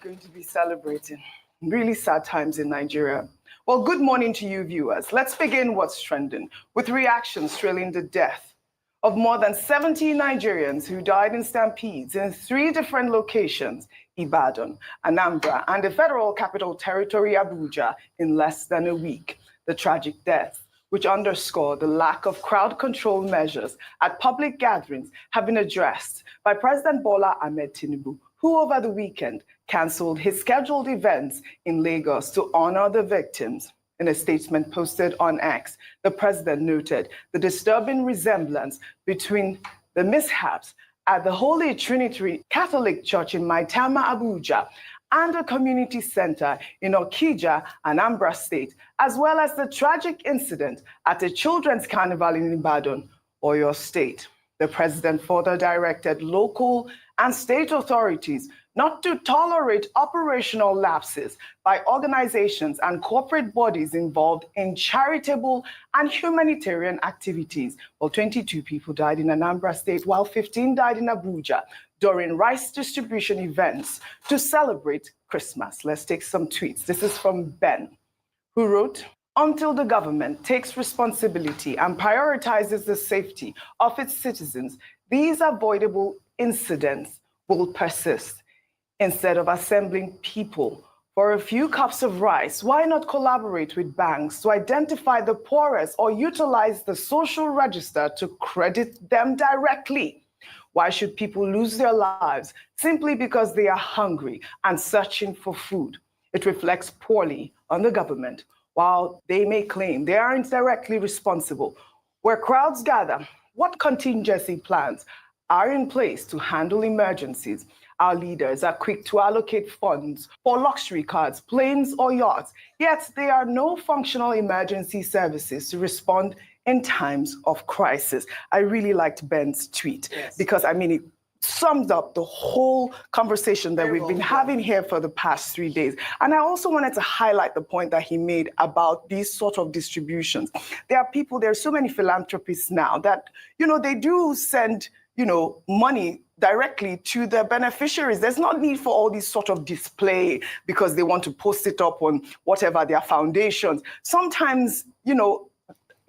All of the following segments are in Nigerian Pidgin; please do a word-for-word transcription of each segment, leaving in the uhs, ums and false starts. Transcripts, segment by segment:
Going to be celebrating. Really sad times in Nigeria. Well, good morning to you, viewers. Let's begin what's trending with reactions trailing the death of more than seventy Nigerians who died in stampedes in three different locations, Ibadan, Anambra, and the Federal Capital Territory, Abuja, in less than a week. The tragic deaths, which underscore the lack of crowd control measures at public gatherings, have been addressed by President Bola Ahmed Tinubu, who over the weekend cancelled his scheduled events in Lagos to honor the victims. In a statement posted on X, the president noted the disturbing resemblance between the mishaps at the Holy Trinity Catholic Church in Maitama, Abuja, and a community center in Okija, Anambra State, as well as the tragic incident at a children's carnival in Ibadan, Oyo State. The president further directed local and state authorities not to tolerate operational lapses by organizations and corporate bodies involved in charitable and humanitarian activities. Well, twenty-two people died in Anambra State, while fifteen died in Abuja during rice distribution events to celebrate Christmas. Let's take some tweets. This is from Ben, who wrote, "Until the government takes responsibility and prioritizes the safety of its citizens, these avoidable incidents will persist. Instead of assembling people for a few cups of rice, why not collaborate with banks to identify the poorest or utilize the social register to credit them directly? Why should people lose their lives simply because they are hungry and searching for food? It reflects poorly on the government. While they may claim they aren't directly responsible, where crowds gather, what contingency plans are in place to handle emergencies? Our leaders are quick to allocate funds for luxury cars, planes, or yachts, yet there are no functional emergency services to respond in times of crisis." I really liked Ben's tweet, yes, because, I mean, it sums up the whole conversation that we've been having here for the past three days. And I also wanted to highlight the point that he made about these sort of distributions. There are people, there are so many philanthropists now that, you know, they do send, you know, money directly to the beneficiaries. There's no need for all these sort of display because they want to post it up on whatever their foundations. Sometimes, you know,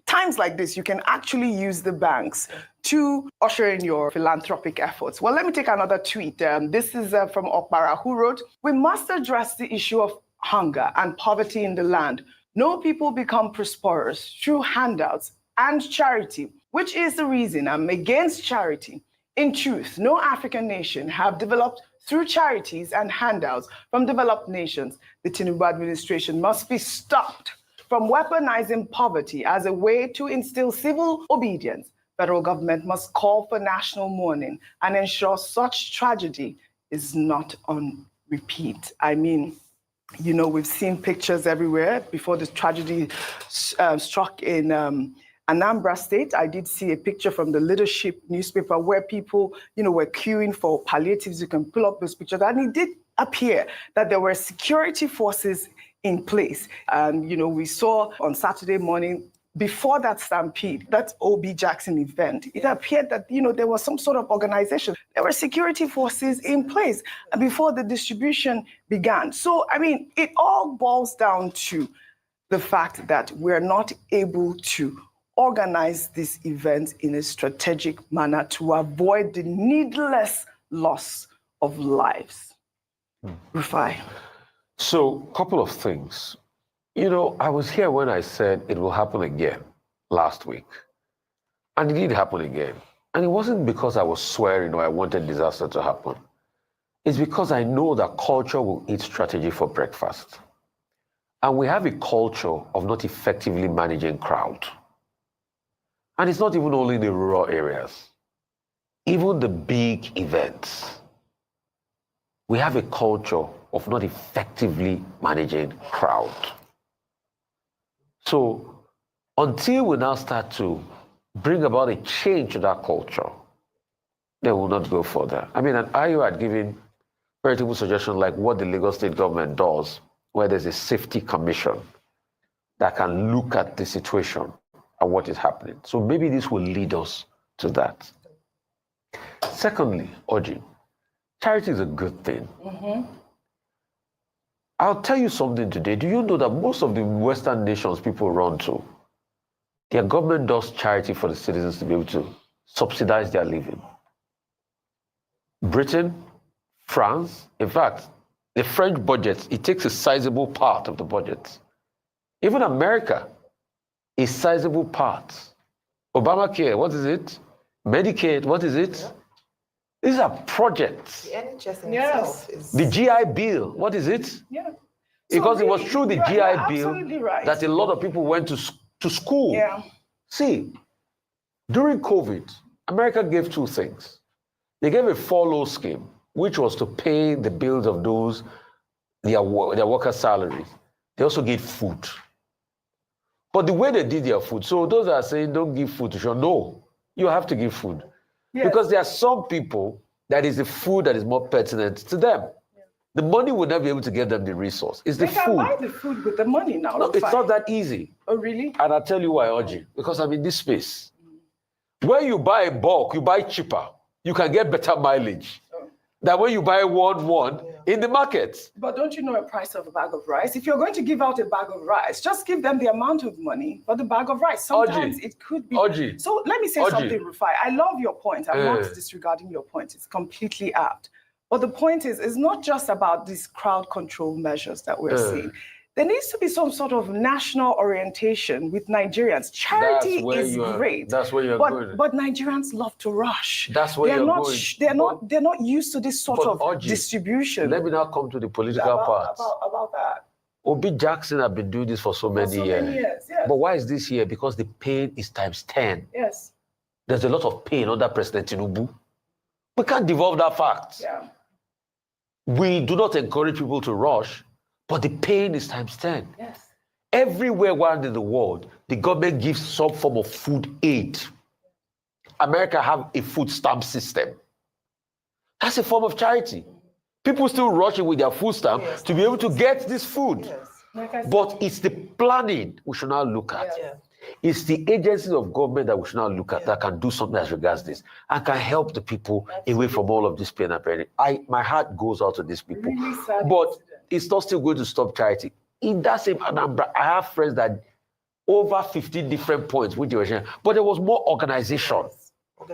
times like this, you can actually use the banks to usher in your philanthropic efforts. Well, let me take another tweet. Um, this is uh, from Okpara, who wrote, "We must address the issue of hunger and poverty in the land. No people become prosperous through handouts and charity, which is the reason I'm against charity. In truth, no African nation have developed through charities and handouts from developed nations. The Tinubu administration must be stopped from weaponizing poverty as a way to instill civil obedience. Federal government must call for national mourning and ensure such tragedy is not on repeat." I mean, you know, we've seen pictures everywhere before this tragedy uh, struck in um, Anambra State. I did see a picture from the Leadership newspaper where people, you know, were queuing for palliatives. You can pull up those pictures. And it did appear that there were security forces in place. And, you know, we saw on Saturday morning, before that stampede, that O B Jackson event, it appeared that, you know, there was some sort of organization. There were security forces in place before the distribution began. So, I mean, it all boils down to the fact that we're not able to organize this event in a strategic manner to avoid the needless loss of lives. Rufai. So, couple of things. You know, I was here when I said it will happen again last week. And it did happen again. And it wasn't because I was swearing or I wanted disaster to happen. It's because I know that culture will eat strategy for breakfast. And we have a culture of not effectively managing crowd. And it's not even only in the rural areas. Even the big events, we have a culture of not effectively managing crowd. So until we now start to bring about a change to that culture, then we'll not go further. I mean, and I had given veritable suggestions like what the Lagos State government does, where there's a safety commission that can look at the situation and what is happening. So maybe this will lead us to that. Secondly, Orji, charity is a good thing. Mm-hmm. I'll tell you something today. Do you know that most of the Western nations people run to, their government does charity for the citizens to be able to subsidize their living? Britain, France, in fact, the French budget, it takes a sizable part of the budget. Even America, a sizable part. Obamacare, what is it? Medicaid, what is it? These are projects. The N H S in Yes. itself is The G I Bill, what is it? Yeah. Because So it was really, through the you're- you're G I Bill absolutely right. that a lot of people went to, s- to school. Yeah. See, during COVID, America gave two things. They gave a furlough scheme, which was to pay the bills of those their wo- their workers' salaries. They also gave food. But the way they did their food, so those that are saying don't give food to show, no, you have to give food. Yes. Because there are some people that is the food that is more pertinent to them. The money will not be able to get them the resource. It's the They can food. Buy the food with the money now. No, look it's fine. Not that easy. Oh, really? And I'll tell you why, Orji. Because I'm in this space. When you buy in bulk, you buy cheaper. You can get better mileage Oh. than when you buy one one in the market. But don't you know a price of a bag of rice? If you're going to give out a bag of rice, just give them the amount of money for the bag of rice. Orji. Sometimes it could be. Orji. So let me say Orji. Something, Rufai. I love your point. I'm Eh. not disregarding your point. It's completely apt. But the point is, it's not just about these crowd control measures that we're Eh. seeing. There needs to be some sort of national orientation with Nigerians. Charity That's where is you are. Great, That's where you're but going. But Nigerians love to rush. That's where They're you're not. going. They're not. They're not used to this sort But of Orji, distribution. Let me now come to the political about, part. About, about that. Obi Jackson have been doing this for so For many so years. Many years, yes. But why is this here? Because the pain is times ten. Yes. There's a lot of pain under President Tinubu. We can't devolve that fact. Yeah. We do not encourage people to rush, but the pain is times ten. Yes. Everywhere around in the world, the government gives some form of food aid. America have a food stamp system. That's a form of charity. People still rushing with their food stamp Yes. To be able to get this food. Yes. Like I said, But it's the planning we should now look at. Yeah. It's the agencies of government that we should now look at Yeah. That can do something as regards this and can help the people away from all of this pain and burden. I my heart goes out to these people. Really sad But incident. It's not still going to stop charity. In that same Anambra, I have friends that over fifteen different points which they were sharing, but there was more organization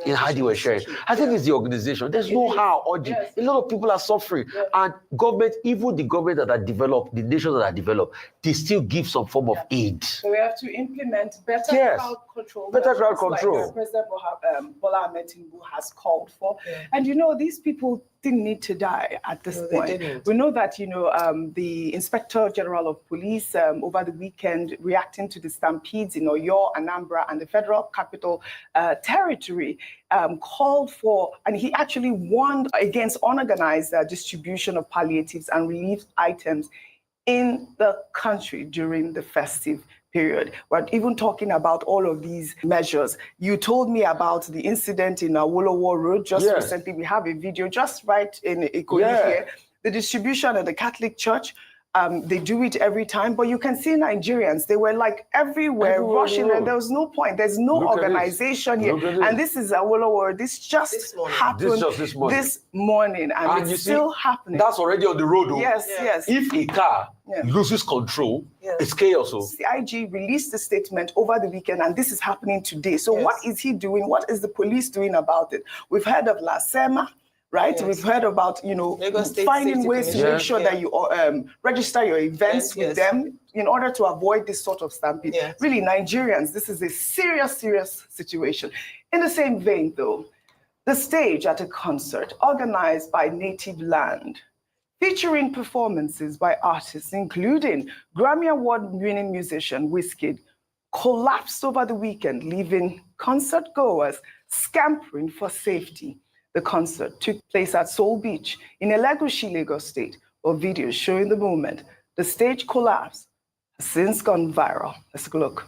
in how they were sharing. I think it's the organization. There's no how, Orji. Yes. A lot of people are suffering, Yes. And government, even the government that are developed, the nations that are developed, they still give some form of aid. So we have to implement better Yes. Crowd control. Better Measures crowd like, control. uh, President Bola, um, Bola Ahmed Tinubu has called for. Yeah. And you know, these people didn't need to die at this No, they point. Didn't. We know that, you know, um, the Inspector General of Police, um, over the weekend, reacting to the stampedes in Oyo, Anambra, and the Federal Capital uh, Territory, um, called for, and he actually warned against unorganized uh, distribution of palliatives and relief items in the country during the festive period. We're even talking about all of these measures. You told me about the incident in Awolowo Road just Yes. Recently. We have a video just right in Ikoyi Yeah. Here. The distribution at the Catholic Church, um, they do it every time, but you can see Nigerians, they were like everywhere, Everywhere rushing, they and go. There was no point. There's no Look at this. Organization here. Look at this. And this is Awolowo Road. This just This morning. Happened This just this morning. This morning, and, And it's you see, still happening. That's already on the road, though. Yes, Yeah. Yes. If a car Yeah. loses control, Yeah. It's chaos. Oh. C I G released a statement over the weekend, and this is happening today. So, Yes. What is he doing? What is the police doing about it? We've heard of Lasema, right? Yes. We've heard about, you know, Lagos State finding Safety ways to Commission. Make sure Yeah. That you um, register your events Yes, with yes. Them in order to avoid this sort of stampede. Yes. Really, Nigerians, this is a serious, serious situation. In the same vein, though, the stage at a concert organized by Native Land, featuring performances by artists including Grammy Award winning musician Wizkid, collapsed over the weekend, leaving concert goers scampering for safety. The concert took place at Soul Beach in Elegushi, Lagos State, with videos showing the moment. The stage collapse has since gone viral. Let's look.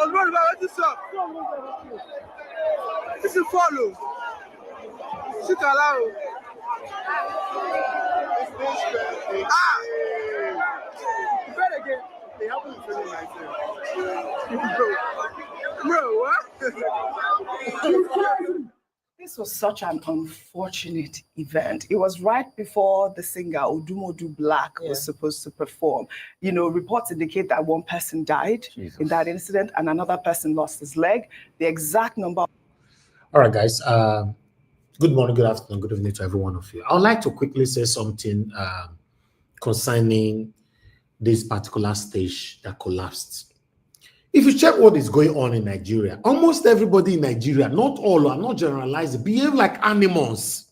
Olúmọ̀lúbà, wetin sup? This is follow. Shikala o. Ah! You bet again. Bro, what? This was such an unfortunate event. It was right before the singer Odumodu Black was supposed to perform. You know, reports indicate that one person died in that incident and another person lost his leg. The exact number. All right, guys. Uh, good morning, good afternoon, good evening to every one of you. I would like to quickly say something um, concerning this particular stage that collapsed. If you check what is going on in Nigeria, almost everybody in Nigeria, not all, I'm not generalizing, behave like animals.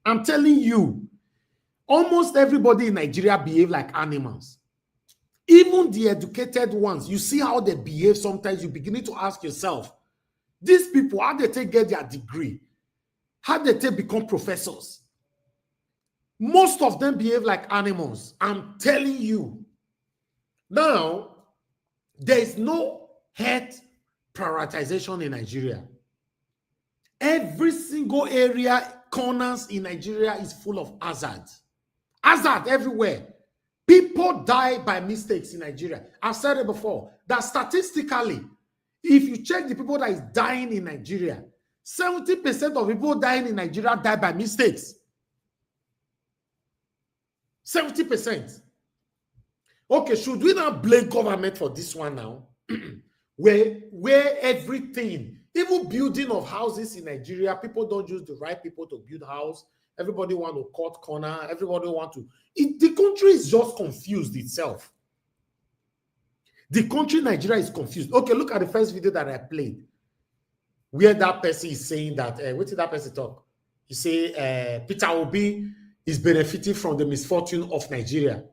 I'm telling you, almost everybody in Nigeria behave like animals. Even the educated ones, you see how they behave. Sometimes you begin to ask yourself, these people, how they take get their degree? How they take become professors? Most of them behave like animals. I'm telling you. Now, there is no health prioritization in Nigeria. Every single area, corners in Nigeria is full of hazard. Hazard everywhere. People die by mistakes in Nigeria. I've said it before that statistically, if you check the people that is dying in Nigeria, seventy percent of people dying in Nigeria die by mistakes. Seventy percent. Okay, should we now blame government for this one now? Where where everything, even building of houses in Nigeria, people don't use the right people to build house. Everybody want to cut corner. Everybody want to. It, the country is just confused itself. The country Nigeria is confused. Okay, look at the first video that I played, where that person is saying that. Uh, what did that person talk? He say uh, Peter Obi is benefiting from the misfortune of Nigeria,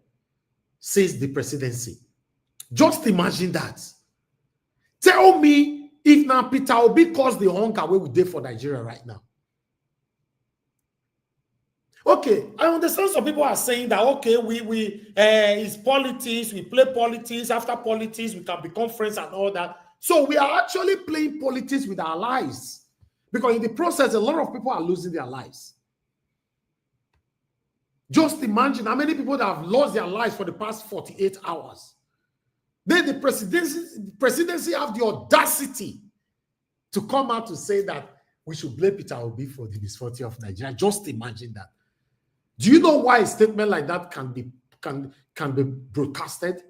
says the presidency. Just imagine that. Tell me if now Peter Obi caused the hunger where we dey for Nigeria right now. Okay, I understand some people are saying that, okay, we we uh, it's politics, we play politics. After politics, we can become friends and all that. So we are actually playing politics with our lives, because in the process, a lot of people are losing their lives. Just imagine how many people that have lost their lives for the past forty-eight hours. Then the presidency, presidency have the audacity to come out to say that we should blame Peter Obi for the misfortune of Nigeria. Just imagine that. Do you know why a statement like that can be can can be broadcasted,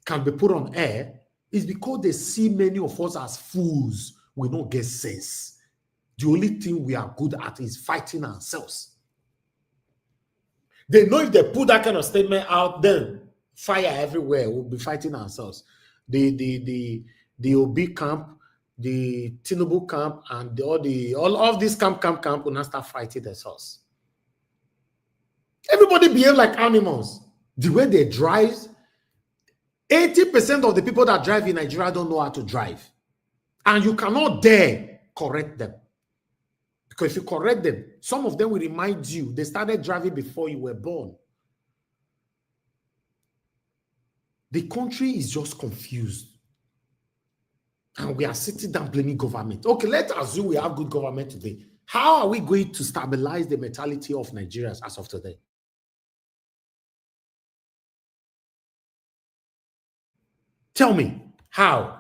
can be put on air? Is because they see many of us as fools. We don't get sense. The only thing we are good at is fighting ourselves. They know if they put that kind of statement out, then fire everywhere. We'll be fighting ourselves. The the the the Obi camp, the Tinubu camp, and the, all the all of this camp camp camp will now start fighting themselves. Everybody behave like animals. The way they drive, eighty percent of the people that drive in Nigeria don't know how to drive. And you cannot dare correct them. Because if you correct them, some of them will remind you they started driving before you were born. The country is just confused. And we are sitting down blaming government. Okay, let's assume we have good government today. How are we going to stabilize the mentality of Nigerians as of today? Tell me, how?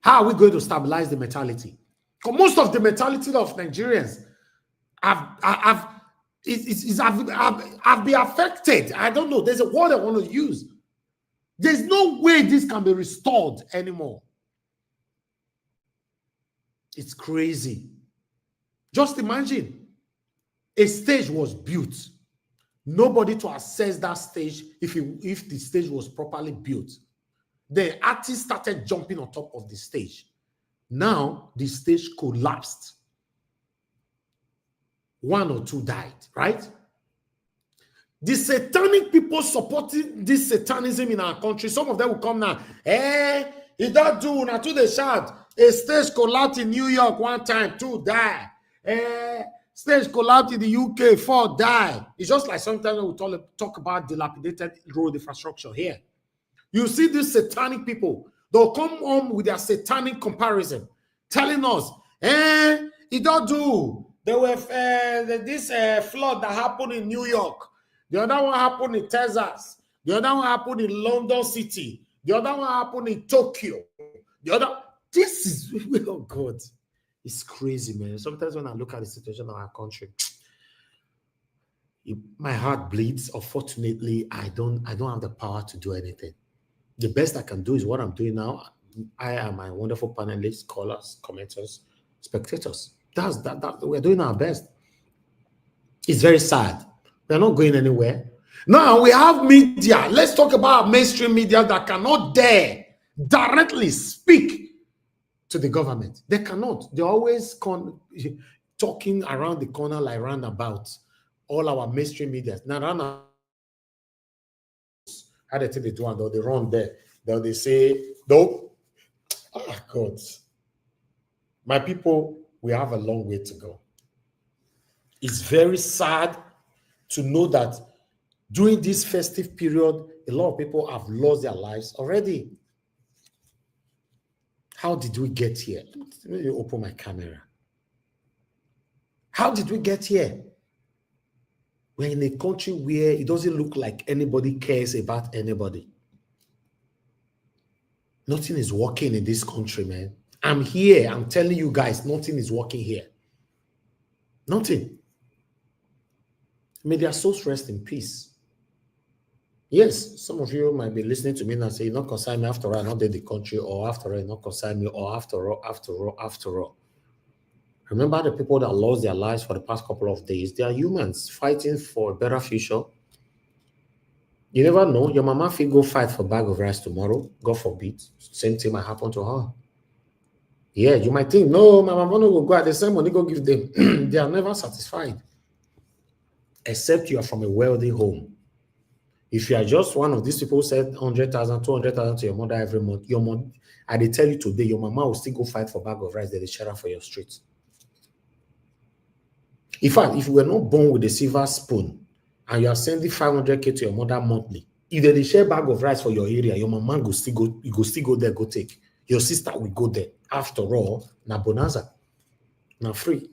How are we going to stabilize the mentality? 'Cause most of the mentality of Nigerians have have is, is, is have, have, have been affected. I don't know. There's a word I want to use. There's no way this can be restored anymore. It's crazy. Just imagine a stage was built. Nobody to assess that stage if it, if the stage was properly built. The artist started jumping on top of the stage. Now the stage collapsed. One or two died, right? The satanic people supporting this satanism in our country, some of them will come now. Eh, is that do una too dey shout? A stage collapse in New York one time, two die. Eh, stage collapse in the U K, four die. It's just like sometimes we talk, talk about dilapidated road infrastructure here. You see these satanic people They'll come home with their satanic comparison, telling us, eh, it don't do. There were uh, this uh, flood that happened in New York. The other one happened in Texas. The other one happened in London City. The other one happened in Tokyo. The other, this is, oh God, it's crazy, man. Sometimes when I look at the situation of our country, it, my heart bleeds. Unfortunately, I don't, I don't have the power to do anything. The best I can do is what I'm doing now. I and my wonderful panelists, callers, commenters, spectators. That's that, that we're doing our best. It's very sad. We're not going anywhere. Now we have media. Let's talk about mainstream media that cannot dare directly speak to the government. They cannot. They're always con- talking around the corner like roundabout. All our mainstream media. Now, round how they take the do and they run there. They'll they say, no. Ah, God. My people, we have a long way to go. It's very sad to know that during this festive period, a lot of people have lost their lives already. How did we get here? Let me open my camera. How did we get here? We're in a country where it doesn't look like anybody cares about anybody. Nothing is working in this country, man. I'm here. I'm telling you guys, nothing is working here. Nothing. May their souls rest in peace. Yes, some of you might be listening to me now say, not concern me after all, not in the country, or after all, not concern me, or after all, after all, after all. Remember the people that lost their lives for the past couple of days. They are humans fighting for a better future. You never know. Your mama fit go fight for bag of rice tomorrow. God forbid. Same thing might happen to her. Yeah, you might think, no, my mama no go go. The same money go give them. They are never satisfied. Except you are from a wealthy home. If you are just one of these people who send hundred thousand, two hundred thousand to your mother every month, your mom, I dey tell you today, your mama will still go fight for bag of rice that they share for your street. In fact, if you were not born with a silver spoon and you are sending five hundred K to your mother monthly, if they dey share bag of rice for your area, your mama go still go, you go still go there, go take. Your sister will go there. After all, na bonanza, na free.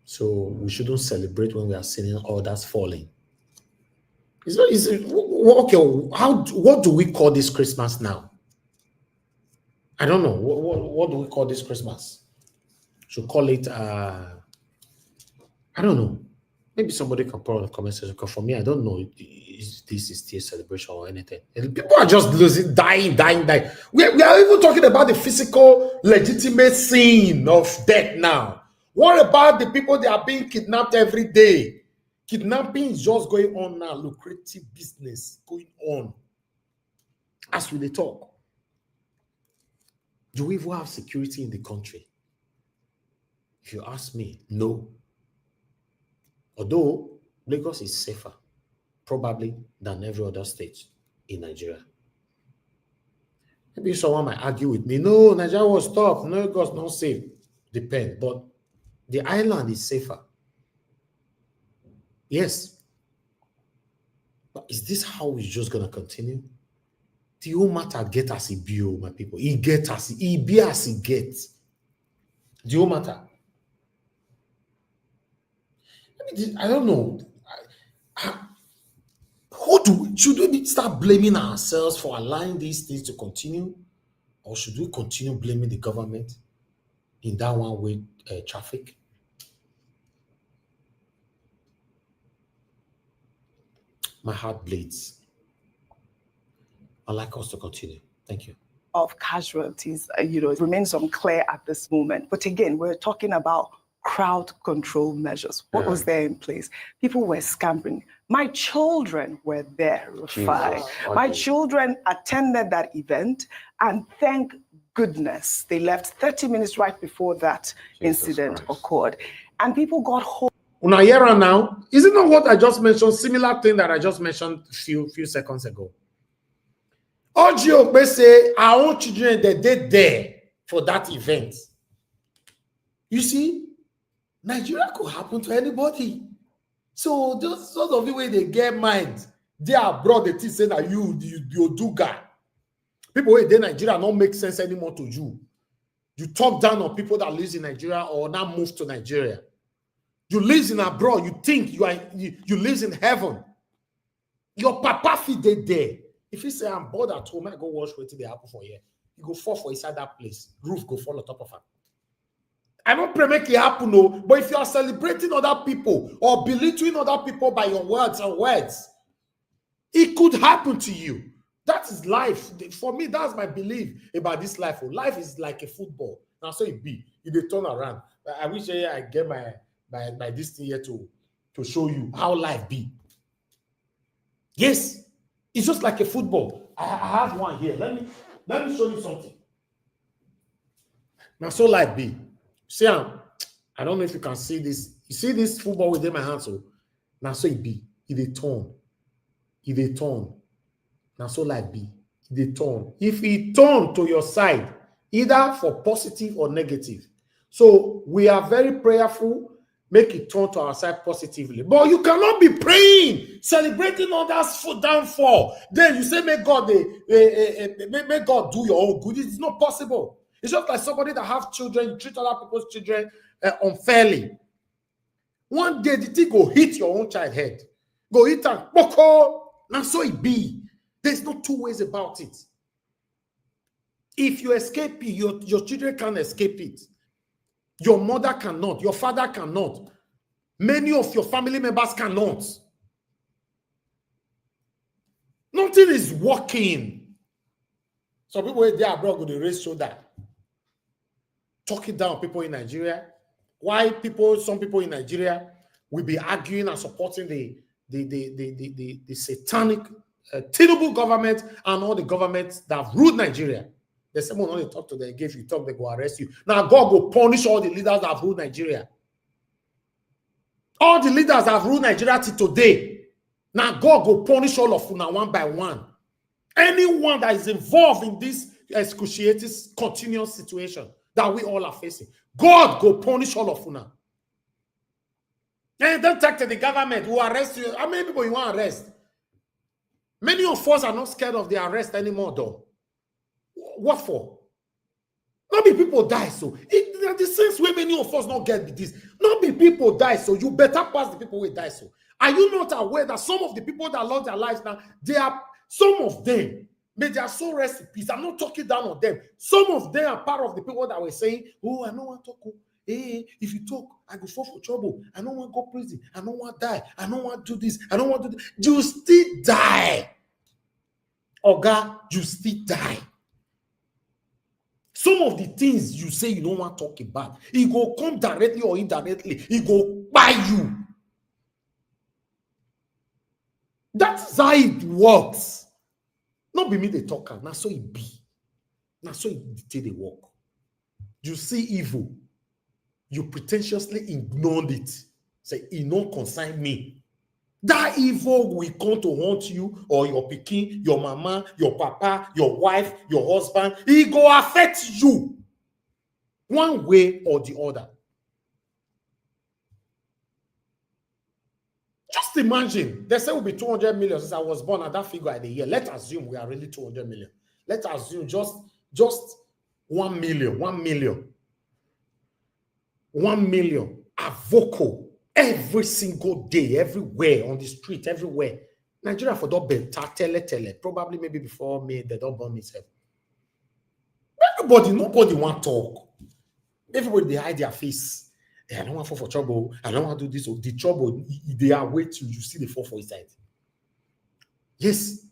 So we shouldn't celebrate when we are seeing others falling. Is it, is it, wh- wh- okay, how, what do we call this Christmas now? I don't know. What, what, what do we call this Christmas? Should call it, uh, I don't know. Maybe somebody can put on the comment section. 'Cause for me, I don't know if this is still a celebration or anything. And people are just losing, dying, dying, dying. We, we are even talking about the physical, legitimate sin of death now. What about the people that are being kidnapped every day? Kidnapping is just going on now, lucrative business going on as we dey talk. Do we even have security in the country? If you ask me, no. Although Lagos is safer, probably, than every other state in Nigeria. Maybe someone might argue with me, no, Nigeria was tough, no, Lagos not safe. Depend, but the island is safer. Yes. But is this how it's just gonna continue? The whole matter get as e be, oh, my people. E get as e, e be as e get. The whole matter. I mean, I don't know. I, I, who do we, should we be- start blaming ourselves for allowing these things to continue, or should we continue blaming the government in that one-way uh, traffic? My heart bleeds. I'd like us to continue. Thank you. Of casualties, uh, you know, remains unclear at this moment. But again, we're talking about crowd control measures. What was there in place? People were scampering. My children were there, Rufai. My children attended that event, and thank goodness they left thirty minutes right before that incident occurred. And people got home. Una hear am now? Is it not what I just mentioned? Similar thing that I just mentioned a few, few seconds ago. Oji Okpe say our own children, they did there for that event. You see, Nigeria could happen to anybody. So those sort of people, they get mind. They are abroad, they think say na you, you, you do guy. People wey dey Nigeria no make sense anymore to you. You talk down on people that lives in Nigeria or now move to Nigeria. You lives in abroad, you think you are you, you lives in heaven. Your papa fit dey there. If he say I'm bored at home, I go watch wetin dey happen for here. You go fall for inside that place. Roof go fall on top of am. I don't pray make it happen, no. But if you are celebrating other people or belittling other people by your words and words, it could happen to you. That is life. For me, that's my belief about this life. Oh. Life is like a football. Now so it be. It dey turn around. I wish I, I get my my my this thing here to to show you how life be. Yes, it's just like a football. I, I have one here. Let me let me show you something. Now so life be. See am. I don't know if you can see this. You see this football within my hand, so now so it be. It dey turn. It dey turn. Now so life be. It dey turn. If it turn to your side, either for positive or negative. So we are very prayerful, make it turn to our side positively. But you cannot be praying, celebrating others' foot downfall. Then you say, may God, eh, eh, eh, eh, may, may God do your own good. It's not possible. It's just like somebody that have children, you treat other people's children uh, unfairly. One day the thing go hit your own child head. Go hit am. Boko. Now so it be. There's no two ways about it. If you escape it, your, your children can't escape it. Your mother cannot. Your father cannot. Many of your family members cannot. Nothing is working. Some people wey dey abroad go dey raise shoulder, talking down people in Nigeria. Why people, some people in Nigeria will be arguing and supporting the the the the the, the, the satanic uh, Tinubu government and all the governments that have ruled Nigeria. The same one only talk to them, if you talk, they go arrest you. Now God go punish all the leaders that have ruled Nigeria. All the leaders that have ruled Nigeria till today. Now God go punish all of una one by one. Anyone that is involved in this excruciating, continuous situation that we all are facing, God go punish all of una. And don't talk to the government who arrest you. How many people you want arrest? Many of us are not scared of the arrest anymore, though. What for? Not be people die so. It, the sense where many of us not get this. Not be people die so. You better pass the people who die so. Are you not aware that some of the people that lost their lives now, they are, some of them, may their soul rest in peace. I'm not talking down on them. Some of them are part of the people that were saying, oh, I don't want to talk. Oh. Hey, if you talk, I go fall for trouble. I don't want to go prison. I don't want to die. I don't want to do this. I don't want to do this. You still die. Oga, you still die. Some of the things you say you don't want to talk about, it go come directly or indirectly. It go buy you. That's how it works. Not be me the talker. Now so it be. Now so it take the work. You see evil. You pretentiously ignored it. Say, it no concern me. That evil will come to haunt you or your pikin, your mama, your papa, your wife, your husband. It go affect you one way or the other. Just imagine, they say we'll be two hundred million since I was born, and that figure at the year. Let's assume we are really two hundred million. Let's assume just just one million, one million, one million avoko every single day, everywhere, on the street, everywhere. Nigeria for don better tele tele. Probably maybe before me, they don't burn myself. Everybody, nobody want talk. Everybody they hide their face. Eh, I don't want fall for trouble. I don't want to do this. Or the trouble, they are waiting. You see the fall for inside. Yes.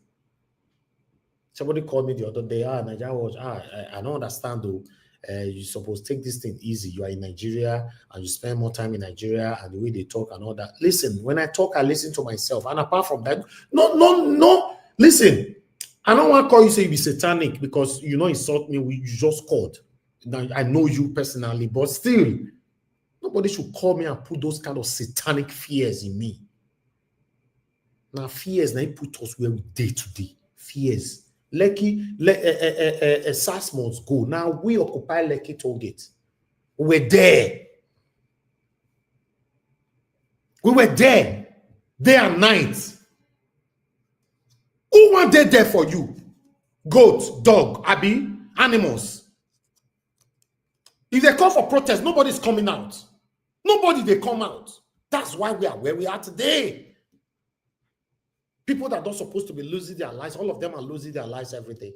Somebody called me the other day. Ah, Nigeria was. Ah, I, I don't understand though. Uh, you supposed take this thing easy. You are in Nigeria and you spend more time in Nigeria and the way they talk and all that. Listen, when I talk, I listen to myself. And apart from that, no, no, no. Listen, I don't want to call you say you be satanic because you know insult me. You just called. Now, I know you personally, but still, nobody should call me and put those kind of satanic fears in me. Now fears now put us where we day to day. Fears. Lekki, le, uh, uh, uh, uh, SARS must go. Now we occupy Lekki toll gate. We were there. We were there day and night. Who wan dey there for you? Goat, dog, abi animals. If they call for protest, nobody's coming out. Nobody dey come out. That's why we are where we are today. People that don't supposed to be losing their lives, all of them are losing their lives every day.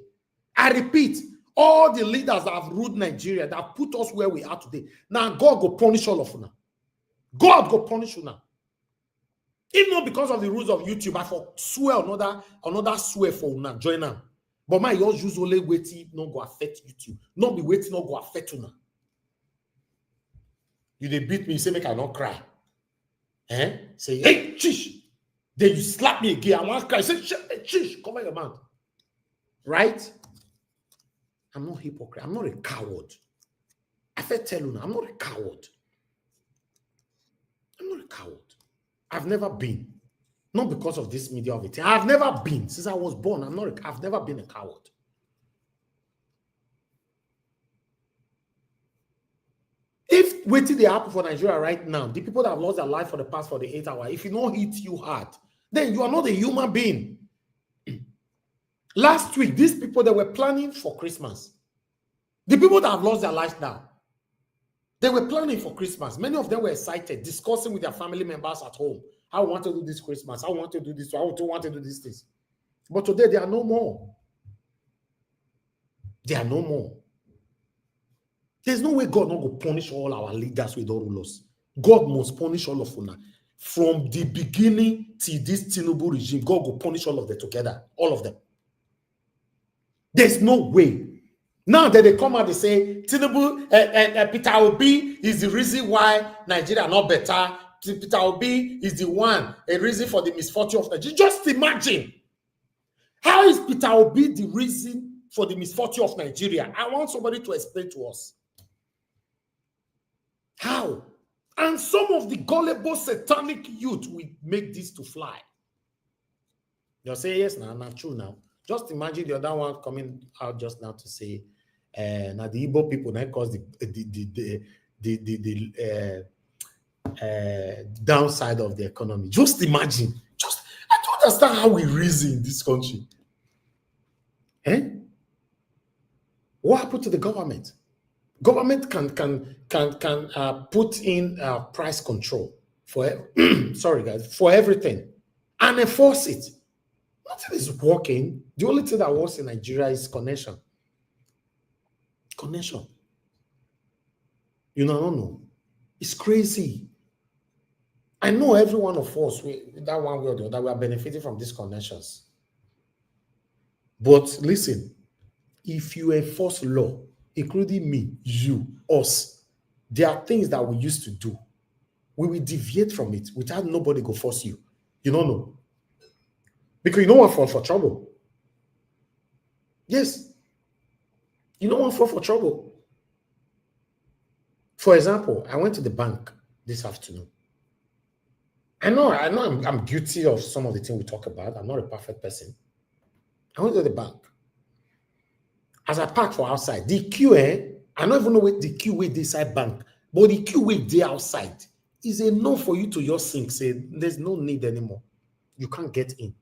I repeat, all the leaders that have ruled Nigeria, that have put us where we are today, now God go punish all of una. God go punish una. If not because of the rules of YouTube, I for swear another, another swear for una, join am. But my yours use only wetin no go affect YouTube, no be wetin no go affect una. You dey beat me, you say make I no cry. Eh? Say, "Hey, chish." Then you slap me again. I wan cry. Say, "Ch-, hey, chish, cover your mouth." Right? I'm not hypocrite. I'm not a coward. I fit tell you now, I'm not a coward. I'm not a coward. I've never been. Not because of this media of a thing. I've never been. Since I was born, I'm not a, I've never been a coward. If wetin dey happen for Nigeria right now, the people that have lost their life for the past forty-eight hours, if e no hit you hard, then you are not a human being. Last week, these people that were planning for Christmas, the people that have lost their life now, they were planning for Christmas. Many of them were excited, discussing with their family members at home. "I want to do this Christmas. I want to do this. I want to, want to do these things." But today, there are no more. There are no more. There's no way God not go punish all our leaders wey don rule us. God must punish all of una. From the beginning till this Tinubu regime, God go punish all of them together. All of them. There's no way. Now that they come out, they say, "Tinubu, uh, uh, uh, Peter Obi is the reason why Nigeria not better. Peter Obi is the one, a reason for the misfortune of Nigeria." Just imagine. How is Peter Obi the reason for the misfortune of Nigeria? I want somebody to explain to us. How? And some of the gullible satanic youth will make this to fly. You're saying, "Yes, now, not true now." Just imagine the other one coming out just now to say, uh, "Now the Igbo people now cause the the the the, the, the, the uh, uh, downside of the economy." Just imagine. Just, I don't understand how we reason in this country. Eh? What happened to the government? Government can can can can uh, put in uh, price control for e- sorry guys, for everything, and enforce it. Nothing is working. The only thing that works in Nigeria is connection. Connection. You know, I don't know. It's crazy. I know every one of us, we, that one way or the other, we are benefiting from these connections. But listen, if you enforce law, including me, you, us, there are things that we used to do. We will deviate from it without nobody go force you. You don't know. Because you don't want fall for trouble. Yes. You don't want fall for trouble. For example, I went to the bank this afternoon. I know, I know I'm, I'm guilty of some of the things we talk about. I'm not a perfect person. I went to the bank. As I park for outside, the queue, eh? I don't even know what the queue wey dey inside bank, but the queue wey dey outside is enough for you to just think, say, "There's no need anymore." You can't get in.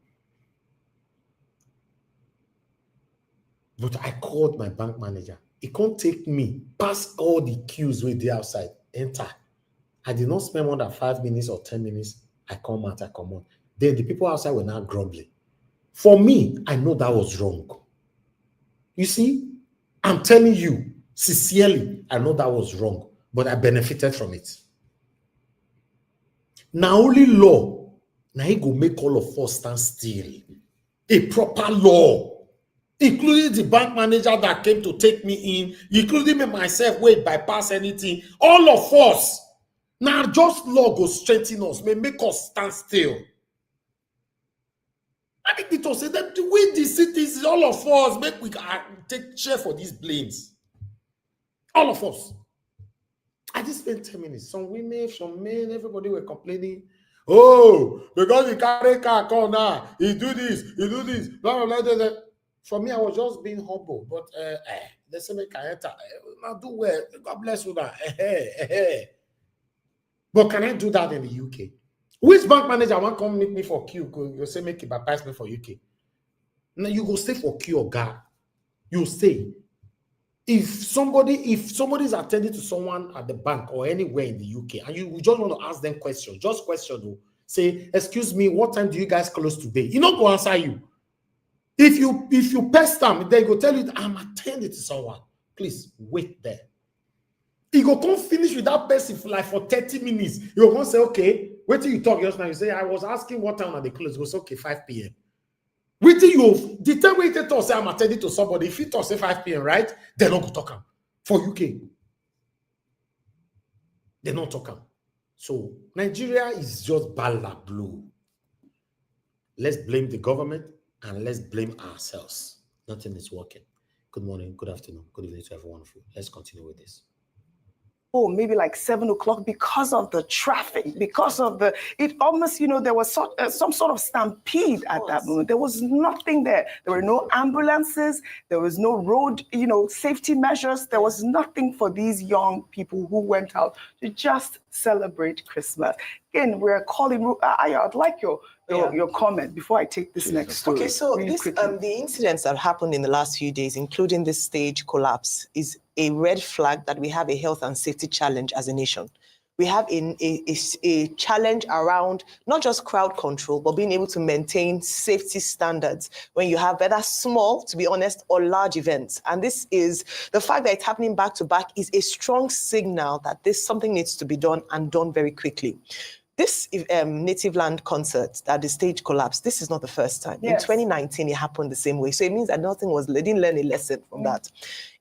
But I called my bank manager. It can't take me past all the queues wey dey outside. Enter. I did not spend more than five minutes or ten minutes. I come out, I come on. Then the people outside were now grumbling. For me, I know that was wrong. You see, I'm telling you, sincerely, I know that was wrong, but I benefited from it. Now only law, now he go make all of us stand still. A proper law, including the bank manager that came to take me in, including me myself, wey bypass anything. All of us. Now just law go strengthen us, may make us stand still. I think it was say that the way the city is, all of us, make we uh, take chair for these blames. All of us. I just spent ten minutes. Some women, some men, everybody were complaining. "Oh, because he carry car come now, he do this, he do this, blah, blah, blah, blah, blah." For me, I was just being humble. But uh, eh, they say make I enter. Eh, now do well. God bless you now. Eh, eh, eh, eh. But can I do that in the U K? Which bank manager want come meet me for queue? Go, go say make he baptize me for U K. Now you go stay for queue, oga. You stay. If somebody, if somebody is attending to someone at the bank or anywhere in the U K, and you just want to ask them questions, just question, though, say, "Excuse me, what time do you guys close today?" He not go answer you. If you, if you pest them, they go tell you, "I'm attending to someone. Please wait there." He go come finish with that person for, like, for thirty minutes. He go come say, "Okay, wait till you talk just now." You say, "I was asking what time are they close." He go say, "Okay, five p m" Wetin you, the time wey you take talk say, "I'm attending to somebody," if you talk say five p m, right? They no go talk am. For U K, they no talk am. So Nigeria is just bala blue. Let's blame the government and let's blame ourselves. Nothing is working. Good morning, good afternoon, good evening to every one of you. Let's continue with this. Oh, maybe like seven o'clock because of the traffic, because of the, it almost, you know, there was sort, uh, some sort of stampede at that moment. There was nothing there. There were no ambulances. There was no road, you know, safety measures. There was nothing for these young people who went out to just celebrate Christmas. Again, we're calling, uh, Ayo, I'd like your, your, Yeah. your comment before I take this next story. Okay, so really this quickly. Um, the incidents that happened in the last few days, including this stage collapse, is a red flag that we have a health and safety challenge as a nation. We have a, a, a s- a challenge around not just crowd control, but being able to maintain safety standards when you have, whether small, to be honest, or large events. And this is the fact that it's happening back to back is a strong signal that this something needs to be done and done very quickly. This um, native land concert that the stage collapsed, this is not the first time. In Yes. twenty nineteen, it happened the same way. So it means that nothing was, they didn't learn a lesson from that.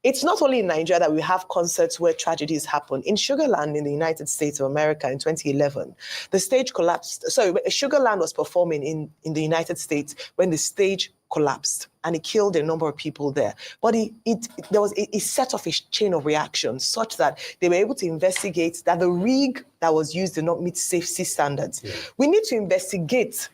It's not only in Nigeria that we have concerts where tragedies happen. In Sugarland in the United States of America in twenty eleven, the stage collapsed. Sorry, Sugarland was performing in, in the United States when the stage collapsed and it killed a number of people there. But it, it there was a, a set of a chain of reactions such that they were able to investigate that the rig that was used did not meet safety standards. We need to investigate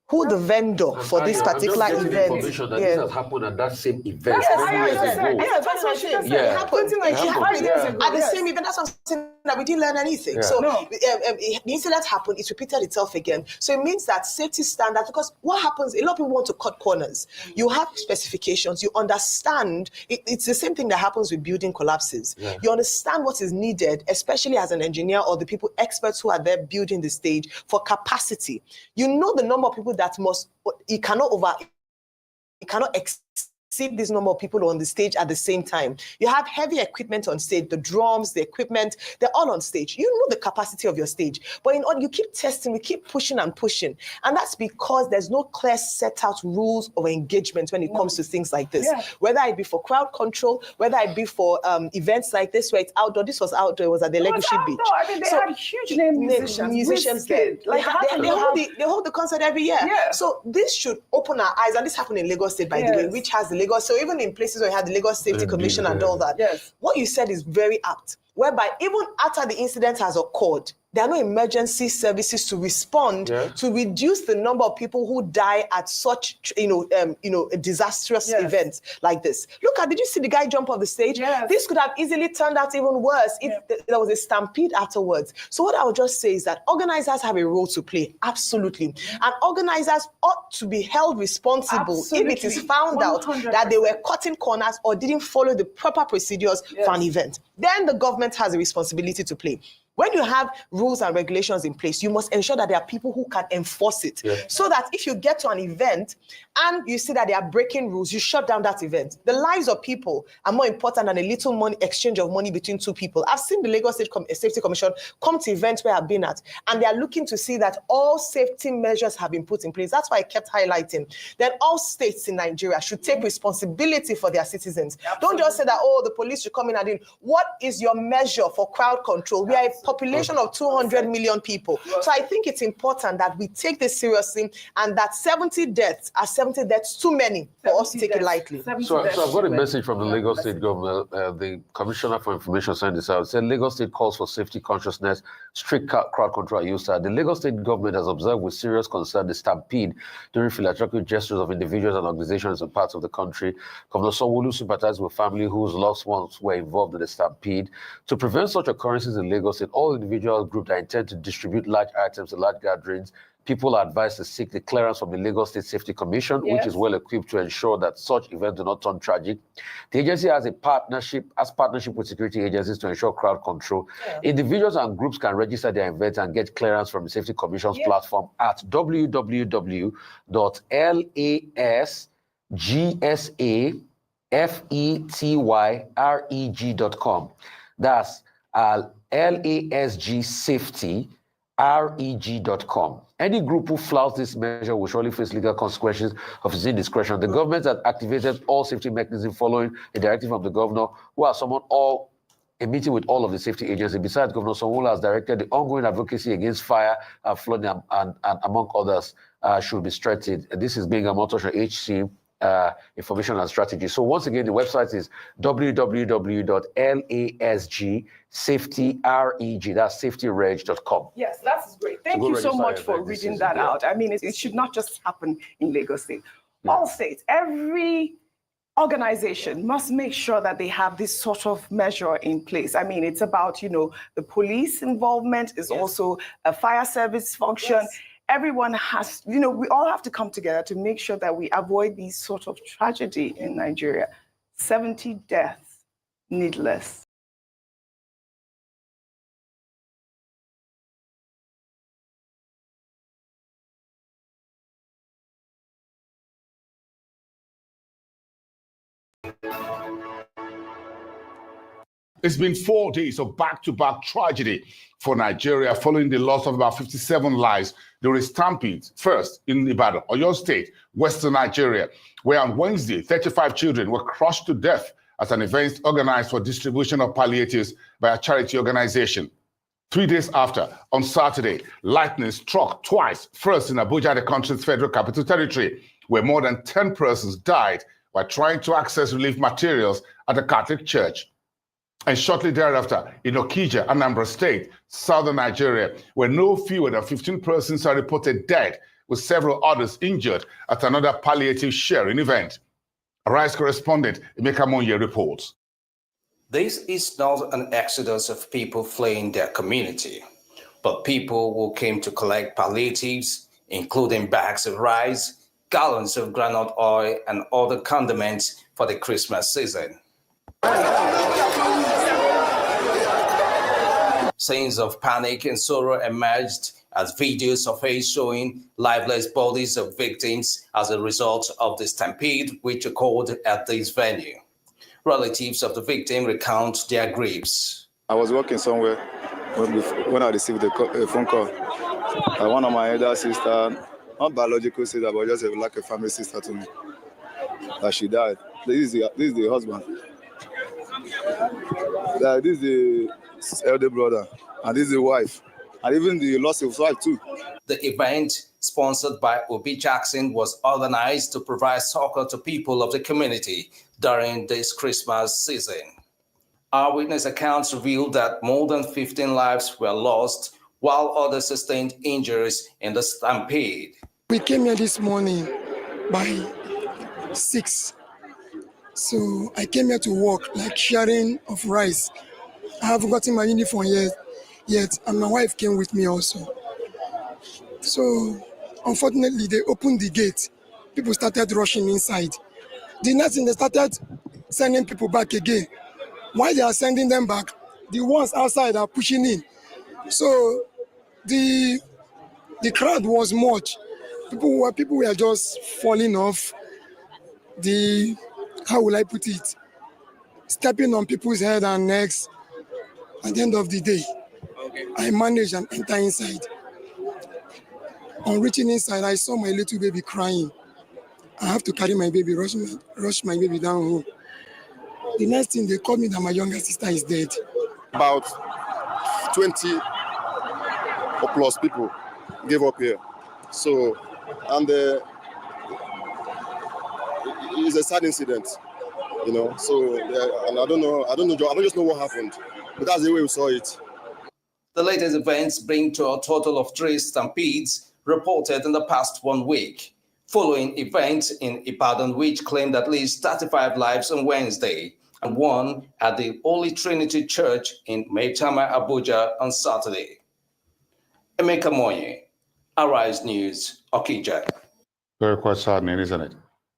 who the vendor for this particular event. That this has happened at that same event. Yes, yes, yes, yes, that's what I'm saying. It happened. It happened at the same event. That's what I'm saying, that we didn't learn anything. So um, um, the incident happened. It repeated itself again. So it means that safety standards, because what happens, a lot of people want to cut corners. You have specifications. You understand. It, it's the same thing that happens with building collapses. You understand what is needed, especially as an engineer or the people experts who are there building the stage for capacity. You know the number of people that must, it cannot over, it cannot exceed this number of people on the stage at the same time. You have heavy equipment on stage, the drums, the equipment, they're all on stage. You know the capacity of your stage. But in order, you keep testing, we keep pushing and pushing. And that's because there's no clear set out rules of engagement when it comes to things like this. Whether it be for crowd control, whether it be for um, events like this where it's outdoor. This was outdoor, it was at the Legacy Beach. I mean, they had huge name musicians. Musicians there. They, they, hold the, they hold the concert every year. So this should open our eyes. And this happened in Lagos State, by the way, which has the Lagos. So even in places where you have the Lagos Safety Commission and all that, what you said is very apt. Whereby even after the incident has occurred, there are no emergency services to respond to reduce the number of people who die at such, you know, um, you know, disastrous events like this. Look at, did you see the guy jump off the stage? This could have easily turned out even worse if th- there was a stampede afterwards. So what I would just say is that organizers have a role to play, absolutely, and organizers ought to be held responsible if it is found out that they were cutting corners or didn't follow the proper procedures for an event. Then the government has a responsibility to play. When you have rules and regulations in place, you must ensure that there are people who can enforce it. So that if you get to an event and you see that they are breaking rules, you shut down that event. The lives of people are more important than a little money exchange of money between two people. I've seen the Lagos State Com- Safety Commission come to events where I've been at, and they are looking to see that all safety measures have been put in place. That's why I kept highlighting that all states in Nigeria should take responsibility for their citizens. Don't just say that, "Oh, the police should come in and do." What is your measure for crowd control? We are a population of two hundred million people. So I think it's important that we take this seriously and that seventy deaths are seventy deaths too many for us to take it lightly. So, so I've got a message from the Lagos State government. Uh, the Commissioner for Information sent this out. It said Lagos State calls for safety consciousness, strict ca- crowd control at U S A. The Lagos State government has observed with serious concern the stampede during philanthropic gestures of individuals and organizations in parts of the country. Governor Sanwo-Olu sympathized with family whose loved ones were involved in the stampede. To prevent such occurrences in Lagos State, all individuals groups that intend to distribute large items in large gatherings People are advised to seek the clearance from the Lagos State Safety Commission, which is Yes. well equipped to ensure that such events do not turn tragic. The agency has a partnership, has partnership with security agencies to ensure crowd control. Yeah. Individuals and groups can register their events and get clearance from the Safety Commission's Yeah. platform at www.lasgsetyregg.com. That's uh, L A S G safety R E G dot com. Any group who flouts this measure will surely face legal consequences of its indiscretion. The government has activated all safety mechanisms following a directive from the governor, who has summoned all a meeting with all of the safety agencies. Besides, Governor Sanwo-Olu has directed the ongoing advocacy against fire and flooding and, and, and among others uh, should be strengthened. And this is Gbenga Motosha, H C, uh, Information and Strategy. So once again, the website is www.lasgsafetyreg, that's safety reg dot com. Yes, that's great. Thank go you so register much your for event. This reading is that good. out. I mean, it, it should not just happen in Lagos State. Yeah. All states, every organization must make sure that they have this sort of measure in place. I mean, it's about, you know, the police involvement is Yes. also a fire service function. Yes. Everyone has, you know, we all have to come together to make sure that we avoid these sort of tragedy in Nigeria. seventy deaths needless. It's been four days of back-to-back tragedy for Nigeria following the loss of about fifty-seven lives during stampedes. First, in Ibadan, Oyo State, Western Nigeria, where on Wednesday, thirty-five children were crushed to death at an event organized for distribution of palliatives by a charity organization. Three days after, on Saturday, lightning struck twice, first in Abuja, the country's Federal Capital Territory, where more than ten persons died while trying to access relief materials at a Catholic church. And shortly thereafter, in Okija, Anambra State, southern Nigeria, where no fewer than fifteen persons are reported dead, with several others injured at another palliative sharing event. Arise correspondent Emeka Monye reports. This is not an exodus of people fleeing their community, but people who came to collect palliatives, including bags of rice, gallons of groundnut oil, and other condiments for the Christmas season. Scenes of panic and sorrow emerged as videos surfaced showing lifeless bodies of victims as a result of the stampede which occurred at this venue. Relatives of the victim recount their griefs. I was working somewhere when, we- when I received a, call, a phone call. Uh, one of my elder sister, not biological sister, but just a, like a family sister to me, that she died. This is the, this is the husband. Uh, this is the elder brother, and this is the wife, and even the lost his wife too. The event, sponsored by Obi Jackson, was organized to provide succor to people of the community during this Christmas season. Eyewitness accounts revealed that more than fifteen lives were lost, while others sustained injuries in the stampede. We came here this morning by six. So I came here to work, like sharing of rice. I haven't gotten my uniform yet, yet, and my wife came with me also. So unfortunately, they opened the gate. People started rushing inside. The next thing, they started sending people back again. While they are sending them back, the ones outside are pushing in. So the the crowd was much. People were people were just falling off. The, how will I put it? Stepping on people's head and necks. At the end of the day, I managed and enter inside. On reaching inside, I saw my little baby crying. I have to carry my baby, rush my, rush my baby down home. The next thing, they called me that my younger sister is dead. About twenty or plus people gave up here. So, and uh, it's a sad incident, you know. So, uh, and I don't know, I don't know, I don't just know what happened, but that's the way we saw it. The latest events bring to a total of three stampedes reported in the past one week, following events in Ibadan which claimed at least thirty-five lives on Wednesday, and one at the Holy Trinity Church in Maitama, Abuja on Saturday. Emeka Monye, Arise News, Okija. Very quite saddening, isn't it?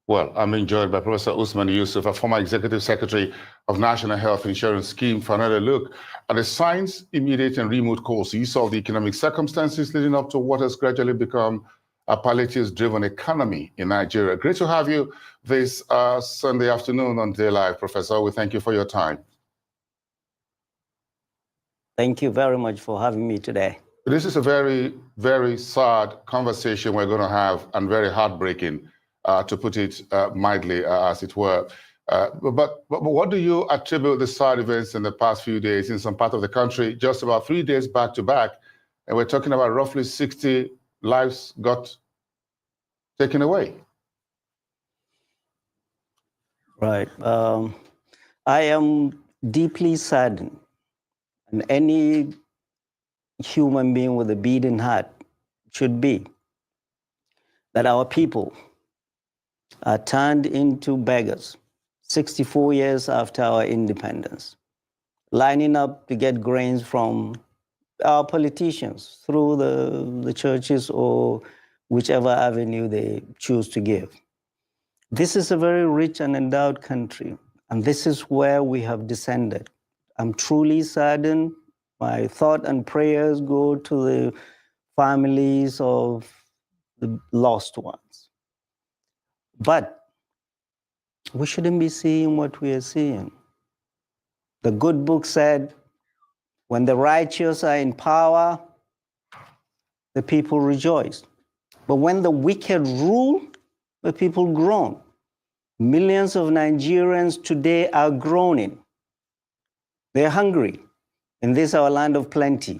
Well, I'm being joined by Professor Usman Yusuf, a former executive secretary of National Health Insurance Scheme, for another look at the science, immediate and remote causes of the economic circumstances leading up to what has gradually become a palliatives-driven economy in Nigeria. Great to have you this uh, Sunday afternoon on Day Live, Professor. We thank you for your time. Thank you very much for having me today. This is a very, very sad conversation we're going to have, and very heartbreaking, uh, to put it uh, mildly, uh, as it were. Uh, but, but, but what do you attribute the sad events in the past few days in some part of the country, just about three days back to back, and we're talking about roughly sixty lives got taken away? Right. Um, I am deeply saddened, and any human being with a beating heart should be, that our people are turned into beggars sixty-four years after our independence, lining up to get grains from our politicians through the, the churches or whichever avenue they choose to give. This is a very rich and endowed country, and this is where we have descended. I'm truly saddened. My thought and prayers go to the families of the lost ones. But we shouldn't be seeing what we are seeing. The good book said, "When the righteous are in power, the people rejoice. But when the wicked rule, the people groan." Millions of Nigerians today are groaning. They're hungry in this our land of plenty.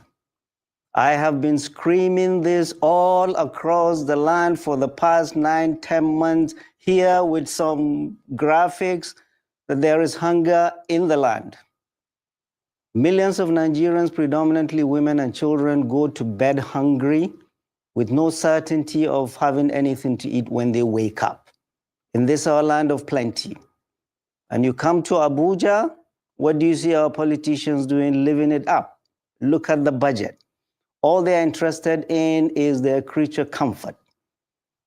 I have been screaming this all across the land for the past nine, ten months, here with some graphics, that there is hunger in the land. Millions of Nigerians, predominantly women and children, go to bed hungry with no certainty of having anything to eat when they wake up. In this our land of plenty. And you come to Abuja, what do you see our politicians doing? Living it up. Look at the budget. All they're interested in is their creature comfort.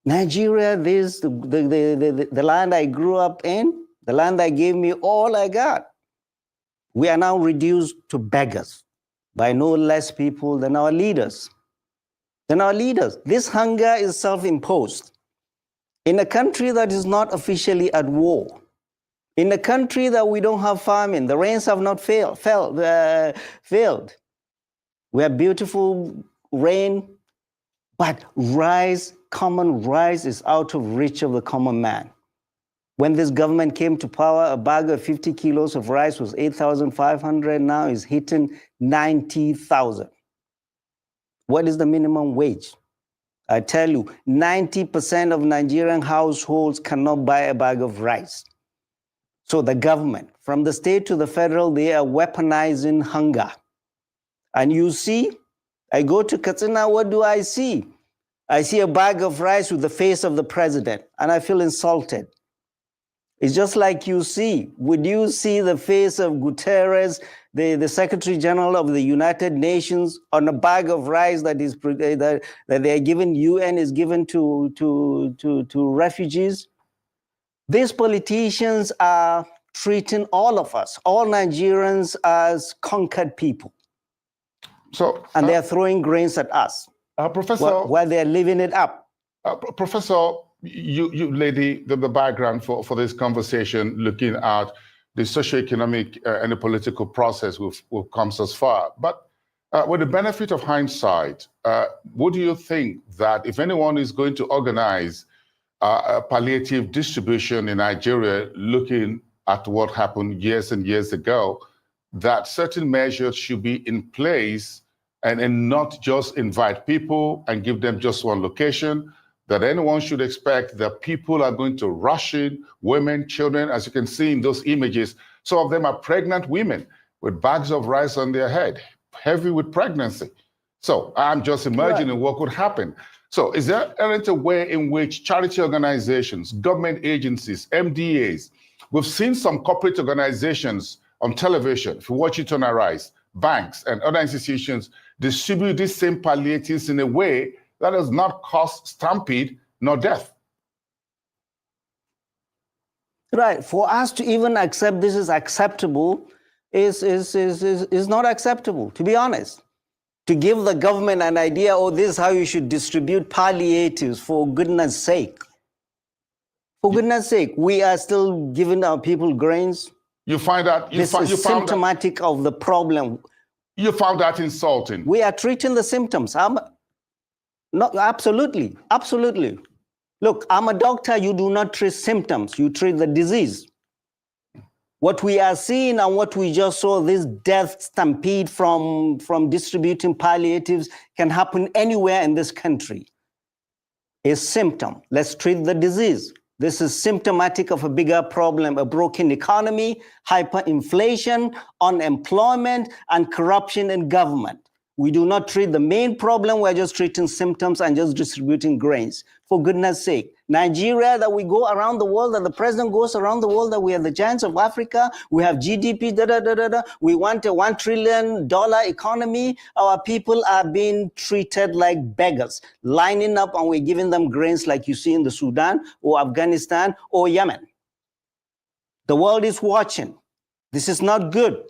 Nigeria, this, the, the, the, the, the land I grew up in, the land that gave me all I got. We are now reduced to beggars by no less people than our leaders. Than our leaders. This hunger is self-imposed. In a country that is not officially at war, in a country that we don't have famine, the rains have not failed, fell, uh, failed. We have beautiful rain, but rice, common rice, is out of reach of the common man. When this government came to power, a bag of fifty kilos of rice was eight thousand five hundred, now is hitting ninety thousand. What is the minimum wage? I tell you, ninety percent of Nigerian households cannot buy a bag of rice. So the government, from the state to the federal, they are weaponizing hunger. And you see, I go to Katsina, what do I see? I see a bag of rice with the face of the president, and I feel insulted. It's just like you see. Would you see the face of Guterres, the, the Secretary General of the United Nations, on a bag of rice that is pre- that, that they are given, U N is given to, to, to, to refugees? These politicians are treating all of us, all Nigerians, as conquered people. So, And they uh, are throwing grains at us uh, Professor, while, while they're living it up. Uh, Pro- Professor, you, you lay the, the, the background for, for this conversation, looking at the socioeconomic uh, and the political process we've, we've come so far. But uh, with the benefit of hindsight, uh, what do you think that if anyone is going to organize uh, a palliative distribution in Nigeria, looking at what happened years and years ago, that certain measures should be in place and, and not just invite people and give them just one location, that anyone should expect that people are going to rush in, women, children, as you can see in those images. Some of them are pregnant women with bags of rice on their head, heavy with pregnancy. So I'm just imagining what could happen. So is there any way in which charity organizations, government agencies, M D As, we've seen some corporate organizations on television, if you watch it on Arise, banks and other institutions distribute these same palliatives in a way that does not cause stampede nor death. Right. For us to even accept this is acceptable is, is, is, is, is not acceptable, to be honest. To give the government an idea, oh, this is how you should distribute palliatives, for goodness sake. For goodness sake, we are still giving our people grains. You find that you, This fi- is you found that, symptomatic of the problem. you found that insulting. We are treating the symptoms. I'm not absolutely, absolutely. Look, I'm a doctor. You do not treat symptoms. You treat the disease. What we are seeing and what we just saw, this death stampede from from distributing palliatives, can happen anywhere in this country. A symptom. Let's treat the disease. This is symptomatic of a bigger problem: a broken economy, hyperinflation, unemployment, and corruption in government. We do not treat the main problem. We're just treating symptoms and just distributing grains. For goodness sake, Nigeria, that we go around the world, that the president goes around the world, that we are the giants of Africa, we have G D P, da da da da da. We want a one trillion dollar economy. Our people are being treated like beggars, lining up, and we're giving them grains like you see in the Sudan or Afghanistan or Yemen. The world is watching. This is not good.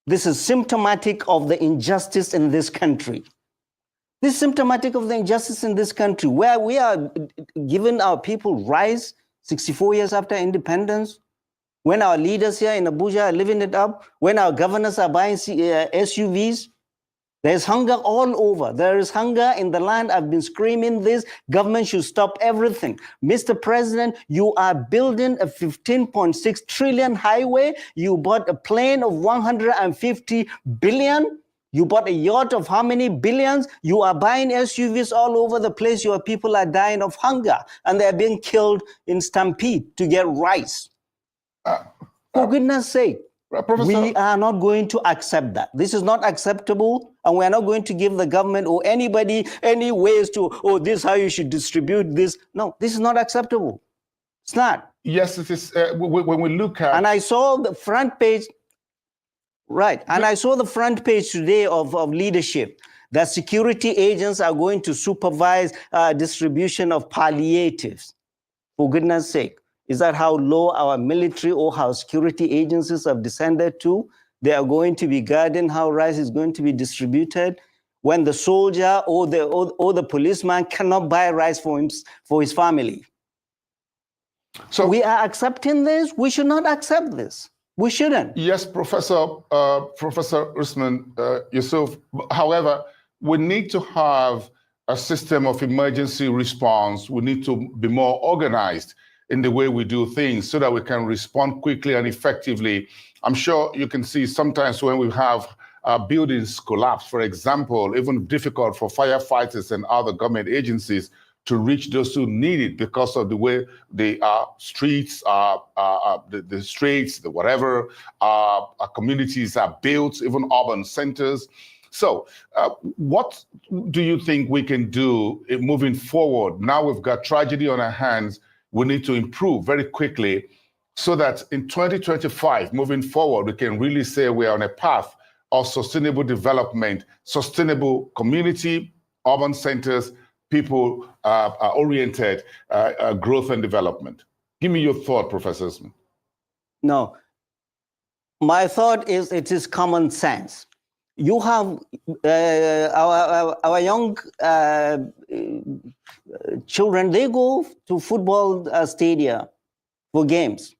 This is symptomatic of the injustice in this country. This is symptomatic of the injustice in this country, where we are giving our people rice sixty-four years after independence, when our leaders here in Abuja are living it up, when our governors are buying C- uh, S U Vs. There's hunger all over. There is hunger in the land. I've been screaming this. Government should stop everything. Mister President, you are building a fifteen point six trillion highway. You bought a plane of one hundred fifty billion. You bought a yacht of how many billions? You are buying S U Vs all over the place. Your people are dying of hunger and they're being killed in stampede to get rice. Uh, For goodness sake, uh, Professor, we are not going to accept that. This is not acceptable, and we are not going to give the government or anybody any ways to, oh, this is how you should distribute this. No, this is not acceptable. It's not. Yes, it is. Uh, w- w- when we look at And I saw the front page, right? And I saw the front page today of, of Leadership, that security agents are going to supervise uh, distribution of palliatives. For goodness sake, is that how low our military or how security agencies have descended to? They are going to be guarding how rice is going to be distributed when the soldier or the or, or the policeman cannot buy rice for him, for his family. So We are accepting this. We should not accept this. We shouldn't. Yes, Professor uh, Professor Usman uh, Yusuf. However, we need to have a system of emergency response. We need to be more organized in the way we do things so that we can respond quickly and effectively. I'm sure you can see sometimes when we have uh, buildings collapse, for example, even difficult for firefighters and other government agencies to reach those who need it because of the way the uh, streets are, uh, uh, the, the streets, the whatever, uh, our communities are built, even urban centers. So, uh, what do you think we can do in moving forward? Now we've got tragedy on our hands. We need to improve very quickly so that in twenty twenty-five, moving forward, we can really say we are on a path of sustainable development, sustainable community, urban centers, people uh, are oriented uh, uh, growth and development. Give me your thought, Professor Usman. No. My thought is it is common sense. You have uh, our, our, our young uh, children, they go to football uh, stadia for games.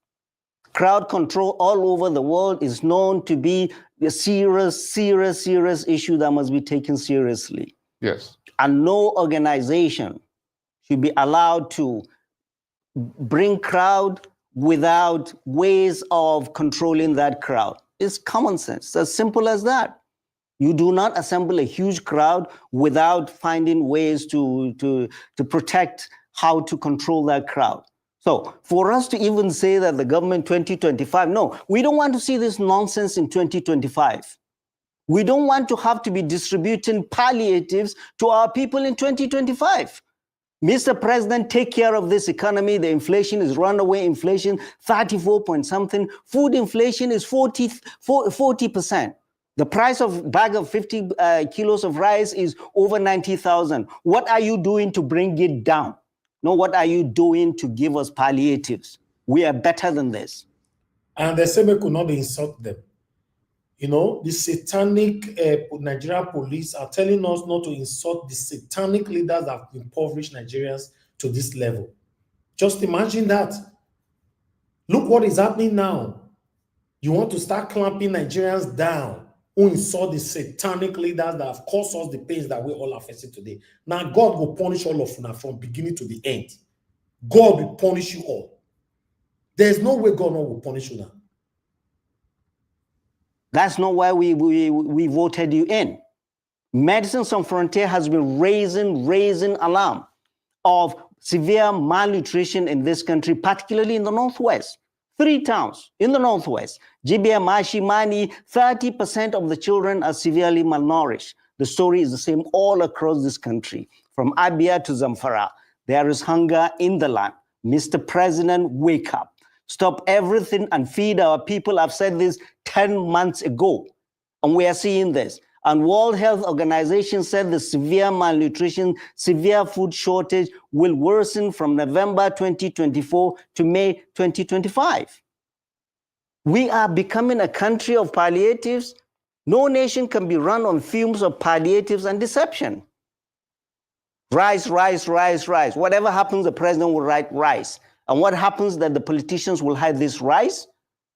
Crowd control all over the world is known to be a serious, serious, serious issue that must be taken seriously. Yes. And no organization should be allowed to bring crowd without ways of controlling that crowd. It's common sense. It's as simple as that. You do not assemble a huge crowd without finding ways to, to, to protect how to control that crowd. So for us to even say that the government twenty twenty-five, no, we don't want to see this nonsense in twenty twenty-five. We don't want to have to be distributing palliatives to our people in twenty twenty-five. Mister President, take care of this economy. The inflation is runaway inflation, thirty-four point something. Food inflation is forty, forty percent. The price of bag of fifty uh, kilos of rice is over ninety thousand. What are you doing to bring it down? No, what are you doing to give us palliatives? We are better than this. And they say we could not insult them. You know, the satanic uh, Nigerian police are telling us not to insult the satanic leaders that have impoverished Nigerians to this level. Just imagine that. Look what is happening now. You want to start clamping Nigerians down who insult the satanic leaders that have caused us the pains that we all are facing today. Now, God will punish all of you from beginning to the end. God will punish you all. There's no way God will punish you now. That's not why we, we, we voted you in. Médecins Sans Frontières has been raising, raising alarm of severe malnutrition in this country, particularly in the Northwest. Three towns in the Northwest, Jibia, Mashi, Mani, thirty percent of the children are severely malnourished. The story is the same all across this country, from Abia to Zamfara. There is hunger in the land. Mister President, wake up. Stop everything and feed our people. I've said this ten months ago, and we are seeing this. And World Health Organization said the severe malnutrition, severe food shortage will worsen from November twenty twenty-four to May twenty twenty-five. We are becoming a country of palliatives. No nation can be run on fumes of palliatives and deception. Rice, rice, rice, rice. Whatever happens, the president will write rice. And what happens that the politicians will hide this rice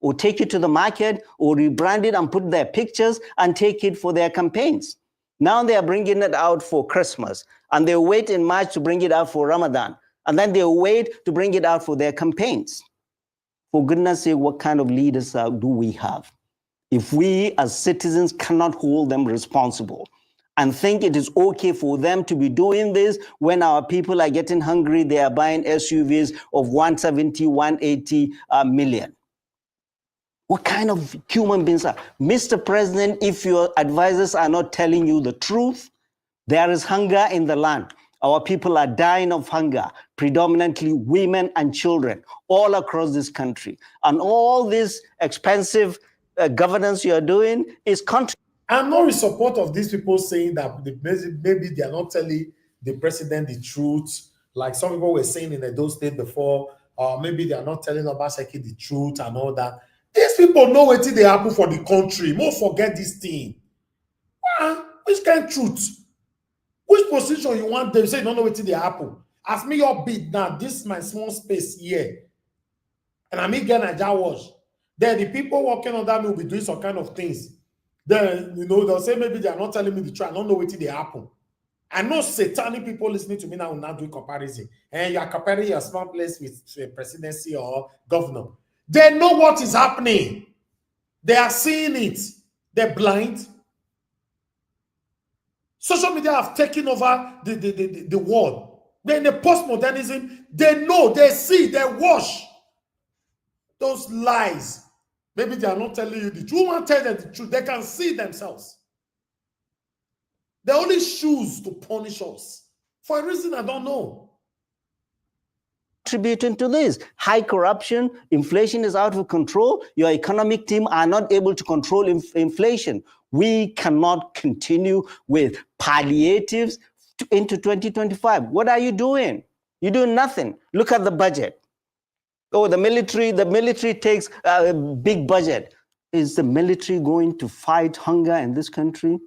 or take it to the market or rebrand it and put their pictures and take it for their campaigns. Now they are bringing it out for Christmas, and they wait in March to bring it out for Ramadan, and then they wait to bring it out for their campaigns. For goodness sake, what kind of leaders uh, do we have? If we as citizens cannot hold them responsible and think it is okay for them to be doing this when our people are getting hungry, they are buying S U Vs of one seventy, one eighty uh, million. What kind of human beings are? Mister President, if your advisors are not telling you the truth, there is hunger in the land. Our people are dying of hunger, predominantly women and children, all across this country. And all this expensive uh, governance you are doing is contrary. I'm not in support of these people saying that maybe they are not telling the president the truth, like some people were saying in Edo State before, or maybe they are not telling Obaseki the truth and all that. These people know what they happen for the country. More forget this thing. Ah, which kind of truth? Which position you want them? Say you don't know what they happen. As me your bid now, this is my small space here. And I mean get Naija wash. Then the people working under me will be doing some kind of things. Then, you know, they'll say maybe they are not telling me the truth. I don't know what they happen. I know satanic people listening to me now will not do comparison. And you are comparing your small place with a presidency or governor. They know what is happening. They are seeing it. They're blind. Social media have taken over the, the, the, the world. They're in the postmodernism. They know, they see, they watch those lies. Maybe they are not telling you the truth. Who want tell them the truth? They can see themselves. They only choose to punish us for a reason I don't know. Contributing to this. High corruption, inflation is out of control. Your economic team are not able to control inf- inflation. We cannot continue with palliatives into twenty twenty-five. What are you doing? You're doing nothing. Look at the budget. Oh, the military, the military takes a big budget. Is the military going to fight hunger in this country?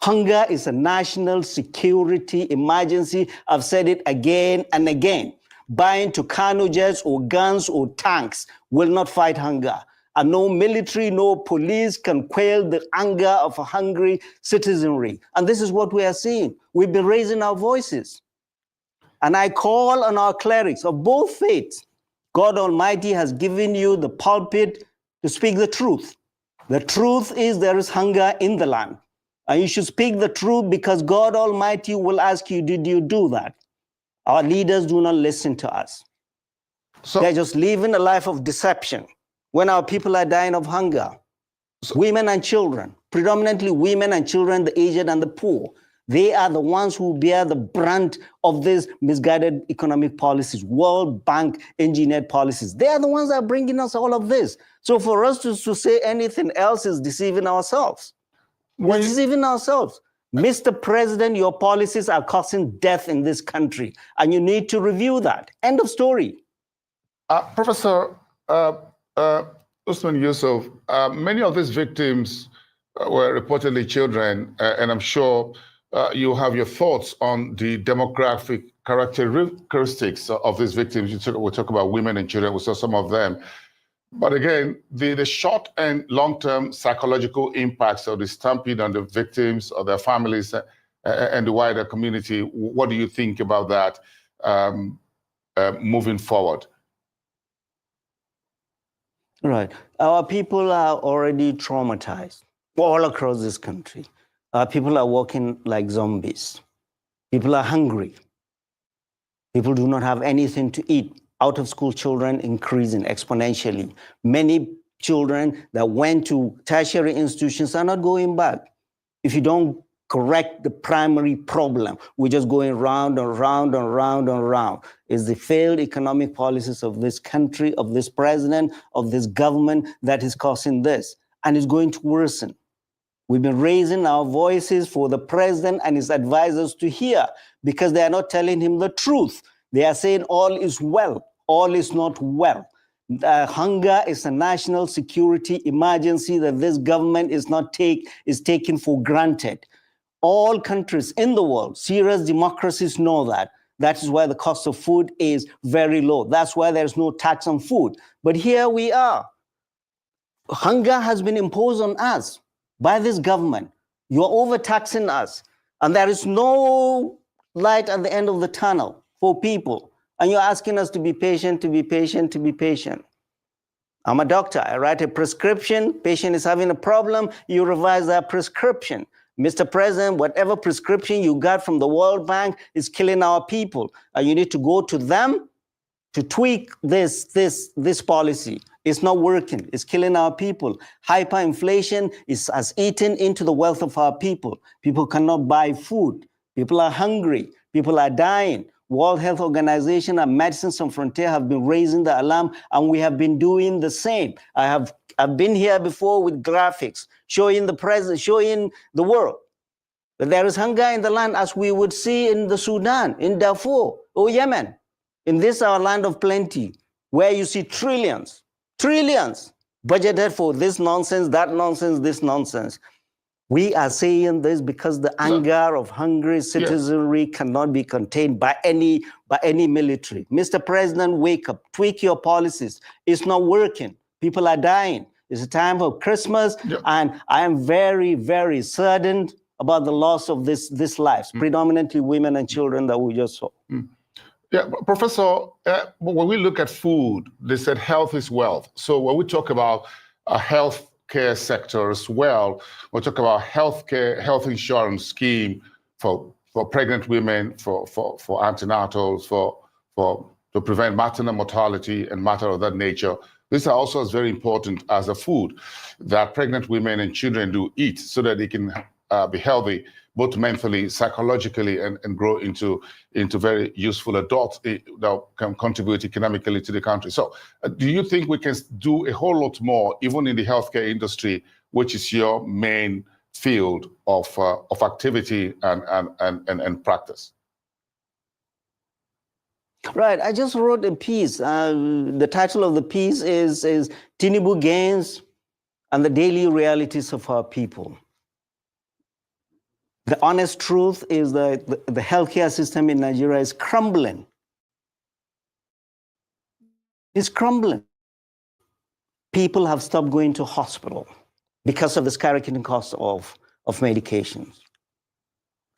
Hunger is a national security emergency. I've said it again and again. Buying Tucano jets or guns or tanks will not fight hunger. And no military, no police can quell the anger of a hungry citizenry. And this is what we are seeing. We've been raising our voices. And I call on our clerics of both faiths. God Almighty has given you the pulpit to speak the truth. The truth is there is hunger in the land. And you should speak the truth because God Almighty will ask you, did you do that? Our leaders do not listen to us. So they're just living a life of deception when our people are dying of hunger. So women and children, predominantly women and children, the aged and the poor. They are the ones who bear the brunt of these misguided economic policies, World Bank engineered policies. They are the ones that are bringing us all of this. So for us to, to say anything else is deceiving ourselves. We're deceiving ourselves. Mister President, your policies are causing death in this country, and you need to review that. End of story. Uh, Professor uh, uh, Usman Yusuf, uh, many of these victims uh, were reportedly children, uh, and I'm sure uh, you have your thoughts on the demographic characteristics of these victims. You talk, we talk about women and children, we saw some of them. But again, the, the short and long term psychological impacts of the stampede on the victims, or their families, uh, uh, and the wider community, what do you think about that um, uh, moving forward? Right. Our people are already traumatized all across this country. Our people are walking like zombies. People are hungry. People do not have anything to eat. Out of school children increasing exponentially. Many children that went to tertiary institutions are not going back. If you don't correct the primary problem, we're just going round and round and round and round. Is the failed economic policies of this country, of this president, of this government that is causing this. And it's going to worsen. We've been raising our voices for the president and his advisors to hear, because they are not telling him the truth. They are saying all is well. All is not well. Uh, hunger is a national security emergency that this government is not take is taking for granted. All countries in the world, serious democracies know that. That is why the cost of food is very low. That's why there's no tax on food. But here we are. Hunger has been imposed on us by this government. You're overtaxing us, and there is no light at the end of the tunnel for people. And you're asking us to be patient, to be patient, to be patient. I'm a doctor. I write a prescription. Patient is having a problem. You revise that prescription. Mister President, whatever prescription you got from the World Bank is killing our people. And you need to go to them to tweak this this this policy. It's not working. It's killing our people. Hyperinflation is has eaten into the wealth of our people. People cannot buy food. People are hungry. People are dying. World Health Organization and Médecins Sans Frontières have been raising the alarm, and we have been doing the same. I have I've been here before with graphics showing the president, showing the world that there is hunger in the land, as we would see in the Sudan, in Darfur, or Yemen. In this our land of plenty, where you see trillions, trillions budgeted for this nonsense, that nonsense, this nonsense. We are saying this because the anger of hungry citizenry cannot be contained by any by any military. Mister President, wake up, tweak your policies. It's not working. People are dying. It's a time of Christmas, and I am very, very saddened about the loss of this these lives, predominantly women and children that we just saw. Yeah, Professor, uh, when we look at food, they said health is wealth. So when we talk about a health care sector as well, we talk about health care, health insurance scheme for, for pregnant women, for, for, for antenatals, for, for to prevent maternal mortality and matter of that nature. These are also as very important as the food that pregnant women and children do eat so that they can uh, be healthy, both mentally, psychologically, and, and grow into, into very useful adults eh, that can contribute economically to the country. So, uh, do you think we can do a whole lot more, even in the healthcare industry, which is your main field of, uh, of activity and, and, and, and, and practice? Right. I just wrote a piece. Uh, the title of the piece is, is Tinubu Gains and the Daily Realities of Our People. The honest truth is that the, the healthcare system in Nigeria is crumbling. It's crumbling. People have stopped going to hospital because of the skyrocketing cost of, of medications.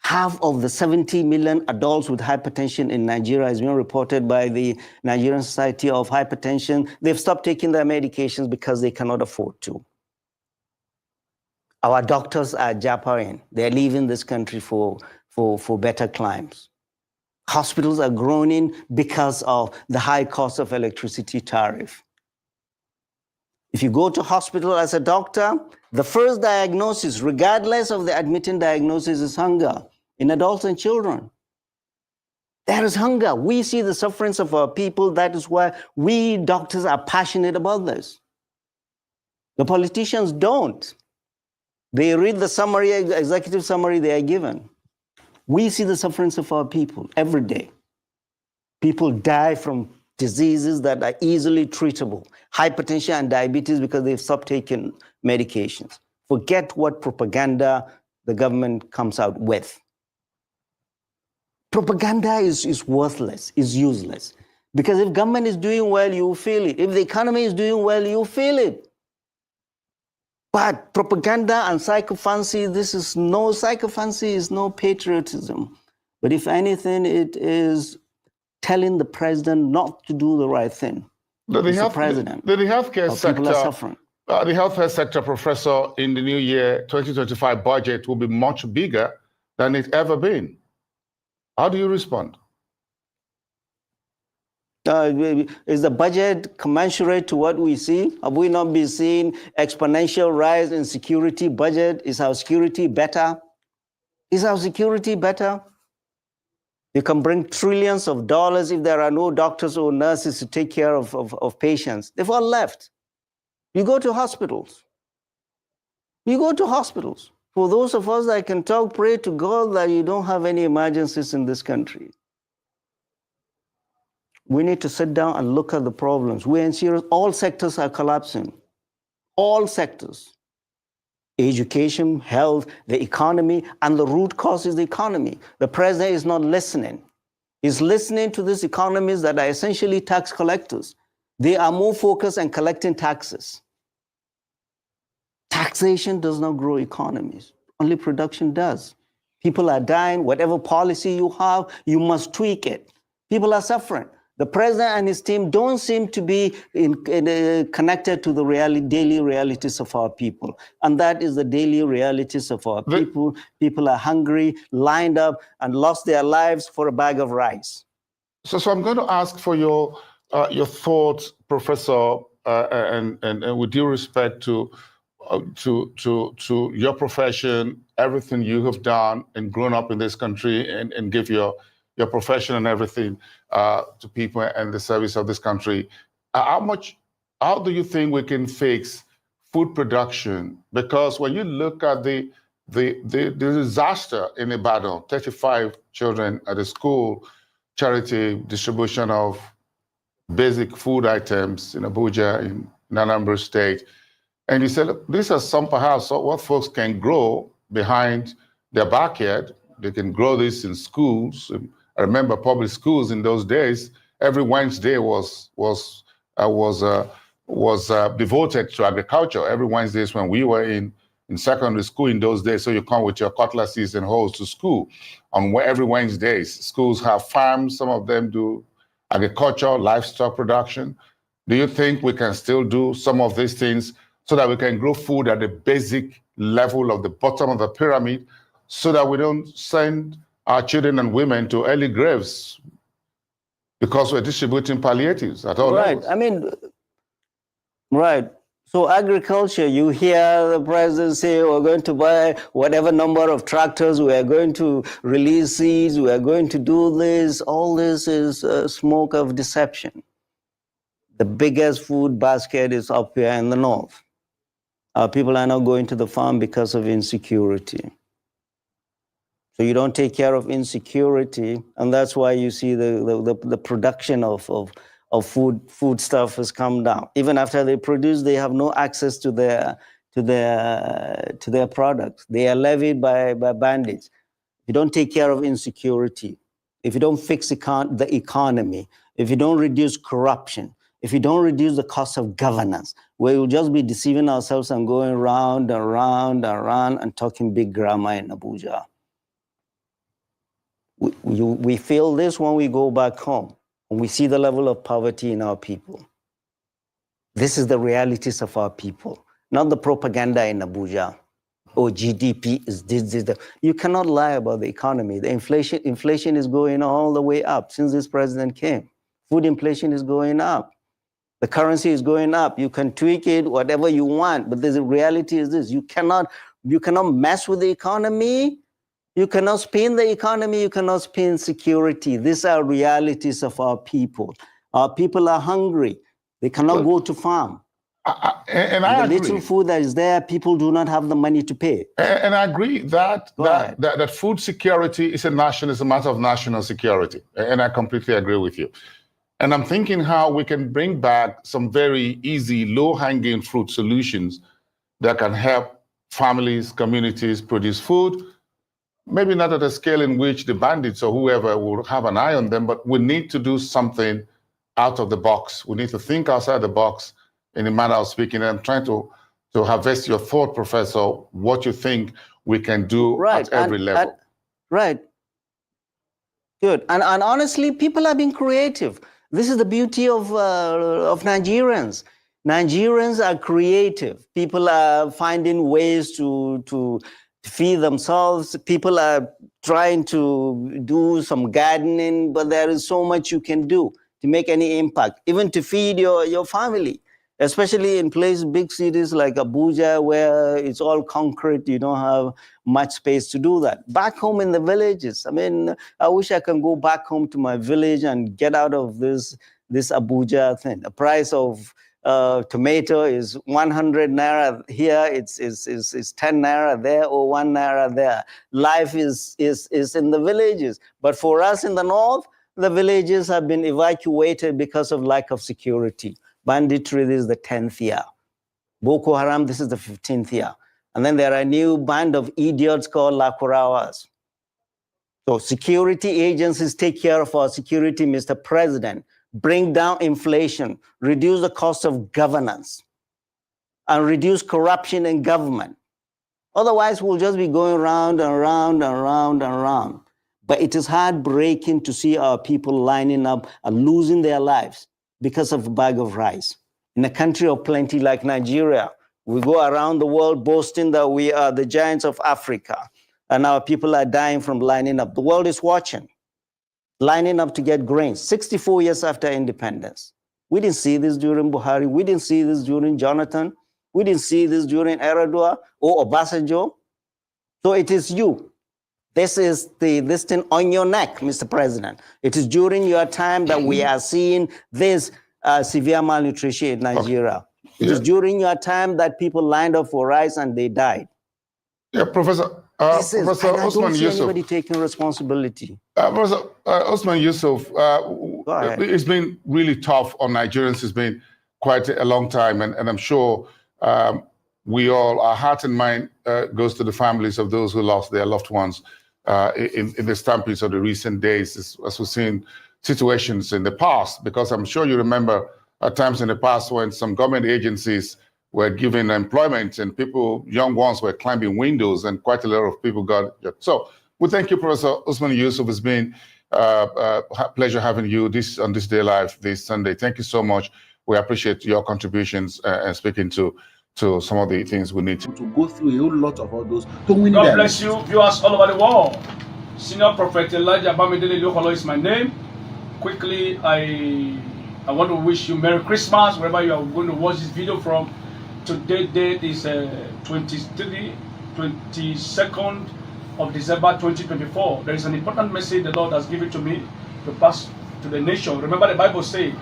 Half of the seventy million adults with hypertension in Nigeria has been reported by the Nigerian Society of Hypertension. They've stopped taking their medications because they cannot afford to. Our doctors are jappering. They're leaving this country for, for, for better climes. Hospitals are groaning because of the high cost of electricity tariff. If you go to hospital as a doctor, the first diagnosis, regardless of the admitting diagnosis, is hunger. in adults and children. There is hunger. We see the sufferings of our people. That is why we doctors are passionate about this. The politicians don't. They read the summary, executive summary they are given. We see the sufferings of our people every day. People die from diseases that are easily treatable, hypertension and diabetes, because they've stopped taking medications. Forget what propaganda the government comes out with. Propaganda is, is worthless, is useless. Because if government is doing well, you feel it. If the economy is doing well, you feel it. But propaganda and sycophancy, this is no sycophancy, is no patriotism. But if anything, it is telling the president not to do the right thing. The, the Mister health, President, the, the healthcare our people are sector, suffering. uh, the healthcare sector, Professor, in the new year twenty twenty-five budget will be much bigger than it's ever been. How do you respond? Uh, is the budget commensurate to what we see? Have we not been seeing exponential rise in security budget? Is our security better? Is our security better? You can bring trillions of dollars if there are no doctors or nurses to take care of, of, of patients. They've all left. You go to hospitals. You go to hospitals. For those of us that can talk, pray to God that you don't have any emergencies in this country. We need to sit down and look at the problems. We're in serious, all sectors are collapsing. All sectors. Education, health, the economy, and the root cause is the economy. The president is not listening. He's listening to these economies that are essentially tax collectors. They are more focused on collecting taxes. Taxation does not grow economies. Only production does. People are dying. Whatever policy you have, you must tweak it. People are suffering. The president and his team don't seem to be in, in, uh, connected to the reality, daily realities of our people. And that is the daily realities of our The- people. People are hungry, lined up, and lost their lives for a bag of rice. So, so I'm going to ask for your uh, your thoughts, Professor, uh, and, and and with due respect to uh, to to to your profession, everything you have done and grown up in this country, and and give your your profession and everything uh, to people and the service of this country. Uh, how much? How do you think we can fix food production? Because when you look at the the the, the disaster in Ibadan, thirty-five children at a school, charity distribution of basic food items in Abuja, in Anambra State. And you said, look, these are some perhaps what folks can grow behind their backyard. They can grow this in schools. I remember public schools in those days. Every Wednesday was was uh, was uh, was uh, devoted to agriculture. Every Wednesdays when we were in in secondary school in those days, so you come with your cutlasses and hoes to school on every Wednesdays. Schools have farms. Some of them do agriculture, livestock production. Do you think we can still do some of these things so that we can grow food at the basic level of the bottom of the pyramid, so that we don't send our children and women to early graves because we're distributing palliatives at all Right. levels? I mean, right. So agriculture, you hear the president say, "We're going to buy whatever number of tractors, we are going to release seeds, we are going to do this." All this is uh, smoke of deception. The biggest food basket is up here in the north. Our people are not going to the farm because of insecurity. So you don't take care of insecurity, and that's why you see the, the, the, the production of, of, of food, food stuff has come down. Even after they produce, they have no access to their, to their, to their products. They are levied by, by bandits. If you don't take care of insecurity, if you don't fix econ-, the economy, if you don't reduce corruption, if you don't reduce the cost of governance, we will just be deceiving ourselves and going round and round and round and talking big grammar in Abuja. We, you, we feel this when we go back home, when we see the level of poverty in our people. This is the realities of our people, not the propaganda in Abuja. Oh, G D P is this, this, that. You cannot lie about the economy. The inflation, inflation is going all the way up since this president came. Food inflation is going up. The currency is going up. You can tweak it, whatever you want, but the reality is this: you cannot, you cannot mess with the economy You cannot spin the economy, you cannot spin security. These are realities of our people. Our people are hungry. They cannot go to farm. I, I, and I The agree. little food that is there, people do not have the money to pay. And, and I agree that Go that, ahead. that that food security is a national, is a matter of national security, and I completely agree with you. And I'm thinking how we can bring back some very easy, low-hanging fruit solutions that can help families, communities produce food. Maybe not at a scale in which the bandits or whoever will have an eye on them, but we need to do something out of the box. We need to think outside the box, in a manner of speaking. And I'm trying to to harvest your thought, Professor, what you think we can do Right, at every and- level. and- Right. Good. And, and honestly, people have been creative. This is the beauty of, uh, of Nigerians. Nigerians are creative. People are finding ways to, to feed themselves. People are trying to do some gardening, but there is so much you can do to make any impact, even to feed your, your family, especially in places, big cities like Abuja, where it's all concrete. You don't have much space to do that. Back home in the villages, I mean, I wish I can go back home to my village and get out of this, this Abuja thing. The price of, uh, tomato is one hundred naira here, it's, it's, it's, it's ten naira there, or one naira there. Life is, is, is in the villages. But for us in the north, the villages have been evacuated because of lack of security. Banditry, this is the tenth year. Boko Haram, this is the fifteenth year. And then there are a new band of idiots called Lakurawas. So security agencies take care of our security, Mister President. Bring down inflation, reduce the cost of governance, and reduce corruption in government. Otherwise, we'll just be going round and round and round and round. But it is heartbreaking to see our people lining up and losing their lives because of a bag of rice. In a country of plenty like Nigeria, we go around the world boasting that we are the giants of Africa, and our people are dying from lining up. The world is watching, lining up to get grain sixty-four years after independence. We didn't see this during Buhari. We didn't see this during Jonathan. We didn't see this during Yar'Adua or Obasanjo. So it is you. This is the, this thing on your neck, Mister President. It is during your time that we are seeing this, uh, severe malnutrition in Nigeria. It is Yeah. during your time that people lined up for rice and they died. Yeah, Professor uh, This is, Professor and I Usman don't see Yusuf. Anybody taking responsibility. Uh, Professor uh, Usman Yusuf, uh, w- Go ahead. It's been really tough on Nigerians. It's been quite a long time, and, and I'm sure um, we all, our heart and mind uh, goes to the families of those who lost their loved ones uh, in, in the stampedes of the recent days, as, as we've seen situations in the past. Because I'm sure you remember at times in the past when some government agencies were given employment and people, young ones, were climbing windows, and quite a lot of people got. So we thank you, Professor Usman Yusuf. It's been uh, uh, ha- pleasure having you this on this day live this Sunday. Thank you so much. We appreciate your contributions uh, and speaking to to some of the things we need to. To go through a whole lot of all those to win God them. Bless you, viewers all over the world. Senior Prophet Elijah Bamidele Lokolo is my name. Quickly, I I want to wish you Merry Christmas wherever you are going to watch this video from. Today date is uh, twenty-three, twenty-second of December twenty twenty-four. There is an important message the Lord has given to me to pass to the nation. Remember, the Bible says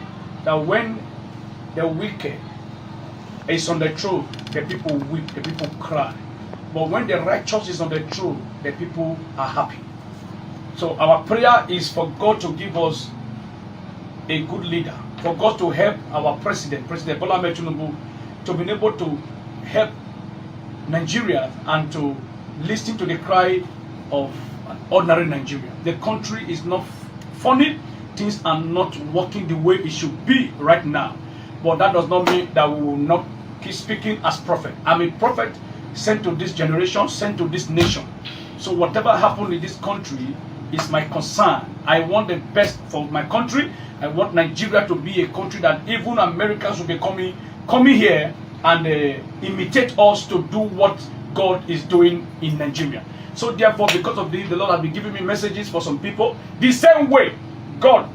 that when the wicked is on the throne, the people weep, the people cry. But when the righteous is on the throne, the people are happy. So our prayer is for God to give us a good leader, for God to help our president, President Bola Ahmed Tinubu, to be able to help Nigeria and to listen to the cry of an ordinary Nigerian. The country is not funny. Things are not working the way it should be right now. But that does not mean that we will not keep speaking as prophet. I'm a prophet sent to this generation, sent to this nation. So whatever happened in this country is my concern. I want the best for my country. I want Nigeria to be a country that even Americans will be coming coming here and uh, imitate us to do what God is doing in Nigeria. So therefore, because of this, the Lord has been giving me messages for some people. The same way God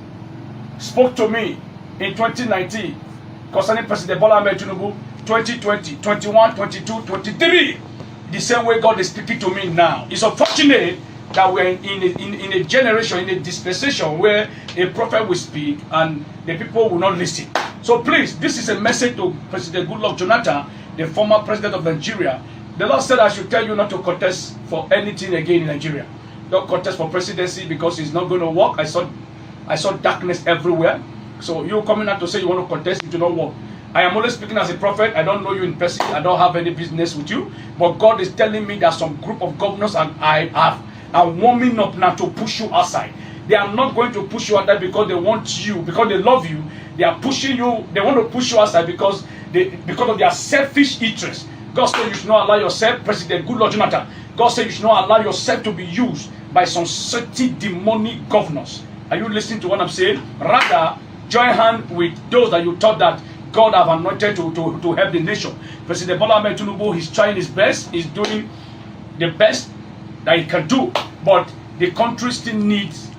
spoke to me in twenty nineteen concerning President Bola Ahmed Tinubu, twenty twenty, twenty-one, twenty-two, twenty-three. The same way God is speaking to me now. It's unfortunate that we're in, in, a, in, in a generation, in a dispensation where a prophet will speak and the people will not listen. So please, this is a message to President Goodluck Jonathan, the former president of Nigeria. The Lord said I should tell you not to contest for anything again in Nigeria. Don't contest for presidency because it's not going to work. I saw I saw darkness everywhere. So you coming out to say you want to contest, it will not work. I am only speaking as a prophet. I don't know you in person. I don't have any business with you. But God is telling me that some group of governors and I have are warming up now to push you outside. They are not going to push you outside because they want you, because they love you. They are pushing you. They want to push you outside because they because of their selfish interest. God said you should not allow yourself, President Goodluck Jonathan. God said you should not allow yourself to be used by some certain demonic governors. Are you listening to what I'm saying? Rather, join hand with those that you thought that God have anointed to, to, to help the nation. President Bola Ahmed Tinubu is trying his best, is doing the best that he can do, but the country still needs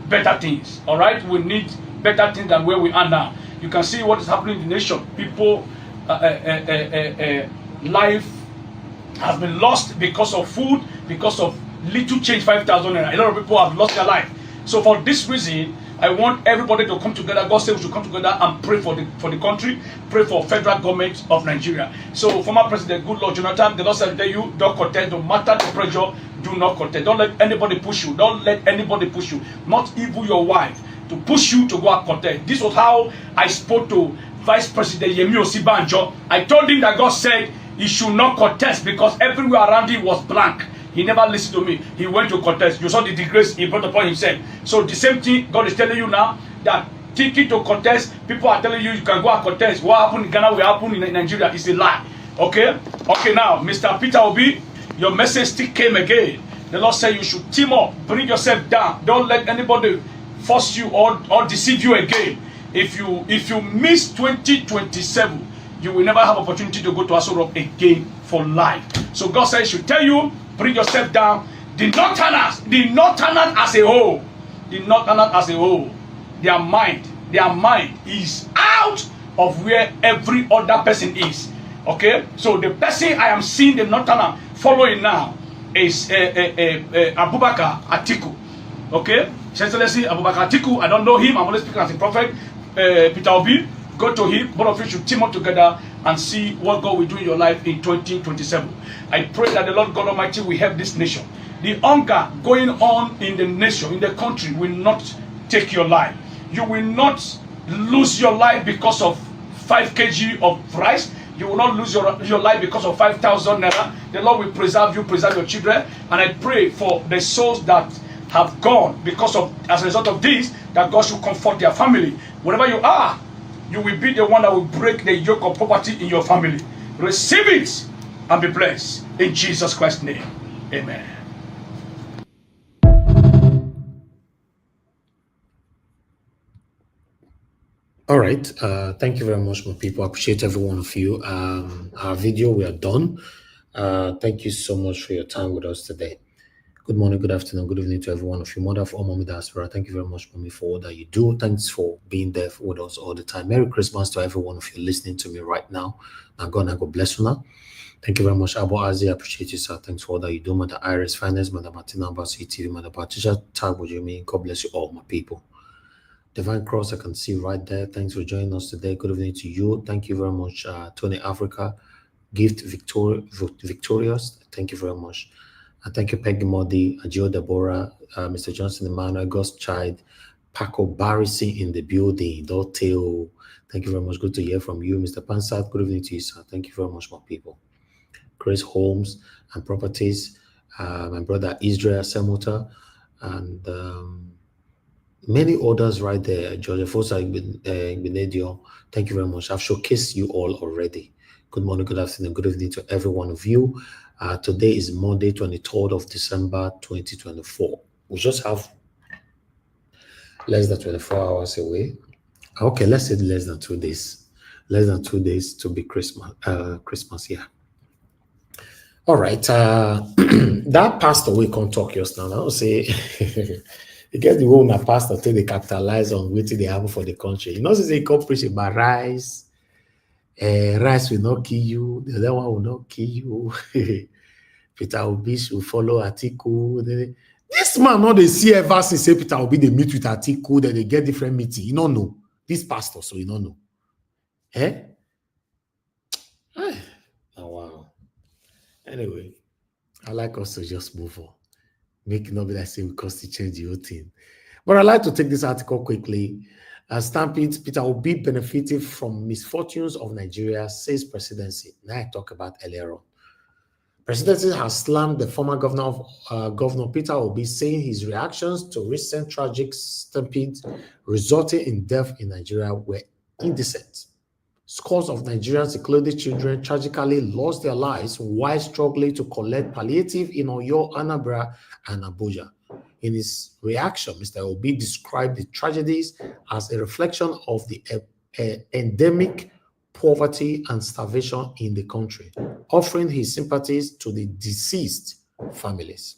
better things. All right, we need better things than where we are now. You can see what is happening in the nation. People, uh, uh, uh, uh, uh, uh, life has been lost because of food, because of little change, five thousand naira. A lot of people have lost their life. So for this reason, I want everybody to come together. God said we should come together and pray for the for the country, pray for federal government of Nigeria. So former President Goodluck Jonathan, the Lord said, "Tell you, don't contest, no matter the pressure, do not contest. Don't let anybody push you. Don't let anybody push you. Not even your wife to push you to go and contest." This was how I spoke to Vice President Yemi Osinbajo. I told him that God said he should not contest because everywhere around him was blank. He never listened to me. He went to contest. You saw the disgrace he brought upon himself. So the same thing God is telling you now, that thinking to contest, people are telling you you can go and contest. What happened in Ghana will happen in Nigeria is a lie. Okay? Okay, now, Mister Peter Obi, your message still came again. The Lord said you should team up, bring yourself down. Don't let anybody force you or, or deceive you again. If you if you miss twenty twenty-seven, you will never have opportunity to go to Aso Rock again for life. So God says, should tell you, bring yourself down. The northerners, the northerners as a whole, the northerners as a whole, their mind, their mind is out of where every other person is. Okay, so the person I am seeing the northerner following now is uh, uh, uh, uh, Abubakar Atiku. Okay, His Excellency Abubakar Atiku, I don't know him. I'm only speaking as a prophet. Uh, Peter Obi, go to him. Both of you should team up together and see what God will do in your life in twenty twenty-seven. I pray that the Lord God Almighty will help this nation. The hunger going on in the nation, in the country, will not take your life. You will not lose your life because of five K G of rice. You will not lose your, your life because of five thousand naira. The Lord will preserve you, preserve your children. And I pray for the souls that have gone because of, as a result of this, that God should comfort their family. Wherever you are, you will be the one that will break the yoke of poverty in your family. Receive it and be blessed in Jesus Christ's name. Amen. All right. Uh, thank you very much, my people. I appreciate every one of you. Um, our video, we are done. Uh, thank you so much for your time with us today. Good morning, good afternoon, good evening to every one of you. Mother of all, Mommy Diaspora, thank you very much, Mommy, for all that you do. Thanks for being there with us all the time. Merry Christmas to every one of you listening to me right now. And God, and God bless you now. Thank you very much, Abo Azi. I appreciate you, sir. Thanks for all that you do, Mother Iris Finance, Mother Martina Ambassador T V, Mother Patricia Tagbo Jimmy. God bless you all, my people. Divine Cross, I can see right there. Thanks for joining us today. Good evening to you. Thank you very much, uh, Tony Africa. Gift Victor- Victorious. Thank you very much. And thank you, Peggy Modi, Ajio Deborah, uh, Mister Johnson Emmanuel, God's Child, Paco Barrison in the building. Doteo. Thank you very much. Good to hear from you, Mister Pansat. Good evening to you, sir. Thank you very much, my people. Chris Holmes and Properties, uh, my brother Israel Semuta, and um, many others right there. George Fosa Igbenedio, thank you very much. I've showcased you all already. Good morning, good afternoon, good evening to every one of you. Uh, today is Monday, twenty-third of December, twenty twenty-four. We just have less than twenty-four hours away. Okay, let's say less than two days. Less than two days to be Christmas. Uh, Christmas, yeah. All right. Uh, that pastor will come talk just now. Now say, you get the one that pastor take they capitalize on wetin dey happen for the country. You know, say he come preach about rice. Uh, rice will not kill you. The other one will not kill you. Peter Obi should follow Atiku. They, This man no dey see ever since say Peter Obi dey meet with Atiku, that they get different meeting. You no know. This pastor, so you no know. Eh? Eh, oh, wow. Anyway, I like us to just move on. Make it not be like say we cost to change the whole thing. But I like to take this article quickly. Uh, Stampede Peter Obi benefited from misfortunes of Nigeria, says presidency. Now I talk about earlier on. Presidency has slammed the former governor of uh, Governor Peter Obi, saying his reactions to recent tragic stampede resulting in death in Nigeria were indecent. Scores of Nigerians, including children, tragically lost their lives while struggling to collect palliative in Oyo, Anambra, and Abuja. In his reaction, Mister Obi described the tragedies as a reflection of the uh, uh, endemic poverty and starvation in the country, offering his sympathies to the deceased families.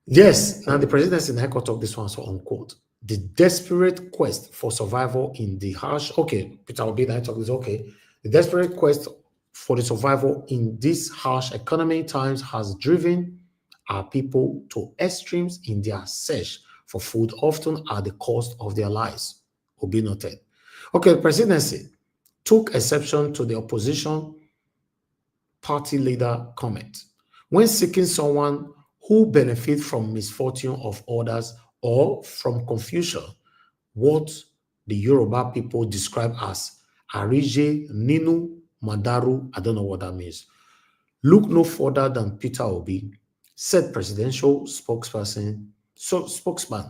Yes, now the presidency in High Court talk this one, so unquote. The desperate quest for survival in the harsh, okay, Peter Obi now talk this, okay. The desperate quest for the survival in this harsh economy times has driven our people to extremes in their search for food, often at the cost of their lives. Obi noted. Okay, the presidency took exception to the opposition party leader comment when seeking someone who benefits from misfortune of others or from confusion, what the Yoruba people describe as Arije Ninu Madaru. I don't know what that means. Look no further than Peter Obi, said presidential spokesperson, so spokesman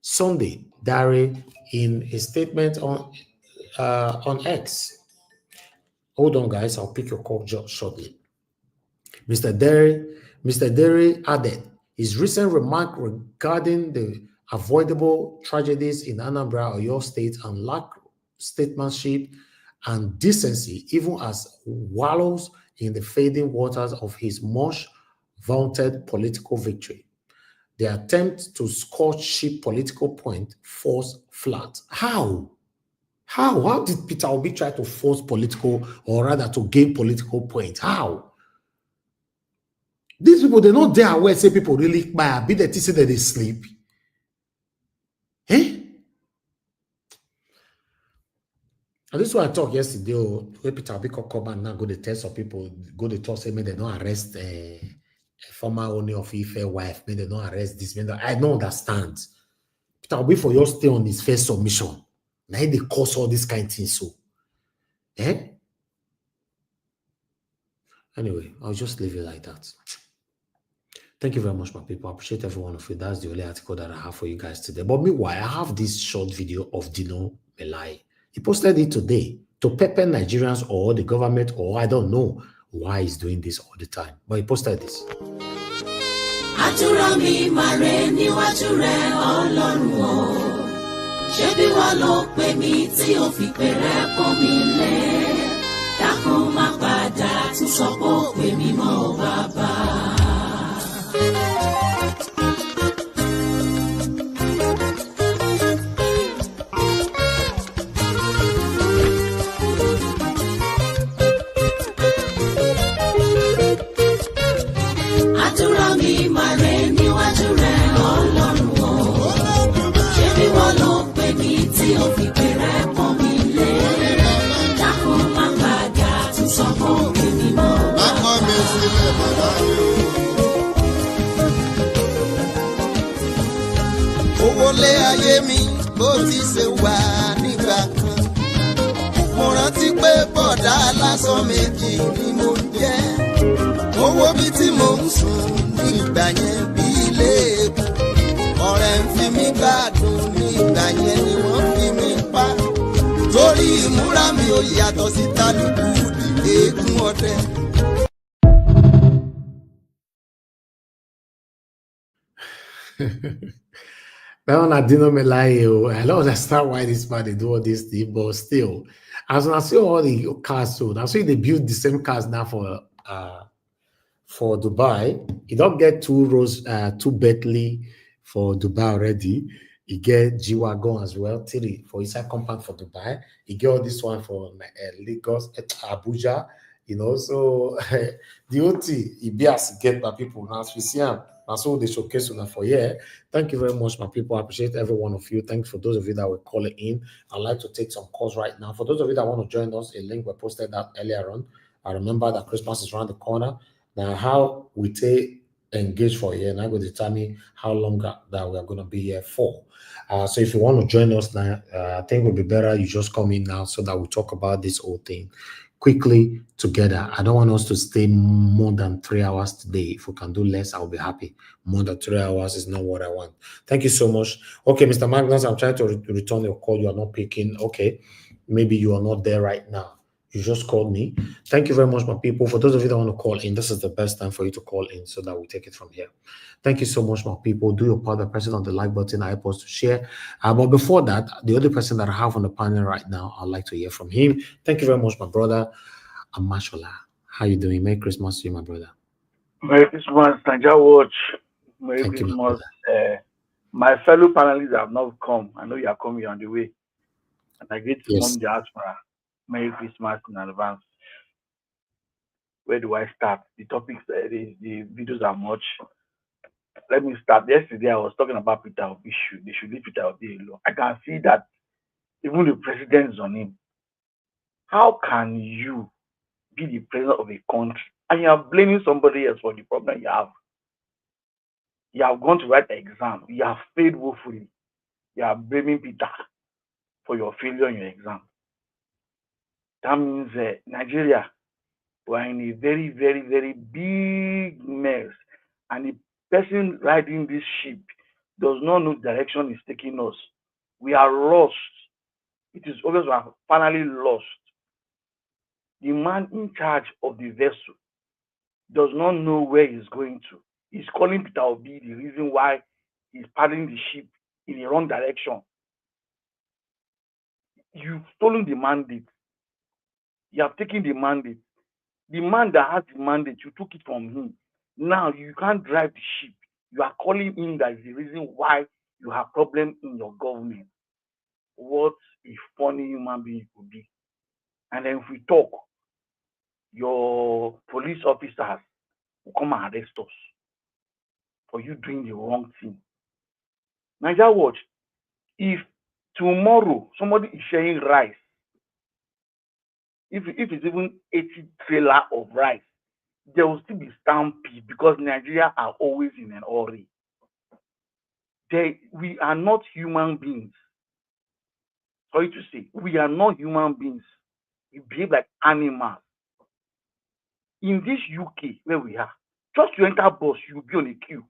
Sunday Dare in a statement on uh, on X. Hold on, guys. I'll pick your call just shortly. Mister Dare, Mister Dare added his recent remark regarding the avoidable tragedies in Anambra, Oyo State, and lack statesmanship and decency, even as wallows in the fading waters of his much vaunted political victory. The attempt to score cheap political point falls flat. How? How? How did Peter Obi try to force political, or rather to gain political point? How? These people, they know they are aware say people really buy, be the say that they sleep. Eh? And this is what I talk yesterday. Oh, when Peter Obi come come and now go dey tell some people, go dey talk say make they don't arrest a, a former owner of Ife wife, make they don't arrest this, make they, I don't understand. Peter Obi for your stay on his first submission. Now they cause all this kind of things. So, eh? Anyway, I'll just leave it like that. Thank you very much, my people. I appreciate every one of you. That's the only article that I have for you guys today. But meanwhile, I have this short video of Dino Melai. He posted it today to pepper Nigerians or the government, or I don't know why he's doing this all the time. But he posted this. Àdúrà mi máa rẹ níwájú rẹ Ọlọ́run o. Ṣé bí wọ́n ló pè mí tí o fi pè rẹ pọ́n mi lé? Dákun má padà tún sọ pé ó pè mí mọ́ o bàbá. Àdúrà mi máa rẹ níwájú rẹ Ọlọ́run o. Ṣé bí wọ́n ló pè mí tí o fi pè rẹ pọ́n mi lé? Dákun má padà tún sọ pé ó pè mí mọ́ o. Má kọ̀ mí sílẹ̀ bàbá mi o. Owó lé ayé mi bó ti ṣe wà nígbà kan. Mo rántí pé bọ̀dá lásán méjì ni mo jẹ́. Owó bí tí mò ń sùn nígbà yẹn bí ilé epo. Ọ̀rẹ́ ń fi mí gbádùn nígbà yẹn ni wọ́n fi mí pa. Torí ìmúra mi ò yàtọ̀ sí tálùkù eégún ọdẹ. That one I didn't know me lie. Oh. I don't understand why this man they do all this thing, but still, as I see all the cars, so I see they build the same cars now for uh for Dubai. You don't get two Rolls, uh, two Bentley for Dubai already. You get G Wagon as well, three for inside compound for Dubai. You get all this one for uh, Lagos, uh, Abuja. You know, so the O T, e be as e get, my people. Now, as we see am, na so they showcase una for here. Thank you very much, my people. I appreciate every one of you. Thanks for those of you that were calling in. I'd like to take some calls right now. For those of you that want to join us, a link was posted out earlier on. I remember that Christmas is around the corner. Now, how we take engage for here, and I go determine how long that we are going to be here for. Uh, so if you want to join us now, uh, I think it would be better you just come in now so that we talk about this whole thing quickly together. I don't want us to stay more than three hours today. If we can do less, I'll be happy. More than three hours is not what I want. Thank you so much. Okay, Mister Magnus, I'm trying to re- return your call. You are not picking. Okay, maybe you are not there right now. You just called me. Thank you very much, my people. For those of you that want to call in, this is the best time for you to call in so that we take it from here. Thank you so much, my people. Do your part by pressing on the like button. I post to share. Uh, but before that, the other person that I have on the panel right now, I'd like to hear from him. Thank you very much, my brother Amashola. How you doing? Merry Christmas to you, my brother. Merry Christmas, Naija Watch. Merry Thank you, my Christmas. Uh, my fellow panelists have not come. I know you are coming on the way. And I greet Yes. from diaspora. Merry Christmas in advance. Where do I start? The topics, uh, the, the videos are much. Let me start. Yesterday, I was talking about Peter Obi issue. They should leave Peter Obi alone. I can see that even the president is on him. How can you be the president of a country and you are blaming somebody else for the problem you have? You have gone to write exam. You have failed woefully. You are blaming Peter for your failure in your exam. That means uh, Nigeria, we are in a very, very, very big mess. And the person riding this ship does not know the direction it's taking us. We are lost. It is obvious we are finally lost. The man in charge of the vessel does not know where he's going to. He's calling Peter Obi the reason why he's paddling the ship in the wrong direction. You've stolen the mandate. You have taken the mandate. The man that has the mandate, you took it from him. Now you can't drive the ship. You are calling him that is the reason why you have problem in your government. What a funny human being you could be. And then if we talk, your police officers will come and arrest us for you doing the wrong thing. Naija Watch, if tomorrow somebody is sharing rice, if if it's even eighty trailer of rice, there will still be stampede because Nigeria are always in an hurry. They, we are not human beings. Sorry to say, we are not human beings. We behave like animals. In this U K where we are, just to enter bus, you'll be on a queue.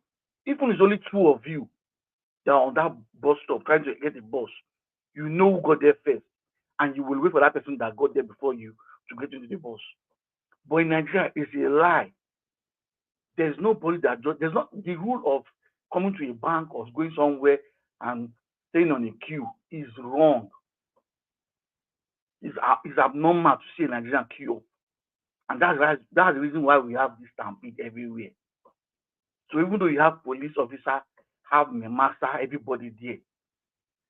Even it's only two of you that are on that bus stop trying to get the bus, you know who got there first, and you will wait for that person that got there before you to get into the bus. But in Nigeria, it's a lie. There's nobody that just, there's not the rule of coming to a bank or going somewhere and staying on a queue is wrong. It's, a- it's abnormal to see a Nigerian queue up. And that's why, that's the reason why we have this stampede everywhere. So even though you have police officer, have memasa, everybody there.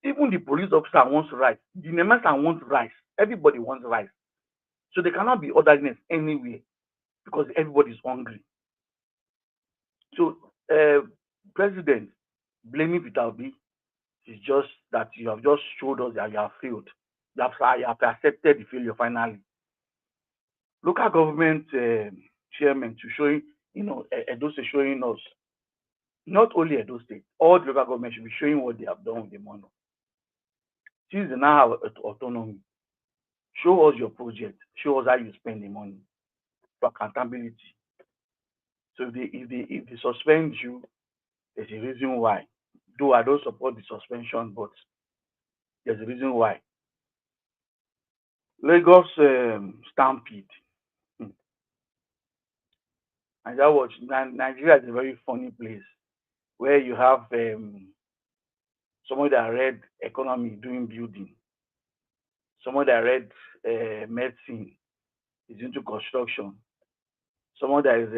Even the police officer wants rice. The memasa wants rice. Everybody wants rice. So there cannot be orderliness anywhere because everybody is hungry. So uh, President blaming Peter Obi is just that you have just showed us that you have failed. You have, you have accepted the failure finally. Local government um, chairman to showing, you know, E- Edo State showing us, not only Edo State, all the local government should be showing what they have done with the money. Since they now have aut- autonomy, show us your project, show us how you spend the money for accountability. So if they, if they, if they suspend you, there's a reason why. Though I don't support the suspension, but there's a reason why. Lagos um, stampede. Hmm. And that was Ni- Nigeria is a very funny place where you have um, somebody that read economy doing building, somebody that read uh, medicine is into construction, somebody that is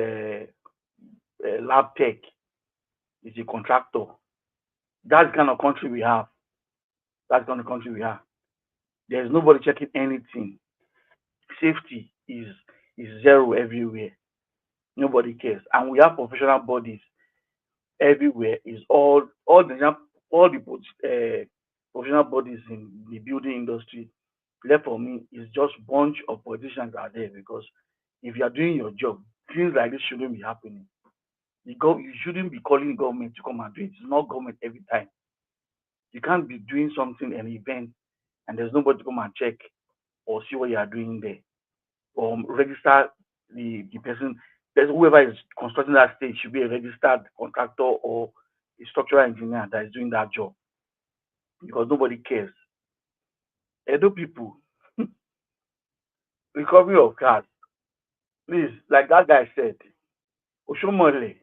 a, a lab tech is a contractor. That's the kind of country we have. That's the kind of country we have. There's nobody checking anything. Safety is is zero everywhere. Nobody cares. And we have professional bodies everywhere. Is all all the all the uh, professional bodies in the building industry left for me is just bunch of politicians out there, because if you are doing your job, things like this shouldn't be happening. You go, you shouldn't be calling government to come and do it. It's not government every time. You can't be doing something, an event, and there's nobody to come and check or see what you are doing there, or register the the person. There's whoever is constructing that stage should be a registered contractor or a structural engineer that is doing that job, because nobody cares. Edo people, recovery of cars. Please, like that guy said, Oshomole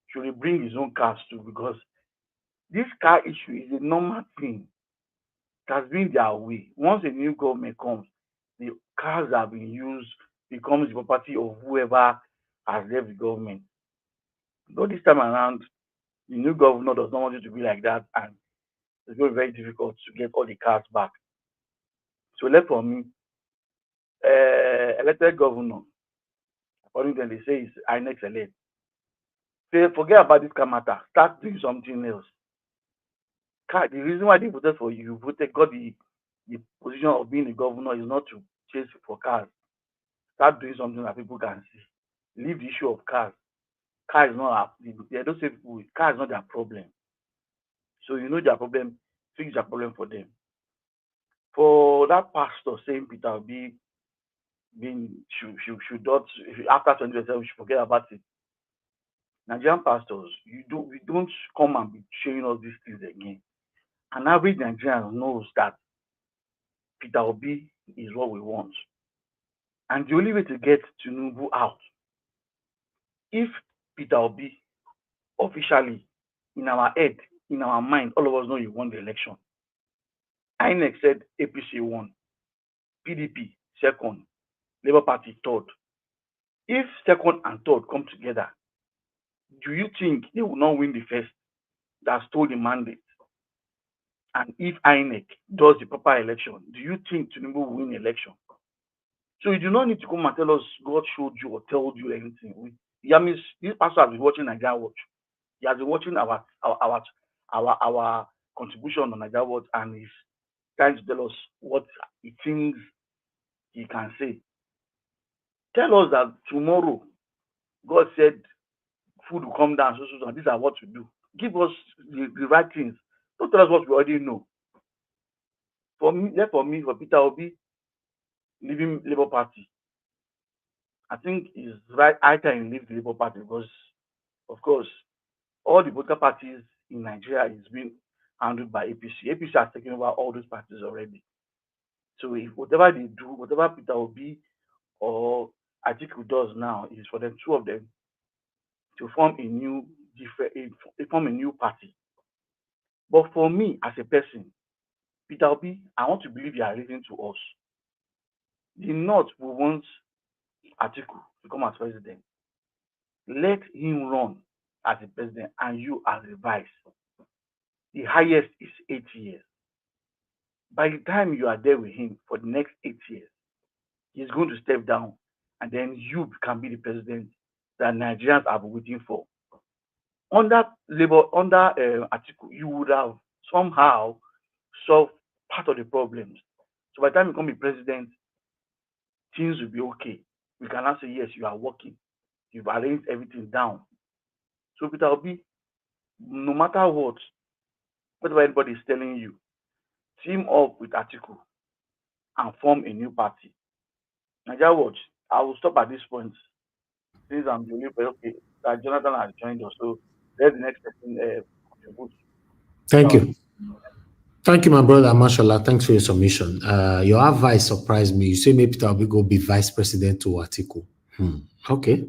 should bring his own cars too, because this car issue is a normal thing. It has been their way. Once a new government comes, the cars that have been used becomes the property of whoever has left the government. But this time around, the new governor does not want it to be like that, and it's going to be very difficult to get all the cars back. So left for me, uh, elected governor, according to them, they say it's INEC elect. Say, forget about this car matter. Start doing something else. Car, the reason why they voted for you, you voted, got the, the position of being a governor is not to chase for cars. Start doing something that people can see. Leave the issue of cars. Car is not a, they don't say people, car is not their problem. So you know their problem, fix their problem for them. For that pastor saying Peter Obi being should should should not, after twenty twenty-seven, we should forget about it. Nigerian pastors, you don't we don't come and be showing us these things again. An average Nigerian knows that Peter Obi is what we want. And the only way to get Tinubu out, if Peter Obi officially, in our head, in our mind, all of us know you won the election. INEC said APC won, PDP second, Labour Party third. If second and third come together, do you think they will not win the first that stole the mandate? And if INEC does the proper election, do you think Tinubu will win the election? So you do not need to come and tell us God showed you or told you anything. We, I mean, this pastor has been watching Naija Watch. He has been watching our our our our, our contribution on Naija Watch, and he's trying to tell us what he thinks he can say. Tell us that tomorrow God said food will come down, so so so, and these are what to do. Give us the, the right things. Don't tell us what we already know. For me, left for me, for Peter Obi, leaving Labour Party, I think it's right high time he leave the Labour Party because, of course, all the political parties in Nigeria is being handled by APC. APC has taken over all those parties already. So if whatever they do, whatever Peter Obi or Atiku does now, is for them, two of them, to form a new different, form a new party. But for me as a person, Peter Obi, I want to believe you are listening to us. The North will want Atiku to come as president. Let him run as a president and you as a vice. The highest is eight years. By the time you are there with him for the next eight years, he's going to step down, and then you can be the president that Nigerians have been waiting for. Under Labour, under uh, Atiku, you would have somehow solved part of the problems. So by the time you become the president, things will be okay. We can now say, yes, you are working. You've arranged everything down. So Peter Obi, no matter what, whatever anybody is telling you, team up with Atiku and form a new party. Naija Watch, I will stop at this point since I'm the only person. Okay, uh, Jonathan has joined us, so let the next person uh, contribute. Thank you. Thank you, my brother Mashallah. Thanks for your submission. Uh, your advice surprised me. You say maybe Peter Obi go be vice president to Atiku. Hmm. Okay.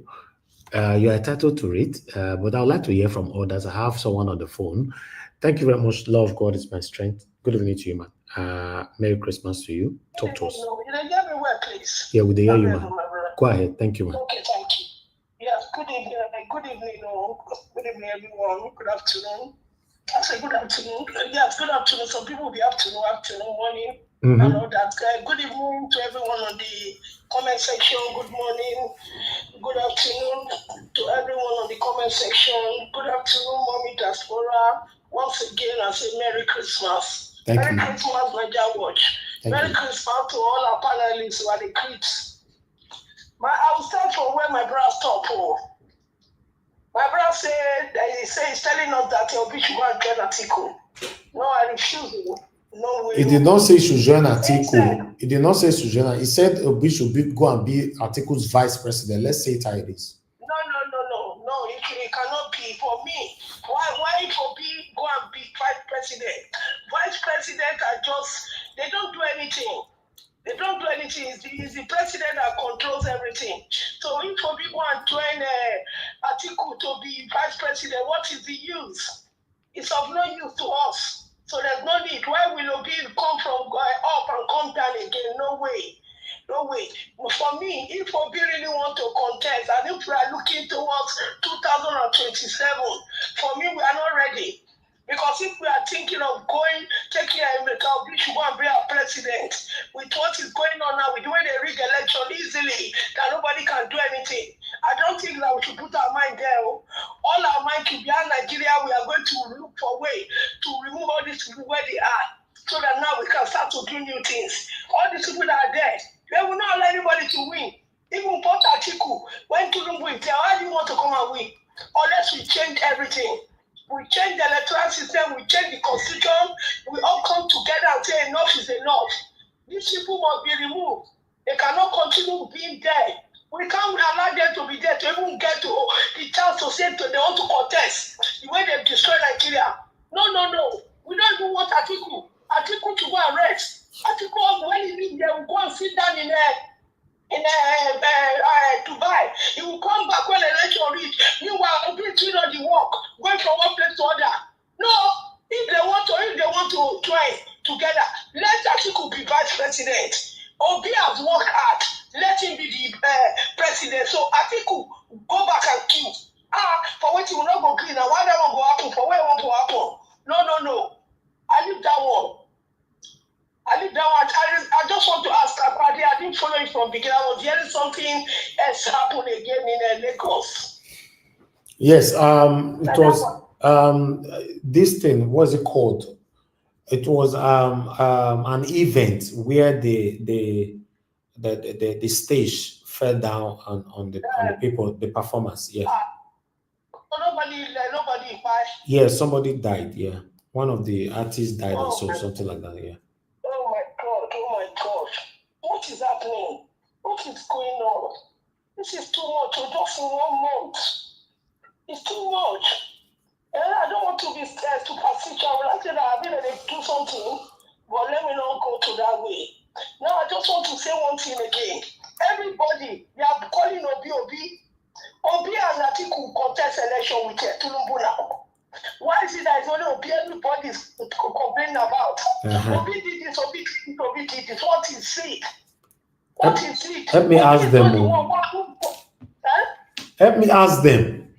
Uh, you're entitled to it, uh, but I would like to hear from others. I have someone on the phone. Thank you very much. Love God is my strength. Good evening to you, man. Uh, Merry Christmas to you. Talk to us. You dey hear me well, please? Yeah, we dey hear you, Hello, man. my brother. Go ahead. Thank you, man. Okay, thank you. Yes, good evening, uh, good evening, oh, good evening, everyone. Good afternoon. I say good afternoon. Yes, good afternoon. Some people will be afternoon, afternoon, morning. Mm-hmm. And all that. Uh, good evening to everyone on the comment section. Good morning. Good afternoon to everyone on the comment section. Good afternoon, Mommy Diaspora. Once again, I say Merry Christmas. Thank Merry you. Christmas, Naija Watch. Thank Merry you. Christmas to all our panelists who are the creeps. My, I will start from where my brother stop. Oh. My brother said that he say he's telling us that Obi should go and join Atiku. No, I refuse. Oh. No way. He did not say he should join Atiku. He did not say he should join. He said Obi should be, go and be Atiku's vice president. Let's say it how it is. No, no, no, no, no. It, it cannot be for me. Why, why Obi go and be vice president? Vice president are just, they don't do anything. They don't do anything. It's the, it's the president that controls everything. So if Obi go and join uh, Atiku to be vice president, what is the use? It's of no use to us. So there's no need. Why will Obi come from uh, up and come down again? No way. No way. For me, if Obi really want to contest, and if we are looking towards two thousand twenty-seven, for me, we are not ready. Because if we are thinking of going, taking a Emeka Obi should go and be our president, with what is going on now, with the way they rig election easily, that nobody can do anything, I don't think that we should put our mind there. Oh. All our mind should be how Nigeria, we are going to look for way to remove all these people where they are, so that now we can start to do new things. All these people that are there, they will not allow anybody to win. Even Paul Atiku, when Tinubu is there, why do you want to come and win? Unless we change everything. We change the electoral system, we change the constitution, we all come together and say enough is enough. These people must be removed. They cannot continue being there. We can't allow them to be there to even get to the chance to say to, they want to contest the way they destroy Nigeria. No, no, no. We don't even want Atiku. Atiku to go and rest. Atiku, when he leave there, we go and sit down in there. In uh, uh, uh, Dubai, he will come back when election reach. Meanwhile, Obi is doing all the work, going from one place to other. No, if they want to, if they want to join together, let Atiku be vice president. Obi has worked hard. Let him be the uh, president. So Atiku, go back and queue. Ah, for wetin we no go green now? Why that one go happen? For where one go happen? No, no, no. I leave that one. I leave that one. I, I just want to ask Akwadi. I didn't follow it from beginning. I was hearing something else happen again in uh, Lagos. Yes, um, it was um, this thing. What's it called? It was um, um, an event where the the the, the, the stage fell down on, on the on the people, the performance. Yeah. Ah. So nobody, like, nobody died. Yeah, somebody died. Yeah, one of the artists died or so, something like that. Yeah. Oh my God! Oh my God! What is happening? What is going on? This is too much. Oh, just in one month, it's too much. And I don't want to be uh, superstitious. I would like to say that I really do something, but let me not go to that way. Now I just want to say one thing again. Everybody, they are calling Obi Obi. Obi and Atiku contest election with uh, Tinubu now. Why is it that it's only Obi everybody is complaining about? Uh-huh. Obi did this, Obi did this, Obi did this. What is it? What is it? Help me ask them. Help me ask them.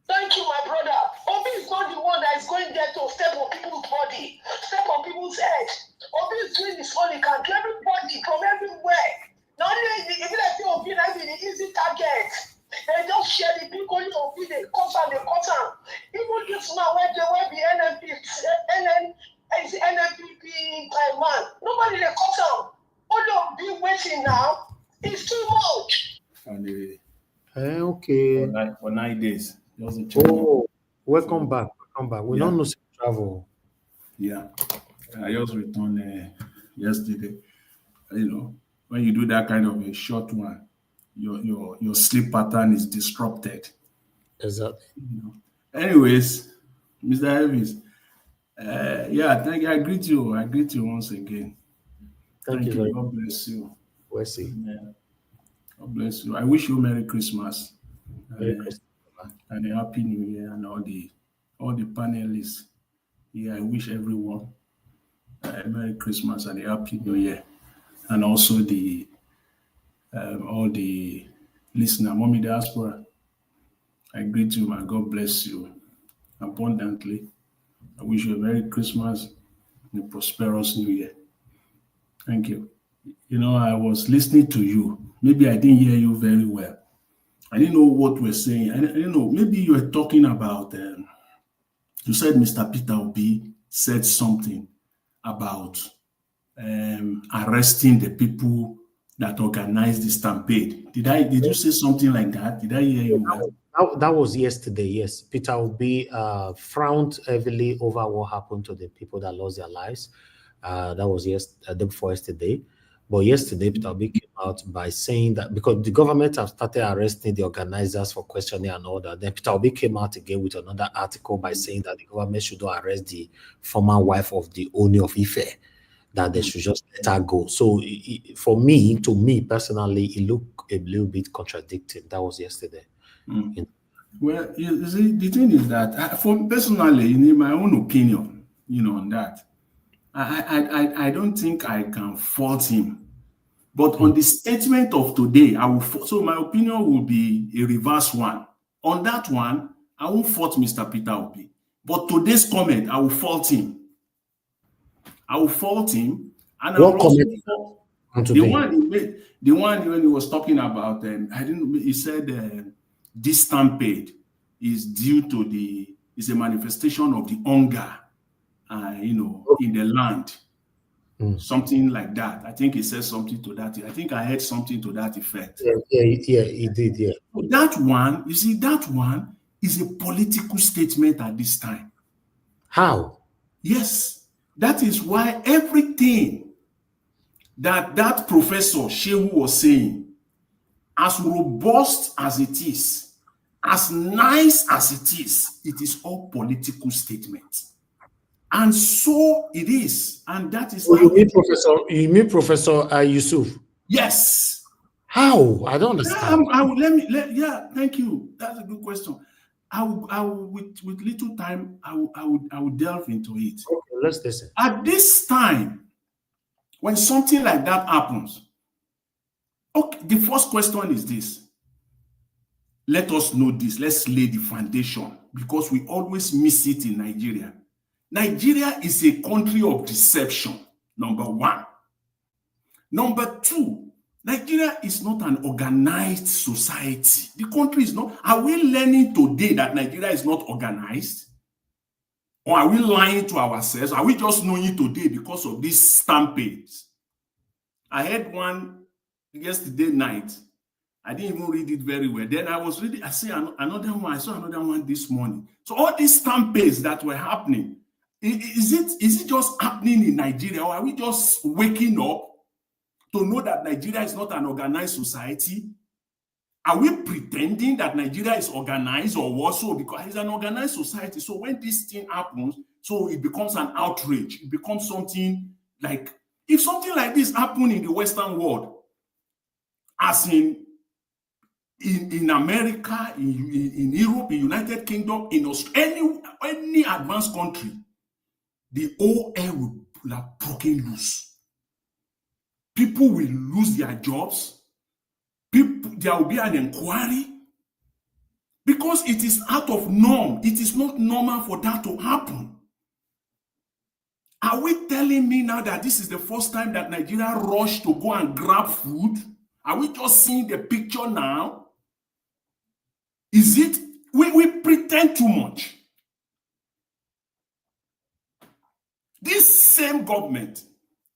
Thank you, my brother. Obi is not the one that is going there to step on people's body, step on people's head. Obi is doing his own. He can do everybody from everywhere. Not only if you like Obi, like the easy target. They just share the big only Obi. They cut and they cut and even this man where they where the N N P, N N, is N N P P uh, man. Nobody they cut him. All of be waiting now. It's too much. And uh, eh, okay. For nine, for nine days. Just a oh, welcome back. Welcome back. We yeah. don't know travel. Yeah. I just returned uh, yesterday. You know, when you do that kind of a short one, your your your sleep pattern is disrupted. Exactly. You know. Anyways, Mister Elvis, uh, yeah, thank you. I greet you. I greet you once again. Thank, thank you. you. God bless you. Bless you. Yeah. God bless you. I wish you Merry Christmas. Merry uh, Christmas. And a Happy New Year and all the all the panelists. Yeah, I wish everyone a Merry Christmas and a Happy New Year, and also the um, all the listener, Mommy Diaspora. I greet you, my God bless you abundantly. I wish you a Merry Christmas and a prosperous New Year. Thank you. You know, I was listening to you. Maybe I didn't hear you very well. I didn't know what you were saying. I didn't know. Maybe you were talking about, um, you said Mister Peter Obi said something about, um, arresting the people that organized the stampede. Did I, did you say something like that? Did I hear you well? That, that was yesterday, yes. Peter Obi, uh, frowned heavily over what happened to the people that lost their lives. Uh, that was yes, uh, day before yesterday. But yesterday, Peter Obi came out by saying that because the government have started arresting the organizers for questioning and all that. Then Peter Obi came out again with another article by saying that the government should not arrest the former wife of the Ooni of Ife, that they should just let her go. So i- i- for me, to me personally, it looked a little bit contradicting. That was yesterday. Mm. Well, you, you see, the thing is that, uh, for personally, in my own opinion, you know, on that, I, I, I, I don't think I can fault him. But on the statement of today, I will. Fa- so my opinion will be a reverse one. On that one, I won't fault Mister Peter Obi. But today's comment, I will fault him. I will fault him. And I What will also comment? fault On the today. one he made, the one when he was talking about, um, I didn't. He said, uh, this stampede is due to the is a manifestation of the hunger, uh, you know, in the land, Mm. something like that. I think he said something to that. I think I heard something to that effect. Yeah, yeah, yeah, he did. Yeah. So that one, you see, that one is a political statement at this time. How? Yes, that is why everything that that Professor Shehu was saying, as robust as it is, as nice as it is, it is all political statement. And so it is. And that is Oh, you how mean Professor? You mean Professor uh, Yusuf? Yes. How? I don't Yeah, understand. um, I will, let me, let, yeah, thank you. That's a good question. I will, I will, with, with little time, I will, I will, I will delve into it. Okay, let's listen. At this time, when something like that happens, okay, the first question is this. Let us know this. Let's lay the foundation, because we always miss it in Nigeria. Nigeria is a country of deception, number one. Number two, Nigeria is not an organized society. The country is not. Are we learning today that Nigeria is not organized? Or are we lying to ourselves? Are we just knowing today because of these stampades? I heard one yesterday night. I didn't even read it very well. Then I was reading, I see an- another one. I saw another one this morning. So all these stampades that were happening, i- i- is it is it just happening in Nigeria, or are we just waking up to know that Nigeria is not an organized society? Are we pretending that Nigeria is organized or what? So because it's an organized society, so when this thing happens, so it becomes an outrage. It becomes something like, if something like this happened in the Western world, as in in, in America, in, in, in Europe, in United Kingdom, in Australia, any, any advanced country, the whole air will have broken loose. People will lose their jobs. People, there will be an inquiry because it is out of norm. It is not normal for that to happen. Are we telling me now that this is the first time that Nigeria rushed to go and grab food? Are we just seeing the picture now? Is it, we, we pretend too much. This same government,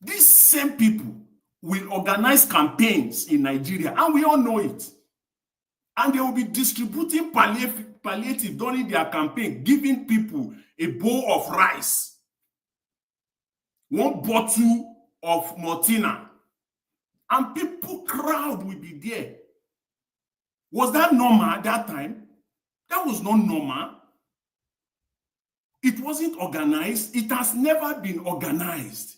these same people will organize campaigns in Nigeria, and we all know it. And they will be distributing palliative, palliative during their campaign, giving people a bowl of rice, one bottle of Maltina, and people crowd will be there. Was that normal at that time? That was not normal. It wasn't organized. It has never been organized.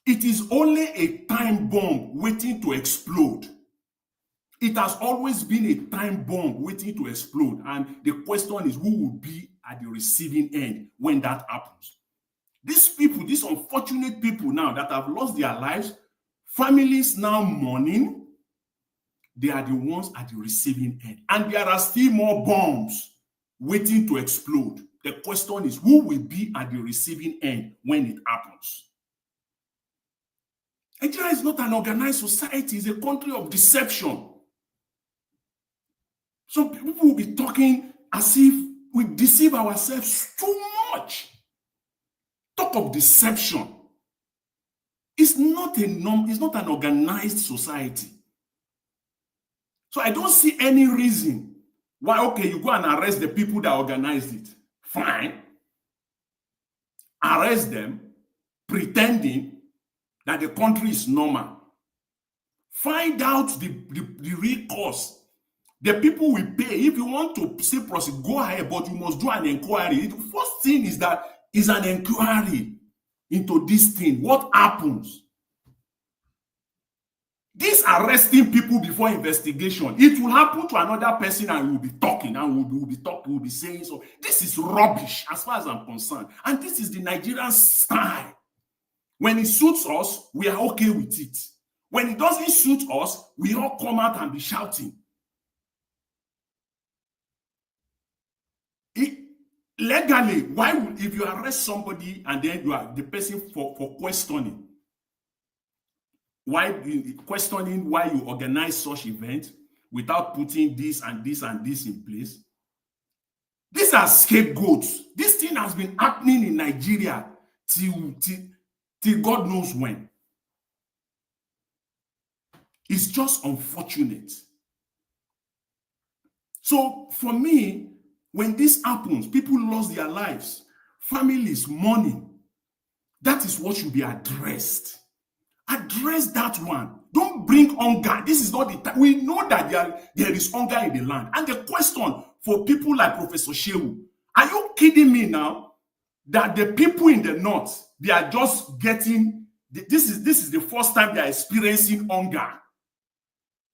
It is only a time bomb waiting to explode. It has always been a time bomb waiting to explode. And the question is, who will be at the receiving end when that happens? These people, these unfortunate people now that have lost their lives, families now mourning, they are the ones at the receiving end. And there are still more bombs waiting to explode. The question is, who will be at the receiving end when it happens? Nigeria is not an organized society, it's a country of deception. Some people will be talking as if we deceive ourselves too much. Talk of deception. It's not a norm, it's not an organized society. So I don't see any reason why, okay, you go and arrest the people that organized it. Fine. Arrest them, pretending that the country is normal. Find out the, the, the real cause. The people will pay. If you want to say prosecute, go ahead, but you must do an inquiry. The first thing is that is an inquiry into this thing. What happens? This arresting people before investigation, it will happen to another person and we'll be talking and we'll be, we'll be talking, we'll be saying so. This is rubbish as far as I'm concerned. And this is the Nigerian style. When it suits us, we are okay with it. When it doesn't suit us, we all come out and be shouting. It, legally, why would, if you arrest somebody and then you are the person for, for questioning, why you- questioning why you organize such event without putting this and this and this in place? These are scapegoats. This thing has been happening in Nigeria till, till, till God knows when. It's just unfortunate. So for me, when this happens, people lost their lives, families mourning. That is what should be addressed. Address that one. Don't bring hunger. This is not the time. We know that there, there is hunger in the land. And the question for people like Professor Shehu, are you kidding me now? That the people in the north, they are just getting, this is, this is the first time they are experiencing hunger.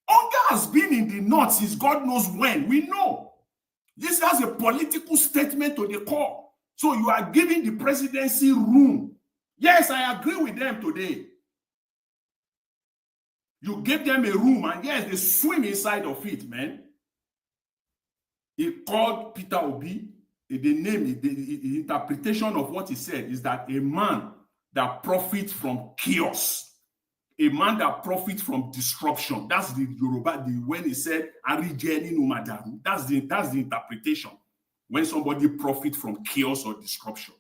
Hunger has been in the north since God knows when. We know. This has a political statement to the core. So you are giving the presidency room. Yes, I agree with them today. You gave them a room, and yes, they swim inside of it, man. He called Peter Obi. The name, the, the interpretation of what he said is that a man that profits from chaos, a man that profits from disruption. That's the Yoruba, the when he said, "Arijẹ nínú màdàrú." That's the, that's the interpretation. When somebody profits from chaos or disruption.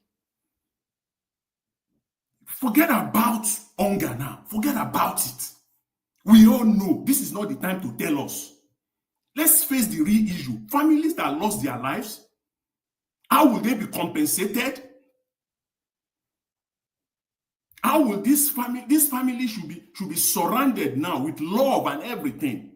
Forget about hunger now. Forget about it. We all know this is not the time to tell us. Let's face the real issue. Families that lost their lives, how will they be compensated? How will this family, this family should be, should be surrounded now with love and everything?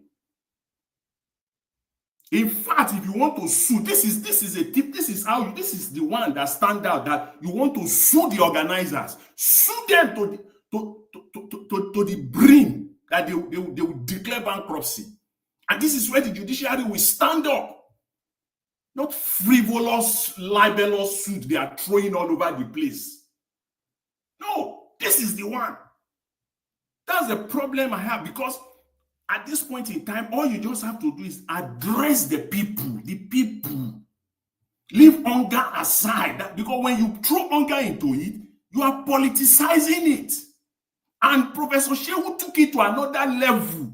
In fact, if you want to sue, this is, this is a tip, this is how you, this is the one that stand out, that you want to sue the organizers, sue them to the, to, to, to, to, to, to the brim, that they, they, they will declare bankruptcy. And this is where the judiciary will stand up. Not frivolous, libelous suit they are throwing all over the place. No, this is the one. That's the problem I have, because at this point in time, all you just have to do is address the people, the people. Leave hunger aside. That, because when you throw hunger into it, you are politicizing it. And Professor Shehu took it to another level.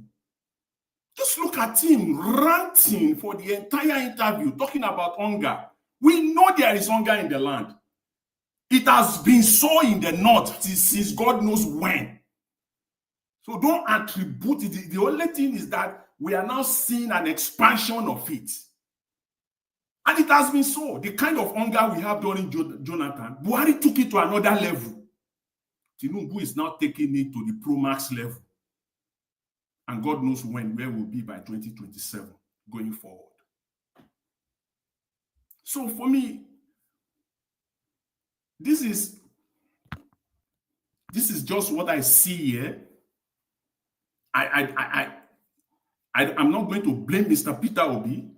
Just look at him ranting for the entire interview, talking about hunger. We know there is hunger in the land. It has been so in the north since, since God knows when. So don't attribute it. The, the only thing is that we are now seeing an expansion of it. And it has been so. The kind of hunger we have during Jo-, Jonathan, Buhari took it to another level. Tinubu is now taking it to the Pro Max level. And God knows when, where we'll be by twenty twenty-seven going forward. So for me, this is, this is just what I see here. I, I, I, I, I, I'm not going to blame Mister Peter Obi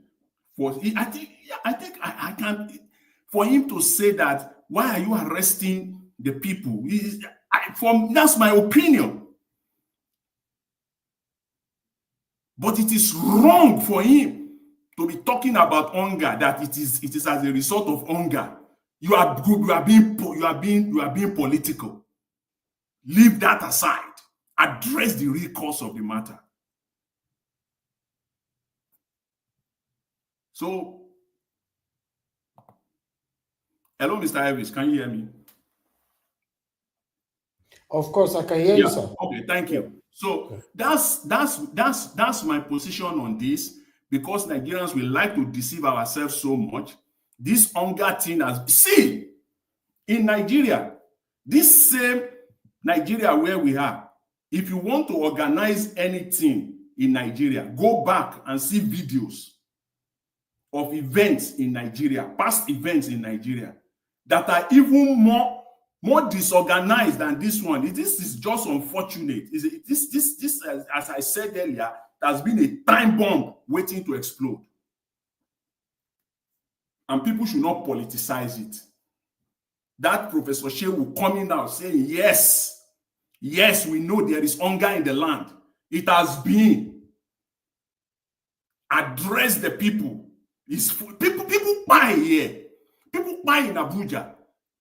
for, he, I think, yeah, I think I, I can, for him to say that, "Why are you arresting the people?" He is, I, from, that's my opinion. But it is wrong for him to be talking about hunger, that it is, it is as a result of hunger. You are good, you are being po-, you are being, you are being political. Leave that aside. address the real cause of the matter. So, hello, Mister Elvis, can you hear me? Of course, I can hear you, Yeah. sir. Okay, thank you. So that's that's that's that's my position on this, because Nigerians, we like to deceive ourselves so much. This hunger thing has, see, in Nigeria, this same Nigeria where we are, if you want to organize anything in Nigeria, go back and see videos of events in Nigeria, past events in Nigeria that are even more more disorganized than this one. This is just unfortunate. Is it- this this this as, as I said earlier, has been a time bomb waiting to explode. And people should not politicize it. That Professor Shehu coming out saying, "Yes, yes, we know there is hunger in the land. It has been. Address the people." It's fu- people people buy here. People buy in Abuja.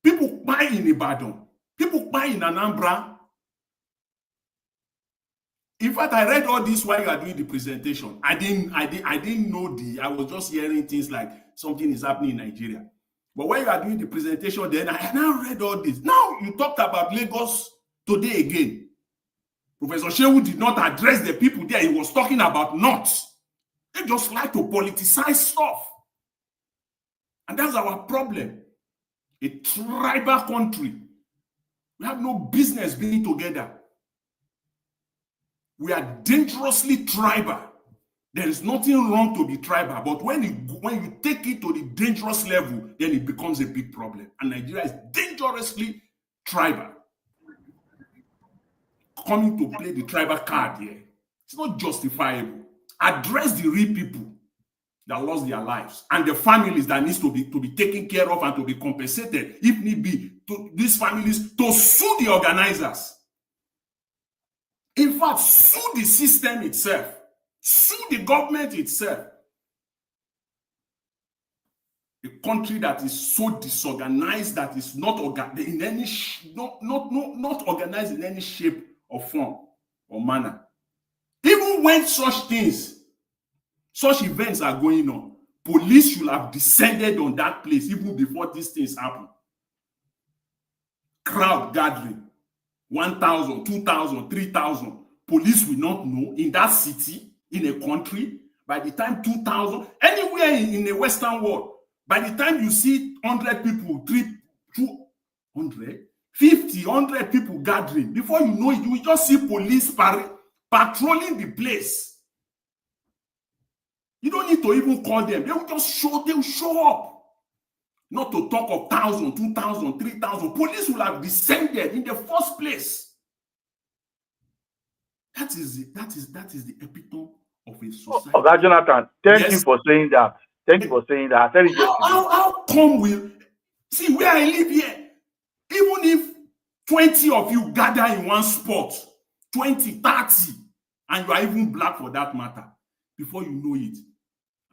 People buy in Ibadan. People buy in Anambra. In fact, I read all this while you are doing the presentation. I didn't, I didn't, I didn't know the. I was just hearing things like something is happening in Nigeria. But when you are doing the presentation, then I now read all this. Now you talked about Lagos today again. Professor Shehu did not address the people there. He was talking about North. They just like to politicize stuff. And that's our problem. A tribal country. We have no business being together. We are dangerously tribal. There is nothing wrong to be tribal, but when you when you take it to the dangerous level, then it becomes a big problem. And Nigeria is dangerously tribal. Coming to play the tribal card here, it's not justifiable. Address the real people that lost their lives and the families that needs to be to be taken care of and to be compensated, if need be, to these families to sue the organizers. In fact, sue the system itself, sue the government itself. A country that is so disorganized, that is not orga- in any sh- not, not not not organized in any shape or form or manner. Even when such things, such events are going on, police should have descended on that place even before these things happen. Crowd gathering, one thousand, two thousand, three thousand. Police will not know in that city, in a country, by the time two thousand, anywhere in, in the Western world, by the time you see hundred people, three, two hundred, fifty, hundred people gathering, before you know it, you will just see police par- patrolling the place. You don't need to even call them. They will just show, they will show up. Not to talk of thousand, two thousand, three thousand. Police will have descended in the first place. That is it. That is that is the epitome of a society. Oga Jonathan, thank you Yes. for saying that. Thank you for saying that. I said it How, yesterday. how, how come we see where I live here? Even if twenty of you gather in one spot, twenty, thirty, and you are even black for that matter, before you know it,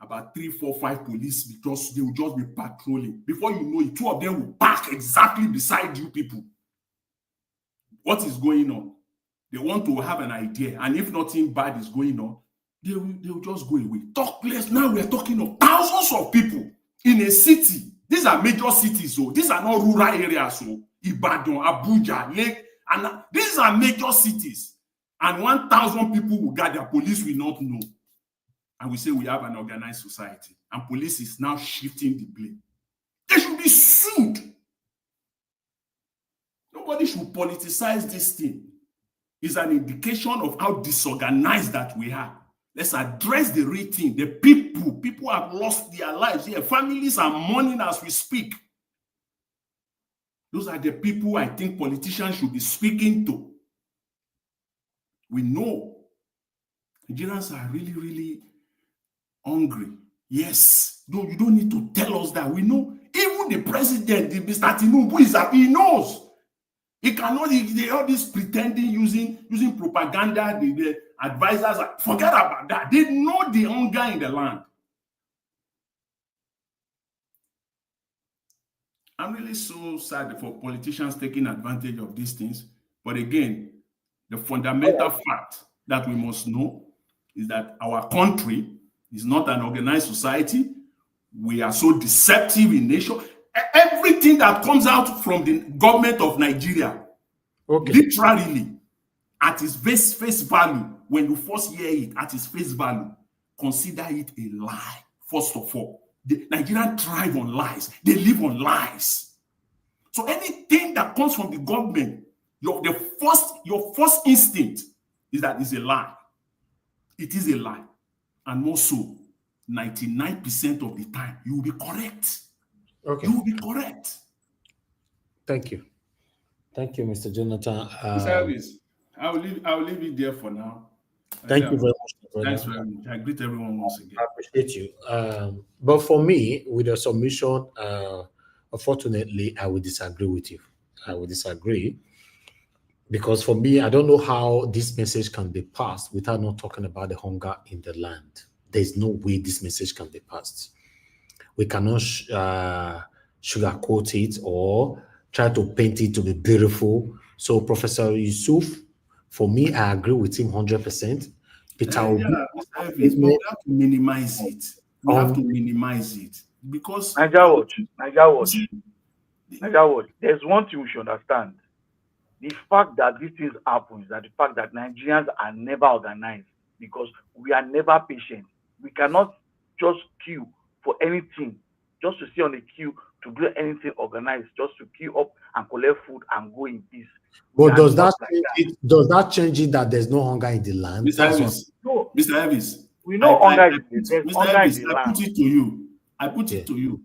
about three, four, five police will just they will just be patrolling. Before you know it, two of them will park exactly beside you people. What is going on? They want to have an idea, and if nothing bad is going on, they will, they will just go away. Talk less. Now we are talking of thousands of people in a city. These are major cities, so these are not rural areas. So Ibadan, Abuja, Lake, and these are major cities. And one thousand people will gather, police will not know. And we say we have an organized society, and police is now shifting the blame. They should be sued. Nobody should politicize this thing. It's an indication of how disorganized that we are. Let's address the real thing. The people, people have lost their lives here. Families are mourning as we speak. Those are the people I think politicians should be speaking to. We know Nigerians are really, really hungry. Yes. No, you don't need to tell us that. We know. Even the president, the Mister Tinubu is that he knows. He cannot, he, they all this pretending, using using propaganda, the, the advisors, forget about that. They know the hunger in the land. I'm really so sad for politicians taking advantage of these things. But again, The fundamental fact that we must know is that our country is not an organized society. We are so deceptive in nature. E- Everything that comes out from the government of Nigeria, Okay. literally, at its face, face value, when you first hear it at its face value, consider it a lie. First of all, the Nigerians thrive on lies. They live on lies. So anything that comes from the government, your the first your first instinct is that it's a lie. It is a lie, and more so, ninety-nine percent of the time you will be correct. Okay. You will be correct. Thank you. Thank you, Mister Jonathan. Um, Service. I will leave. I will leave it there for now. Thank Yeah. You very much, my brother. Thanks very much. I greet everyone once again. I appreciate you. Um, but for me, with your submission, uh, unfortunately, I will disagree with you. I will disagree because for me, I don't know how this message can be passed without not talking about the hunger in the land. There's no way this message can be passed. We cannot sh- uh, sugarcoat it or try to paint it to be beautiful. So, Professor Yusuf, for me, I agree with him hundred percent. Peter Uh, Obi, yeah, Mister Elvis, but we have to minimize it. We have Um, to minimize it because Naija watch, Naija watch, the- Naija watch. There's one thing we should understand. The fact that these things happen is that the fact that Nigerians are never organized because we are never patient. We cannot just queue for anything, just to sit on the queue to do anything organized, just to queue up and collect food and go in peace. But That's does that not like change it? Does that change it that there's no hunger in the land? Mister That's what- Elvis, No, Mister Elvis, we know I- I- hunger I is put- there's Mister hunger in Elvis, the I land. put it to you. I put Yeah. It to you.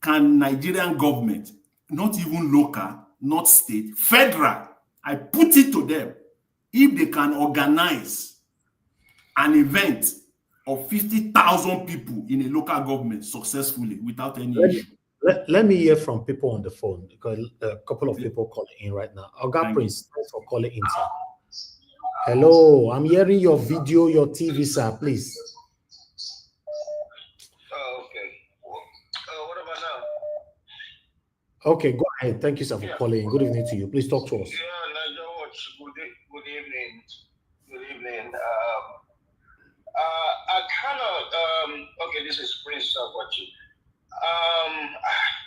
Can Nigerian government, not even local, not state, federal, I put it to them, if they can organize an event of fifty thousand people in a local government successfully without any Let me, issue? let, let me hear from people on the phone because a couple of people calling in right now. Oga Thank Prince, thanks for calling in, sir. Hello, I'm hearing your video, your T V, sir. Please. Oh, okay. Uh, what about now? Okay, go ahead. Thank you, sir, for calling. Good evening to you. Please talk to us. Yeah, Naija watch. Good, e- good evening. Good evening. Um, uh, I kind of um, okay. This is Prince Sakwachi. Um,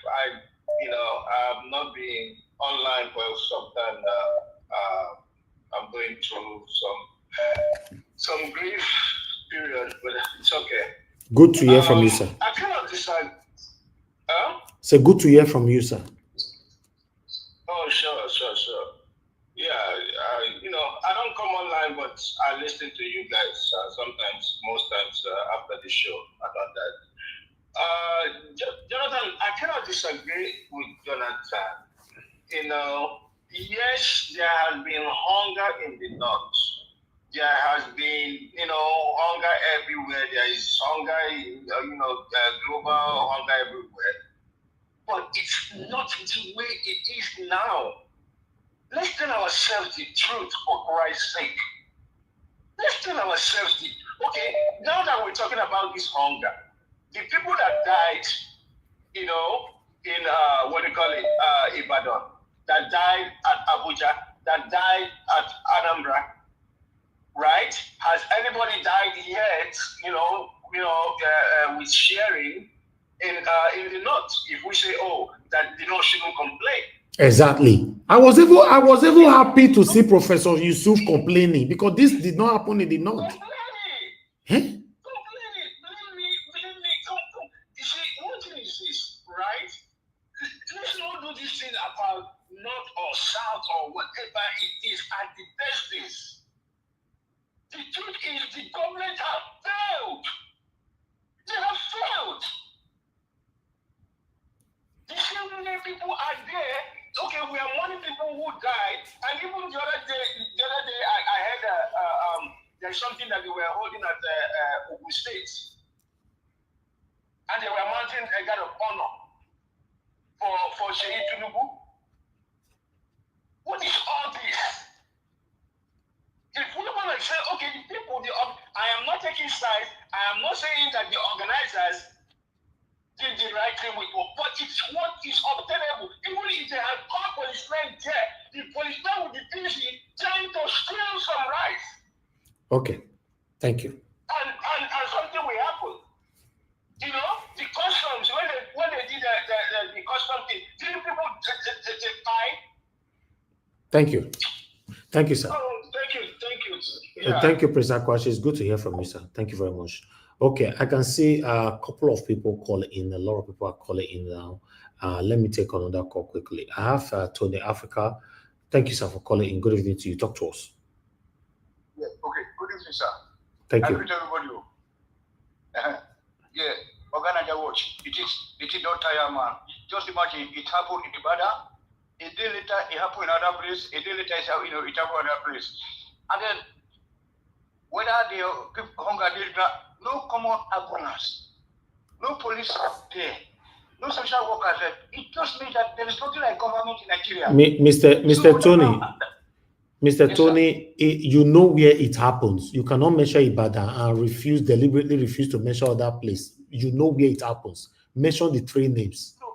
I, you know, I've not been online for some time now. Uh, I'm going through some some grief period, but it's okay. Good to hear from you, Um, sir. I kind of decide. Huh? Say good to hear from you, sir. Oh, sure, sure, sure. Yeah, I, you know, I don't come online, but I listen to you guys uh, sometimes, most times uh, after the show about that. Uh, Jo- Jonathan, I cannot disagree with Jonathan. You know, yes, there has been hunger in the north. There has been, you know, hunger everywhere. There is hunger, in, uh, you know, uh, global hunger everywhere. But it's not the way it is now. Let's tell ourselves the truth for Christ's sake. Let's tell ourselves the okay. Now that we're talking about this hunger, the people that died, you know, in uh, what do you call it, uh, Ibadan, that died at Abuja, that died at Anambra, right? Has anybody died yet? You know, you know, uh, uh, with sharing in uh, in the north. If we say, oh, that they don't shouldn't complain. Exactly. I was even I was even happy to see Professor Yusuf complaining because this did not happen in the north. Complaining, Eh? complaining, blame me, blame me. Come, come. You see, one thing is this, right? Let's not do this thing about north or south or whatever it is at the best things. The truth is, the government have failed. They have failed. The same many people are there. Okay, we are mourning people who died, and even the other day, the other day, I, I heard uh, uh, um, there's something that they were holding at uh, uh, Ogun State, and they were mounting a guard of honor for for Sheyi Tinubu. What is all this? If we want to say, okay, the people, the org- I am not taking sides. I am not saying that the organizers did the right thing with what, but it's what is obtainable. Even if they had caught policemen there, the policemen would be busy trying to steal some rice. Okay, thank you. And, and, and something will happen. You know, the customs, when they, when they did the, the, the, the custom thing, didn't people t- t- t- take time? Thank you. Thank you, sir. Oh, thank you, thank you. Uh, thank you, Prince Akwashi. It's good to hear from you, sir. Thank you very much. Okay, I can see a couple of people calling in. A lot of people are calling in now. Uh, let me take another call quickly. I have uh, Tony Africa. Thank you, sir, for calling in. Good evening to you. Talk to us. Yeah, okay, good evening, sir. Thank I you. greet everybody. Oh. Uh-huh. Yeah, Oga Naija Watch, it is, it is not tire, man. Just imagine, it happened in Ibadan. A day later, it happened in another place. A day later, it's, you know, it happened in another place. And then, whether they keep hunger, they, no common ambulance, no police there, no social workers there. It just means that there is nothing like government in Nigeria. Mi- Mister Mister So, Tony, uh, Mister Yes, sir. Tony, i- you know where it happens. You cannot mention Ibadan and refuse, deliberately refuse to mention other place. You know where it happens. Mention the three names. No,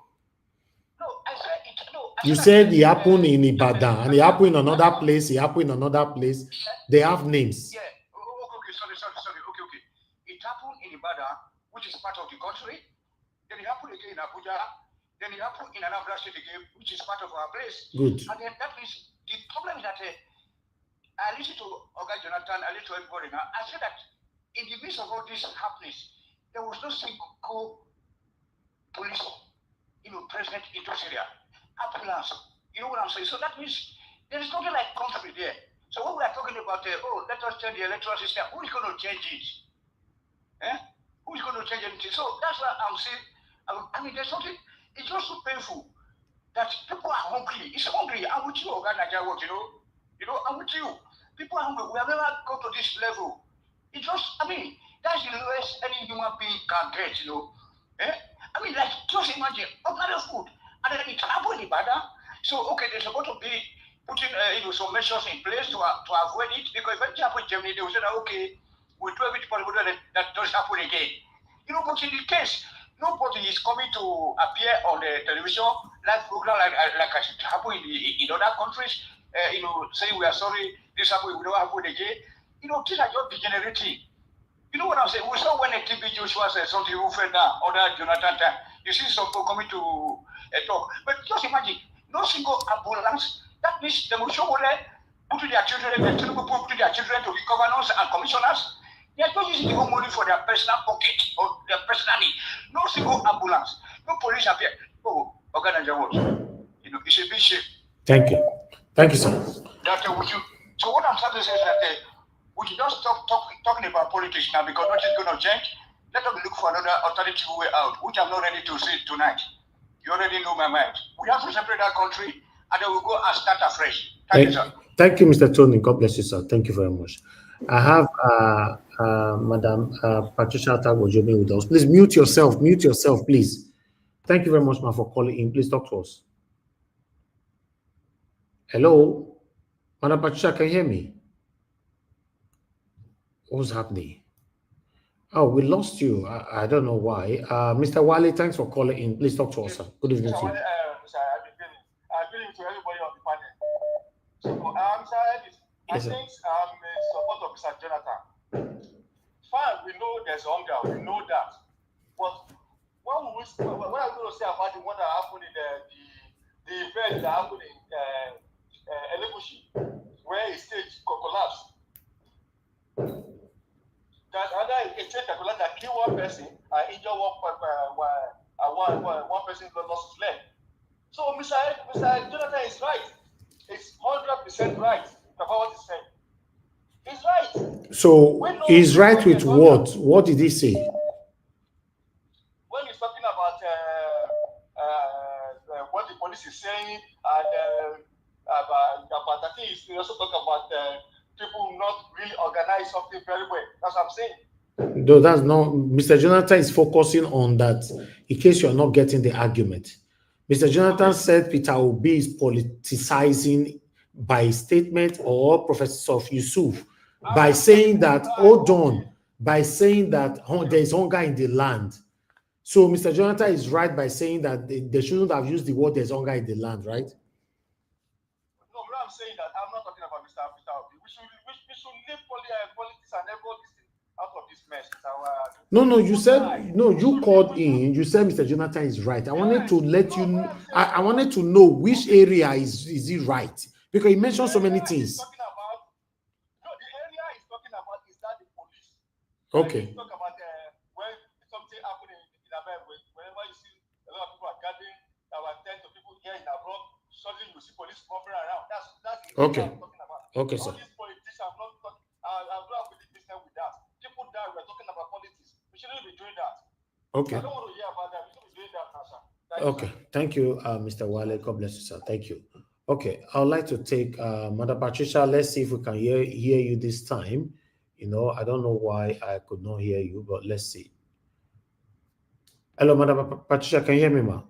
no, I said it. No, I You said said I it happened in Ibadan and it happened in another place. It happened in another place. They have names. Yeah. Oh, oh, okay, sorry, sorry, sorry. Okay, okay. It happened in Ibadan, which is part of the country. Then it happened again in Abuja. Then it happened in Anambra State again, which is part of our place. Good. And then that is the problem is that uh, I listen to Oga Jonathan, I listen to everybody now. I said that in the midst of all these happenings, there was no single police, you know, present in those areas. Ambulance, you know what I'm saying? So that means there is nothing like country there. So when we are talking about, uh, oh, let us change the electoral system, who is going to change it? Eh? Who is going to change anything? So that's why I'm saying, I mean, I mean, there's something, it's just so painful that people are hungry. It's hungry. I'm with you, Oga Naija Watch, you know. You know, I'm with you. People are hungry. We have never got to this level. It just, I mean, that's the lowest any human being can get, you know. Eh? I mean, like, just imagine, ordinary food. And then it happened in Ibadan. So, okay, they're supposed to be putting, uh, you know, some measures in place to, uh, to avoid it. Because if it happened in Germany, they will say that, okay, we'll do everything possible that that doesn't happen again. You know, but in the case, nobody is coming to appear on the television, live program like, like, like it happened in, the, in other countries, uh, you know, saying we are sorry, this happened, it will never happen again. You know, things are just degenerating. You know what I'm saying? We saw when a T B Joshua said something who fell down under Jonathan time. You see some people coming to a talk. But just imagine, no single ambulance. That means they will show where putting their children, the Tinubu putting their children to be governors and commissioners. They are just using the whole money for their personal pocket or their personal need. No single ambulance, no police appear. Oh, Oga Naija Watch. You know, it's a big shame. Thank you. Thank you, sir. That uh, would you? So what I'm trying to say is that uh, we should not stop talk, talking about politics now because nothing's going to change. Let us look for another alternative way out, which I'm not ready to say tonight. You already know my mind. We have to separate that country and then we'll go and start afresh. Thank you, sir. Thank you, Mister Tony. God bless you, sir. Thank you very much. I have uh, uh, Madam uh, Patricia Tagbojomi with us. Please mute yourself. Mute yourself, please. Thank you very much, ma, for calling in. Please talk to us. Hello? Madam Patricia, can you hear me? What's happening? Oh, we lost you. I, I don't know why. Uh, Mister Wale, thanks for calling in. Please talk to us, sir. Good evening to you. Uh, sir, I believe, I believe to everybody on the panel. So, um, sir, I Yes, sir. think I'm in support of Mister Jonathan. Fine, we know there's hunger, we know that. But when we, what are we going to say about the one that happened in the, the, the event that happened in uh, uh, Elegushi, where a stage co- collapsed? That other a stage that collapsed that killed one person and injured one, uh, one, uh, one, one, one person lost his leg. So Mister Ed- Mister Jonathan is right. It's hundred percent right about what he said. He's right. So he's right with what? What did he say? When he's talking about uh, uh, uh, what the police is saying and uh, about, about, I think he's also talking about uh, people not really organize something very well. That's what I'm saying. No, that's not. Mister Jonathan is focusing on that. In case you're not getting the argument, Mister Jonathan said Peter Obi is politicizing by statement or Professor Yusuf by saying that, hold on, by saying that hon- there is hunger in the land. So Mister Jonathan is right by saying that they, they shouldn't have used the word "there's hunger in the land," right? No, what I'm saying that I'm not talking about Mister Peter Obi. We should we, we should leave poli- uh, politics and all this thing out of this mess. It's our No, no, you said no. You called in. You said Mister Jonathan is right. I wanted to let you. Kn- I, I wanted to know which area is is he right, because he mentioned so many things. Talking about, no, the area he's talking about is that the police. Okay. Talk about uh, when something happened in, in America, whenever you see a lot of people are gathering, about ten to people here in abroad, suddenly you see police moving around. That's that's the Okay. Talking about. Okay, All sir. These politicians, I'm not talking. I, I'm not with this business with that. People that we're talking about politics. We shouldn't be doing that. Okay. I don't want to hear about that. We shouldn't be doing that now, sir. Thank Okay. Thank you, uh, Mister Wale. God bless you, sir. Thank you. Okay, I'd like to take uh, Mother Patricia. Let's see if we can hear hear you this time. You know, I don't know why I could not hear you, but let's see. Hello, Mother Pa- Patricia, can you hear me, ma?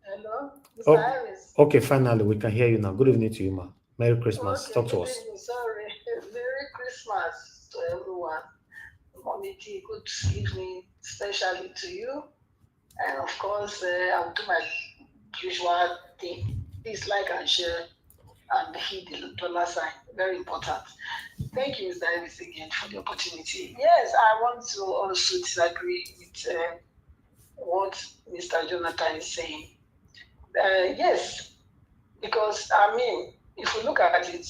Hello, Oh. Mister Harris. Okay, finally, we can hear you now. Good evening to you, ma. Merry Christmas. Okay, Talk to good us. Evening. Sorry. Merry Christmas to everyone. Mommy T, good evening, especially to you. And of course, uh, I'll do my usual thing. Please like and share and hit the dollar sign. Very important. Thank you, Mister Harris, again for the opportunity. Yes, I want to also disagree with uh, what Mister Jonathan is saying. Uh, yes, because I mean, if we look at it,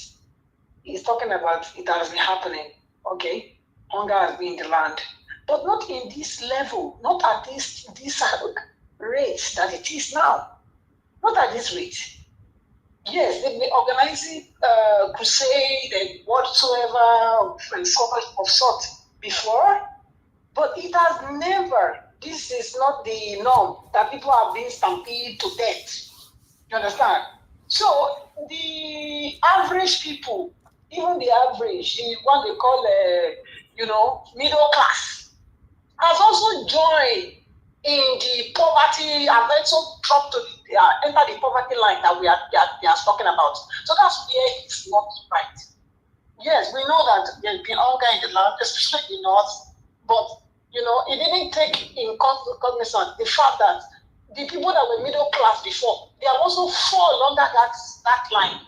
he's talking about it has been happening. Okay, hunger has been in the land, but not in this level, not at this this rate that it is now, not at this rate. Yes, they've been organizing uh, crusade and whatsoever and so much of sort before, but it has never. This is not the norm that people have been stampeded to death. You understand? So the average people, even the average, the one they call, uh, you know, middle class, has also joined in the poverty and also dropped to the, uh, enter the poverty line that we are, we are, we are talking about. So that's where it's not right. Yes, we know that there's been hunger in the land, especially in the north, but you know, it didn't take in con- cognizance the fact that the people that were middle class before, they have also fall under that that line,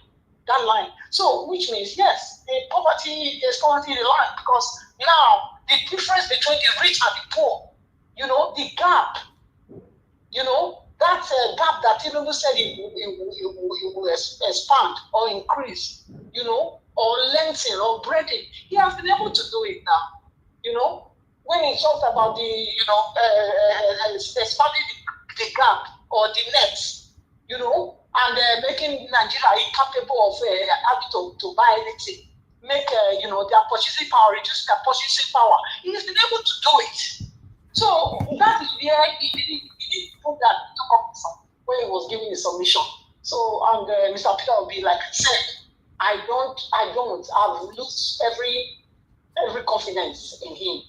that line. So, which means yes, the poverty is poverty in the land because now the difference between the rich and the poor, you know, the gap, you know, that uh, gap that Tinubu said he will, he will, he will, he will ex- expand or increase, you know, or lengthen or breaking, he has been able to do it now, you know. When he talked about the, you know, uh, uh, uh, expanding the, the gap or the net, you know, and uh, making Nigeria incapable of uh, having to, to buy anything, make uh, you know, their purchasing power, reduce their purchasing power. He has been able to do it. So that is where he didn't, he didn't put that to come from when he was giving his submission. So and uh, Mister Peter will be like I said, I don't, I don't, I've lost every every confidence in him.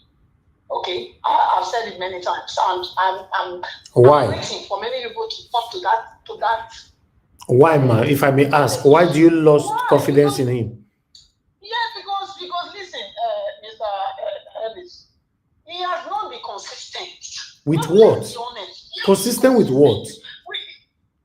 Okay, I, I've said it many times. I'm, I'm, I'm, I'm Why? Waiting for many people to talk to that, to that. Why, ma? If I may ask, why do you lost Why? Confidence in him? Yeah, because because listen, uh, Mister Uh, Ellis, he has not been consistent. With Let's what? Be honest. He has Consistent with what? With,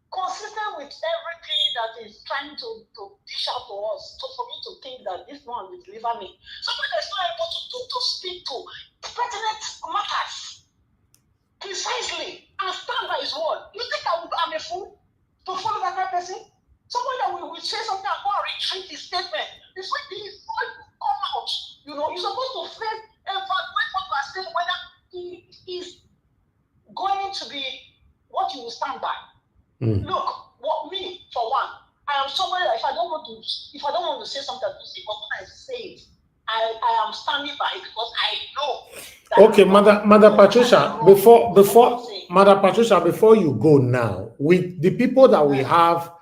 consistent with everything that is trying to, to dish out to us. So for me to think that this one will deliver me, somebody that's not able to, to, to speak to pertinent matters precisely and stand by his word. You think I would, I'm a fool to follow that kind of person? Somebody that will, will say something and go and retreat his statement. It's like this, why you come out? You know, you're supposed to first evaluate what you are saying, whether he is going to be what you will stand by. Mm. Look, what me for one, I am somebody that if I don't want to, if I don't want to say something, I don't say. But when I say it, I, I am standing by it because I know. That Okay, Mother Mother Patricia, before before Mother Patricia, before you go now, with the people that we have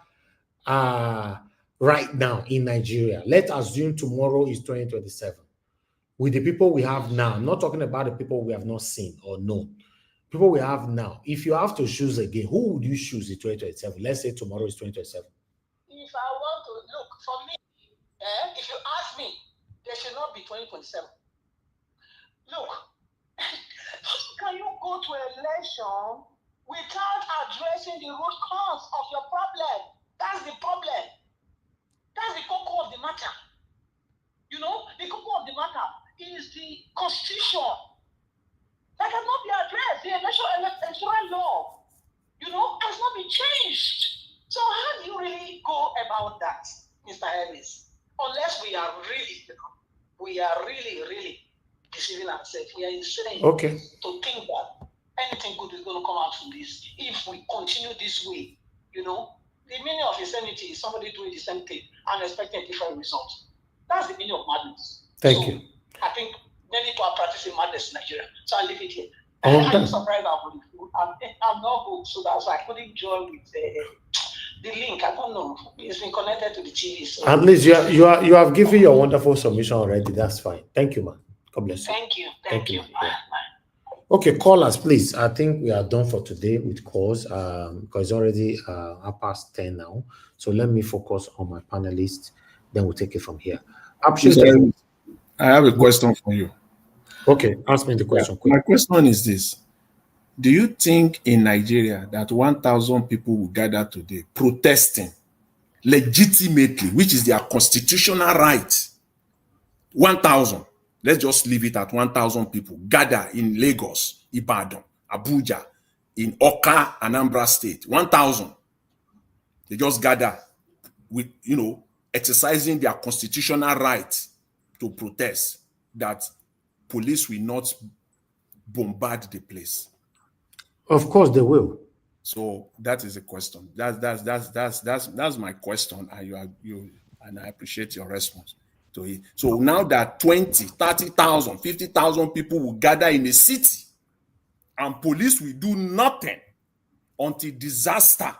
uh right now in Nigeria, let's assume tomorrow is twenty twenty-seven. With the people we have now, I'm not talking about the people we have not seen or known. People we have now, if you have to choose again, who would you choose in twenty twenty-seven? Let's say tomorrow is twenty twenty-seven. If I want to look for me, eh, if you ask me, there should not be twenty twenty-seven. Look, how can you go to election without addressing the root cause of your problem. That's the problem. That's the cocoa of the matter. You know, the cocoa of the matter is the constitution that cannot be addressed. The election, ele- electoral law, you know, has not been changed. So how do you really go about that, Mister Ellis? Unless we are really, you know, we are really, really deceiving ourselves. We are insane Okay. to think that anything good is going to come out from this if we continue this way. You know, the meaning of insanity is somebody doing the same thing and expecting a different result. That's the meaning of madness. Thank So, you. I think many people are practicing madness in Nigeria. So I leave it here. Oh, I'm thank- surprised I'm, I'm not hooked, so that's why I couldn't join with uh, the link. I don't know. It's been connected to the T V. So At least you are, you are you have given your wonderful submission already. That's fine. Thank you, man. God bless you. Thank you. Thank Thank you. you. Yeah. Okay, callers, please. I think we are done for today with calls. Um, because it's already uh half past ten now. So let me focus on my panelists. Then we'll take it from here. Appreciate Sorry, it. I have a question for you. Okay, ask me the question quick. My question is this. Do you think in Nigeria that one thousand people will gather today protesting legitimately, which is their constitutional right? One thousand. Let's just leave it at one thousand people gather in Lagos, Ibadan, Abuja, in Oka, Anambra State. One thousand. They just gather with, you know, exercising their constitutional right to protest, that police will not bombard the place. Of course they will. So that is a question. That's that's that's that's that's that's my question, and you are you and I appreciate your response to it. So now that twenty, thirty thousand, fifty thousand people will gather in a city, and police will do nothing until disaster,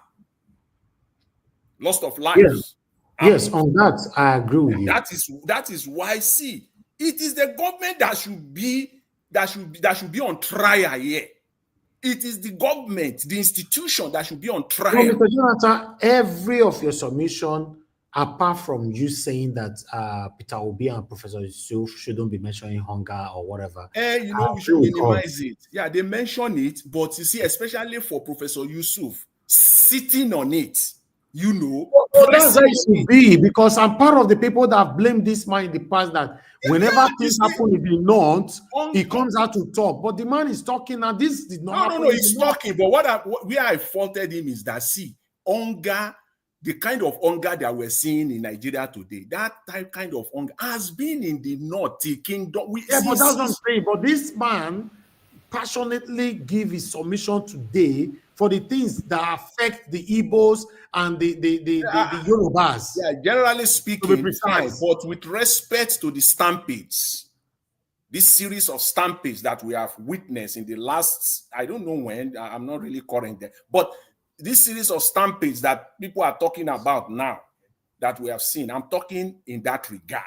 loss of lives. Yes. Yes, on that I agree with you. That is that is why, see, it is the government that should be that should be that should be on trial here. It is the government, the institution that should be on Well, trial. Mister Jonathan, every of your submission, apart from you saying that uh, Peter Obi and Professor Yusuf shouldn't be mentioning hunger or whatever, Eh, you know, I we should agree with all. Minimize it. Yeah, they mention it, but you see, especially for Professor Yusuf sitting on it, you know, Well, that's how it pressing should be, because I'm part of the people that have blamed this man in the past that whenever Yeah, you things see, happen in the north, on- he comes out to talk. But the man is talking now. This did not no, no, happen no, in he's the north. Talking. But what I, what, where I faulted him is that, see, hunger, the kind of hunger that we're seeing in Nigeria today, that type kind of hunger has been in the north, the kingdom. We Yeah, see but that's what I'm since saying. But this man passionately give his submission today for the things that affect the Igbos and the the the, the, Yeah. the Yorubas. Yeah, generally speaking, fine, precise. But with respect to the stampedes, this series of stampedes that we have witnessed in the last, I don't know when, I- I'm not really current there, but this series of stampedes that people are talking about now, that we have seen, I'm talking in that regard.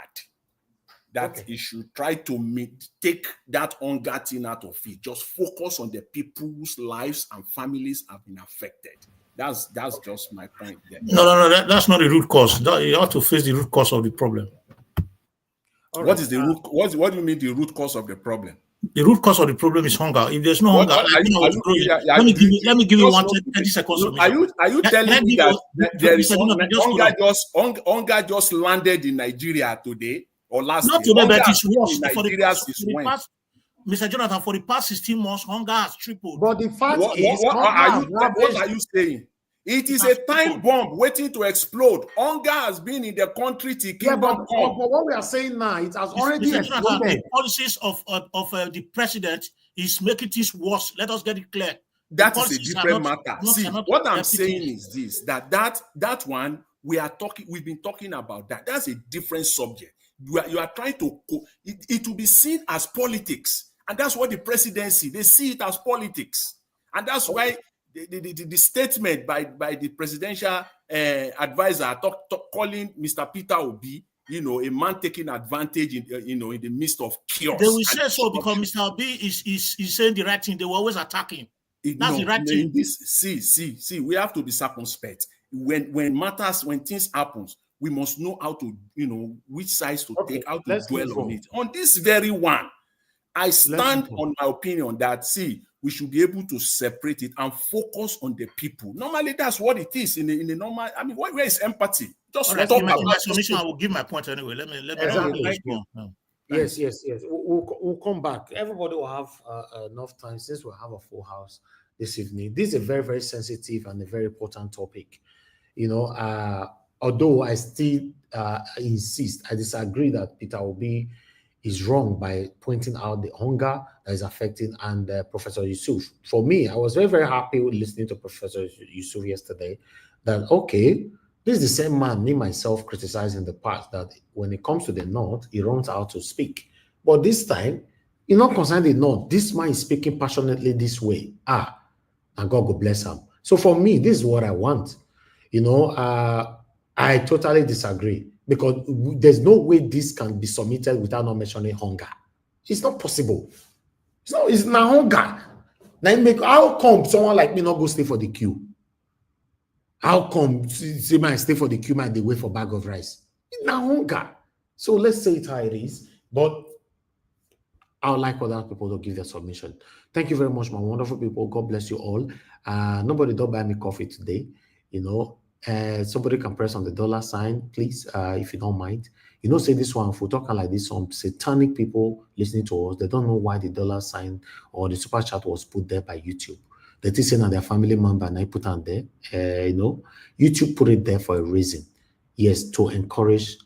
That Okay. He should try to meet, take that hunger thing out of it. Just focus on the people whose lives and families have been affected. That's that's just my point there. No, no, no. That, that's not the root cause. That, you have to face the root cause of the problem. What is the root? What, what do you mean the root cause of the problem? The root cause of the problem is hunger. If there's no What, hunger, what are I you, don't are know you, what to yeah, yeah, let me you give you just let me give you just one not- thirty seconds. No, Of are it. you are you Let- telling let me me that, go- that Mister there is Jonathan, hunger, just hold hunger on. Just hunger, hunger just landed in Nigeria today or last Not year? today, but Hunger it's worse. in For the Nigeria past, since for the when? Past, Mister Jonathan, for the past sixteen months, hunger has tripled. But the fact What, is, what, what, what are hunger you has what ravaged are you saying? It is a That's time good. Bomb waiting to explode. Hunger has been in the country till Yeah, but, kingdom come. but what we are saying now, it has already Mister Jonathan, exploded. The policies of of, of uh, the president is making things worse. Let us get it clear. That is a Policies are different not- matter. not- See, are not what I'm helping saying things. Is this: that that that one we are talking, we've been talking about that. That's a different subject. You are, you are trying to co- it, it will be seen as politics, and that's what the presidency, they see it as politics, and that's why the, the, the, the statement by by the presidential uh, advisor talk, talk, calling Mister Peter Obi, you know, a man taking advantage in uh, you know in the midst of chaos. They will And say so because disruption. Mister Obi is, is is saying the right thing. They will always attack him. It- That's no, the right no, thing. In this, see, see, see, we have to be circumspect when when matters, when things happens. We must know how to, you know, which sides to Okay, take, how to let's dwell move on on. It. On this very one, I stand move on. On my opinion that, see, we should be able to separate it and focus on the people. Normally, that's what it is in a, in a normal. I mean, where, where is empathy? Just All right, talk you mentioned my about submission. those I will give my point anyway. Let me let me Exactly. let me Thank you. respond. No. Yes, yes, yes. We'll, we'll, co- we'll come back. Everybody will have uh, enough time since we have a full house this evening. This is a very, very sensitive and a very important topic. You know, uh, although I still uh, insist, I disagree that Peter Obi is wrong by pointing out the hunger that is affecting and uh, Professor Yusuf. For me, I was very, very happy with listening to Professor Yusuf yesterday. That okay, this is the same man me myself criticized in the past that when it comes to the north, he runs out to speak. But this time, he not concerned the north. This man is speaking passionately this way. Ah, and God go bless him. So for me, this is what I want. You know, uh, I totally disagree because w- there's no way this can be submitted without not mentioning hunger. It's not possible. It's not. It's not hunger. Now you make how come someone like me not go stay for the queue? How come see see man stay for the queue man they wait for bag of rice? It's not hunger. So let's say it how it is. But I would like other people to give their submission. Thank you very much, my wonderful people. God bless you all. Uh, nobody don't buy me coffee today. You know, uh, somebody can press on the dollar sign, please, uh, if you don't mind. You know, say this one, if we talking like this, some satanic people listening to us, they don't know why the dollar sign or the super chat was put there by YouTube. They think say na their family member and I put on there. Uh, you know, YouTube put it there for a reason. Yes, to encourage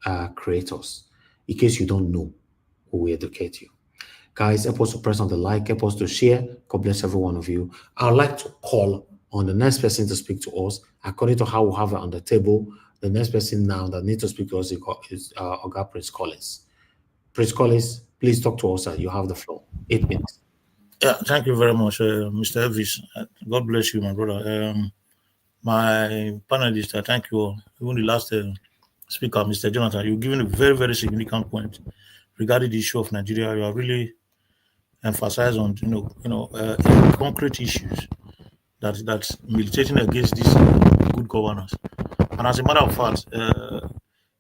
uh, creators. In case you don't know, we will educate you. Guys, help us to press on the like, help us to share. God bless every one of you. I'd like to call on the next person to speak to us according to how we have it on the table. The next person now that needs to speak to us is, is uh, Oga Prince Collins. Prince Collins, please talk to us. Uh, you have the floor. Eight minutes. Yeah, thank you very much, uh, Mister Elvis. Uh, God bless you, my brother. Um, my panelists, I thank you all. Even the last uh, speaker, Mister Jonathan, you've given a very, very significant point regarding the issue of Nigeria. You are really emphasized on you know you know uh, concrete issues that that's militating against this uh, good governance. And as a matter of fact, uh,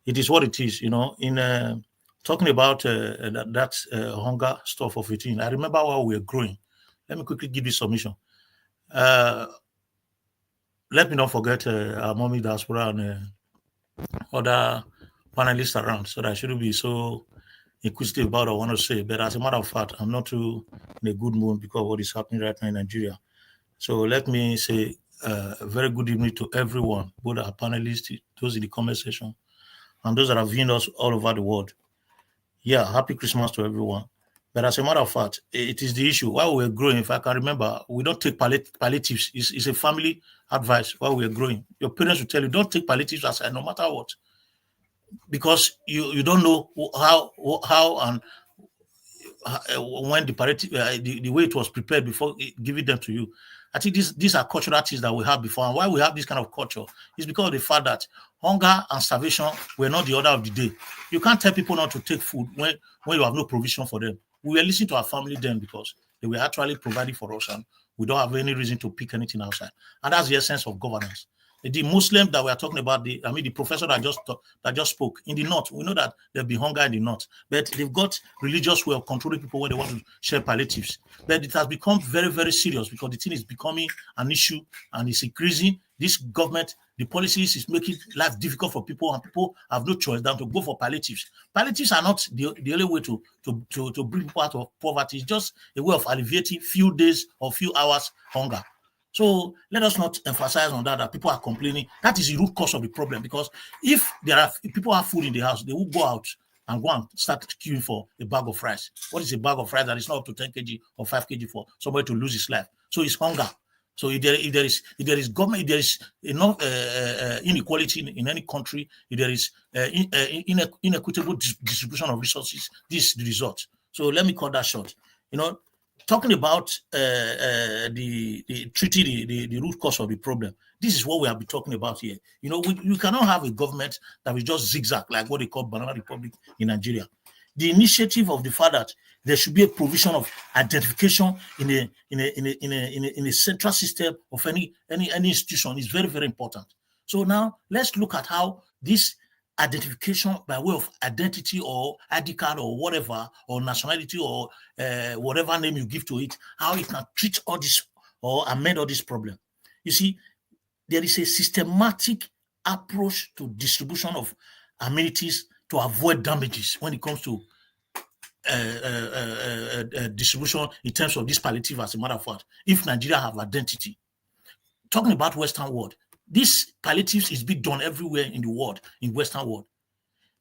it is what it is. You know, in uh, talking about uh, that, that uh, hunger stuff of eighteen, I remember while we were growing. Let me quickly give this submission. Uh, let me not forget uh, our mommy diaspora and uh, other panelists around, so that I shouldn't be so inquisitive about what I want to say. But as a matter of fact, I'm not too in a good mood because of what is happening right now in Nigeria. So let me say uh, a very good evening to everyone, both our panelists, those in the comment section, and those that are viewing us all over the world. Yeah, happy Christmas to everyone. But as a matter of fact, it is the issue. While we were growing, if I can remember, we don't take palliat- palliatives. It's, it's a family advice while we were growing. Your parents will tell you, don't take palliatives aside, no matter what. Because you, you don't know wh- how wh- how and uh, when the palliative uh, the, the way it was prepared before it- giving them to you. I think these these are cultural things that we have before, and why we have this kind of culture is because of the fact that hunger and starvation were not the order of the day. You can't tell people not to take food when when you have no provision for them. We were listening to our family then because they were actually providing for us, and we don't have any reason to pick anything outside. And that's the essence of governance. The Muslim that we are talking about, the I mean, the professor that just talk, that just spoke in the north, we know that there'll be hunger in the north, but they've got religious way of controlling people when they want to share palliatives. But it has become very, very serious because the thing is becoming an issue and it's increasing. This government, the policies is making life difficult for people, and people have no choice than to go for palliatives. Palliatives are not the, the only way to, to, to, to bring people out of poverty. It's just a way of alleviating few days or few hours hunger. So let us not emphasize on that, that people are complaining. That is the root cause of the problem, because if there are if people have food in the house, they will go out and go and start queuing for a bag of rice. What is a bag of rice that is not up to ten K G or five K G for somebody to lose his life? So it's hunger. So if there, if there is if there is government, if there is enough uh, uh, uh, inequality in, in any country, if there is uh, in, uh, ine- inequitable dis- distribution of resources, this is the result. So let me cut that short. You know, talking about uh, uh, the the treaty, the, the the root cause of the problem. This is what we have been talking about here. You know, we, we cannot have a government that will just zigzag like what they call Banana Republic in Nigeria. The initiative of the fact that there should be a provision of identification in a in a in a in a, in a, in a central system of any any any institution is very, very important. So now let's look at how this identification by way of identity or I D card or whatever, or nationality or uh, whatever name you give to it, how you can treat all this or amend all this problem. You see, there is a systematic approach to distribution of amenities to avoid damages when it comes to uh, uh, uh, uh, uh, distribution in terms of this palliative. As a matter of fact, if Nigeria have identity, talking about Western world, this palliatives is being done everywhere in the world, in Western world.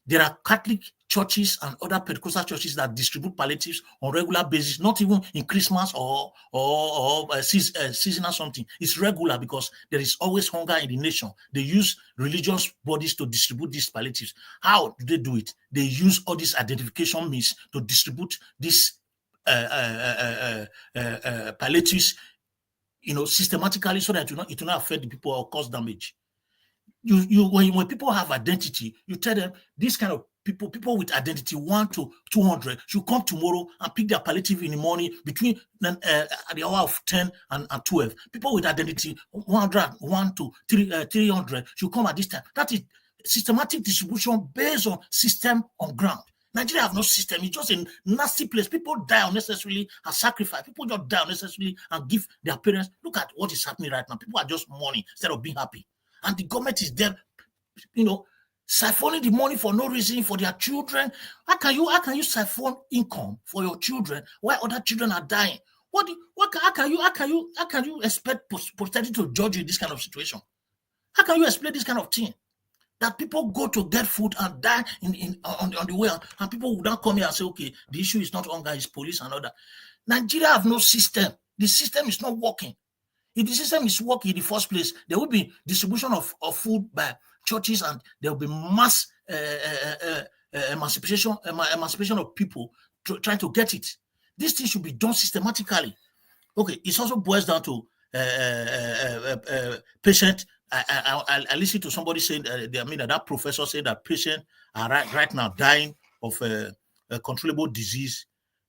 There are Catholic churches and other Pentecostal churches that distribute palliatives on regular basis, not even in Christmas or or, or uh, seas- uh, seasonal something. It's regular because there is always hunger in the nation. They use religious bodies to distribute these palliatives. How do they do it? They use all these identification means to distribute these uh, uh, uh, uh, uh, uh, palliatives, you know, systematically, so that it will, not, it will not affect the people or cause damage. You, you, when, when people have identity, you tell them this kind of people, people with identity one to two hundred should come tomorrow and pick their palliative in the morning between uh, at the hour of ten and, and twelve. People with identity one hundred, one to three, uh, three hundred should come at this time. That is systematic distribution based on system on ground. Nigeria have no system. It's just a nasty place. People die unnecessarily and sacrifice. People just die unnecessarily and give their parents. Look at what is happening right now. People are just mourning instead of being happy. And the government is there, you know, siphoning the money for no reason for their children. How can you how can you siphon income for your children while other children are dying? What do, what can, how can you how can you how can you expect posterity to judge you in this kind of situation? How can you explain this kind of thing? That people go to get food and die in, in on, on the way, and people will now come here and say, okay, the issue is not hunger, it's police and all that. Nigeria have no system. The system is not working. If the system is working in the first place, there will be distribution of, of food by churches, and there will be mass uh, uh, uh, uh, emancipation ema- emancipation of people tr- trying to get it. This thing should be done systematically. Okay, it also boils down to uh, uh, uh, uh, uh, patient. I, I, I, I listened to somebody saying, uh, I mean, that professor said that patients are right, right now dying of uh, a controllable disease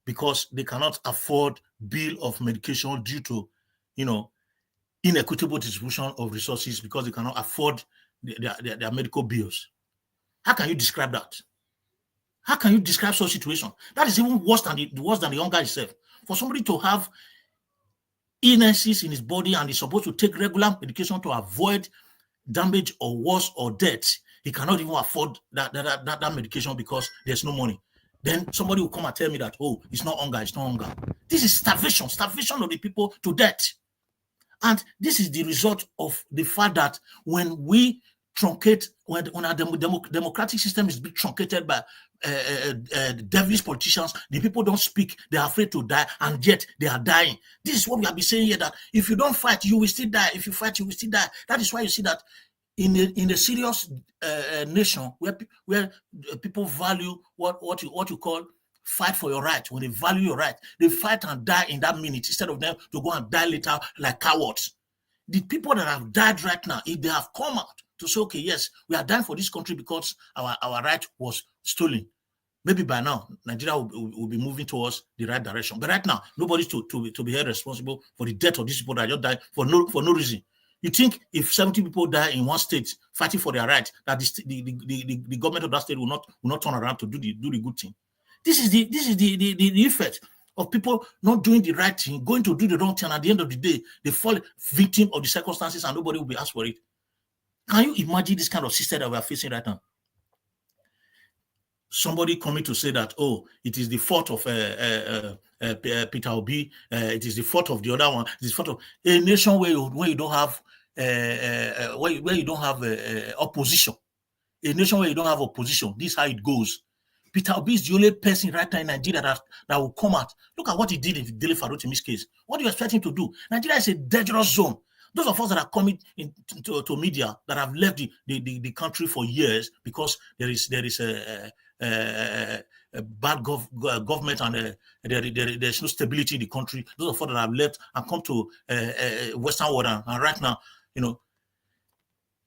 because they cannot afford bill of medication due to, you know, inequitable distribution of resources because they cannot afford their, their, their medical bills. How can you describe that? How can you describe such situation? That is even worse than the worse than the hunger itself. For somebody to have illnesses in his body and is supposed to take regular medication to avoid damage or worse or death, he cannot even afford that that, that, that medication because there's no money. Then somebody will come and tell me that, oh, it's not hunger, it's not hunger. This is starvation, starvation of the people to death. And this is the result of the fact that when we truncate when, when our dem- demo- democratic system is being truncated by uh, uh, uh, devilish politicians, the people don't speak, they're afraid to die, and yet they are dying. This is what we have been saying here, that if you don't fight, you will still die. If you fight, you will still die. That is why you see that in a, in a serious uh, uh, nation where pe- where uh, people value what what you what you call fight for your right, when they value your right, they fight and die in that minute instead of them to go and die later like cowards. The people that have died right now, if they have come out to say, okay, yes, we are dying for this country because our, our right was stolen, maybe by now Nigeria will, will, will be moving towards the right direction. But right now, nobody's to, to, to be held responsible for the death of these people that just died for no for no reason. You think if seventy people die in one state fighting for their right, that the, st- the, the, the, the government of that state will not will not turn around to do the do the good thing? This is the this is the the, the, the effect of people not doing the right thing, going to do the wrong thing, and at the end of the day, they fall victim of the circumstances and nobody will be asked for it. Can you imagine this kind of system that we are facing right now? Somebody coming to say that, oh, it is the fault of uh, uh, uh, uh, P- uh, Peter Obi, uh, it is the fault of the other one, it is the fault of a nation where you where you don't have uh, uh, uh, where, where you don't have uh, uh, opposition. A nation where you don't have opposition, this is how it goes. Peter Obi is the only person right now in Nigeria that, that will come out. Look at what he did in Dele Farotimi's case. What do you expect him to do? Nigeria is a dangerous zone. Those of us that are coming in to, to media that have left the, the, the, the country for years because there is there is a, a, a, a bad gov, uh, government and a, there, there, there's no stability in the country. Those of us that have left and come to uh, uh, Western world and, and right now, you know,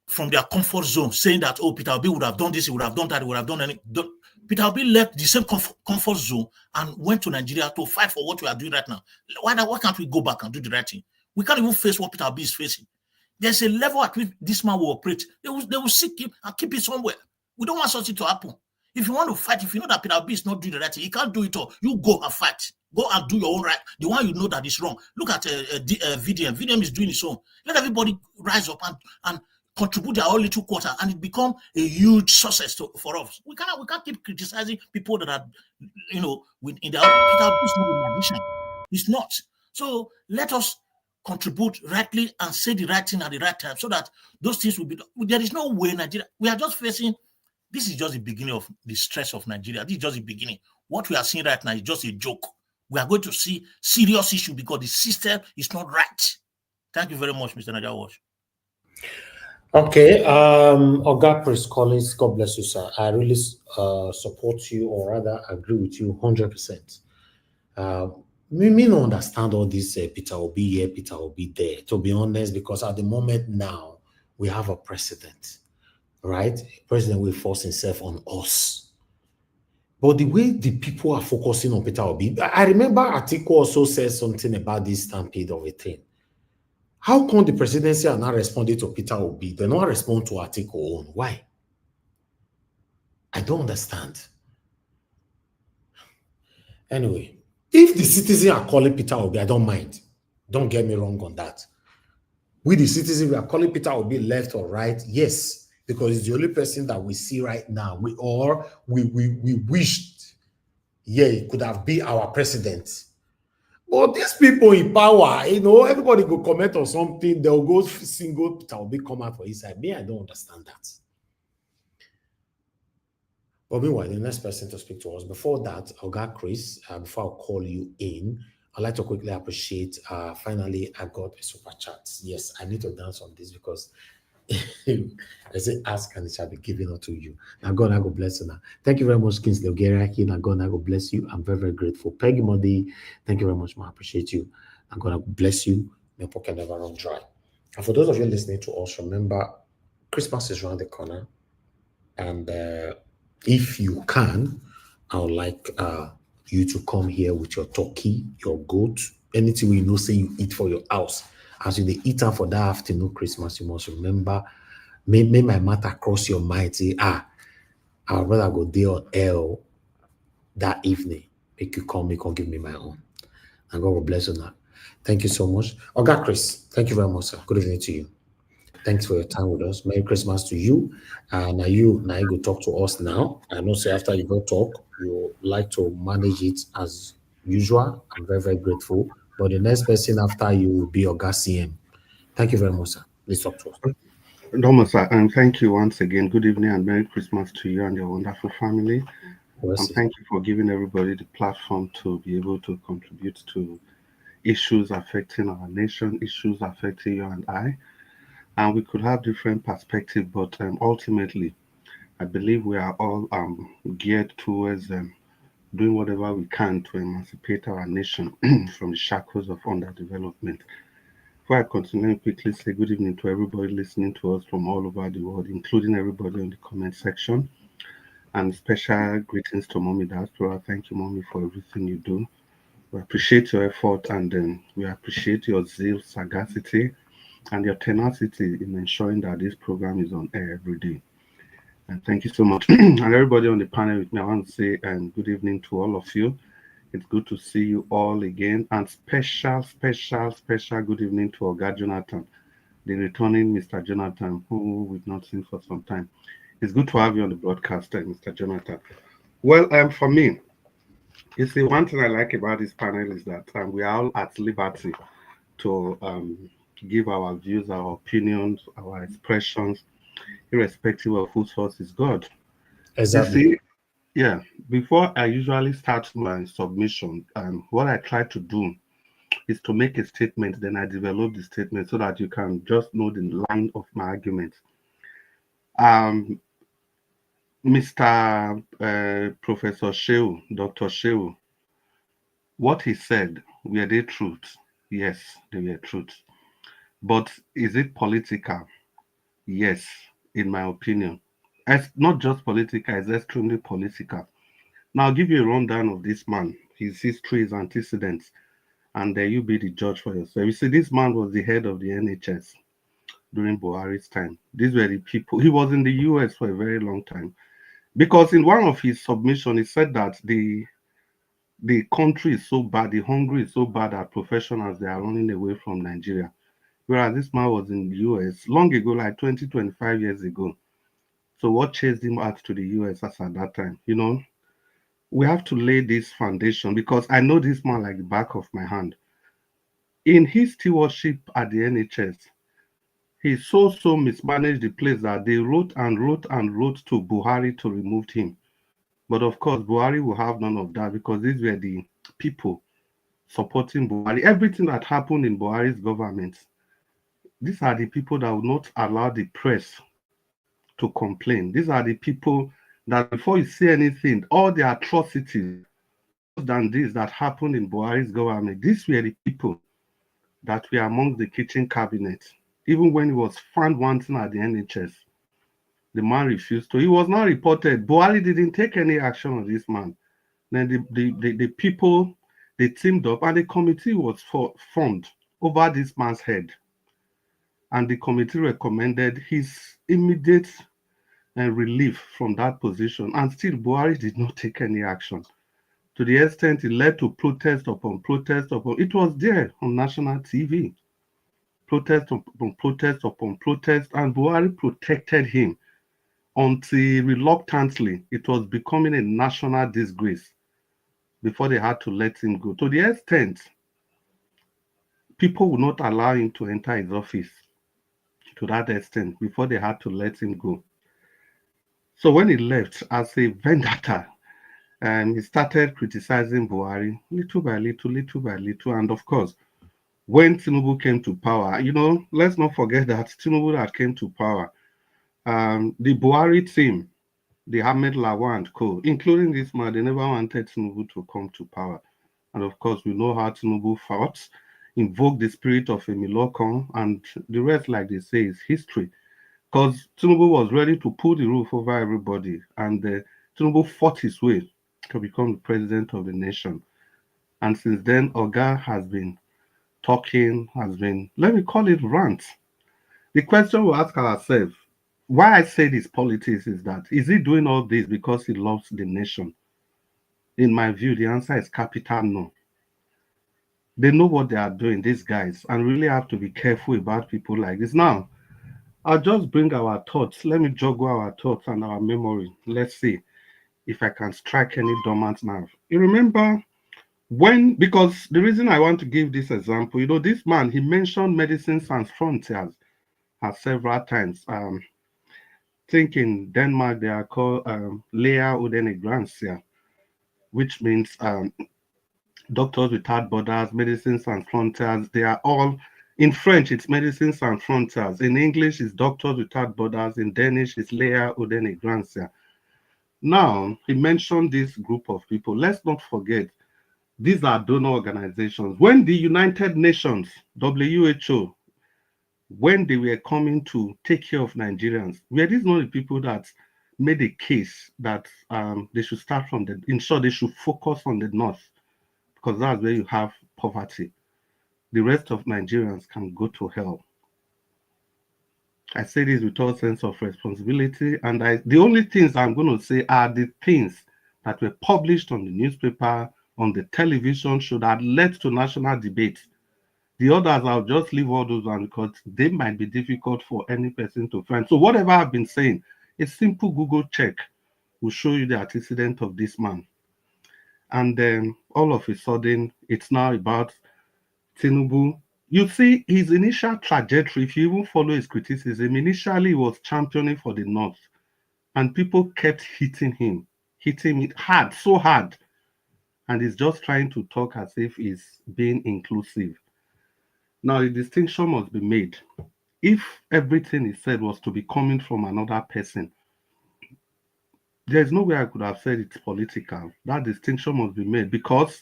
from their comfort zone, saying that, oh, Peter Obi would have done this, he would have done that, he would have done any. Peter Obi left the same comf- comfort zone and went to Nigeria to fight for what we are doing right now. Why not, why can't we go back and do the right thing? We can't even face what Peter Obi is facing. There's a level at which this man will operate. They will, they will seek him and keep him somewhere. We don't want such thing to happen. If you want to fight, if you know that Peter Obi is not doing the right thing, he can't do it all. You go and fight. Go and do your own right. The one you know that is wrong. Look at uh, uh, the, uh, V D M. V D M is doing his own. Let everybody rise up and, and contribute their own little quarter, and it become a huge success to, for us. We cannot we can't keep criticizing people that are, you know, with, in their own. Peter Obi is not a magician. It's not. So let us contribute rightly and say the right thing at the right time, so that those things will be done. There is no way Nigeria. We are just facing. This is just the beginning of the stress of Nigeria. This is just the beginning. What we are seeing right now is just a joke. We are going to see serious issue because the system is not right. Thank you very much, Mister Niger Watch. Okay, um, Oga Prince Collins, God bless you, sir. I really uh, support you, or rather agree with you one hundred percent. Uh, me, me no understand all this uh, Peter Obi here, Peter Obi there, to be honest, because at the moment now, we have a president, right? President will force himself on us. But the way the people are focusing on Peter Obi, I I remember Atiku also said something about this stampede of a thing. How come the presidency are not responding to Peter Obi? They not respond to Atiku own. Why? I don't understand. Anyway, if the citizens are calling Peter Obi, I don't mind. Don't get me wrong on that. We, the citizens, we are calling Peter Obi left or right, yes, because he's the only person that we see right now. We or we we we wished, yeah, he could have been our president. But these people in power, you know, everybody go comment on something, they'll go single Peter Obi come out for inside. Me, I don't understand that. But meanwhile, the next person to speak to us. Before that, Oga Chris, uh, before I call you in, I'd like to quickly appreciate. Uh, finally, I got a super chat. Yes, I need to dance on this because I say, "Ask and it shall be given unto you." Now, God, I go bless you now. Thank you very much, Kingsley Ogeraki. Now, God, I go bless you. I'm very, very grateful. Peggy Modi, thank you very much, man. I appreciate you. And God, I go bless you. Your pocket never run dry. And for those of you listening to us, remember, Christmas is around the corner. And uh, if you can, I would like uh, you to come here with your turkey, your goat, anything you know say you eat for your house. As you dey eat am for that afternoon Christmas, you must remember, may, may my matter cross your mind. Say, "Ah, our brother go dey on air o that evening. Make you come, make come give me my own." And God will bless you now. Thank you so much. Oga Chris, thank you very much, sir. Good evening to you. Thanks for your time with us. Merry Christmas to you. Uh, now you now you go talk to us now. I know say after you go talk, you like to manage it as usual. I'm very, very grateful. But the next person after you will be Oga C M. Thank you very much, sir. Please talk to us. Domo, sir, and thank you once again. Good evening and Merry Christmas to you and your wonderful family. And thank you for giving everybody the platform to be able to contribute to issues affecting our nation, issues affecting you and I. And we could have different perspective, but um, ultimately, I believe we are all um, geared towards um, doing whatever we can to emancipate our nation from the shackles of underdevelopment. Before I continue, let me quickly say good evening to everybody listening to us from all over the world, including everybody in the comment section. And special greetings to Mommy Diaspora. Thank you, Mommy, for everything you do. We appreciate your effort, and um, we appreciate your zeal, sagacity, and your tenacity in ensuring that this program is on air every day. And thank you so much. And everybody on the panel with me, I want to say um, good evening to all of you. It's good to see you all again. And special, special, special good evening to Oga Jonathan, the returning Mister Jonathan, who we've not seen for some time. It's good to have you on the broadcast, uh, Mister Jonathan. Well, um, for me, you see, one thing I like about this panel is that um, we are all at liberty to um, give our views, our opinions, our expressions, irrespective of whose source is God. Exactly. You see, yeah, before I usually start my submission, um, what I try to do is to make a statement, then I develop the statement so that you can just know the line of my argument. Um, Mister Uh, Professor Sheu, Doctor Sheu, what he said, were they truth? Yes, they were truth. But is it political? Yes, in my opinion. It's not just political, it's extremely political. Now, I'll give you a rundown of this man. His history, his antecedents, and then you be the judge for yourself. You see, this man was the head of the N H S during Buhari's time. These were the people. He was in the U S for a very long time. Because in one of his submission, he said that the the country is so bad, the hungry is so bad that professionals, they are running away from Nigeria. Whereas this man was in the U S long ago, like twenty, twenty-five years ago. So what chased him out to the U S as at that time? You know, we have to lay this foundation, because I know this man like the back of my hand. In his stewardship at the N H S, he so, so mismanaged the place that they wrote and wrote and wrote to Buhari to remove him. But of course, Buhari will have none of that, because these were the people supporting Buhari. Everything that happened in Buhari's government, these are the people that will not allow the press to complain. These are the people that, before you see anything, all the atrocities than this that happened in Buhari's government, these were the people that were among the kitchen cabinet. Even when he was found wanting at the N H S, the man refused to. He was not reported. Buhari didn't take any action on this man. Then the, the, the, the people, they teamed up, and the committee was for, formed over this man's head. And the committee recommended his immediate, uh, relief from that position. And still, Buhari did not take any action. To the extent it led to protest upon protest upon, it was there on national T V. Protest upon protest upon protest, and Buhari protected him until reluctantly it was becoming a national disgrace before they had to let him go. To the extent people would not allow him to enter his office, to that extent, before they had to let him go. So when he left as a vendetta, um, he started criticizing Buhari little by little, little by little. And of course, when Tinubu came to power, you know, let's not forget that Tinubu that came to power, um, the Buhari team, the Ahmed Lawan and co, including this man, they never wanted Tinubu to come to power. And of course, we know how Tinubu fought, invoked the spirit of Emilokon, and the rest, like they say, is history. Because Tinubu was ready to pull the roof over everybody, and uh, Tinubu fought his way to become the president of the nation. And since then, Oga has been talking, has been, let me call it rant. The question we ask ourselves, why I say this politics is that, is he doing all this because he loves the nation? In my view, the answer is capital no. They know what they are doing, these guys, and really have to be careful about people like this. Now, I'll just bring our thoughts. Let me juggle our thoughts and our memory. Let's see if I can strike any dormant nerve. You remember when, because the reason I want to give this example, you know, this man, he mentioned Medicine Sans Frontiers at several times. Um, think in Denmark, they are called um, Læger uden grænser, which means um, Doctors Without Borders, Medicine Sans Frontiers. They are all, in French, it's Médecins Sans Frontières. In English, it's Doctors Without Borders. In Danish, it's Læger uden grænser. Now, he mentioned this group of people. Let's not forget, these are donor organizations. When the United Nations, W H O, when they were coming to take care of Nigerians, were these not the people that made a case that um, they should start from the, in short, they should focus on the north, because that's where you have poverty? The rest of Nigerians can go to hell. I say this with all sense of responsibility, and I, the only things I'm going to say are the things that were published on the newspaper, on the television, should have led to national debate. The others, I'll just leave all those ones because they might be difficult for any person to find. So whatever I've been saying, a simple Google check will show you the antecedent of this man. And then all of a sudden, it's now about Tinubu. You see, his initial trajectory, if you even follow his criticism, initially he was championing for the North, and people kept hitting him, hitting it hard, so hard. And he's just trying to talk as if he's being inclusive. Now, the distinction must be made. If everything he said was to be coming from another person, there's no way I could have said it's political. That distinction must be made, because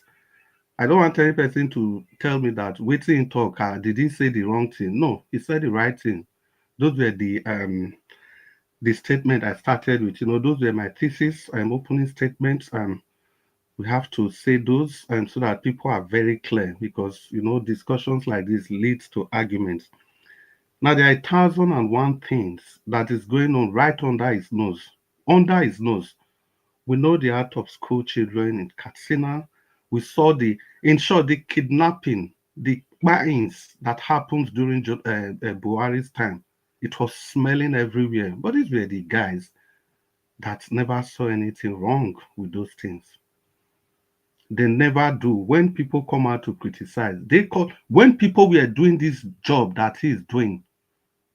I don't want any person to tell me that wetin he talk, ah, did he say the wrong thing? No, he said the right thing. Those were the um the statement I started with. You know, those were my thesis and opening statements. Um, we have to say those um, so that people are very clear, because, you know, discussions like this leads to arguments. Now, there are a thousand and one things that is going on right under his nose, under his nose. We know the out of school children in Katsina. We saw the, in short, the kidnapping, the killings that happened during uh, uh, Buhari's time. It was smelling everywhere. But these were the guys that never saw anything wrong with those things. They never do. When people come out to criticize, they call, when people were doing this job that he's doing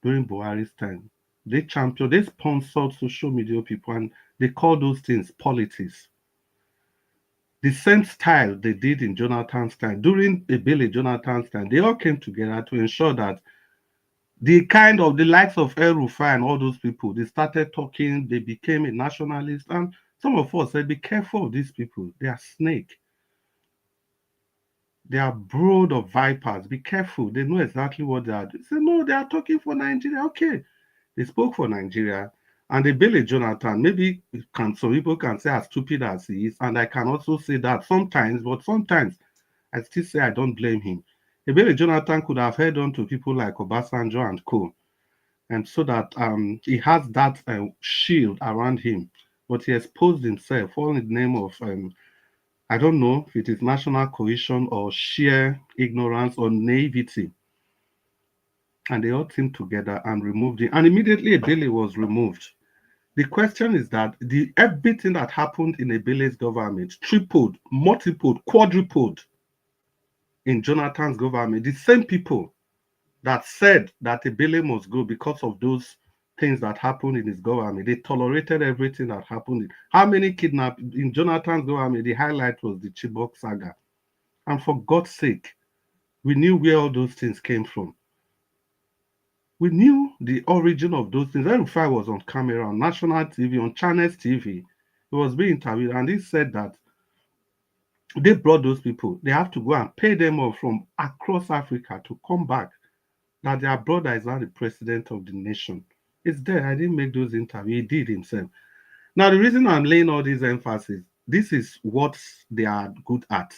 during Buhari's time, they champion, they sponsored social media people, and they call those things politics. The same style they did in Jonathan's time. During Ebele Jonathan's time, they all came together to ensure that the kind of, the likes of El Rufai and all those people, they started talking, they became a nationalist. And some of us said, "Be careful of these people. They are snake. They are brood of vipers. Be careful. They know exactly what they are doing." Say, "No, they are talking for Nigeria." Okay. They spoke for Nigeria. And Ebele Jonathan, maybe can, some people can say as stupid as he is, and I can also say that sometimes, but sometimes I still say I don't blame him. Ebele Jonathan could have held on to people like Obasanjo and co. And so that um, he has that uh, shield around him. But he exposed himself all in the name of, um, I don't know if it is national cohesion or sheer ignorance or naivety. And they all teamed together and removed him. And immediately Ebele was removed. The question is that the everything that happened in Ebele's government tripled, multipled, quadrupled in Jonathan's government. The same people that said that Ebele must go because of those things that happened in his government, they tolerated everything that happened. How many kidnapped in Jonathan's government? The highlight was the Chibok saga. And for God's sake, we knew where all those things came from. We knew the origin of those things. Every I was on camera, on national T V, on Channels T V. He was being interviewed, and he said that they brought those people. They have to go and pay them off from across Africa to come back. That their brother is now the president of the nation. It's there. I didn't make those interviews. He did himself. Now, the reason I'm laying all these emphasis, this is what they are good at.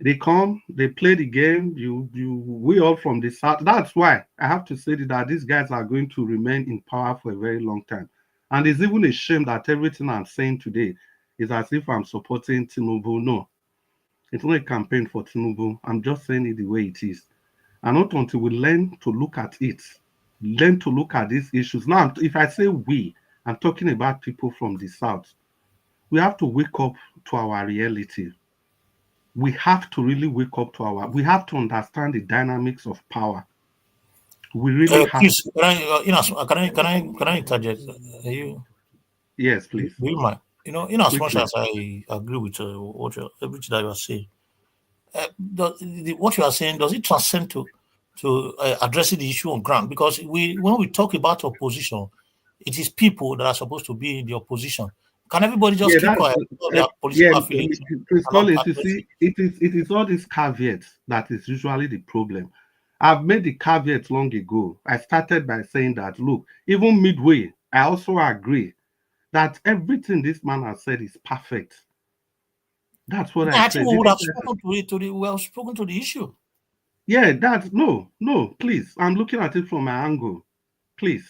They come, they play the game. You, you, we all from the south. That's why I have to say that these guys are going to remain in power for a very long time. And it's even a shame that everything I'm saying today is as if I'm supporting Tinubu. No, it's not a campaign for Tinubu. I'm just saying it the way it is. And not until we learn to look at it, learn to look at these issues. Now, if I say we, I'm talking about people from the south. We have to wake up to our reality. We have to really wake up to our, we have to understand the dynamics of power. We really Uh, have please, can I, uh, you know, can I, can I, can I interject? Uh, you, Yes, please. Do you mind? You know, in as much Quickly. As I agree with uh, what you, everything that you are saying, uh, the, the, what you are saying, does it transcend to to uh, addressing the issue on ground? Because we, when we talk about opposition, it is people that are supposed to be in the opposition. Can everybody just Yeah, keep that's quiet? the- All their uh, political yeah, affiliation Prince and not Collins, you address see, it is, it is all these caveats that is usually the problem. I've made the caveat long ago. I started by saying that, look, even midway, I also agree that everything this man has said is perfect. That's what No, I I said. think we would Even have perfect. Spoken to it to the, we have spoken to the issue. Yeah, that, no, no, please. I'm looking at it from my angle. Please.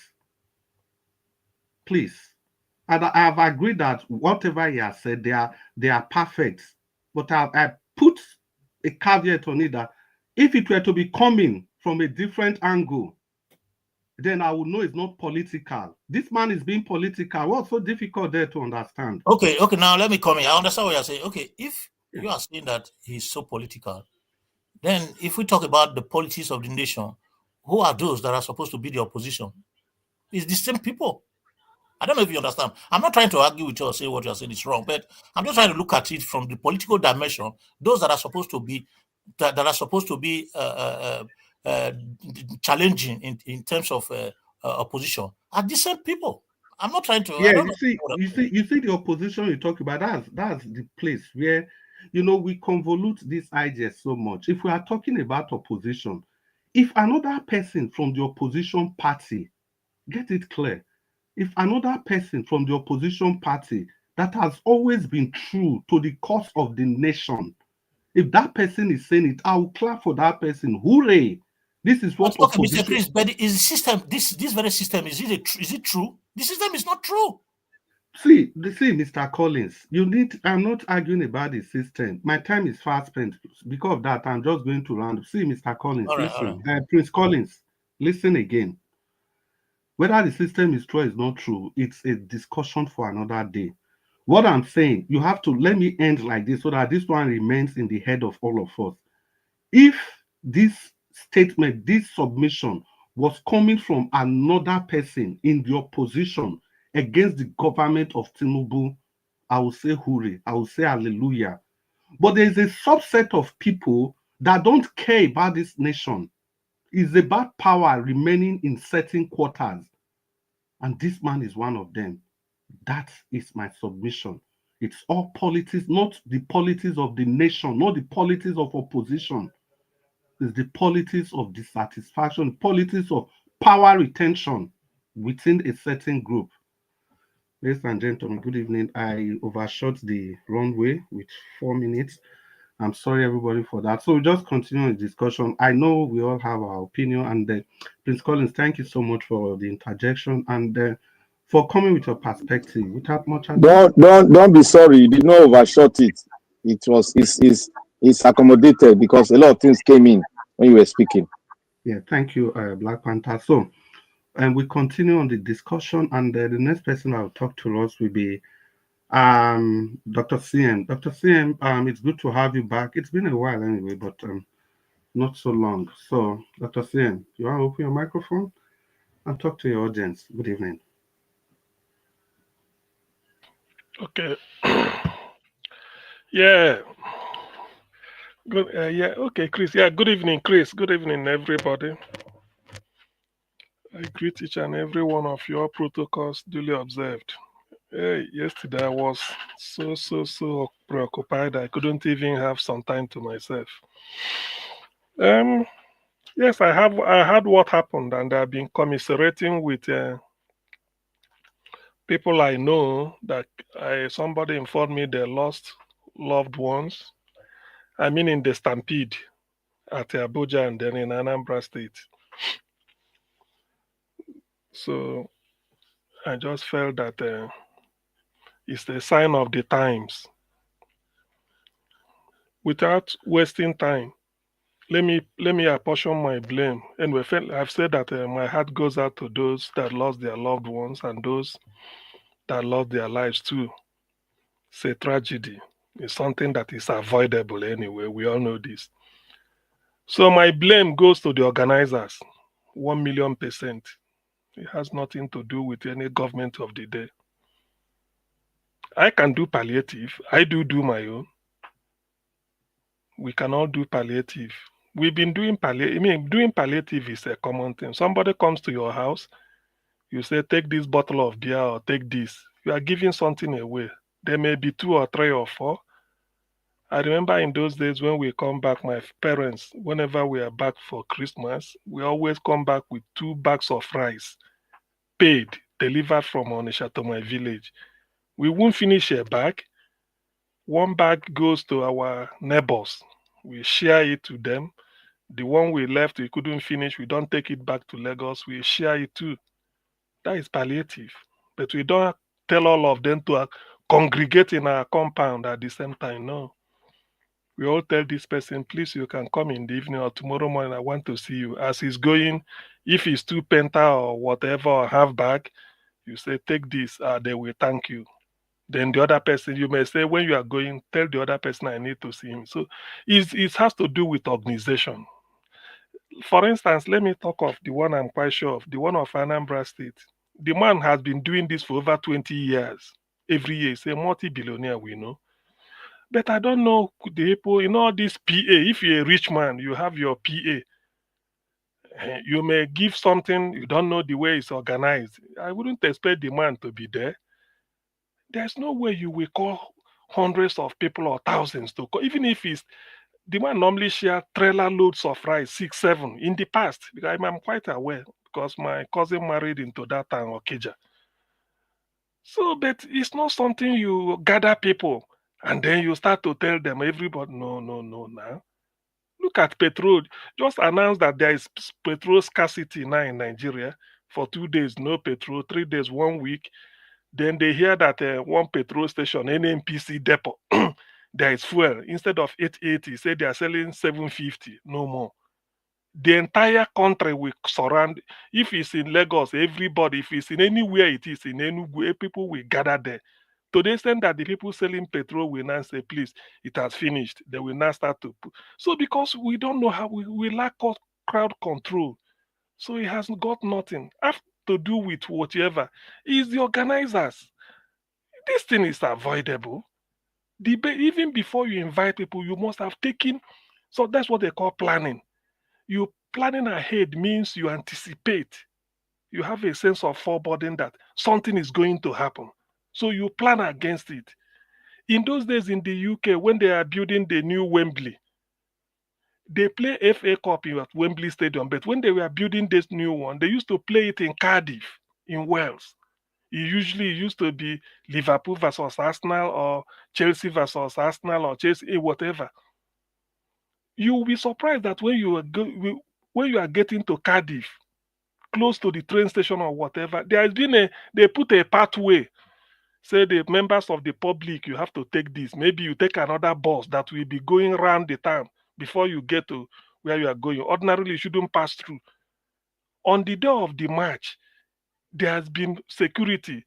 Please. And I have agreed that whatever he has said, they are, they are perfect. But I, I put a caveat on it that if it were to be coming from a different angle, then I would know it's not political. This man is being political. What's so difficult there to understand? Okay, okay. Now let me come in. I understand what you're saying. Okay, if Yeah. You are saying that he's so political, then if we talk about the politics of the nation, who are those that are supposed to be the opposition? It's the same people. I don't know if you understand. I'm not trying to argue with you or say what you're saying is wrong, but I'm just trying to look at it from the political dimension. Those that are supposed to be that, that are supposed to be uh, uh, uh, uh, challenging in, in terms of uh, uh, opposition are the same people. I'm not trying to. I Yeah, don't you know. see, you see, you see the opposition you talk about. That's that's the place where, you know, we convolute these ideas so much. If we are talking about opposition, if another person from the opposition party, get it clear, if another person from the opposition party that has always been true to the cause of the nation, if that person is saying it, I will clap for that person. Hooray! This is what Okay, Mister opposition. Chris, but is the system, this this very system, is it a, tr- is it true? The system is not true. See, the, see, Mister Collins, you need, I'm not arguing about the system. My time is fast spent. Because of that, I'm just going to round. See, Mister Collins, All right, listen. all right. Uh, Prince Collins, listen again. Whether the system is true or is not true, it's a discussion for another day. What I'm saying, you have to let me end like this so that this one remains in the head of all of us. If this statement, this submission was coming from another person in the opposition against the government of Tinubu, I will say hooray, I will say hallelujah. But there is a subset of people that don't care about this nation. It's about power remaining in certain quarters. And this man is one of them. That is my submission. It's all politics, not the politics of the nation, not the politics of opposition. It's the politics of dissatisfaction, politics of power retention within a certain group. Ladies and gentlemen, good evening. I overshot the runway with four minutes. I'm sorry, everybody, for that. So we'll just continue the discussion. I know we all have our opinion, and uh, Prince Collins, thank you so much for the interjection and uh, for coming with your perspective without much ado. Don't don't don't be sorry. You did not overshot it. It was it's it's it's accommodated because a lot of things came in when you were speaking. Yeah, thank you, uh, Black Panther. So, and we continue on the discussion, and uh, the next person that will talk to us will be um Doctor C M. Doctor C M, um, it's good to have you back. It's been a while anyway, but um, not so long. So, Doctor C M, you want to open your microphone and talk to your audience? Good evening. Okay. Yeah. Good. Uh, yeah. Okay, Chris. Yeah. Good evening, Chris. Good evening, everybody. I greet each and every one of your protocols duly observed. Hey, yesterday I was so so so preoccupied. I couldn't even have some time to myself. Um, yes, I have. I heard what happened, and I've been commiserating with uh, people I know that I somebody informed me they lost loved ones. I mean, in the stampede at Abuja and then in Anambra State. So I just felt that uh, it's a sign of the times. Without wasting time, let me let me apportion my blame. Anyway, I've said that uh, my heart goes out to those that lost their loved ones and those that lost their lives too. It's a tragedy. It's something that is avoidable anyway. We all know this. So my blame goes to the organizers, one million percent. It has nothing to do with any government of the day. I can do palliative. I do do my own. We can all do palliative. We've been doing palliative. I mean, doing palliative is a common thing. Somebody comes to your house, you say, "Take this bottle of beer or take this." You are giving something away. There may be two or three or four. I remember in those days when we come back, my parents, whenever we are back for Christmas, we always come back with two bags of rice, paid, delivered from Onisha to my village. We won't finish a bag. One bag goes to our neighbors. We share it to them. The one we left, we couldn't finish. We don't take it back to Lagos. We share it too. That is palliative. But we don't tell all of them to uh, congregate in our compound at the same time. No. We all tell this person, "Please, you can come in the evening or tomorrow morning. I want to see you." As he's going, if he's too penta or whatever or half back, you say, "Take this." Uh, they will thank you. Then the other person, you may say, when you are going, tell the other person, "I need to see him." So it has to do with organization. For instance, let me talk of the one I'm quite sure of, the one of Anambra State. The man has been doing this for over twenty years. Every year, he's a multi-billionaire, we know. But I don't know the people, you know, this P A, if you're a rich man, you have your P A. Eh, you may give something, you don't know the way it's organized. I wouldn't expect the man to be there. There's no way you will call hundreds of people or thousands to call, even if it's the man normally share trailer loads of rice, six, seven in the past, because I'm, I'm quite aware because my cousin married into that town, Okija. So, but it's not something you gather people and then you start to tell them, everybody, no, no, no, now. Look at petrol. Just announce that there is petrol scarcity now in Nigeria. For two days, no petrol. Three days, one week. Then they hear that uh, one petrol station, N N P C depot, there is fuel. Instead of eight eighty, say they are selling seven fifty, no more. The entire country will surround. If it's in Lagos, everybody, if it's in anywhere it is in Enugu, eh, people will gather there. To the extent that the people selling petrol will now say, "Please, it has finished." They will now start to put. So because we don't know how we, we lack co- crowd control. So it has got nothing have to do with whatever. It's the organizers. This thing is avoidable. The be- even before you invite people, you must have taken. So that's what they call planning. You planning ahead means you anticipate. You have a sense of foreboding that something is going to happen. So you plan against it. In those days in the U K, when they are building the new Wembley, they play F A Cup in, at Wembley Stadium. But when they were building this new one, they used to play it in Cardiff, in Wales. It usually used to be Liverpool versus Arsenal or Chelsea versus Arsenal or Chelsea, eh, whatever. You will be surprised that when you are go- when you are getting to Cardiff, close to the train station or whatever, there has been a they put a pathway. Say the members of the public, you have to take this. Maybe you take another bus that will be going around the town before you get to where you are going. Ordinarily, you shouldn't pass through. On the day of the match, there has been security.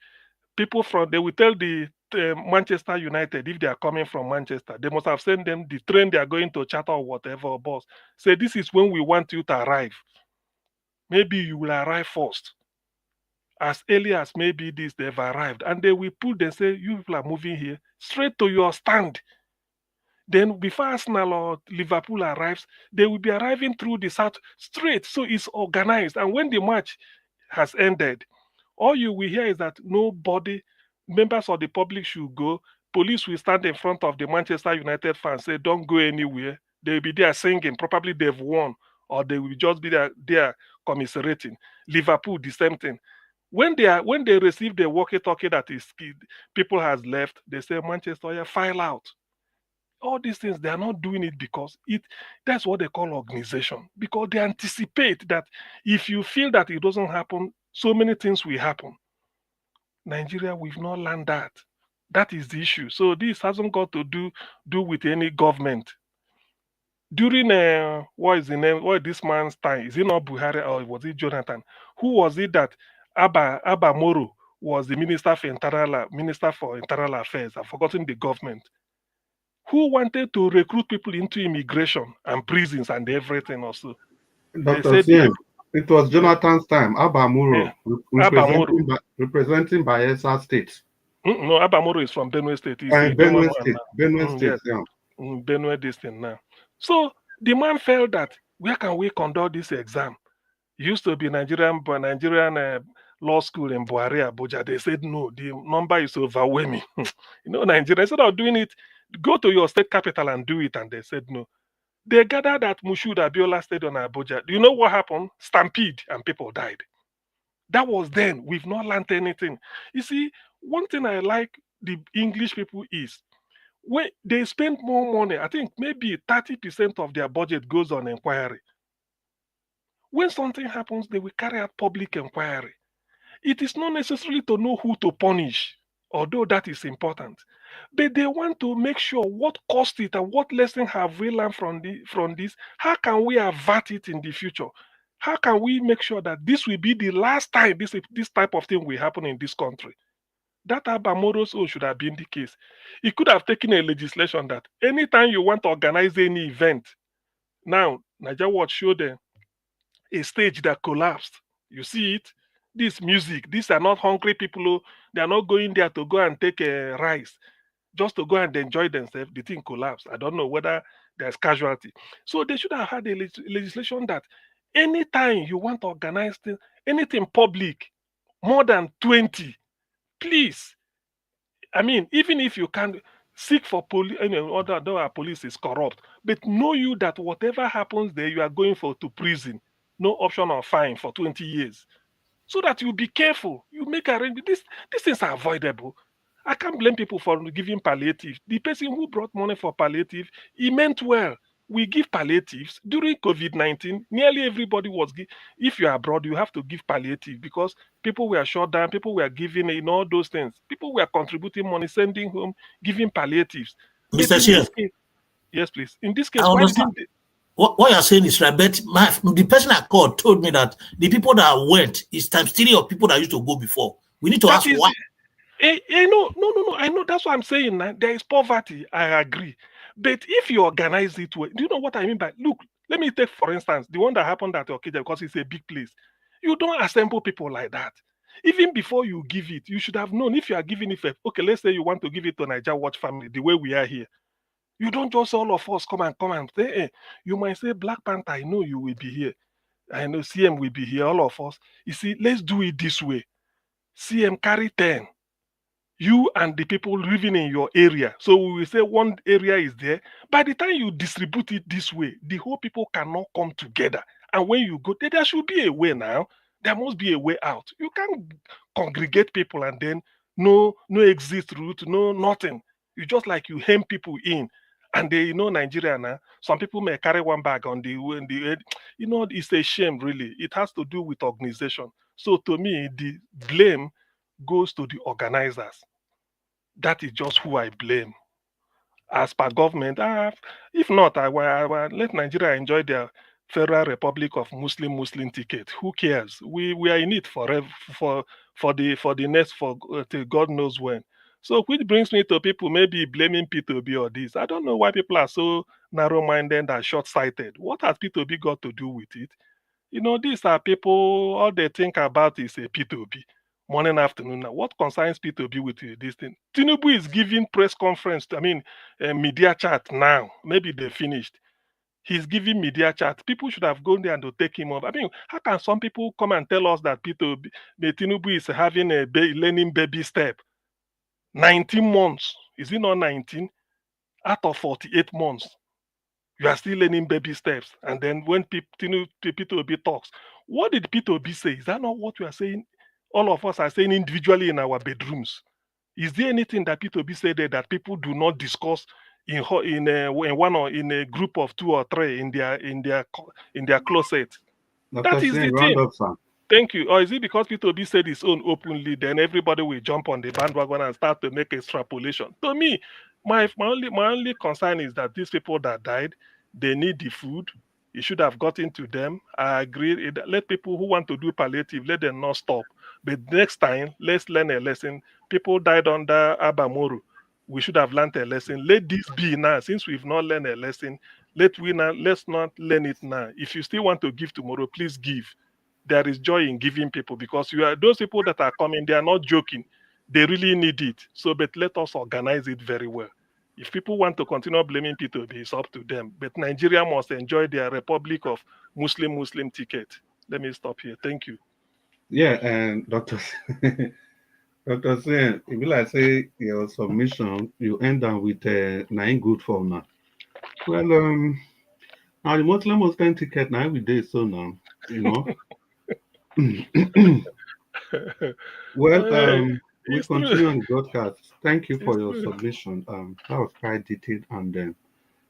People from they will tell the uh, Manchester United, if they are coming from Manchester, they must have sent them the train they are going to charter or whatever, or bus. Say, "This is when we want you to arrive." Maybe you will arrive first. As early as maybe this, they've arrived. And they will put them, say, "You people are moving here straight to your stand." Then before Arsenal or Liverpool arrives, they will be arriving through the south straight. So it's organized. And when the match has ended, all you will hear is that nobody, members of the public should go. Police will stand in front of the Manchester United fans, say, "Don't go anywhere." They'll be there singing. Probably they've won, or they will just be there, there commiserating. Liverpool, the same thing. When they are when they receive the walkie-talkie that is people has left, they say, "Manchester, yeah, file out." All these things, they are not doing it because it that's what they call organization. Because they anticipate that if you feel that it doesn't happen, so many things will happen. Nigeria, we've not learned that. That is the issue. So this hasn't got to do do with any government. During uh, what is the name? What this man's time? Is it not Buhari or was it Jonathan? Who was it that Abba Abba Moro was the minister for internal minister for internal affairs? I've forgotten the government. Who wanted to recruit people into immigration and prisons and everything also? They Doctor said Siem, it was Jonathan's time. Abba Moro, Yeah. re- Abba representing, Moro. Ba- representing Bayelsa State. Mm, no, Abba Moro is from Benue State. He's Uh, a Benue normal man State. now. Benue Mm, State. Yes, Yeah. mm, Benue this thing now. So the man felt that where can we conduct this exam? It used to be Nigerian, but Nigerian uh, law school in Buhari, Abuja. They said no, the number is overwhelming. You know, Nigeria, instead of doing it, go to your state capital and do it. And they said no. They gathered at Moshood Abiola Stadium in Abuja. Do you know what happened? Stampede, and people died. That was then. We've not learned anything. You see, one thing I like the English people is when they spend more money, I think maybe thirty percent of their budget goes on inquiry. When something happens, they will carry out public inquiry. It is not necessarily to know who to punish, although that is important. But they want to make sure what caused it and what lesson have we learned from the from this. How can we avert it in the future? How can we make sure that this will be the last time this this type of thing will happen in this country? That Abba Moro's own should have been the case. He could have taken a legislation that anytime you want to organize any event, now Nigeria Watch showed them a stage that collapsed. You see it? This music, these are not hungry people. Oh. They are not going there to go and take a rice, just to go and enjoy themselves. The thing collapsed. I don't know whether there's casualty. So they should have had a leg- legislation that anytime you want to organize thing, anything public, more than twenty, please. I mean, even if you can't seek for police, you know, although our police is corrupt, but know you that whatever happens there, you are going for to prison. No option of fine for twenty years. So that you be careful. You make arrangements. This, these things are avoidable. I can't blame people for giving palliative. The person who brought money for palliative, he meant well. we give palliatives during COVID nineteen. Nearly everybody was gi-, if you're abroad, you have to give palliative because people were shut down, people were giving in all those things. People were contributing money, sending home, giving palliatives. But Mister in Shea, this case, yes, please. In this case, I why understand. Didn't they, What, what you're saying is right, but my, the person I called told me that the people that went is times three of people that used to go before. We need to that ask is why. Eh, eh, no, no, no, no. I know that's what I'm saying. Now. There is poverty. I agree. But if you organize it well, do you know what I mean by, look, let me take, for instance, the one that happened at Okija, because it's a big place. You don't assemble people like that. Even before you give it, you should have known if you are giving it for, okay, let's say you want to give it to Naija Watch family, the way we are here. You don't just all of us come and come and say, eh, you might say, "Black Panther, I know you will be here. I know C M will be here, all of us." You see, let's do it this way. C M carry ten. You and the people living in your area. So we will say one area is there. By the time you distribute it this way, the whole people cannot come together. And when you go there, there should be a way now. There must be a way out. You can't congregate people and then no, no exit route, no nothing. You just, like, you hem people in. And they, you know, Nigeria now, some people may carry one bag on the way, in the head. You know, it's a shame, really. It has to do with organization. So to me, the blame goes to the organizers. That is just who I blame. As per government, ah, if not, I will, I will let Nigeria enjoy their Federal Republic of Muslim Muslim ticket. Who cares? We, we are in it forever, for, for the, for the next, for, uh, till God knows when. So, which brings me to people maybe blaming P two B or this. I don't know why people are so narrow-minded and short-sighted. What has P two B got to do with it? You know, these are people, all they think about is a P two B morning, afternoon. Now, what concerns P two B with, uh, this thing? Tinubu is giving press conference, I mean, a media chat now. Maybe they finished. He's giving media chat. People should have gone there and to take him off. I mean, how can some people come and tell us that P two B, the Tinubu is having a ba-, learning baby step? Nineteen months. Is it not nineteen? Out of forty-eight months, you are still learning baby steps. And then when peop-, Tinubu, P two B talks, what did P two B say? Is that not what we are saying? All of us are saying individually in our bedrooms. Is there anything that P two B said there that people do not discuss in ho-, in a, in one or in a group of two or three in their, in their co-, in their closet? Doctor That is Singh, the round thing. Up, sir. Thank you. Or is it because P two B said his own openly, then everybody will jump on the bandwagon and start to make extrapolation? To me, my, my only, my only concern is that these people that died, they need the food. It should have gotten to them. I agree. It, let people who want to do palliative, let them not stop. But next time, let's learn a lesson. People died under Abba Moro. We should have learned a lesson. Let this be now, since we've not learned a lesson. Let we now, let's not learn it now. If you still want to give tomorrow, please give. There is joy in giving people, because you are, those people that are coming, they are not joking. They really need it. So, but let us organize it very well. If people want to continue blaming P two B, it's up to them. But Nigeria must enjoy their Republic of Muslim Muslim ticket. Let me stop here. Thank you. Yeah, and Doctor Doctor Singh, if you like say your submission, you end down with, uh, "Na im good for una." Well, um, now the Muslim Muslim ticket now we dey so now, you know. Well, Eh, um, we it's true. Continue on the broadcast. Thank you It's for your true. Submission. Um, that was quite detailed and then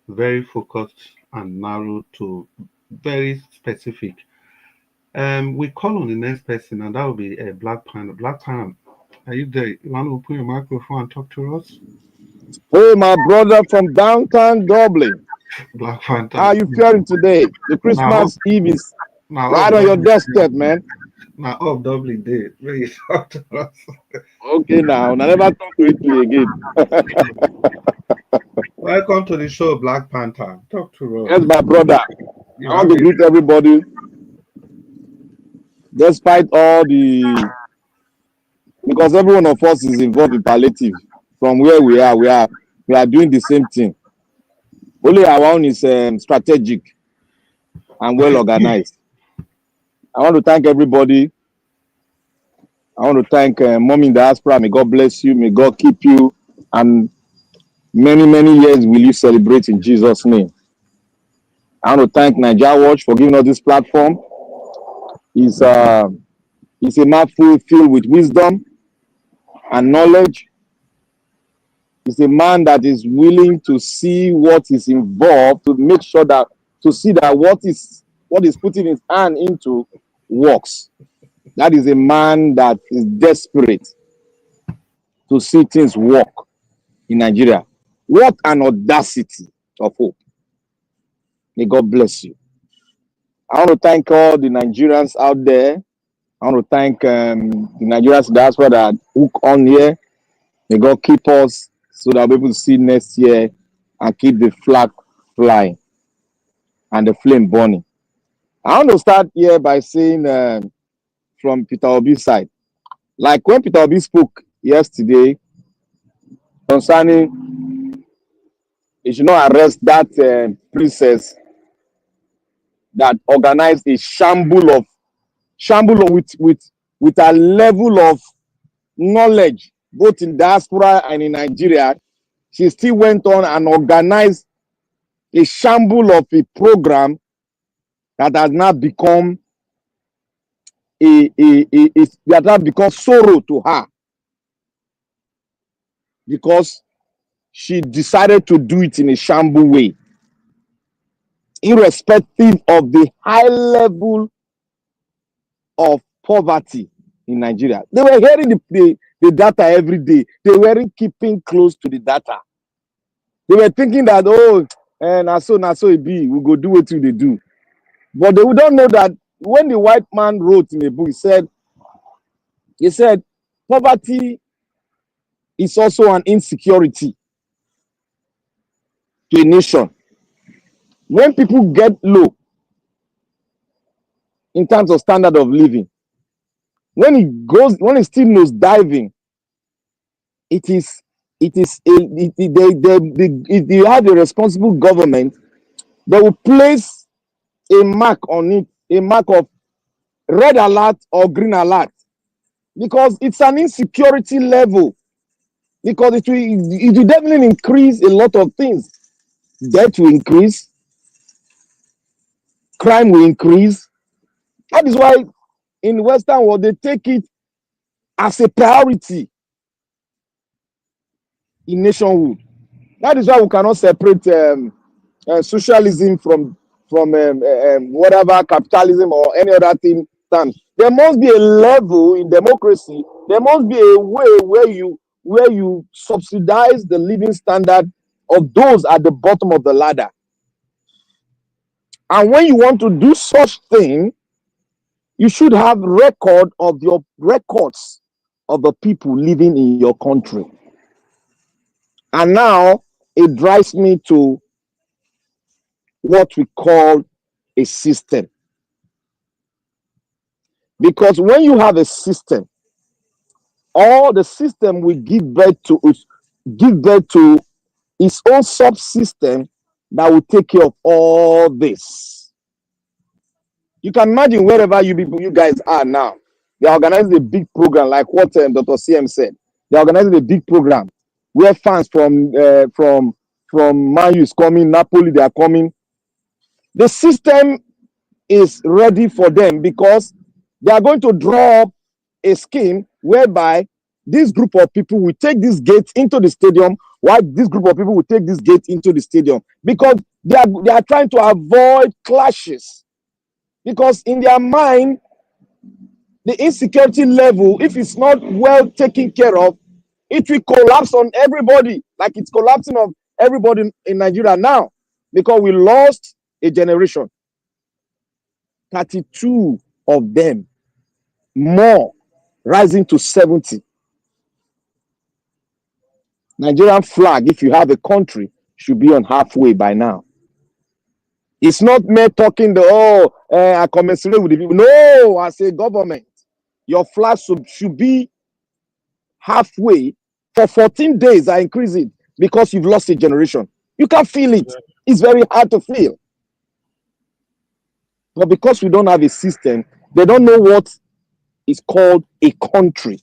very focused and narrow to very specific. Um, we call on the next person, and that will be a Black Panther. Black Panther, are you there? You want to open your microphone and talk to us? Oh, my brother from downtown Dublin. Black Panther. How are you feeling today? The Christmas Eve is Now, right on your doorstep, man. Now, of Dublin Day, where you talk to us. Okay, now I never talk to you again. Welcome to the show, Black Panther. Talk to us. Yes, my brother. I want to greet everybody. Despite all the, because every one of us is involved in palliative. From where we are, we are we are doing the same thing. Only our own is, um, strategic and well organized. I want to thank everybody. I want to thank, uh, Mommy in Diaspora. May God bless you. May God keep you. And many, many years will you celebrate in Jesus' name. I want to thank Nigeria Watch for giving us this platform. It's, uh, it's a mouthful filled with wisdom and knowledge. is a man that is willing to see what is involved to make sure that, to see that what is, what is putting his hand into works. That is a man that is desperate to see things work in Nigeria. What an audacity of hope. May God bless you. I want to thank all the Nigerians out there. I want to thank, um, the Nigerians diaspora that hook on here. May God keep us so that we'll be able to see next year and keep the flag flying and the flame burning. I want to start here by saying, um, from Peter Obi's side, like when Peter Obi spoke yesterday concerning he should not arrest that, uh, princess that organized a shamble of, shamble of, with, with, with a level of knowledge both in diaspora and in Nigeria. She still went on and organized a shamble of a program that has now become a, a, a, a that has become sorrow to her, because she decided to do it in a shamble way, irrespective of the high level of poverty in Nigeria. They were hearing the, the, the data every day. They weren't keeping close to the data. They were thinking that, oh, and na so, na so it be. We go do what they do. But they don't know that when the white man wrote in a book, he said, he said, poverty is also an insecurity to a nation. When people get low in terms of standard of living, when it goes, when it still knows diving, it is, it is a, it, it- they, they, they, if you have a responsible government, they will place a mark on it, a mark of red alert or green alert, because it's an insecurity level. Because it will, it will definitely increase a lot of things. Debt will increase, crime will increase. That is why in Western world they take it as a priority in nationhood. That is why we cannot separate, um, uh, socialism from, from um, uh, um, whatever capitalism or any other thing terms. There must be a level in democracy. There must be a way where you, where you subsidize the living standard of those at the bottom of the ladder. And when you want to do such thing, you should have record of your records of the people living in your country. And now it drives me to what we call a system. Because when you have a system, all the system will give birth to its, give birth to its own subsystem that will take care of all this. You can imagine wherever you people, you guys are now. They are organizing a big program like what, um, Doctor C M said. They are organizing a big program where fans from, uh, from, from Man U is coming, Napoli, they are coming. The system is ready for them because they are going to draw up a scheme whereby this group of people will take this gate into the stadium, while this group of people will take this gate into the stadium, because they are, they are trying to avoid clashes. Because in their mind, the insecurity level, if it's not well taken care of, it will collapse on everybody, like it's collapsing on everybody in Nigeria now, because we lost a generation. Thirty-two of them, more, rising to seventy. Nigerian flag, if you have a country, should be on halfway by now. It's not mere talking the, oh, uh, I commensurate with the people. No, as a government, your flag should, should be halfway. For fourteen days, I increase it because you've lost a generation. You can feel it. It's very hard to feel. But because we don't have a system, they don't know what is called a country.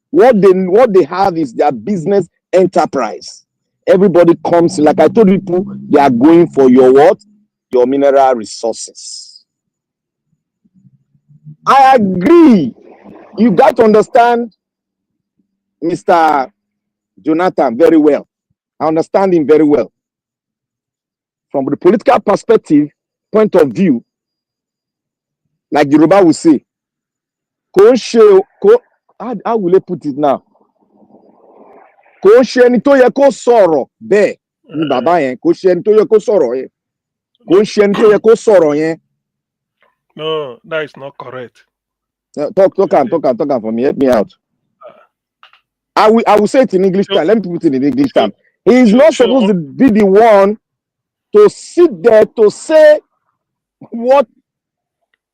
What they, what they have is their business enterprise. Everybody comes in. Like I told people, they are going for your what? Your mineral resources. I agree. You got to understand, Mister Jonathan very well. I understand him very well. From the political perspective, point of view, like Yoruba will say, kò ń ṣe o, kò, how, how will I put it now? Kò ń ṣe ẹni tó yẹ kó sọ̀rọ̀ bẹ́ẹ̀ ni bàbá yẹn, kò ṣe ẹni tó yẹ kó sọ̀rọ̀ yẹn. Kò ń ṣe ẹni tó yẹ kó sọ̀rọ̀ yẹn. No, that is not correct. Uh, talk, talk am, talk am, talk am for me. Help me out. I will, I will say it in English time. Let me put it in English time. He is not supposed to be the one to sit there to say what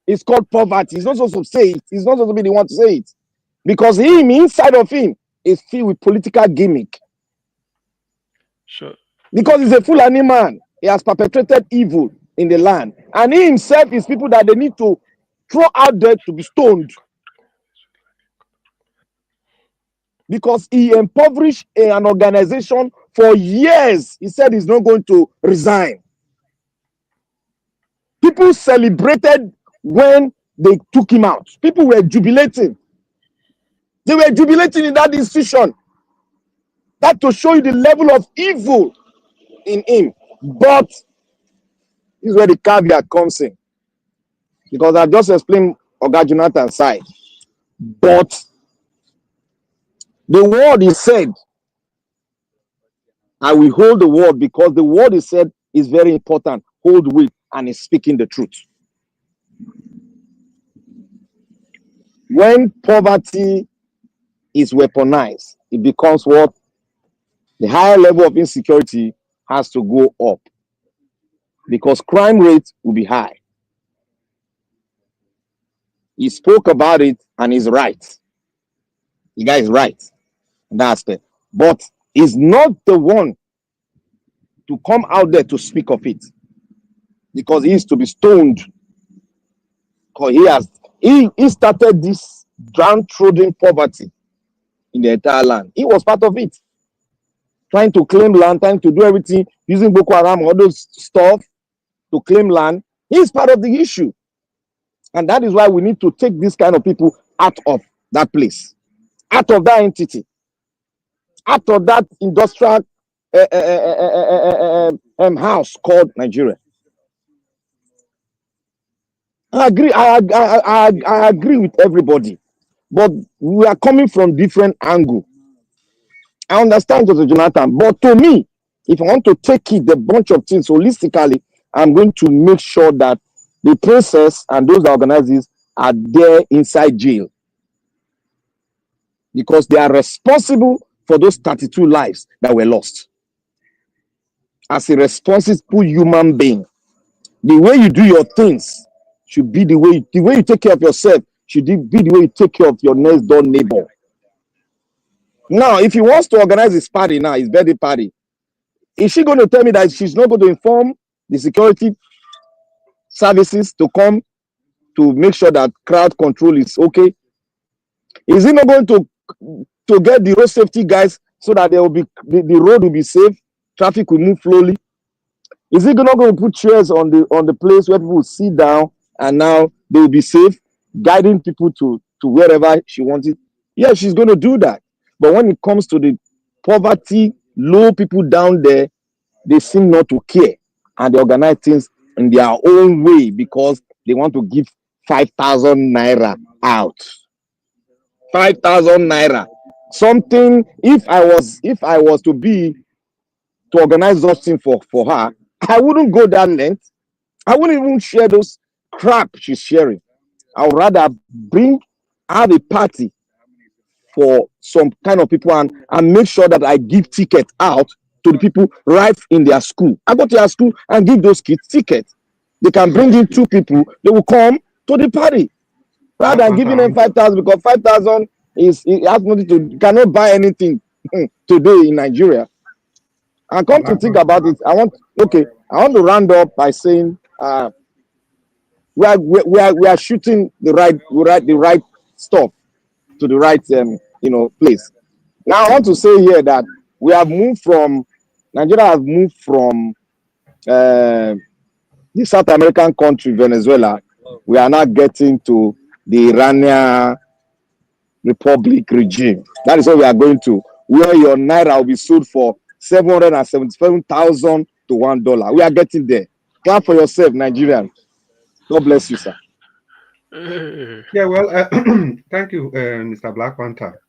is called poverty. He's not supposed to say it. He's not supposed to be the one to say it. Because him, inside of him, is filled with political gimmick. Sure. Because he's a Fulani man. He has perpetrated evil in the land. And he himself is people that they need to throw out there to be stoned. Because he impoverished a- an organization for years. He said he's not going to resign. People celebrated when they took him out. People were jubilating. They were jubilating in that institution. That to show you the level of evil in him. But this is where the caveat comes in. Because I've just explained Oga Jonathan's side. But the word he said, I will hold the word because the word he said is very important. Hold with and is speaking the truth. When poverty is weaponized, it becomes what? The higher level of insecurity has to go up because crime rate will be high. He spoke about it and he's right. The guy is right in that aspect. But he's not the one to come out there to speak of it because he is to be stoned. Because he has he, he started this downtrodden poverty in the entire land. He was part of it. Trying to claim land, trying to do everything, using Boko Haram, all those stuff to claim land. He's part of the issue. And that is why we need to take this kind of people out of that place, out of that entity, out of that industrial uh, uh, uh, uh, uh, uh, um, house called Nigeria. I agree. I, I, I, I, I agree with everybody, but we are coming from different angle. I understand, Doctor Jonathan, but to me, if I want to take it, the bunch of things holistically, I'm going to make sure that the princess and those that organize this are there inside jail because they are responsible for those thirty-two lives that were lost. As a responsible human being, the way you do your things should be the way the way you take care of yourself should be the way you take care of your next door neighbor. Now, if he wants to organize his party now, his birthday party, is she going to tell me that she's not going to inform the security services to come to make sure that crowd control is okay? Is he not going to to get the road safety guys so that there will be the, the road will be safe, traffic will move slowly? Is he not going to put chairs on the on the place where people will sit down and now they will be safe, guiding people to to wherever she wants it? Yeah, she's going to do that. But when it comes to the poverty, low people down there, they seem not to care, and they organize things in their own way because they want to give five thousand naira out. Five thousand naira. Something, if I was if I was to be to organize something for for her, I wouldn't go that length. I wouldn't even share those crap she's sharing. I would rather bring have a party for some kind of people and and make sure that I give ticket out to the people right in their school. I go to their school and give those kids ticket. They can bring in two people. They will come to the party rather than giving them five thousand because five thousand is it has nothing to cannot buy anything today in Nigeria. And come to think about it, I want okay, I want to round up by saying uh, we are we, we are we are shooting the right we right the right stuff to the right um, you know place. Now I want to say here that we have moved from Nigeria has moved from uh, the South American country Venezuela. We are now getting to the Iranian Republic regime. That is what we are going to. where your naira will be sold for seven hundred and seventy-seven thousand to one dollar. We are getting there. Clap for yourself, Nigerian. God bless you, sir. Yeah, well, uh, thank you, uh, Mister Black Panther.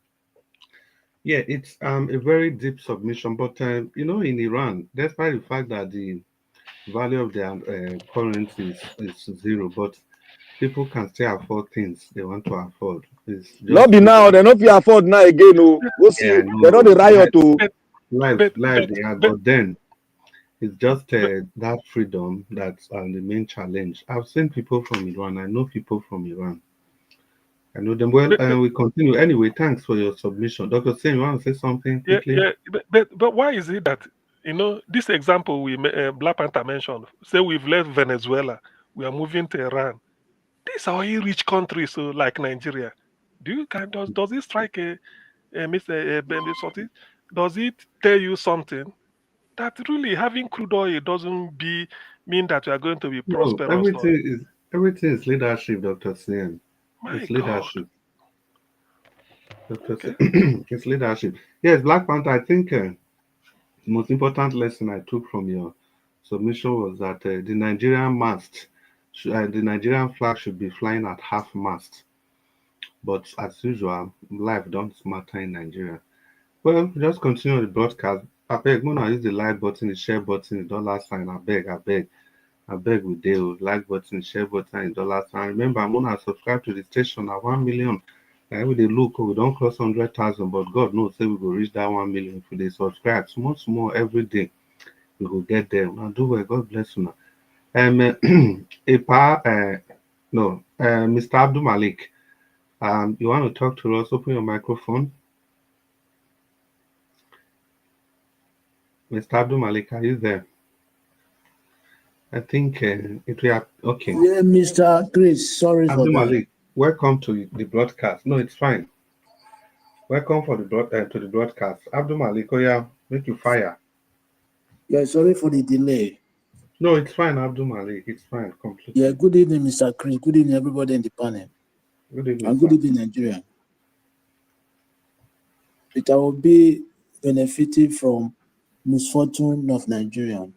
Yeah, it's um, a very deep submission, but um, you know, in Iran, despite the fact that the value of their uh, currency is, is zero, but people can still afford things they want to afford. It's just No be now, they no fit afford now again. Oh, go see, Yeah, I know. They no dey riot. Oh, life, But- life but- they are, but- but then it's just uh, that freedom that's um, the main challenge. I've seen people from Iran. I know people from Iran. I know them well, But- and we continue. Anyway, thanks for your submission. Doctor Sen, you want to say something Yeah, quickly? yeah. But, but but why is it that, you know, this example we ma- uh, Black Panther mentioned, say we've left Venezuela, we are moving to Iran. These are all rich countries, so like Nigeria. Do you can does does it strike a, a Mister A, Ben something? Does it tell you something that really having crude oil doesn't be mean that you are going to be No, prosperous? Or, everything is everything is leadership, Doctor Sen. my It's God. leadership. Doctor Okay. Sen, it's leadership. Yes, Black Panther. I think uh, the most important lesson I took from your submission was that uh, the Nigerian mast, should, uh, the Nigerian flag should be flying at half mast. But as usual, life don't matter in Nigeria. Well, just continue the broadcast. I beg, Mona use the like button, the share button, the dollar sign. I beg, I beg, I beg with the like button, share button, and dollar sign. Remember, Mona subscribe to the station at one million. And we dey look, we don't cross hundred thousand, but God knows say we go reach that one million if we dey subscribe small, small every day. We go get there. Now do well. God bless you. Now, um, uh, Epa, uh, no, uh, Mister Abdul Malik, um, you want to talk to us? Open your microphone. Mister Abdul Malik, are you there? I think uh, it we are okay. Yeah, Mister Chris, sorry for Abdul that. Malik, welcome to the broadcast. No, it's fine. Welcome for the broad, uh, to the broadcast. Abdul Malik, oh yeah, make you fire. Yeah, sorry for the delay. No, it's fine, Abdul Malik. It's fine, completely. Yeah, good evening, Mister Chris. Good evening, everybody in the panel. Good evening, And good sir. Evening, Nigeria. Peter Obi benefited from misfortune of Nigeria.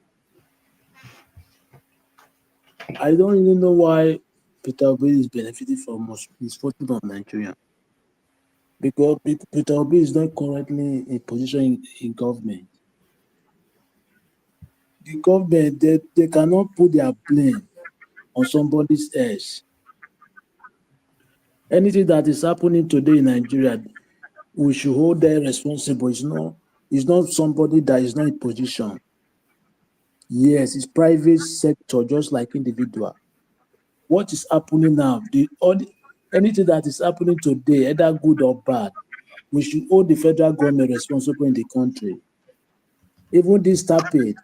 I don't really know why Peter Obi is benefiting from mis- misfortune of Nigeria. Because Pe- Peter Obi is not currently in position in, in government. The government, they, they cannot put their blame on somebody else. Anything that is happening today in Nigeria, we should hold them responsible. It's not, it's not somebody that is not in position. Yes, it's private sector, just like individual. What is happening now? The only anything that is happening today, either good or bad, we should hold the federal government responsible in the country. Even this tapping,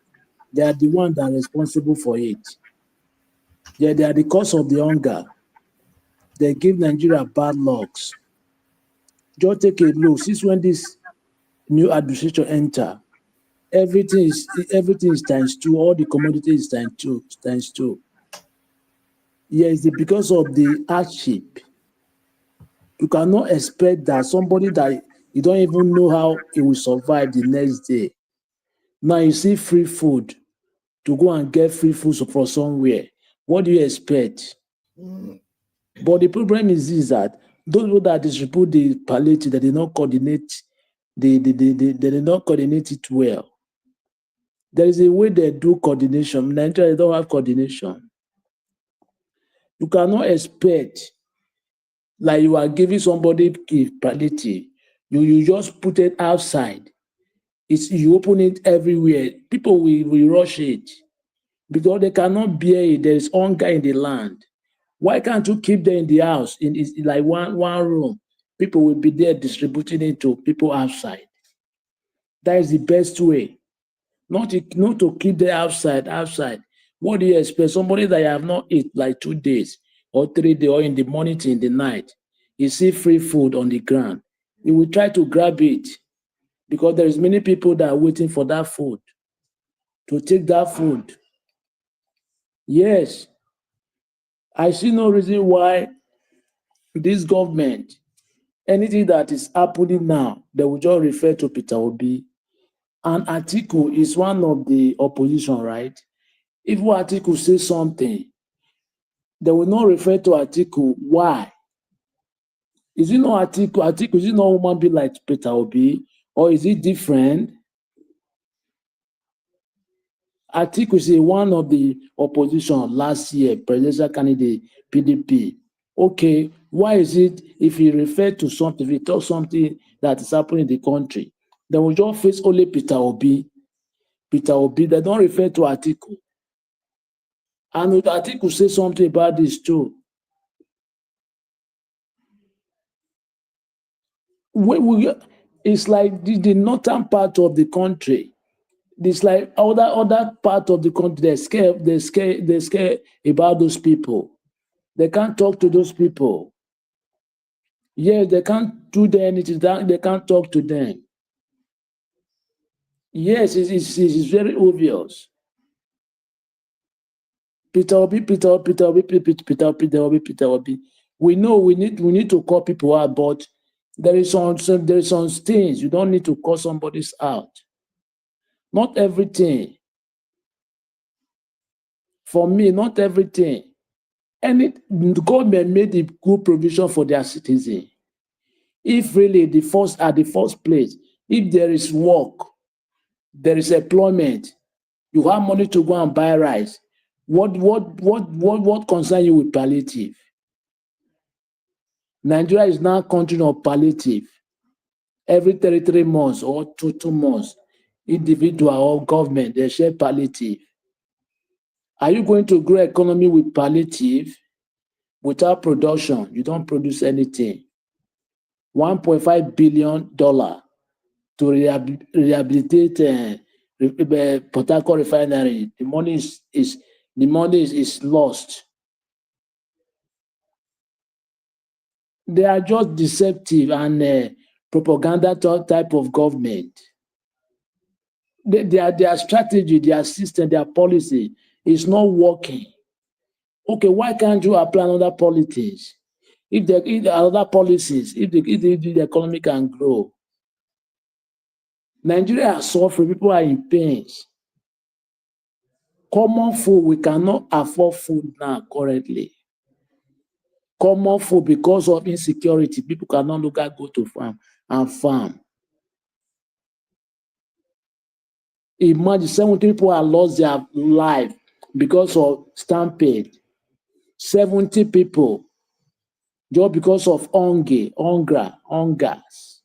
they are the one that are responsible for it. They, they are the cause of the hunger. They give Nigeria bad lucks. Just take a look. Since when this new administration enter, everything is everything is times two. All the commodities is times two, times two. Yes, the- because of the hardship, you cannot expect that somebody that you don't even know how he will survive the next day. Now you see free food to go and get free food for somewhere. What do you expect? But the problem is this, that those people that distribute the palliative, that they not coordinate, they they, they, they, they did not coordinate it well. There is a way they do coordination. Nigeria, they don't have coordination. You cannot expect, like, you are giving somebody a palliative, you you just put it outside. It's, you open it everywhere. People will, will rush it because they cannot bear it. There is hunger in the land. Why can't you keep them in the house, in, in like one, one room? People will be there distributing it to people outside. That is the best way. Not to, not to keep them outside, outside. What do you expect? Somebody that you have not eat like two days or three days, or in the morning to in the night, you see free food on the ground. You will try to grab it because there is many people that are waiting for that food, to take that food. Yes, I see no reason why this government Anything that is happening now, they will just refer to Peter Obi. And Atiku is one of the opposition, right? If Atiku say something, they will not refer to Atiku. Why? Is it not Atiku? Atiku, is it not human being like Peter Obi? Or is it different? Atiku is a, one of the opposition last year, presidential candidate, P D P. Okay, why is it if he refer to something, if he talk something that is happening in the country, they will just face only Peter Obi? Peter Obi, they don't refer to Atiku. And Atiku say something about this too. When we, it's like the, the northern part of the country. It's like other, other part of the country, they scare, they scare, they scare about those people. They can't talk to those people. Yes, they can't do them anything. They can't talk to them. Yes, it's, it's, it's very obvious. Peter Obi, Peter Obi, Peter Obi, Peter Obi, Peter Obi, Peter Obi. We know we need, we need to call people out, but there is some, some, there is some things you don't need to call somebody's out. Not everything. For me, not everything. And it, government made a good provision for their citizen. If really the first, at the first place, if there is work, there is employment, you have money to go and buy rice. What what what what what concern you with palliative? Nigeria is now a country of palliative. Every three three months or two two months, individual or government, they share palliative. Are you going to grow economy with palliative? Without production, you don't produce anything. One point five billion dollar to rehab-, rehabilitate, uh, re-, uh, Port Harcourt refinery. The money is, is, the money is, is lost. They are just deceptive and, uh, propaganda ty-, type of government. They, their, their strategy, their system, their policy is not working. Okay, why can't you apply another politics? If the, if the other policies, if the, if the, if the economy can grow, Nigeria are suffering, people are in pains. Common food, we cannot afford food now currently. Common food, because of insecurity, people cannot look at go to farm and farm. Imagine seventy people have lost their life because of stampede. Seventy people just because of hunger, hunger, hungers.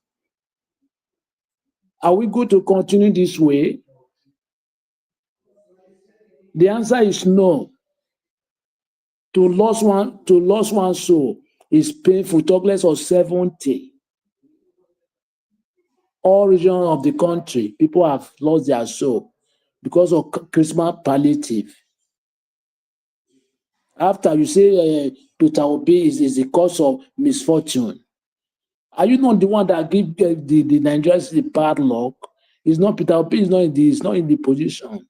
Are we going to continue this way? The answer is no. To lose one, to lose one soul is painful, talk less of seventy. All regions of the country, people have lost their soul because of Christmas palliative. After you say, uh, Peter Obi is, is the cause of misfortune, are you not the one that give, uh, the, the Nigerians the bad luck? It's not Peter Obi, is not in the, is not in the position.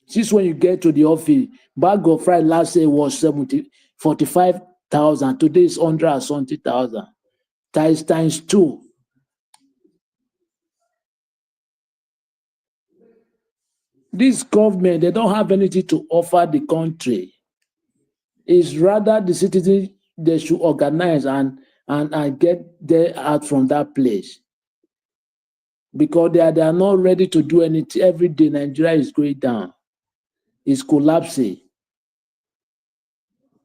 Since when you get to the office, bag of rice last year was seventy, forty-five thousand. Today is hundred and something thousand. Times, times two. This government, they don't have anything to offer the country. It's rather the citizens they should organize and, and, and get them out from that place. Because they are, they are not ready to do anything. Every day, Nigeria is going down. It's collapsing.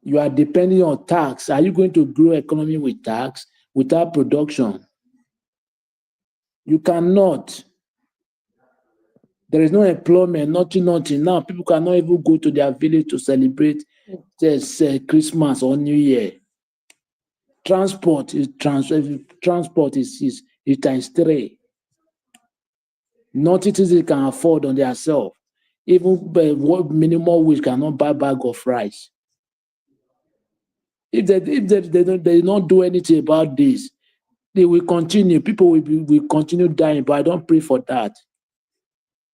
You are depending on tax. Are you going to grow economy with tax, without production? You cannot. There is no employment, nothing, nothing. Now, people cannot even go to their village to celebrate this, uh, Christmas or New Year. Transport is trans-, transport is, is, is times three. Nothing they can afford on their self. Even, uh, what minimum wage cannot buy bag of rice. If they, if they, they don't, they don't do anything about this, they will continue. People will be, will continue dying, but I don't pray for that.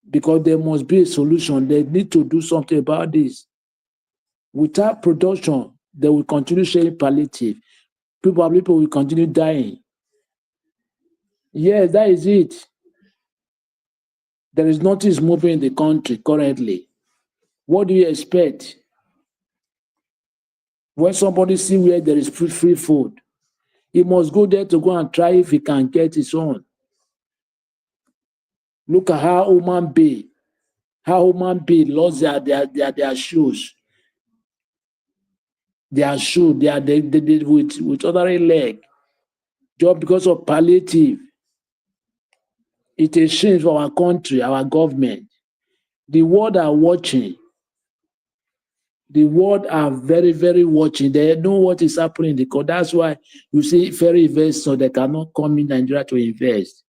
Because there must be a solution. They need to do something about this. Without production, they will continue sharing palliative. People, people will continue dying. Yes, that is it. There is nothing is moving in the country currently. What do you expect? When somebody see where there is free, free food, he must go there to go and try if he can get his own. Look at how human being, how human being lost their, their, their, their shoes. Their shoe, they are, they, they did with, with ordinary leg. Just because of palliative. It is shame for our country, our government. The world are watching. The world are very, very watching. They know what is happening in the country. That's why you see foreign investors, they cannot come in Nigeria to invest.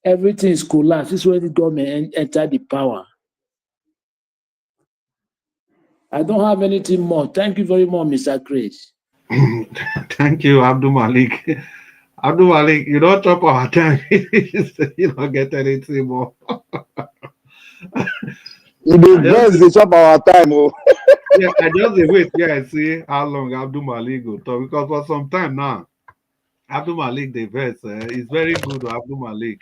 Everything is collapsed. This is when the government en-, enter the power. I don't have anything more. Thank you very much, Mister Chris. Thank you, Abdul Malik. Abdul Malik, you don't chop our time. You don't get anything more. You dey vex, dey chop our time. Oh. Yeah, I just dey wait. Yeah, I see how long Abdul Malik go talk, because for some time now, Abdul Malik dey vex. Eh? It's very good, Abdul Malik.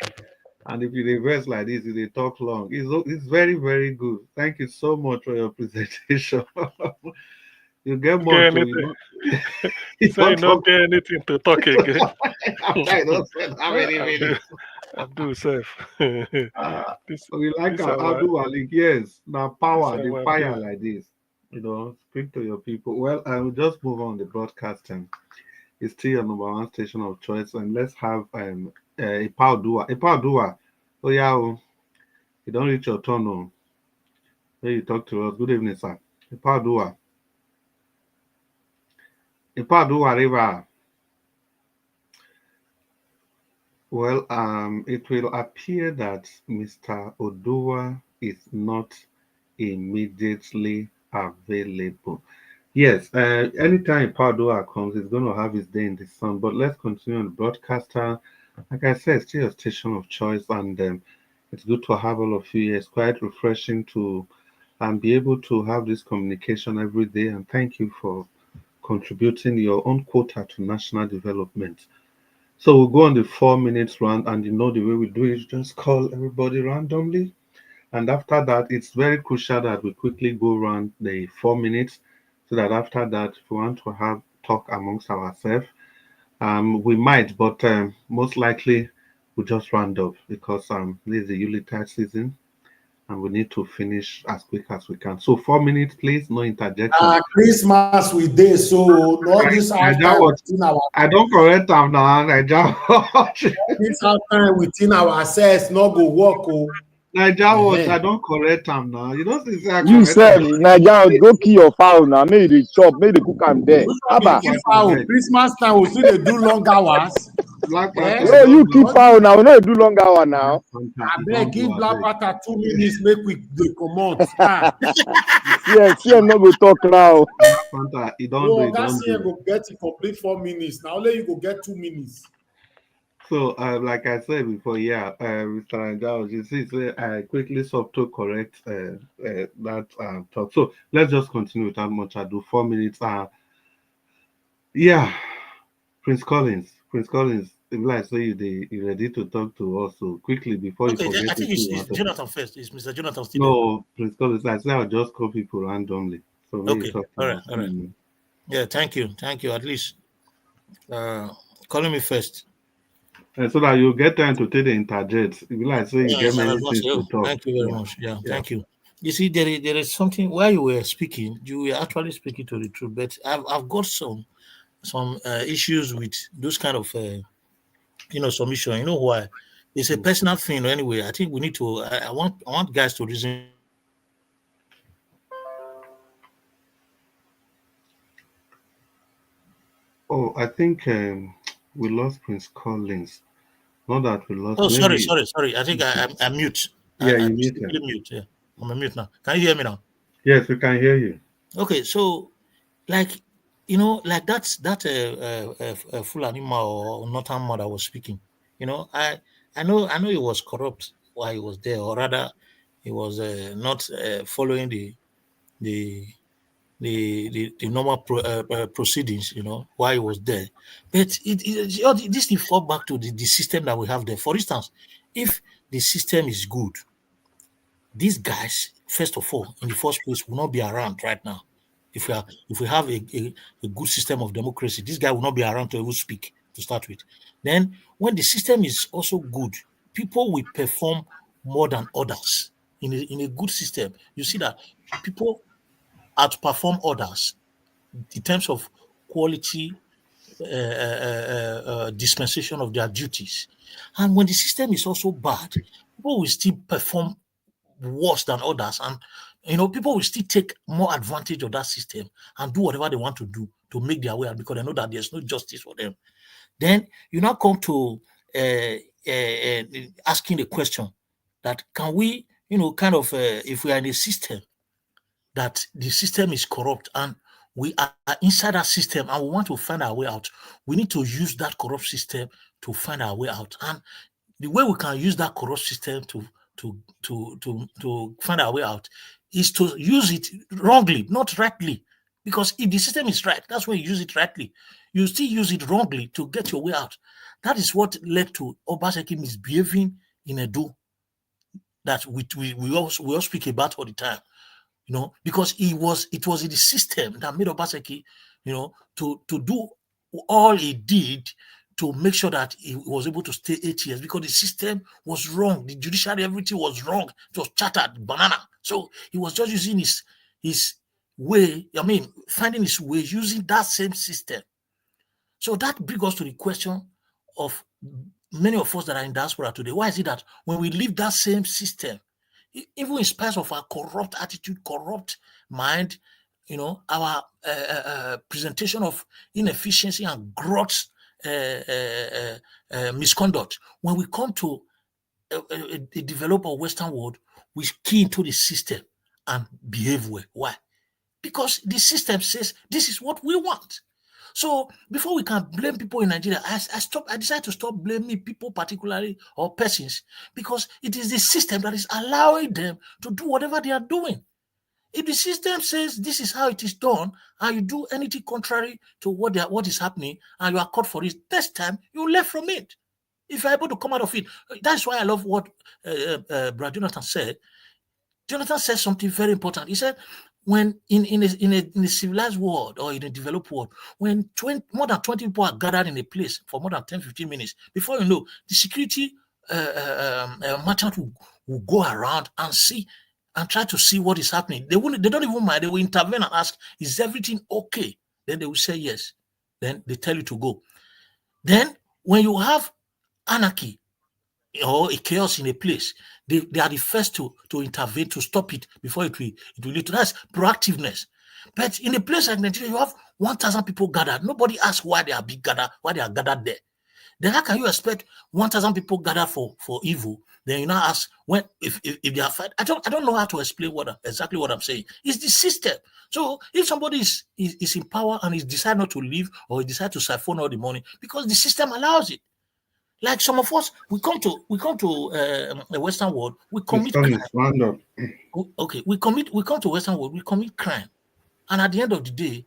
And if you dey vex like this, you dey talk long. It's, o- it's very, very good. Thank you so much for your presentation. You get more Get to anything. You So you don't don't talk. Get anything to talk again. I don't spend how many Abdul, minutes. Abdul self. Ah, This we like this our our Abdul Malik. Yes, now power, this the our fire Abdul. Like this. You know, speak to your people. Well, I will just move on the broadcasting. It's still your number one station of choice, and let's have um uh, Ipa Odua. Ipa Odua. Oh yeah, oh, you don't reach your turn. Oh, hey, you talk to us. Good evening, sir. Ipa Odua. Ipa Odua River. Well, um, it will appear that Mister Odua is not immediately available. Yes, uh, anytime Ipa Odua comes, he's going to have his day in the sun. But let's continue on the broadcast. Uh, like I said, it's still your station of choice, and um, it's good to have all of you here. It's quite refreshing to um, be able to have this communication every day. And thank you for contributing your own quota to national development. So we'll go on the four minutes round, and you know the way we do it, just call everybody randomly. And after that, it's very crucial that we quickly go around the four minutes, so that after that, if we want to have talk amongst ourselves, um, we might, but um, most likely we'll just round up because um, this is the Yuletide season, and we need to finish as quick as we can. So four minutes, please, no interjection. Ah, Christmas we dey, so all this Naija outside watch. Within our I don't correct am now, Naija watch. This outside within ourselves no go work. Oh. Naija watch, Eh. I don't correct am now. You don't see say I You correct sef, am. Naija, go kill your fowl now. Make you dey chop, make you dey cook am there. Haba. Keep fowl. Christmas time we still dey do long hours. Black Eh? Panther No, don you do keep am. Fowl now. We no dey do long hour now. Panther, e Abeg don give do, Black abeg. Panther two minutes make we dey comot. Ah, Yes, yes, no go talk now. Black Panther, e don do, oh, e Oga don C M do. Go get it complete four minutes. Now only you go get two minutes. So, uh, like I said before, yeah, uh, Mister Anjao, you see, say I quickly stop to correct uh, uh, that um, talk. So let's just continue without much ado. Four minutes. Uh, yeah, Prince Collins, Prince Collins, if like say you dey you ready to talk to us, so quickly before you Okay, forget I think wetin it's, you it's want to. Jonathan first. It's Mister Jonathan still there. No, Prince Collins, like say I'll just call people randomly. So when you Okay, talk to all right, us, all right. mm. Yeah, thank you, thank you. At least uh, calling me first. And so that you get time to take the interject. If you like, say you Yeah, get it's an many advance. things to Oh, talk. thank you very Yeah. much. Yeah, Yeah. Thank you. You see, there is, there is something while you were speaking, you were actually speaking to the truth. But I've, I've got some some uh, issues with those kind of uh, you know submission. You know why? It's a Mm. personal thing. Anyway, I think we need to. I, I want I want guys to reason. Oh, I think um, we lost Prince Collins. Not that we lost. Oh, sorry, Maybe. sorry, sorry. I think I, I'm, I'm mute. I, Yeah, you I'm muted. Simply mute. Yeah, I'm a mute now. Can you hear me now? Yes, we can hear you. Okay, so like you know, like that's that uh, uh, uh, uh, Fulani ma or Northern ma that was speaking. You know, I I know I know he was corrupt while he was there, or rather, he was uh, not uh, following the the the the, the normal pro, uh, uh, proceedings, you know, why he was there. But it, it, it all the- this thing fall back to the, the system that we have there. For instance, if the system is good, these guys, first of all, in the first place, will not be around right now. If we are, if we have a, a, a good system of democracy, this guy will not be around to even speak to start with. Then, when the system is also good, people will perform more than others. In a, in a good system, you see that people outperform others in terms of quality, uh, uh, uh, uh, dispensation of their duties. And when the system is also bad, people will still perform worse than others, and, you know, people will still take more advantage of that system and do whatever they want to do to make their way out, because they know that there's no justice for them. Then you now come to uh, uh, uh, asking the question that, can we, you know, kind of, uh, if we are in a system that the system is corrupt and we are inside that system and we want to find our way out, we need to use that corrupt system to find our way out. And the way we can use that corrupt system to to to to to find our way out is to use it wrongly, not rightly. Because if the system is right, that's when you use it rightly. You still use it wrongly to get your way out. That is what led to Obaseki misbehaving in Edo. That we we we all, we all speak about all the time, you know, because he was it was in the system that made Obaseki, you know, to to do all he did to make sure that he was able to stay eight years, because the system was wrong, the judiciary, everything was wrong. It was chartered banana. So he was just using his his way. I mean, finding his way using that same system. So that brings us to the question of many of us that are in diaspora today. Why is it that when we leave that same system, e- even in spite of our corrupt attitude, corrupt mind, you know, our uh, uh, uh, presentation of inefficiency and gross uh, uh, uh, uh, misconduct, when we come to a, a, a developed or Western world, we key into the system and behave well. Why? Because the system says this is what we want. So before we can blame people in Nigeria, I, I stop. I decide to stop blaming people particularly or persons, because it is the system that is allowing them to do whatever they are doing. If the system says this is how it is done, and you do anything contrary to what they are, what is happening, and you are caught for it, next time you learn from it. If you're able to come out of it, that's why I love what uh, uh, uh, Brother Jonathan said. Jonathan said something very important. He said, when in in a, in a in a civilized world or in a developed world, when twenty, more than twenty people are gathered in a place for more than ten, fifteen minutes, before you know, the security uh, uh, um, uh, merchant will, will go around and see and try to see what is happening. They won't. They don't even mind. They will intervene and ask, "Is everything okay?" Then they will say yes. Then they tell you to go. Then when you have anarchy or a chaos in a place, they, they are the first to to intervene to stop it before it will it will lead to that's proactiveness. But in a place like Nigeria, you have one thousand people gathered. Nobody asks why they are being gathered, why they are gathered there. Then how can you expect one thousand people gathered for for evil? Then you now ask when if if, if they are fight. I don't I don't know how to explain what I'm- exactly what I'm saying. It's the system. So if somebody is is, is in power and is decide not to leave or he decide to siphon all the money because the system allows it. Like some of us, we come to we come to uh, a Western world, we commit crime. Round up. Okay, we commit we come to Western world, we commit crime, and at the end of the day,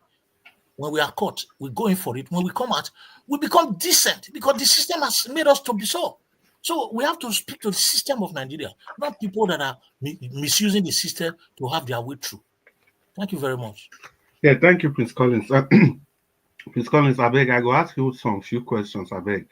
when we are caught, we go in for it. When we come out, we become decent because the system has made us to be so. So we have to speak to the system of Nigeria, not people that are mi- misusing the system to have their way through. Thank you very much. Yeah, thank you, Prince Collins. Uh, Prince Collins, I beg, I go ask you some few questions, I beg.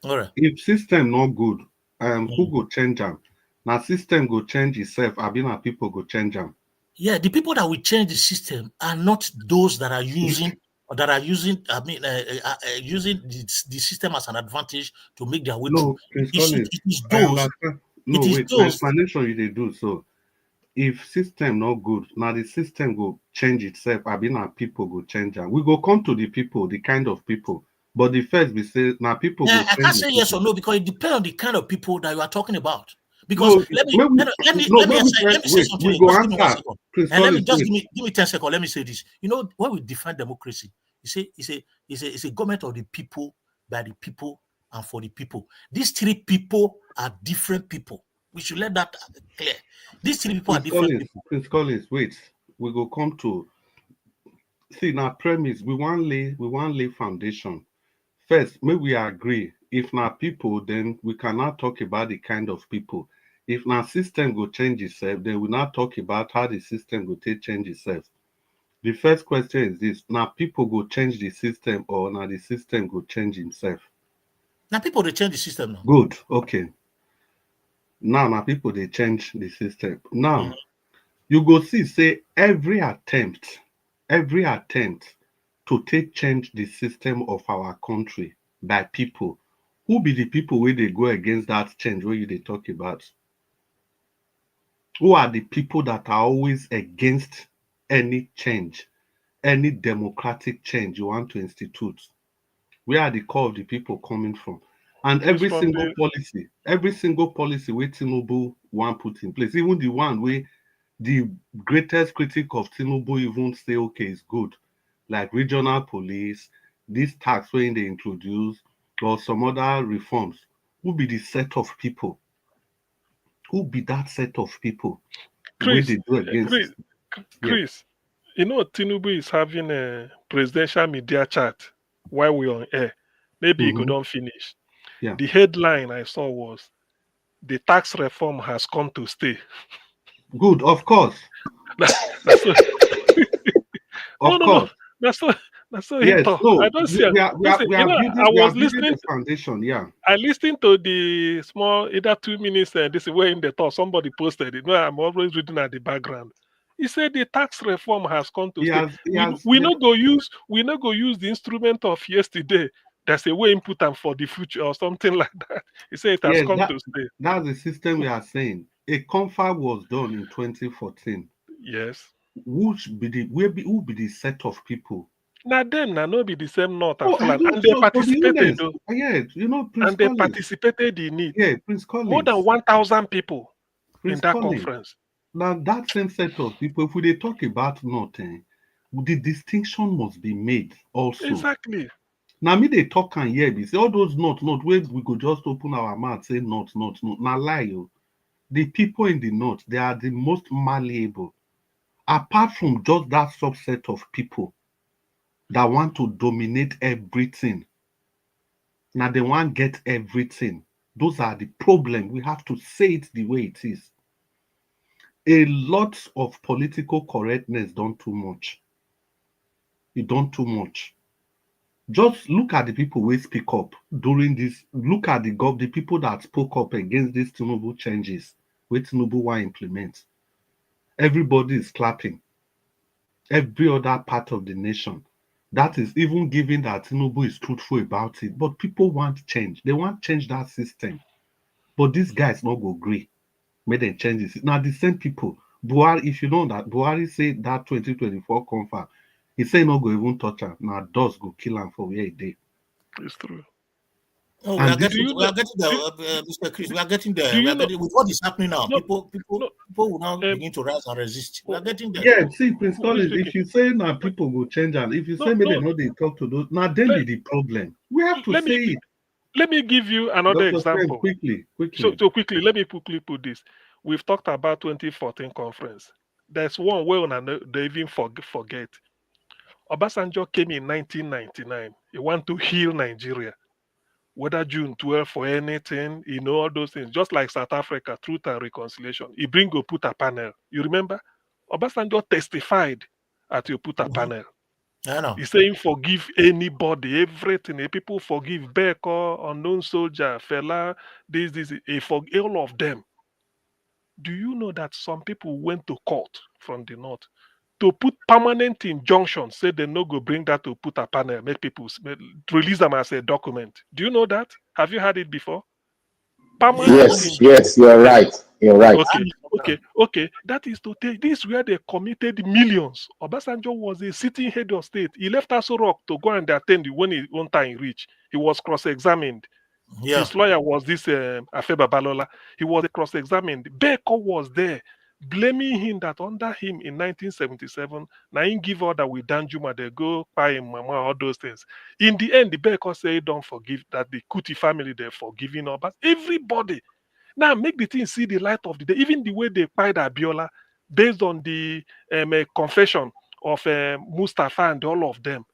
All right. If system not good, um, who go change them? Now system go change itself. I mean, people go change them. Yeah, the people that will change the system are not those that are using or that are using. I mean, uh, uh, uh, using the, the system as an advantage to make their way No, through. Prince It's, Collins, it is I those. understand. No, It is wait, those. My explanation you they do so. If system not good, now the system go change itself. I mean, people go change them. We go come to the people, the kind of people. But the first we say now people Yeah, go I change can't the say yes or people. No because it depends on the kind of people that you are talking about. Because No, let me when we- let, let me let me no, let me when we say, let me say wait, something. we go Just give me one answer. Second. Prince And let me Collins, just wait. give me give me ten seconds. Let me say this. You know, when we define democracy, it's a it's a it's a it's a government of the people, by the people, and for the people. These three people are different people. We should let that clear. These three people are Prince different Collins, people. Prince Collins, wait. We go come to see, na premise, we wan lay, we wan lay foundation. First, make we agree, if na people, then we cannot talk about the kind of people. If na system go change itself, then we now talk about how the system go take change itself. The first question is this: na people go change the system, or na the system go change himself? Na people dey change the system now. Good. Okay. Now na people dey change the system. Now, mm-hmm, you go see say every attempt, every attempt to take change the system of our country by people, who be the people wey dey go against that change wey you dey talk about? Who are the people that are always against any change, any democratic change you want to institute? Where are the core of the people coming from? And every single policy, every single policy wey Tinubu wan put in place, even the one wey the greatest critic of Tinubu even say, okay, is good, like regional police, this tax wey they introduce, or some other reforms, who be the set of people? Who be that set of people wey Chris, dey do against? Chris, Chris, you know Tinubu is having a presidential media chat while we on air. Maybe he go, mm-hmm, don finish. Yeah. The headline I saw was, "The tax reform has come to stay." Good, of course. Na, na so, Of no, no, course. No. Na so, na so he Yes, talk. no, I don't see we, am. we are, we are, Listen, we you are know, building, I we are was building listening. The foundation, yeah. I listened to the small, either two minutes, and this is where in the talk somebody posted it. No, I'm always reading at the background. He said the tax reform has come to He stay. has, he We, has, we he- no go use, we no go use the instrument of yesterday. That's a way input am for the future or something like that. He said it has Yes, come that- to stay. That's the system we are saying. A CONFA was done in twenty fourteen. Yes. Who should be the, where be, who be the set of people? Now them now no be the same North and Oh, I Fulani. don't And they know, to be participated honest. though. Yes, you know, Prince And they Collins. Participated in it. Yeah, Prince Collins. More than one thousand people Prince in that Collins. Conference. Now that same set of people, if we dey talk about North, eh, the distinction must be made also. Exactly. Now me they talk and hear me say all those North, North, where we go just open our mouth, say North, North, North. Now lie you. The people in the North, they are the most malleable. Apart from just that subset of people that want to dominate everything. Now they want get everything. Those are the problem. We have to say it the way it is. A lot of political correctness done too much. It done too much. Just look at the people who speak up during this. Look at the gov, the people that spoke up against these Tinubu changes wey Tinubu wan implement. Everybody is clapping. Every other part of the nation. That is even given that Tinubu is truthful about it. But people want change. They want change that system. But these guys not go agree. Make them change this. Now the same people. Buhari, if you know that Buhari said that twenty twenty-four CONFA, he say not go even touch am. Now dust go kill am for where he dey. It's true. Oh, we And are this- getting, Do you we are know- getting there, do- uh, uh, Mister Chris. We are getting there. do We you are know- getting, with what is happening now. No, People, people, no, people will now um, begin to rise and resist. We are getting there. Yeah, see, Prince Collins, Speaking- if you say now people go change and if you No, say me no. They know they talk to those, now then Let- be the problem. We have to let say me- it. Let me give you another Doctor Sven, example. Quickly, quickly. So, so quickly, let me quickly put this. We've talked about twenty fourteen Conference. There's one way on they even forg- forget. Obasanjo came in nineteen ninety-nine. He want to heal Nigeria, whether June twelfth or anything, you know, all those things. Just like South Africa, Truth and Reconciliation. He bring Oputa panel. You remember? Obasanjo testified at Oputa Mhm. panel. I know. He's saying forgive anybody, everything. Eh, people forgive Beko, Unknown Soldier, Fela, this, this, eh, for all of them. Do you know that some people went to court from the North to put permanent injunction, say they no go bring that Oputa panel, make people s- make- release them as a document? Do you know that? Have you heard it before? Permanent Yes, injunction. Yes, you're right. You're right. Okay, okay, okay. That is to take this where they committed millions. Obasanjo was a sitting head of state. He left Aso Rock to go and attend when he one time reach. He was cross-examined. Yeah. His lawyer was this um, Afe Babalola. He was cross-examined. Beko was there, blaming him that under him in nineteen seventy-seven, now he give order with Danjuma, they go buy him mama, all those things. In the end, the Beko say he don't forgive that the Kuti family, they're forgiving all. But everybody now make the thing see the light of the day. Even the way they fight Abiola, based on the um, uh, confession of uh, Mustapha and all of them,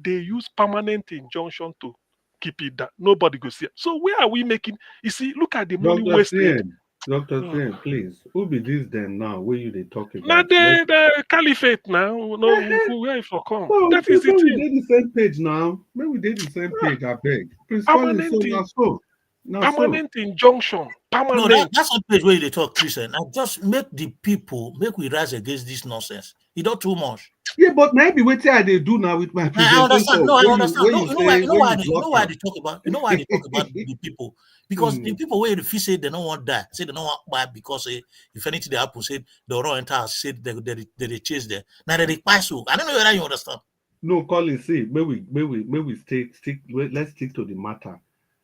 they use permanent injunction to keep it down. Nobody go see it. So where are we making? You see, look at the money Dr. wasted. Sim, Dr. Mm. Sim, please. Who be this then now? Where you they talk about? Now the, Let's- the caliphate now. No, who, where it for come? No, That is the when we thing. did the same page now. When we did the same page, I beg. Prince Colin, so Permanent now so. Now so. Permanent injunction. No, that, Permanent. that's not page where they talk, Christian. I just make the people, make we rise against this nonsense. It's not too much. Yeah, but maybe what I they do now with my I presentation. understand. No, I when you- understand. when No, you you know why? say- You know when why? you They, you know block why am. they talk about? You know why they talk about the people? Because the Hmm. people where the feel say they don't want die, say they don't want buy because eh, if anything they happen, say they don't enter, say they they, they, they chase them. Now they buy so. I don't know whether you understand. No, Colin, see, may we may we may we stay stick. Wait, let's stick to the matter.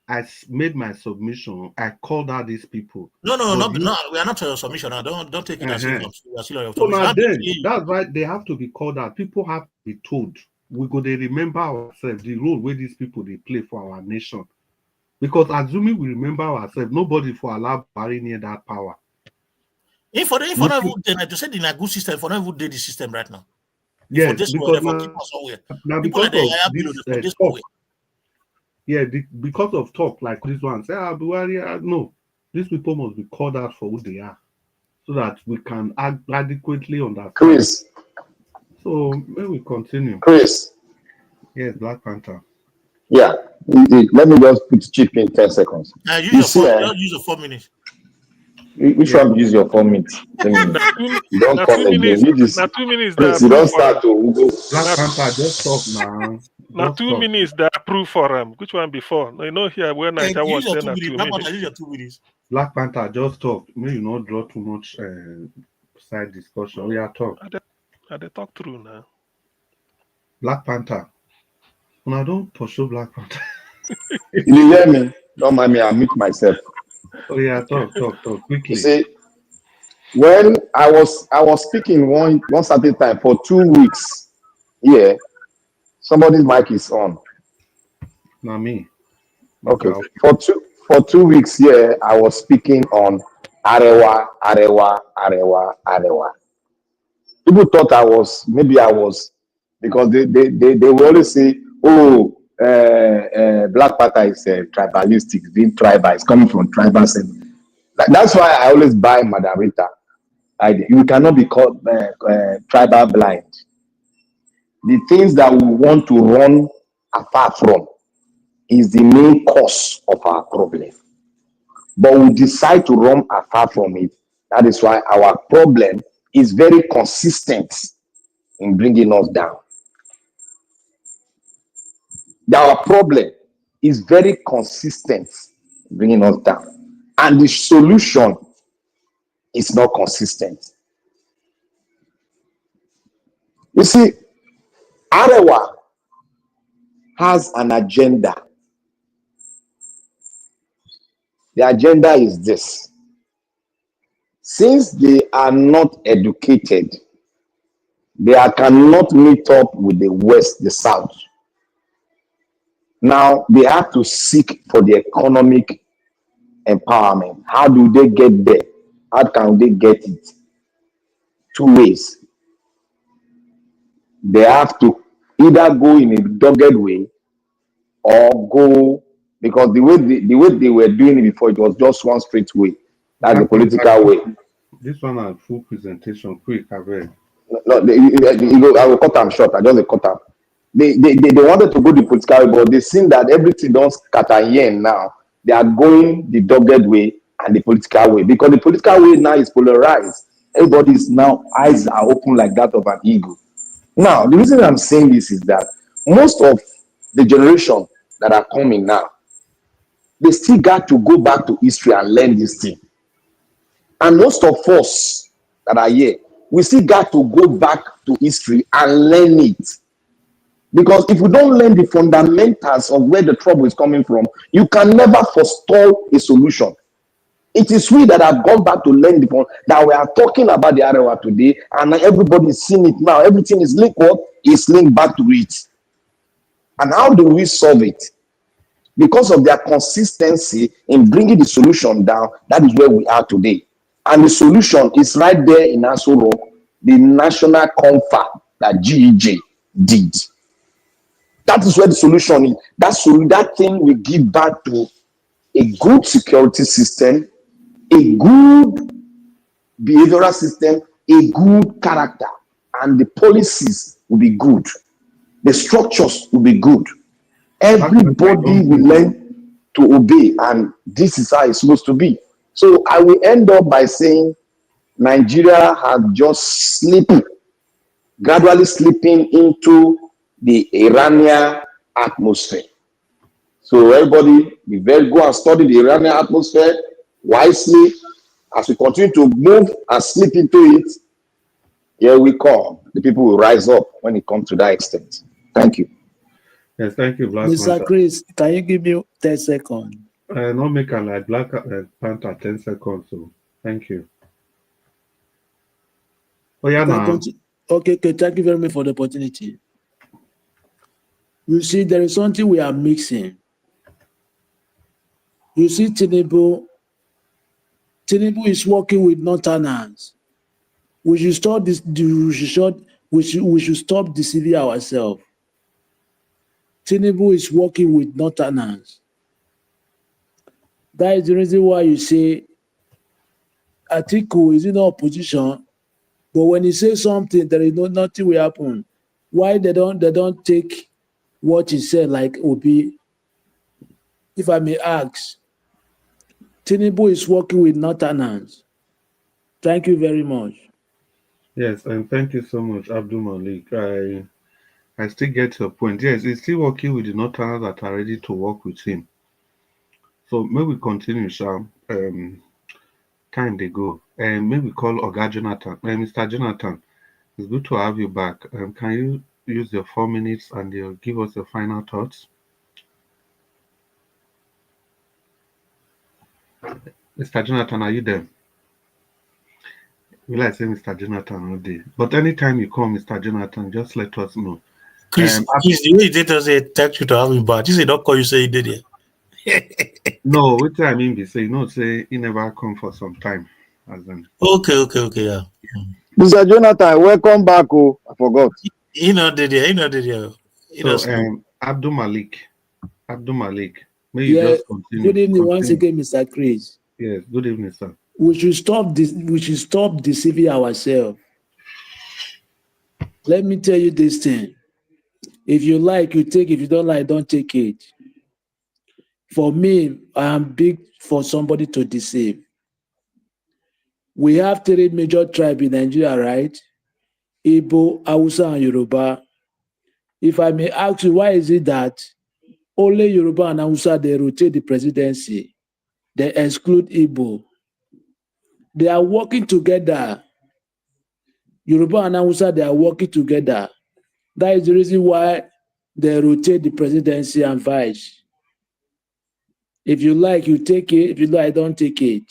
I s- made my submission. I called out these people. No, no, no, But no, you- no. We are not your submission. I don't don't take it as Uh-huh. if I'm- we are still on your So now submission. then, that's why they have to be called out. People have to be told. We go they remember ourselves the role where these people they play for our nation. Because assuming we remember ourselves, nobody for allow Buhari near that power. If for if for Look not you- even then, I just said in a good system, for not even did the system right now. For Yes, this because one, now, for keep us somewhere. now People because that they of hire below this for uh, this talk, way. Yeah, the, because of talk like this one, say ah, Buhari, ah, no, these people must be called out for who they are, so that we can ad- adequately understand. Chris, So may we continue. Chris, Yes, Black Panther. Yeah, you- you- let me just put chip in ten seconds. Uh, use You your see, four, eh? Just use your four minutes. Which Yeah. One use your four minutes? Let me- Na two, You don't na come two again. minutes. You this, Na two minutes. Chris, That you don't approve for start am. To go. Black Panther, just talk now. Na Just two talk. Minutes that approve for am. Which one before? No, you know here where Eh, Niger use was your then two na minutes. two Black Panther, minutes. Use your two minutes. Black Panther, just talk. May you not draw too much uh, side discussion. We are talk. I dey, I dey talk through now. Black Panther. When I don't pursue Black Panther. You hear me? Don't mind me. I mute myself. Oh yeah, talk, talk, talk You quickly. See, when I was I was speaking one one certain time for two weeks, yeah, somebody's mic is on. Not me. Okay. For two for two weeks here, I was speaking on Arewa, Arewa, Arewa, Arewa. People thought I was maybe I was because they they they, they will always say, oh, uh, uh, Black Panther is uh, tribalistic, being tribal, is coming from tribal. That- That's why I always buy Madam Rita. I, you cannot be called uh, uh, tribal blind. The things that we want to run afar from is the main cause of our problem. But we decide to run afar from it. That is why our problem is very consistent in bringing us down. Our problem is very consistent in bringing us down. And the solution is not consistent. You see, Arewa has an agenda. The agenda is this. Since they are not educated, they are, cannot meet up with the West, the South. Now they have to seek for the economic empowerment. How do they get there? How can they get it? Two ways. They have to either go in a dogged way or go, because the way the, the way they were doing it before, it was just one straight way. That's the political way. This one a full presentation, quick, I beg. No, they, you, you go, I will cut them short. I just dey cut them. They, they, they, they wanted to go the political way, but they seen that everything don't scatter here now. They are going the dogged way and the political way, because the political way now is polarized. Everybody's now eyes are open like that of an eagle. Now, the reason I'm saying this is that most of the generation that are coming now, they still got to go back to history and learn this thing. And most of us that are here, we still got to go back to history and learn it. Because if we don't learn the fundamentals of where the trouble is coming from, you can never forestall a solution. It is we that have gone back to learn the fun that we are talking about the Arewa today, and everybody is seeing it now. Everything is linked. What is linked back to it? And how do we solve it? Because of their consistency in bringing the solution down, that is where we are today. And the solution is right there in Aso Rock, the national confer that G E J did. That is where the solution is. That, sol- that thing will give back to a good security system, a good behavioral system, a good character, and the policies will be good. The structures will be good. Everybody will learn to obey, and this is how it's supposed to be. So I will end up by saying Nigeria has just slipped, gradually slipping into the Iranian atmosphere. So everybody, be very, go and study the Iranian atmosphere wisely. As we continue to move and slip into it, here we come. The people will rise up when it comes to that extent. Thank you. Yes, thank you, Black Mister Panther. Chris, can you give me ten seconds? Uh, not make a like Black uh, Panther ten seconds. So thank you. Oh yeah, Can I now. conti- Okay, okay, thank you very much for the opportunity. You see, there is something we are mixing. You see, Tinubu, Tinubu is working with northerners. We should stop this. We should stop. We should, we should stop deceiving ourselves. Tinubu is working with northerners. That is the reason why you say Atiku is in opposition, but when he says something, there is no nothing will happen. Why they don't they don't take what he said like Obi? If I may ask, Tinubu is working with northerners. Thank you very much. Yes, and thank you so much, Abdul Malik. I I still get your point. Yes, he's still working with the northerners that are ready to work with him. So may we continue, Sha. Um, time they go, and may we call Oga Jonathan, uh, Mister Jonathan. It's good to have you back. Um, can you use your four minutes and uh, give us your final thoughts? Mister Jonathan, are you there? We like say Mister Jonathan all day. But anytime you call Mister Jonathan, just let us know. Chris, Um, Chris, the way you tell us say thank you to have him back. This is not call you say he did it. No, what I mean be say, you know, say he never come for some time. As in, Okay, okay, okay, yeah. Mister Jonathan, welcome back. Oh, I forgot. He not did it. He not did it. He so not um, Abdul Malik, Abdul Malik, may you Yeah, just continue. Good evening once Continue. Again, Mister Chris. Yes, good evening, sir. We should stop this. We should stop deceiving ourselves. Let me tell you this thing. If you like, you take. If you don't like, don't take it. For me, I am big for somebody to deceive. We have three major tribes in Nigeria, right? Igbo, Hausa, and Yoruba. If I may ask you, why is it that only Yoruba and Hausa they rotate the presidency? They exclude Igbo. They are working together. Yoruba and Hausa, they are working together. That is the reason why they rotate the presidency and vice. If you like, you take it. If you like, don't take it.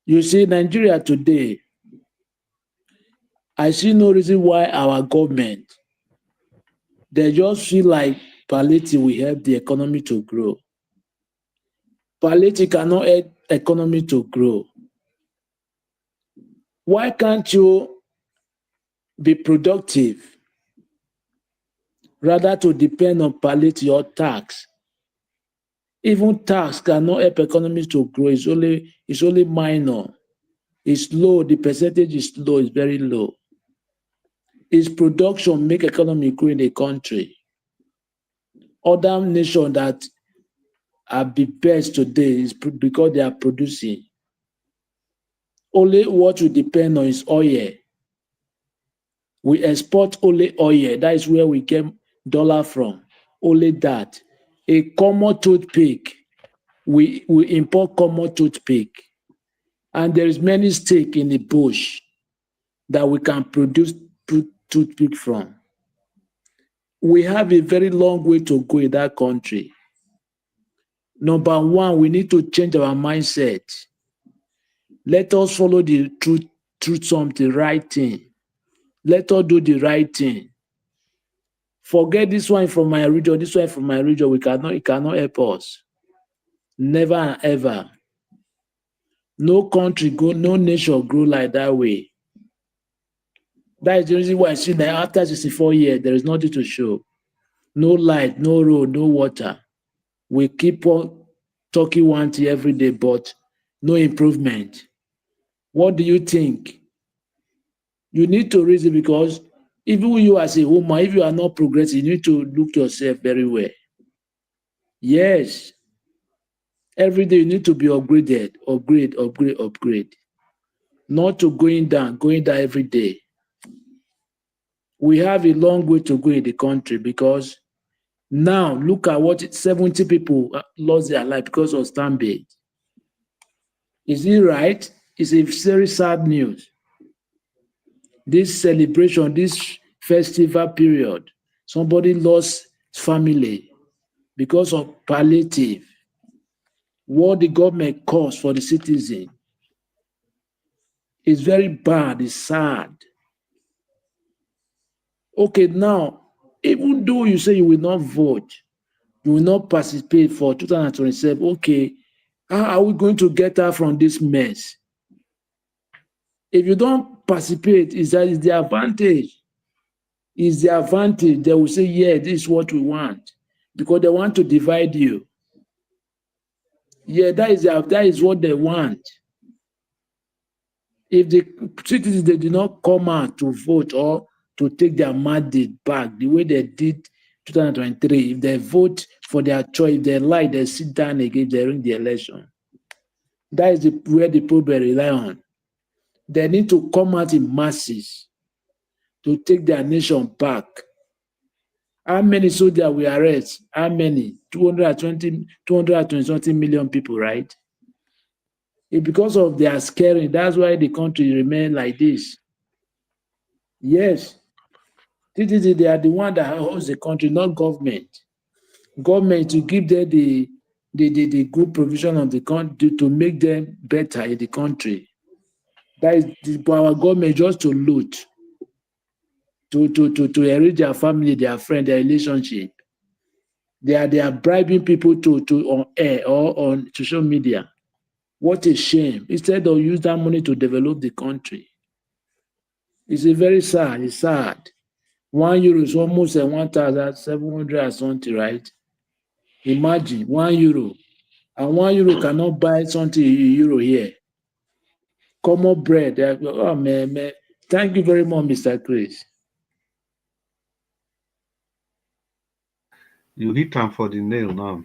You see, Nigeria today, I see no reason why our government, they just feel like palliative will help the economy to grow. Palliative cannot help economy to grow. Why can't you be productive rather to depend on palliative or tax? Even tax cannot help economies to grow. It's only it's only minor. It's low. The percentage is low. It's very low. It's production make economy grow in the country. Other nation that are the best today is pro- because they are producing. Only what we depend on is oil. We export only oil. That is where we get dollar from. Only that. A common toothpick, we, we import common toothpick. And there is many stake in the bush that we can produce to- toothpick from. We have a very long way to go in that country. Number one, we need to change our mindset. Let us follow the truth, truth something, right thing. Let us do the right thing. Forget this one from my region, this one from my region. We cannot, it cannot help us. Never and ever. No country go, no nation grow like that way. That is the reason why I see that after sixty-four years, there is nothing to show. No light, no road, no water. We keep on talking one thing every day, but no improvement. What do you think? You need to reason, because even you as a woman, if you are not progressing, you need to look yourself very well. Yes. Every day you need to be upgraded, upgrade, upgrade, upgrade. Not to going down, going down every day. We have a long way to go in the country, because now look at what, seventy people, uh, lost their life because of Stanbic. Is it right? It's a very sad news. This celebration, this festival period, somebody lost family because of palliative. What the government costs for the citizen is very bad, it's sad. Okay, now, even though you say you will not vote, you will not participate for two thousand twenty-seven, okay, how are we going to get out from this mess? If you don't participate, is that is the advantage? Is the advantage? They will say, "Yeah, this is what we want," because they want to divide you. Yeah, that is their, that is what they want. If the citizens, they did not come out to vote or to take their mandate back the way they did two thousand twenty-three, if they vote for their choice, if they lie, they sit down again, they ring the election. That is the, where the people rely on. They need to come out in masses to take their nation back. How many soldiers we arrest? How many? Two hundred twenty, two hundred twenty something million people, right? It's because of their scaring. That's why the country remain like this. Yes. Citizens, they are the one that holds the country, not government. Government to give them the, the, the, the good provision of the country to make them better in the country. That is the, our government just to loot, to, to, to, to enrich their family, their friend, their relationship. They are, they are bribing people to, to on air or on social media. What a shame. Instead of use that money to develop the country. It's a very sad, it's sad. One euro is almost a one thousand seven hundred or something, right? Imagine, one euro. And one euro cannot buy something in euro here. Common bread. Eh, oh, man, man. Thank you very much, Mister Chris. You hit am for the nail now.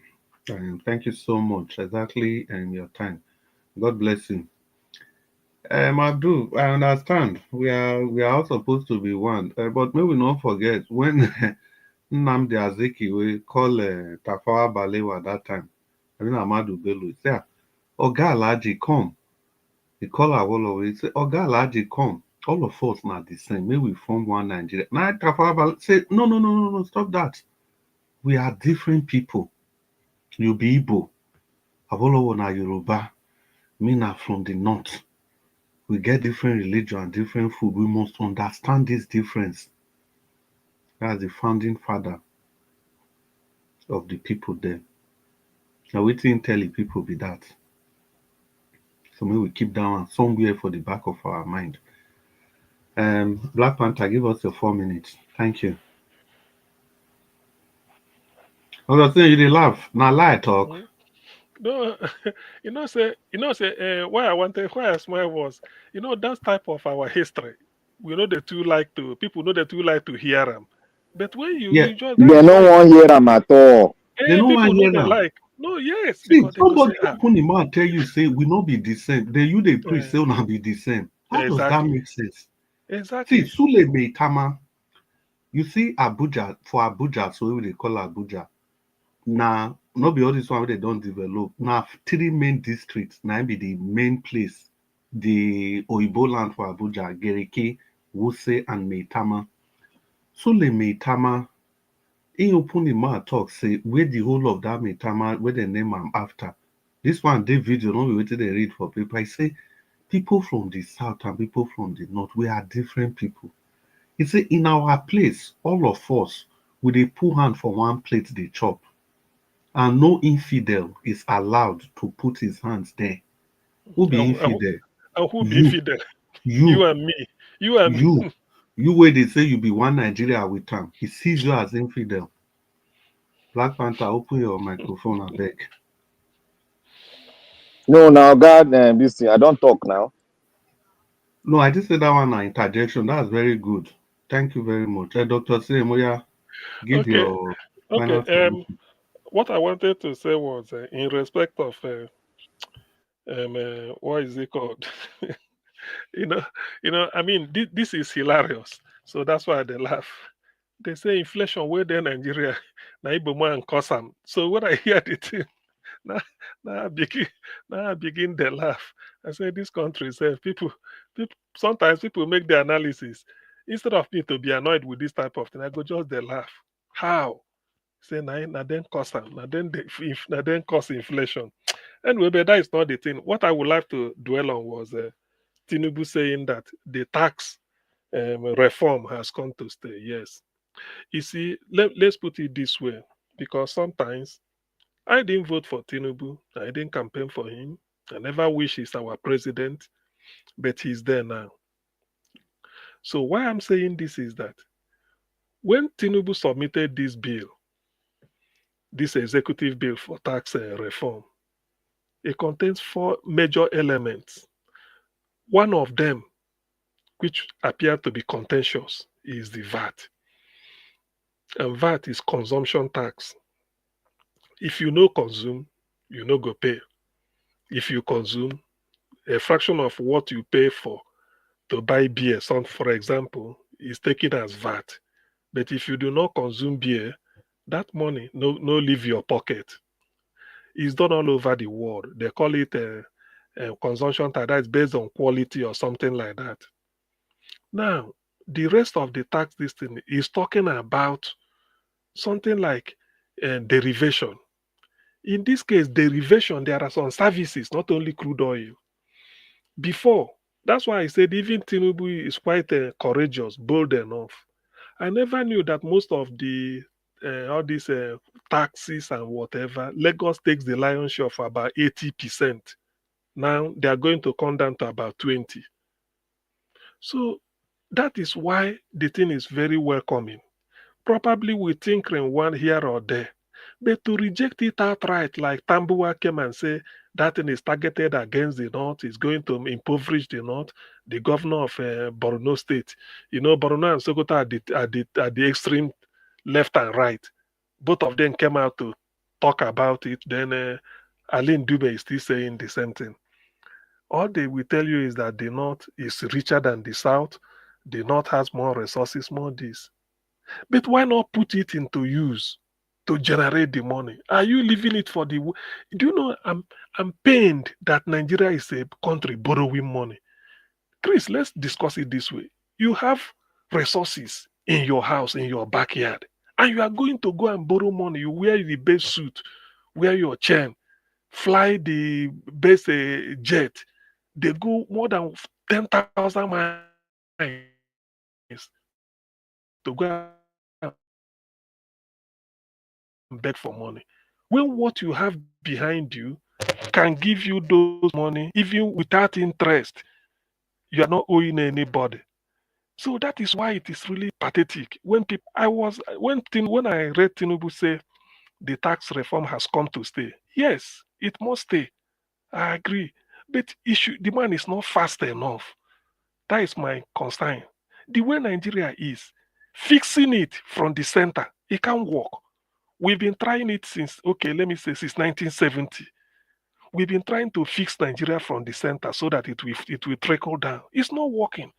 And thank you so much. Exactly, and your time. God bless you. Um, Abdul, I understand. We are, we are all supposed to be one, uh, but may we not forget when Nnamdi Azikiwe call, uh, Tafawa Balewa that time. I mean, Ahmadu Bello. He say, "Ah, Oga Alhaji, come." He call Awolowo. He say, "Oga Alhaji, come. All of us na the same. May we form one Nigeria." Now Tafawa Balewa say, "No, no, no, no, no. Stop that. We are different people. You be Igbo. Awolowo na Yoruba. Me na from the north. We get different religion and different food. We must understand this difference." That's the founding father of the people there. Now, wetin tell the people be that. So may we keep that one somewhere for the back of our mind. Um, Black Panther, give us your four minutes. Thank you. Oga, say you dey laugh. Na lie talk. No, you know say, you know say, uh, why I wanted, why I smile was, you know, that type of our history. We know they too like to, people know they too like to hear them. But when you, yeah, you just, they no wan hear am at all. They no wan hear am. Like, no, yes. See, somebody open the mouth tell you say we no be the same. Then you dey preach say una be the same. How does that make sense? Exactly. See, Sule Meitama, you see Abuja, for Abuja, so we dey call Abuja. Now, no be all this one wey they don develop. Now, three main districts, now be the main place. The Oyibo land for Abuja, Gereke, Wuse, and Meitama. Sule Meitama, he open the mouth talk, say, where the whole of that Meitama, where they name am after. This one, the video, no be wetin they read for paper. He say, people from the south and people from the north, we are different people. He say, in our place, all of us, we dey put hand for one plate, dey chop. And no infidel is allowed to put his hands there. Who be infidel? And who be infidel? You. You and me. You and me. You wey dey say you be one Nigeria with am, he sees you as infidel. Black Panther, open your microphone, abeg. No, now God, uh, this thing, I don't talk now. No, I just said that one na interjection. That's very good. Thank you very much. Uh, Doctor Same, oya, give Okay. your final Okay. Um, submission. What I wanted to say was, uh, in respect of, uh, um, uh, what is it called? You know, you know. I mean, this, this is hilarious. So that's why they laugh. They say inflation wey dey Nigeria, na Igbo man cause am. So when I hear the thing, now, now I begin, now I begin to laugh. I say this country sef, people, people. Sometimes people make the analysis. Instead of me to be annoyed with this type of thing, I go just dey laugh. How? Say na, na dem cause am, na dem dey, if, na dem cause inflation. Anyway, but that is not the thing. What I would like to dwell on was, uh, Tinubu saying that the tax, um, reform has come to stay. Yes. You see, let, let's put it this way, because sometimes I didn't vote for Tinubu. I didn't campaign for him. I never wish he's our president, but he's there now. So why I'm saying this is that when Tinubu submitted this bill, this executive bill for tax, uh, reform, it contains four major elements. One of them, which appear to be contentious, is the VAT. And VAT is consumption tax. If you no consume, you no go pay. If you consume, a fraction of what you pay for to buy beer, some, for example, is taken as VAT. But if you do not consume beer, that money no, no leave your pocket. It's done all over the world. They call it a, a consumption tax. That's based on quality or something like that. Now, the rest of the tax, this thing is talking about something like, uh, derivation. In this case, derivation, there are some services, not only crude oil. Before, that's why I said even Tinubu is quite, uh, courageous, bold enough. I never knew that most of the, uh, all these, uh, taxes and whatever, Lagos takes the lion's share of about eighty percent. Now they are going to come down to about twenty. So that is why the thing is very welcoming. Probably with tinkering one here or there, but to reject it outright, like Tambuwa came and say that thing is targeted against the north, is going to impoverish the north. The governor of, uh, Borno State, you know, Borno and Sokoto are the, are the, are the extreme left and right. Both of them came out to talk about it. Then, uh, Aline Dube is still saying the same thing. All they will tell you is that the north is richer than the south. The north has more resources, more this. But why not put it into use to generate the money? Are you leaving it for the wo-, do you know I'm, I'm pained that Nigeria is a country borrowing money. Chris, let's discuss it this way. You have resources in your house, in your backyard, and you are going to go and borrow money. You wear the best suit, wear your chain, fly the best, uh, jet. They go more than ten thousand miles to go and beg for money. When what you have behind you can give you those money, even without interest, you are not owing anybody. So that is why it is really pathetic. When people, I was, when Tin-, when I read Tinubu say the tax reform has come to stay, yes, it must stay. I agree. But issue, the man is not fast enough. That is my concern. The way Nigeria is, fixing it from the center, it can't work. We've been trying it since, okay, let me say since nineteen seventy. We've been trying to fix Nigeria from the center so that it will, it will trickle down. It's not working.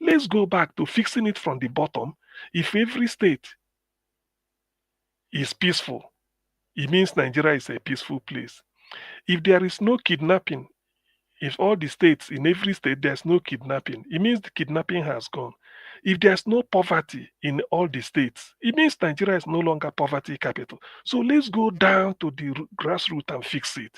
Let's go back to fixing it from the bottom. If every state is peaceful, it means Nigeria is a peaceful place. If there is no kidnapping, if all the states, in every state, there's no kidnapping, it means the kidnapping has gone. If there's no poverty in all the states, it means Nigeria is no longer poverty capital. So let's go down to the ru-, grassroots and fix it.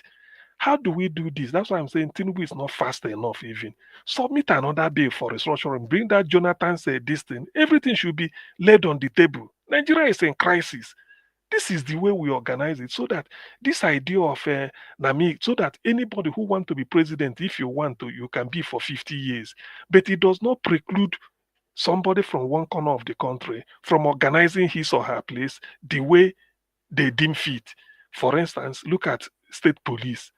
How do we do this? That's why I'm saying Tinubu is not fast enough even. Submit another bill for restructuring. Bring that Jonathan said this thing. Everything should be laid on the table. Nigeria is in crisis. This is the way we organize it, so that this idea of, uh, Nami, so that anybody who want to be president, if you want to, you can be for fifty years. But it does not preclude somebody from one corner of the country from organizing his or her place the way they deem fit. For instance, look at state police,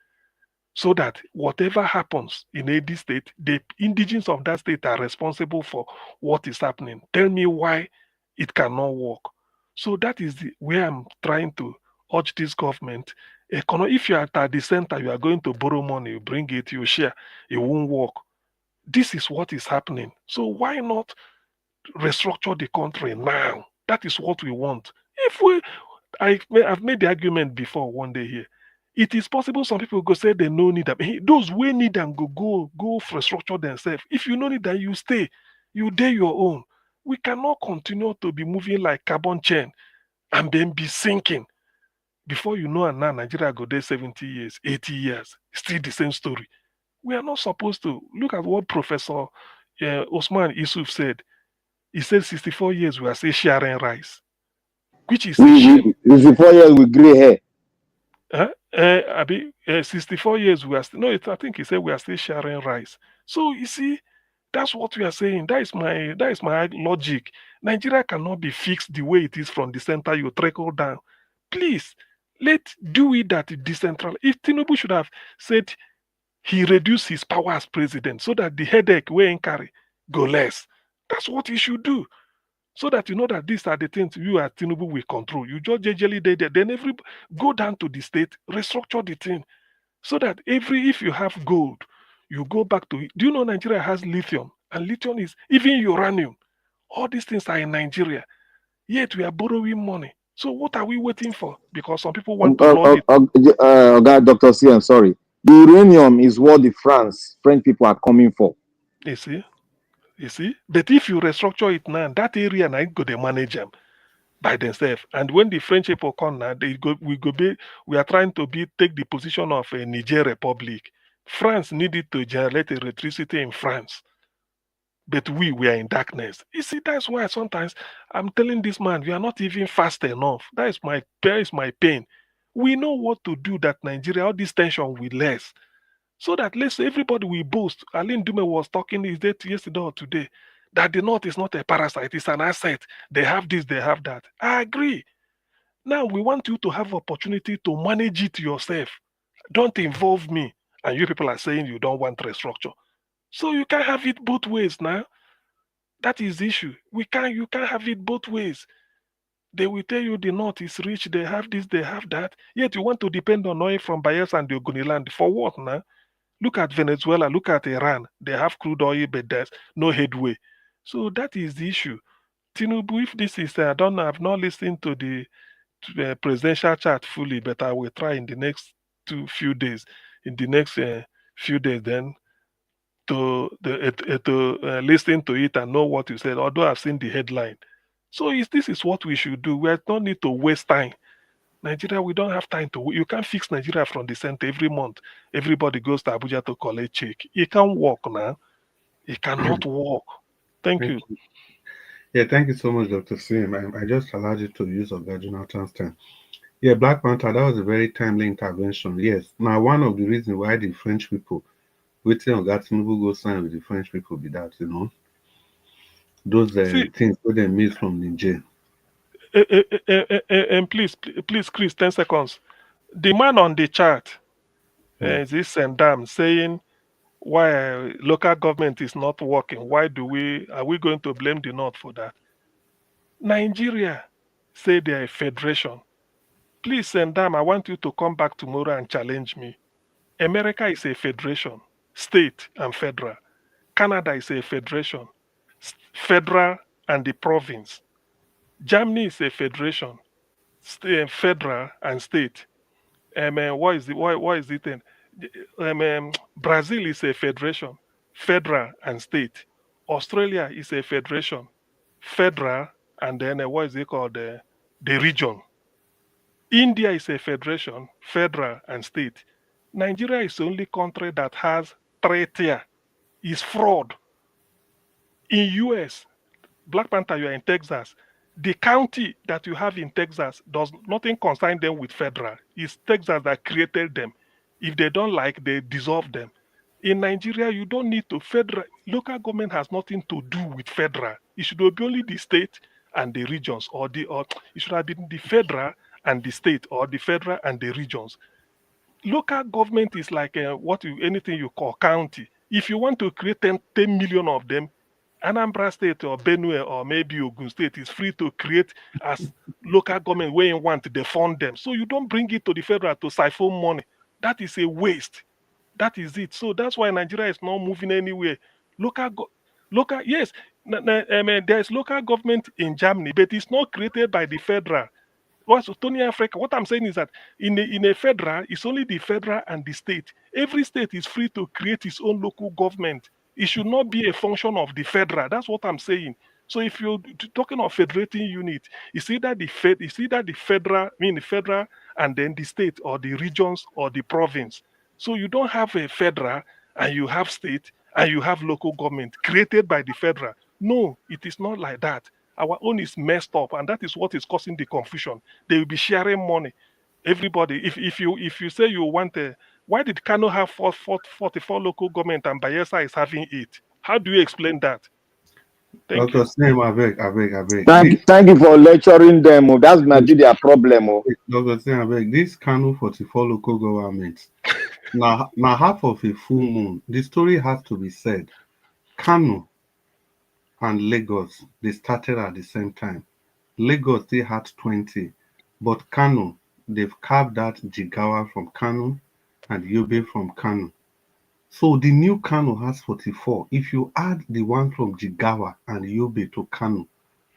so that whatever happens in any state, the indigenous of that state are responsible for what is happening. Tell me why it cannot work. So that is the, where I'm trying to urge this government. Econo-, if you are at the center, you are going to borrow money, you bring it, you share, it won't work. This is what is happening. So why not restructure the country now? That is what we want. If we, I, I've made the argument before one day here. It is possible some people go say they no need them. Hey, those wey need them go, go, go restructure themselves. If you no need them, you stay. You dey your own. We cannot continue to be moving like carbon chain and then be sinking. Before you know, and now Nigeria go there seventy years, eighty years, still the same story. We are not supposed to. Look at what Professor uh, Osman Isuf said. He said sixty-four years we are still sharing rice, which is a shame. Sixty-four years with gray hair. Huh? Uh, I mean, uh, sixty-four years we are still. No, it, I think he said we are still sharing rice. So you see, that's what we are saying. That is my that is my logic. Nigeria cannot be fixed the way it is from the center. You trickle down. Please let do it that decentralized. If Tinubu should have said he reduced his power as president so that the headache wey he carry go less. That's what he should do. So that you know that these are the things you as Tinubu will control. You just jejely dey there. Then every go down to the state, restructure the thing. So that every if you have gold, you go back to it. Do you know Nigeria has lithium? And lithium is even uranium. All these things are in Nigeria. Yet we are borrowing money. So what are we waiting for? Because some people want to Uh, lord it. uh, uh, uh, Oga Doctor C, I'm sorry. The uranium is what the France, French people are coming for. You see? You see? But if you restructure it now, that area now go dey manage them by themselves. And when the French people come now, they go we go be we are trying to be take the position of a Niger Republic. France needed to generate electricity in France. But we we are in darkness. You see, that's why sometimes I'm telling this man, you are not even fast enough. That is my that is my pain. We know what to do that Nigeria, all this tension will less. So that let's say everybody will boast. Aline Dume was talking, is that yesterday or today, that the North is not a parasite, it's an asset. They have this, they have that. I agree. Now we want you to have opportunity to manage it yourself. Don't involve me. And you people are saying you don't want restructure. So you can't have it both ways now. That is the issue. We can't you can't have it both ways. They will tell you the North is rich, they have this, they have that. Yet you want to depend on oil from Bayelsa and the Ogoni land. For what now? Look at Venezuela, look at Iran. They have crude oil, but there's no headway. So that is the issue. Tinubu, if this is, uh, I don't know, I've not listened to the uh, presidential chat fully, but I will try in the next two few days, in the next uh, few days, then to the uh, to uh, listen to it and know what you said. Although I've seen the headline, so is this is what we should do. We don't need to waste time. Nigeria, we don't have time to. You can't fix Nigeria from the center every month. Everybody goes to Abuja to collect check. It can't work now. It cannot work. Thank you. Yeah, thank you so much, Doctor Sim. I, I just allowed you to use Oga Jonathan's time. Yeah, Black Panther, that was a very timely intervention. Yes. Now, one of the reasons why the French people, waiting on Tinubu go sign with the French people be that, you know, those uh, See- things that they made from Niger. Eh, eh, eh, eh, eh, eh, and please, pl- please, Chris, ten seconds. The man on the chat, Hmm. uh, is this Sendam saying why uh, local government is not working? Why do we are we going to blame the North for that? Nigeria say they are a federation. Please, Sendam, I want you to come back tomorrow and challenge me. America is a federation, state and federal. Canada is a federation, s- federal and the province. Germany is a federation, st- uh, federal and state. Um, uh, what is the what, what is it? Then? Um, um, Brazil is a federation, federal and state. Australia is a federation, federal, and then uh, what is it called? Uh, the region. India is a federation, federal and state. Nigeria is the only country that has three tier. Is fraud. In U S, Black Panther, you are in Texas. The county that you have in Texas does nothing concern them with federal. It's Texas that created them. If they don't like, they dissolve them. In Nigeria, you don't need to federal. Local government has nothing to do with federal. It should be only the state and the regions, or the or it should have been the federal and the state, or the federal and the regions. Local government is like uh, what you, anything you call county. If you want to create ten, ten million of them, Anambra State or Benue or maybe Ogun State is free to create as local government where you want to fund them. So you don't bring it to the federal to siphon money. That is a waste. That is it. So that's why Nigeria is not moving anywhere. Local, go, local, yes, na, na, um, eh, there is local government in Germany, but it's not created by the federal. What's Tony Africa? What I'm saying is that in a, in a federal, it's only the federal and the state. Every state is free to create its own local government. It should not be a function of the federal. That's what I'm saying. So if you're t- talking of federating unit, it's either the fed, it's either the federal, I mean the federal, and then the state or the regions or the province. So you don't have a federal and you have state and you have local government created by the federal. No, it is not like that. Our own is messed up, and that is what is causing the confusion. They will be sharing money. Everybody, if if you if you say you want a, why did Kano have four, four, forty-four local government and Bayelsa is having it? How do you explain that? Thank Doctor you. Same, I beg, I beg, I beg. Thank, thank you for lecturing them. Oh. That's Nigeria problem. Oh. Doctor Same, I beg. This Kano forty-four local government, now, now half of a full moon. The story has to be said. Kano and Lagos, they started at the same time. Lagos, they had twenty, but Kano, they've carved out Jigawa from Kano and Yobe from Kano. So the new Kano has forty-four. If you add the one from Jigawa and Yobe to Kano,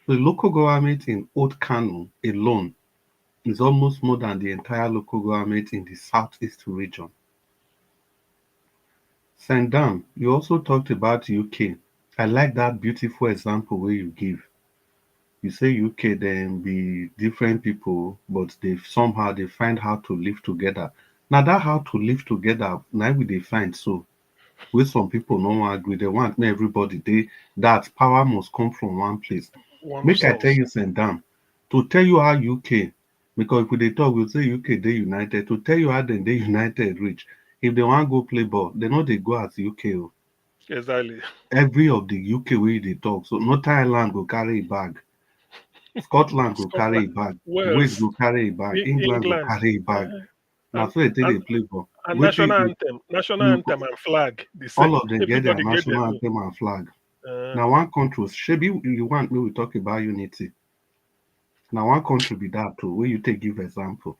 the local government in Old Kano alone is almost more than the entire local government in the southeast region. Sendam, you also talked about U K. I like that beautiful example where you give. You say U K then be different people, but they somehow they find how to live together. Now that how to live together, now we they find so. With some people no one agree. They want me everybody they that power must come from one place. One Make I tell you, Sendam, to tell you how U K, because if they talk, we'll say U K they united. To tell you how then they united rich. If they want go play ball, they know they go as U K. Oh. Exactly. Every of the U K way they talk. So Northern Ireland go carry a bag. Scotland go carry a bag. Wales go carry a bag. England go carry a bag. Now so they take they play ball. And national anthem, national anthem and flag. All of them get their national anthem and flag. Now one country, Shebi, you want me we talk about unity. Now one country be that too, where you take give example.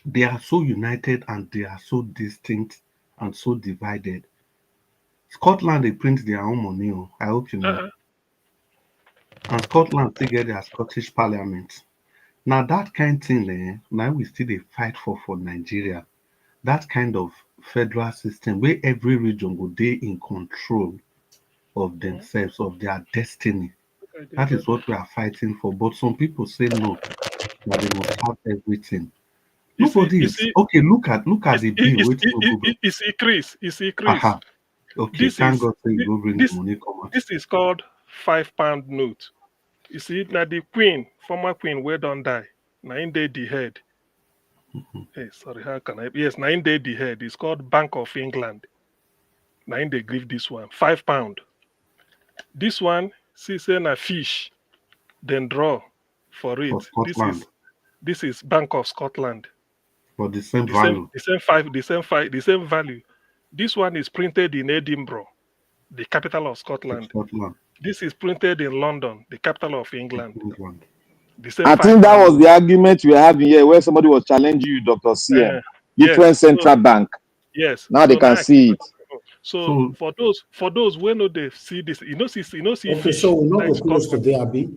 They are so united and they are so distinct and so divided. Scotland, they print their own money. Oh. I hope you know. Uh-huh. And Scotland still get their Scottish parliament. Now that kind thing, eh, now we still they fight for for Nigeria. That kind of federal system where every region go they in control of themselves, of their destiny. That is what we are fighting for. But some people say no, that they must have everything. Nobody is okay. Look at look at the bill. You see, Chris. You see, Chris. Okay, this thank is, God say you go bring this, the money come out. This is called five pound note. You see, now the queen, former queen, where don't die. Now in day the head. Mm-hmm. Hey, sorry, how can I? Yes, now in day the head. It's called Bank of England. Now in they give this one five pound. This one, see, say na fish, then draw for it. For this is this is Bank of Scotland. For the same the value. Same, the same five, the same five, the same value. This one is printed in Edinburgh, the capital of Scotland. Scotland. This is printed in London, the capital of England. England. The same I think that was the argument we were having here where somebody was challenging you, Doctor C M. Uh, different yes. central so, bank. Yes. Now so they can now see it. So, so for those for those who know they see this, you know see you know see. Okay, so we're not close to D R B.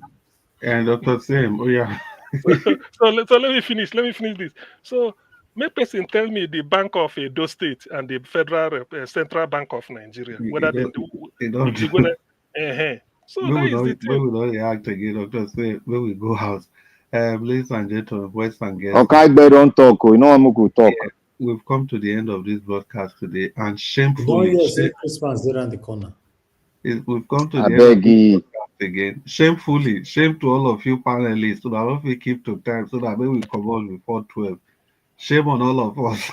And Doctor Same, oh yeah. so, so, let, so let me finish. Let me finish this. So make person tell me the Bank of Edo State and the Federal uh, Central Bank of Nigeria. Whether they, they, they don't. They, uh-huh. So that is it. We will not react again, Doctor Same. When we go out, um, ladies and gentlemen, boys and girls. Okay, I don't talk. You know I'm going to talk. Yeah, we've come to the end of this broadcast today, and shamefully, Christmas there on the corner. We've come to the end of this broadcast again. Shamefully, shame to all of you panelists. So that we keep to time, so that when we come on before twelve, shame on all of us.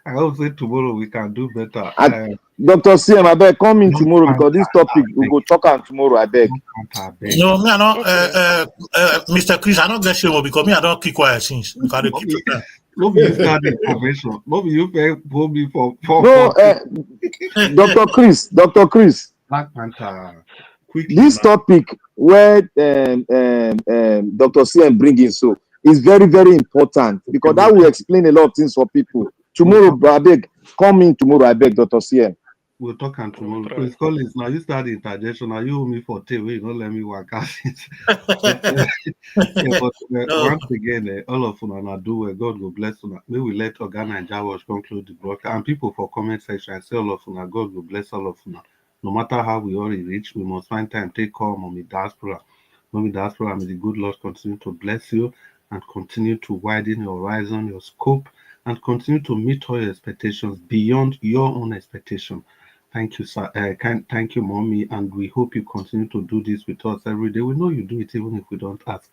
I hope say tomorrow we can do better. I- Uh, Doctor C M, I beg, come in No, tomorrow I- because this I- topic, we go talk am tomorrow, I beg. I beg. No, me, I don't, uh, uh, uh, Mister Chris, I don't get shame because me, I don't keep quiet since. Because they keep to time. No be you start the information. No be you pay for me for for No, for uh, Doctor Chris, Doctor Chris, Black Panther. Quickly, this man. Topic where um, um, um, Doctor C M bring in so is very, very important because that will explain a lot of things for people. Tomorrow, I beg, come in tomorrow, I beg, Doctor C M. We'll talk and tomorrow. Try. Please, Collins, now you start the interjection. Now you owe me for tea. Wait, don't let me work out. Yeah, but uh, No. Once again, uh, all of una na do well. God will bless una. May we let Oga Naija Watch conclude the broadcast. And people for comment section, I say all of una, God will bless all of una. No matter how we all reach, we must find time take call Mommy Diaspora. Mommy Diaspora, may the good Lord continue to bless you and continue to widen your horizon, your scope, and continue to meet all your expectations beyond your own expectation. Thank you, sir. Uh, can, thank you, Mommy, and we hope you continue to do this with us every day. We know you do it even if we don't ask.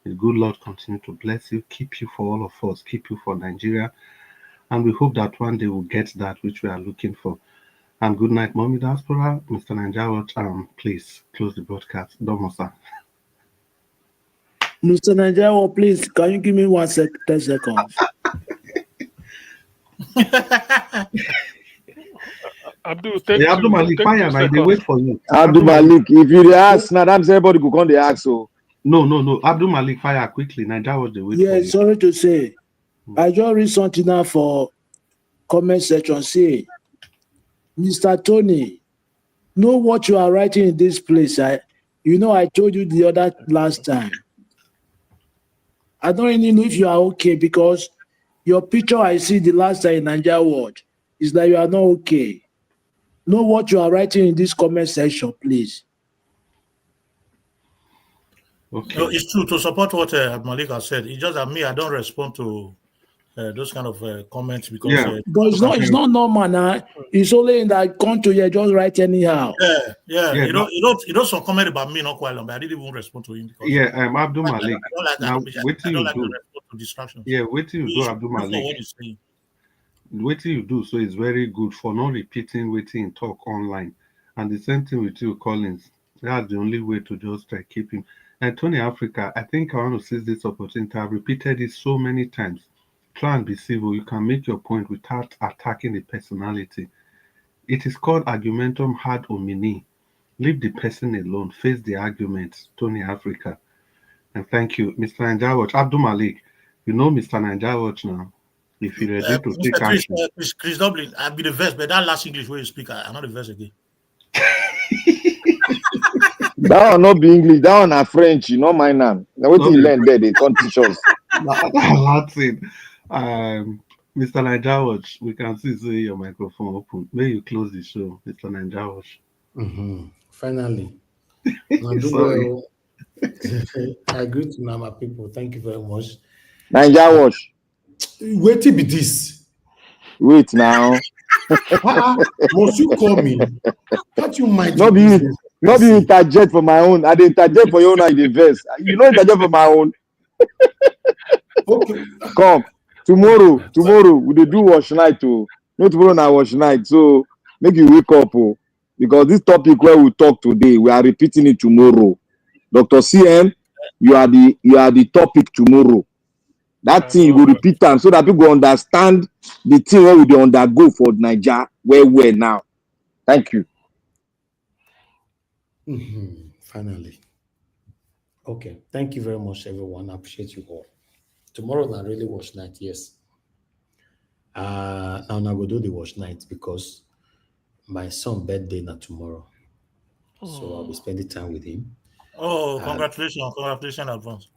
May the good Lord continue to bless you, keep you for all of us, keep you for Nigeria, and we hope that one day we'll get that which we are looking for. And good night, Mommy Diaspora. Mister Naija Watch, um, please close the broadcast. Domo, sir. Mister Naija Watch, please, can you give me one sec, ten seconds? Abdul, take Hey, two, Abdul Malik, take fire, two man. They seconds. Wait for you. Abdul Malik, if you dey ask now, that's everybody go come dey ask. So No, no, no. Abdul Malik, fire quickly. Naija Watch, they wait Yeah, for you. Sorry to say, I just read something now for comment section. Say, Mister Tony, know what you are writing in this place. I, you know, I told you the other last time. I don't really know if you are okay because your picture I see the last time in Naija Watch is that you are not okay. Know what you are writing in this comment section, please. Okay. No, it's true to support what uh, Malik has said. It's just that me, I don't respond to uh, those kind of uh, comments because Yeah. uh, But it's not it's not normal now. It's only in that country you just write anyhow. yeah, yeah, Yeah, you don't, you don't, you don't some comment about me not quite long, but I didn't even respond to him because Yeah, um, Abdul I, I, Malik. I don't like Now, that. wait till I don't you like do. To respond to distractions. Yeah, wait till you do, Please, Abdul look for Malik. What he's saying. Wait till you do. So it's very good for not repeating waiting talk online. And the same thing with you, Collins. That's the only way to just uh, keep him. And Tony Africa, I think I want to seize this opportunity. I've repeated it so many times. Try and be civil. You can make your point without attacking the personality. It is called argumentum ad hominem. Leave the person alone. Face the argument, Tony Africa. And thank you, Mister Naija Watch. Abdul Malik, you know Mister Naija Watch now. If you're ready Uh, to Mister take Chris, action. Uh, Chris, Chris Dublin, I'll be the verse, but that last English where you speak, I, I'm not the verse again. That one not be English. That one na French. You know my name. Now what No you be learn there, they come teach us. Latin. Um, Mister Naija Watch, we can see say your microphone open. May you close the show, Mister Naija Watch. Mm-hmm. Finally. Now do Sorry. Well. I agree to now, my people. Thank you very much. Naija Watch. Wait till be this. Wait now. Ah, must you call me? Can't you mind? No be you, no be you interject for my own. I dey interject for your own and the verse. You know interject for my own. Okay. Come tomorrow. Tomorrow we dey do watch night too. No tomorrow na watch night. So make you wake up, oh, because this topic where we talk today, we are repeating it tomorrow. Doctor C M, you are the you are the topic tomorrow. That thing you go repeat am so that people go understand the thing wey we dey undergo for Naija well well now. Thank you. Mm-hmm. Finally. Okay. Thank you very much, everyone. I appreciate you all. Tomorrow na really watch night, yes. Uh now I go do the watch night because my son birthday na tomorrow. So I'll be spending time with him. Oh, Uh, congratulations, congratulations in advance.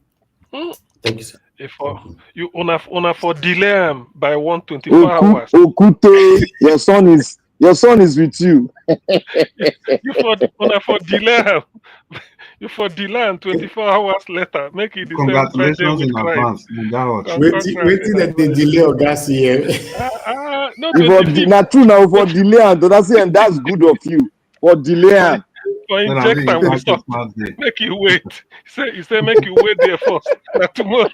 Thank you, sir. If for you una una for delay am by one twenty-four hours. Okute, your son is your son is with you. You for una for delay am. You for delay am twenty-four hours later. Make it the same Congratulations birthday in with Christ. Advance, Naija Watch. Waiting, waiting that they delay Oga C M. Ah, ah, no, If for twenty-fifth. Na true now for delay and that's and that's good of you. For delay am. For Then I inject think am you with pass salt. Christmas day. Make you wait. Say you say make you wait there first. Na tomorrow.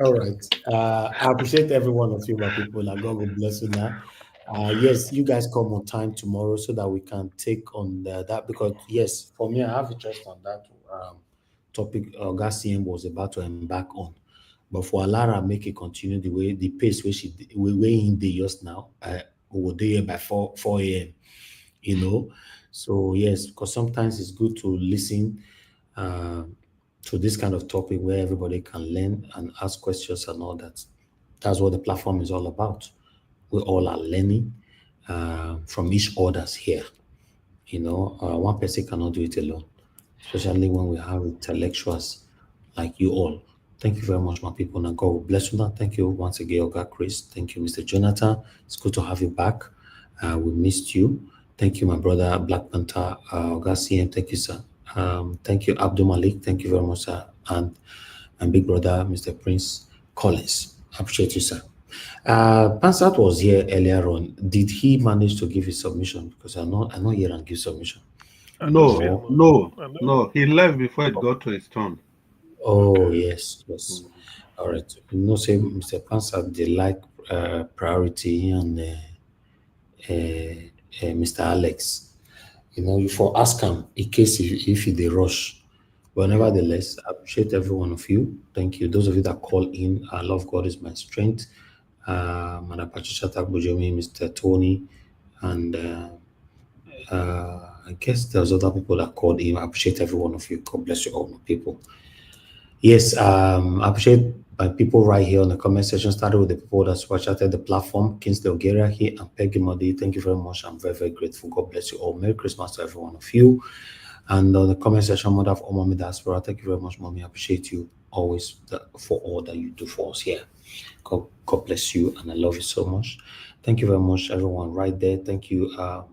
All right. Uh, I appreciate every one of you, my people. And God will bless you now. Uh, yes, you guys come on time tomorrow so that we can take on the, that. Because, yes, for me, I have interest on that um, topic uh, Oga C M was about to embark on. But for Alara, make it continue the way, the pace where she, where, where in the years now, uh, we will do it by four, four a.m., you know. So, yes, because sometimes it's good to listen uh, to this kind of topic where everybody can learn and ask questions and all that. That's what the platform is all about. We all are learning uh, from each other's here. You know, uh, one person cannot do it alone, especially when we have intellectuals like you all. Thank you very much, my people. And God will bless you now. Thank you once again, Oga Chris. Thank you, Mister Jonathan. It's good to have you back. Uh, we missed you. Thank you, my brother Black Panther, uh, Oga C M. Thank you, sir. Um, thank you, Abdul Malik. Thank you very much, sir. And and big brother, Mister Prince Collins. I appreciate you, sir. Uh, Pansat was here earlier on. Did he manage to give his submission? Because I know I know he didn't give submission. No, no, no. He left before it got to his turn. Oh, yes, yes. All right. You know, say Mister Pansat, they like uh, priority and uh, uh, uh, Mister Alex. You know, you for ask him in case if, if he they rush. But nevertheless, I appreciate every one of you. Thank you. Those of you that call in, I love God is my strength. Uh, Madam Patricia Tagbojomi, Mister Tony, and uh, uh, I guess there's other people that called in. I appreciate every one of you. God bless you all, my people. Yes, um, I appreciate my people right here on the comment section, started with the people that super chatted the platform, Kingsley Ogeria here and Peggy Modi. Thank you very much. I'm very, very grateful. God bless you all. Merry Christmas to every one of you. And on the comment section, Mother of all Mommy Diaspora, thank you very much, Mommy. I appreciate you always the, for all that you do for us here. God, God bless you, and I love you so much. Thank you very much, everyone, right there. Thank you, um,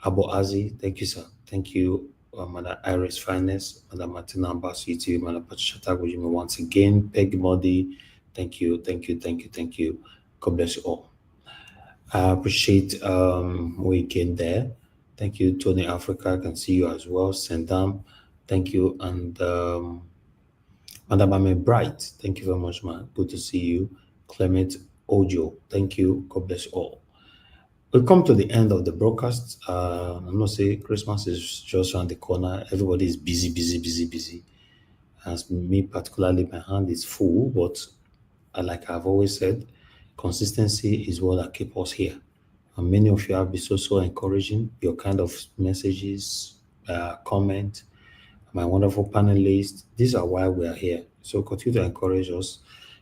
Abu Azi. Thank you, sir. Thank you, uh, Mother Iris Finest, Mother Martina Ambassador, Mother Patricia Tagojimi once again. Peggy Modi, thank you, thank you, thank you, thank you. God bless you all. I appreciate um, we came there. Thank you, Tony Africa. I can see you as well. Sendam, thank you. And um, Madam Ame Bright, thank you very much, man. Good to see you. Clement Ojo, thank you. God bless you all. We come to the end of the broadcast. Uh, I know say Christmas is just around the corner. Everybody is busy, busy, busy, busy. As me particularly, my hand is full, but uh, like I've always said, consistency is what that keep us here. And many of you have been so, so encouraging. Your kind of messages, uh, comment, my wonderful panelists, these are why we are here. So continue to encourage us.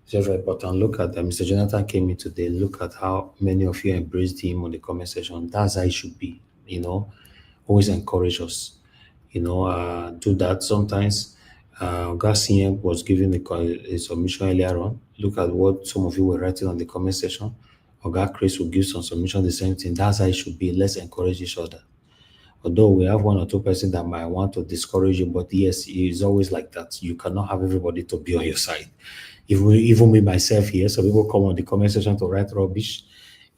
It's very important. Look at uh, Mister Jonathan came in today. Look at how many of you embraced him on the comment section. That's how it should be, you know. Always encourage us. You know, uh, do that sometimes. Uh, Oga C M was giving the co- a submission earlier on. Look at what some of you were writing on the comment section. Oga Chris will give some submission, the same thing. That's how it should be. Let's encourage each other. Although we have one or two person that might want to discourage you, but yes, it's always like that. You cannot have everybody to be on your side. Even even me myself here, some people come on the comment section to write rubbish,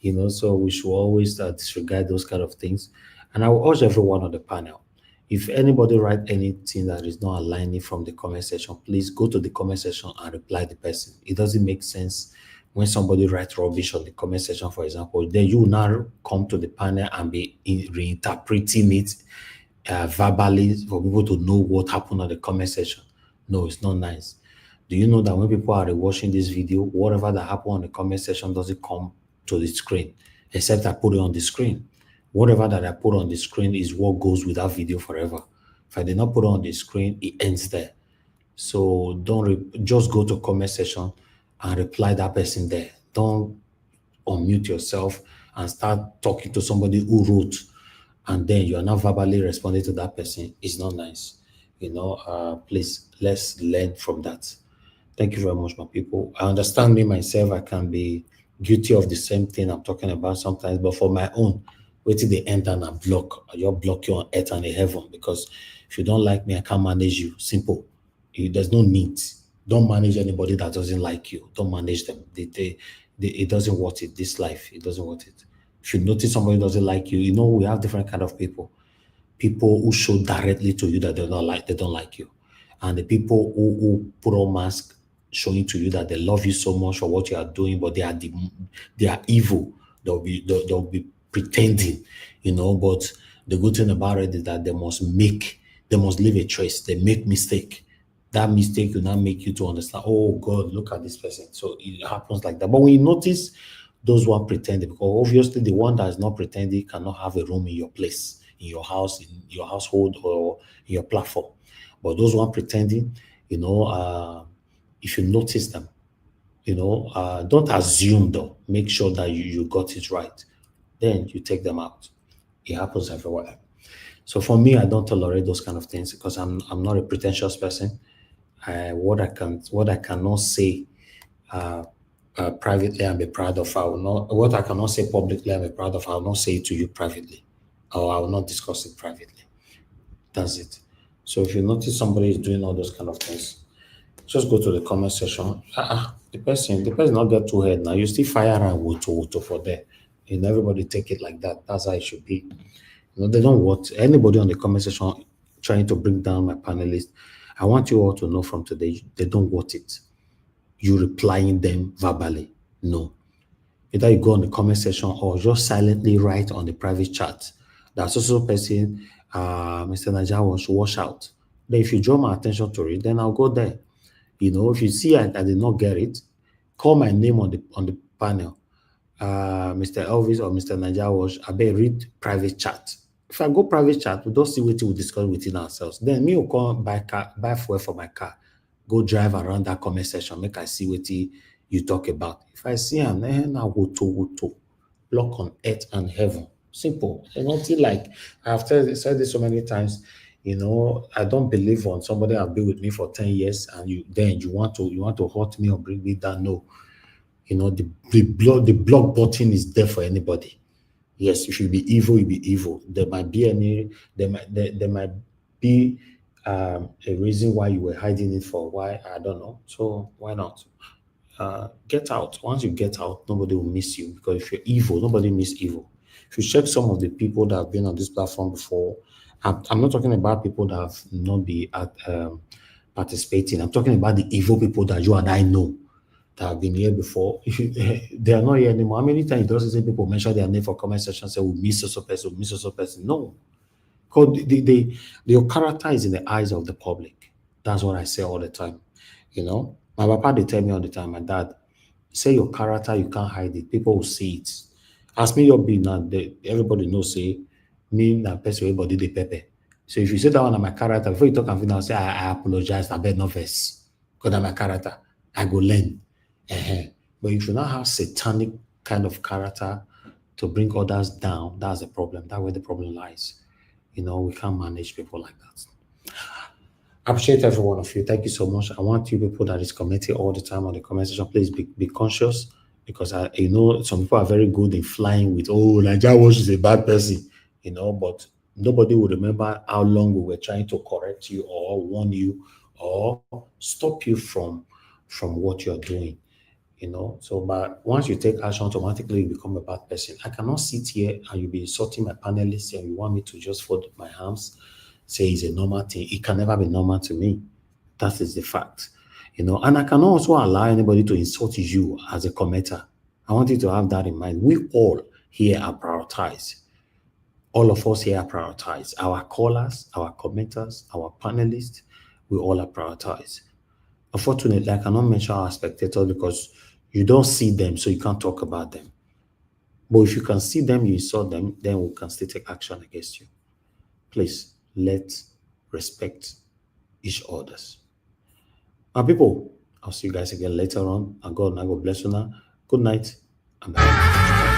you know. So we should always uh, disregard those kind of things. And I will urge everyone on the panel, if anybody write anything that is not aligning from the comment section, please go to the comment section and reply the person. It doesn't make sense when somebody writes rubbish on the comment section, for example, then you now come to the panel and be in, reinterpreting it uh, verbally for people to know what happened on the comment section. No, it's not nice. Do you know that when people are rewatching this video, whatever that happened on the comment section doesn't come to the screen, except I put it on the screen. Whatever that I put on the screen is what goes with that video forever. If I did not put it on the screen, it ends there. So don't re- just go to comment section and reply that person there. Don't unmute yourself and start talking to somebody who wrote, and then you are not verbally responding to that person. It's not nice. You know, uh, please, let's learn from that. Thank you very much, my people. I understand me myself, I can be guilty of the same thing I'm talking about sometimes, but for my own, waiting the end and I block, I just block you on earth and in heaven, because if you don't like me, I can't manage you. Simple. You, there's no need. Don't manage anybody that doesn't like you. Don't manage them. They, they, they, it doesn't worth it. This life, it doesn't worth it. If you notice somebody doesn't like you, you know we have different kind of people. People who show directly to you that they don't like, they don't like you, and the people who, who put on mask showing to you that they love you so much for what you are doing, but they are the, they are evil. They'll be they'll, they'll be pretending, you know. But the good thing about it is that they must make they must leave a trace. They make mistake. That mistake will not make you to understand, "Oh God, look at this person." So it happens like that. But when you notice those who are pretending, because obviously the one that is not pretending cannot have a room in your place, in your house, in your household, or in your platform. But those who are pretending, you know, uh, if you notice them, you know, uh, don't assume though. Make sure that you, you got it right. Then you take them out. It happens everywhere. So for me, I don't tolerate those kind of things because I'm I'm not a pretentious person. I, what I can what I cannot say uh, uh, privately and be proud of, I will not. What I cannot say publicly and be proud of, I will not say it to you privately, or I will not discuss it privately. That's it. So if you notice somebody is doing all those kind of things, just go to the comment section. Ah, ah, the person, the person not get two head now. You still fire and woto woto for there, and everybody take it like that. That's how it should be. You know, they don't want anybody on the comment section trying to bring down my panelists. I want you all to know from today, they don't want it. You replying them verbally, no. Either you go on the comment section or just silently write on the private chat that so so person, uh, Mister Naija, wash wash out. Then if you draw my attention to it, then I'll go there. You know, if you see I, I did not get it, call my name on the on the panel. Uh, Mister Elvis or Mister Naija, wash, I bet read private chat. If I go private chat, we don't see what we discuss within ourselves. Then me will come buy car, buy fuel for my car, go drive around that comment section, make I see what you talk about. If I see am, eh, na woto woto, block on earth and heaven. Simple. It's nothing like I've said, said this so many times. You know, I don't believe on somebody have been with me for ten years and you then you want to you want to hurt me or bring me down. No. You know, the the block the block button is there for anybody. Yes, if you be evil, you be evil. There might be any there might there, there might be um, a reason why you were hiding it for a while. I don't know. So why not? Uh, get out. Once you get out, nobody will miss you because if you're evil, nobody miss evil. If you check some of the people that have been on this platform before, I'm, I'm not talking about people that have not been at, um, participating. I'm talking about the evil people that you and I know that have been here before. If you, they are not here anymore. How many times does it say people mention their name for comment section, say, "We miss so so person, we miss so so person"? No. Because the, the, your character is in the eyes of the public. That's what I say all the time. You know, my papa, they tell me all the time, "My dad, say your character, you can't hide it. People will see it." As me, your be now, they, everybody knows, say, me, na person, everybody, they pepper. So if you say that one, my character, before you talk and finish, say, "I, I apologize, I bet no verse." Because that's my character. I go learn. Uh-huh. But if you now have satanic kind of character to bring others down, that's the problem. That's where the problem lies. You know, we can't manage people like that. I appreciate every one of you. Thank you so much. I want you people that is commenting all the time on the comment section, please be, be conscious because I, you know, some people are very good in flying with, "Oh, Naija, wash is a bad person," you know, but nobody will remember how long we were trying to correct you or warn you or stop you from from what you're doing. You know, so but once you take action, automatically you become a bad person. I cannot sit here and you be insulting my panelists and you want me to just fold my arms, say it's a normal thing. It can never be normal to me. That is the fact. You know, and I cannot also allow anybody to insult you as a commenter. I want you to have that in mind. We all here are prioritized. All of us here are prioritized. Our callers, our commenters, our panelists, we all are prioritized. Unfortunately, I cannot mention our spectators because you don't see them, so you can't talk about them. But if you can see them, you insult them, then we can still take action against you. Please, let's respect each other's. My people, I'll see you guys again later on. And God, and God bless you now. Good night and bye.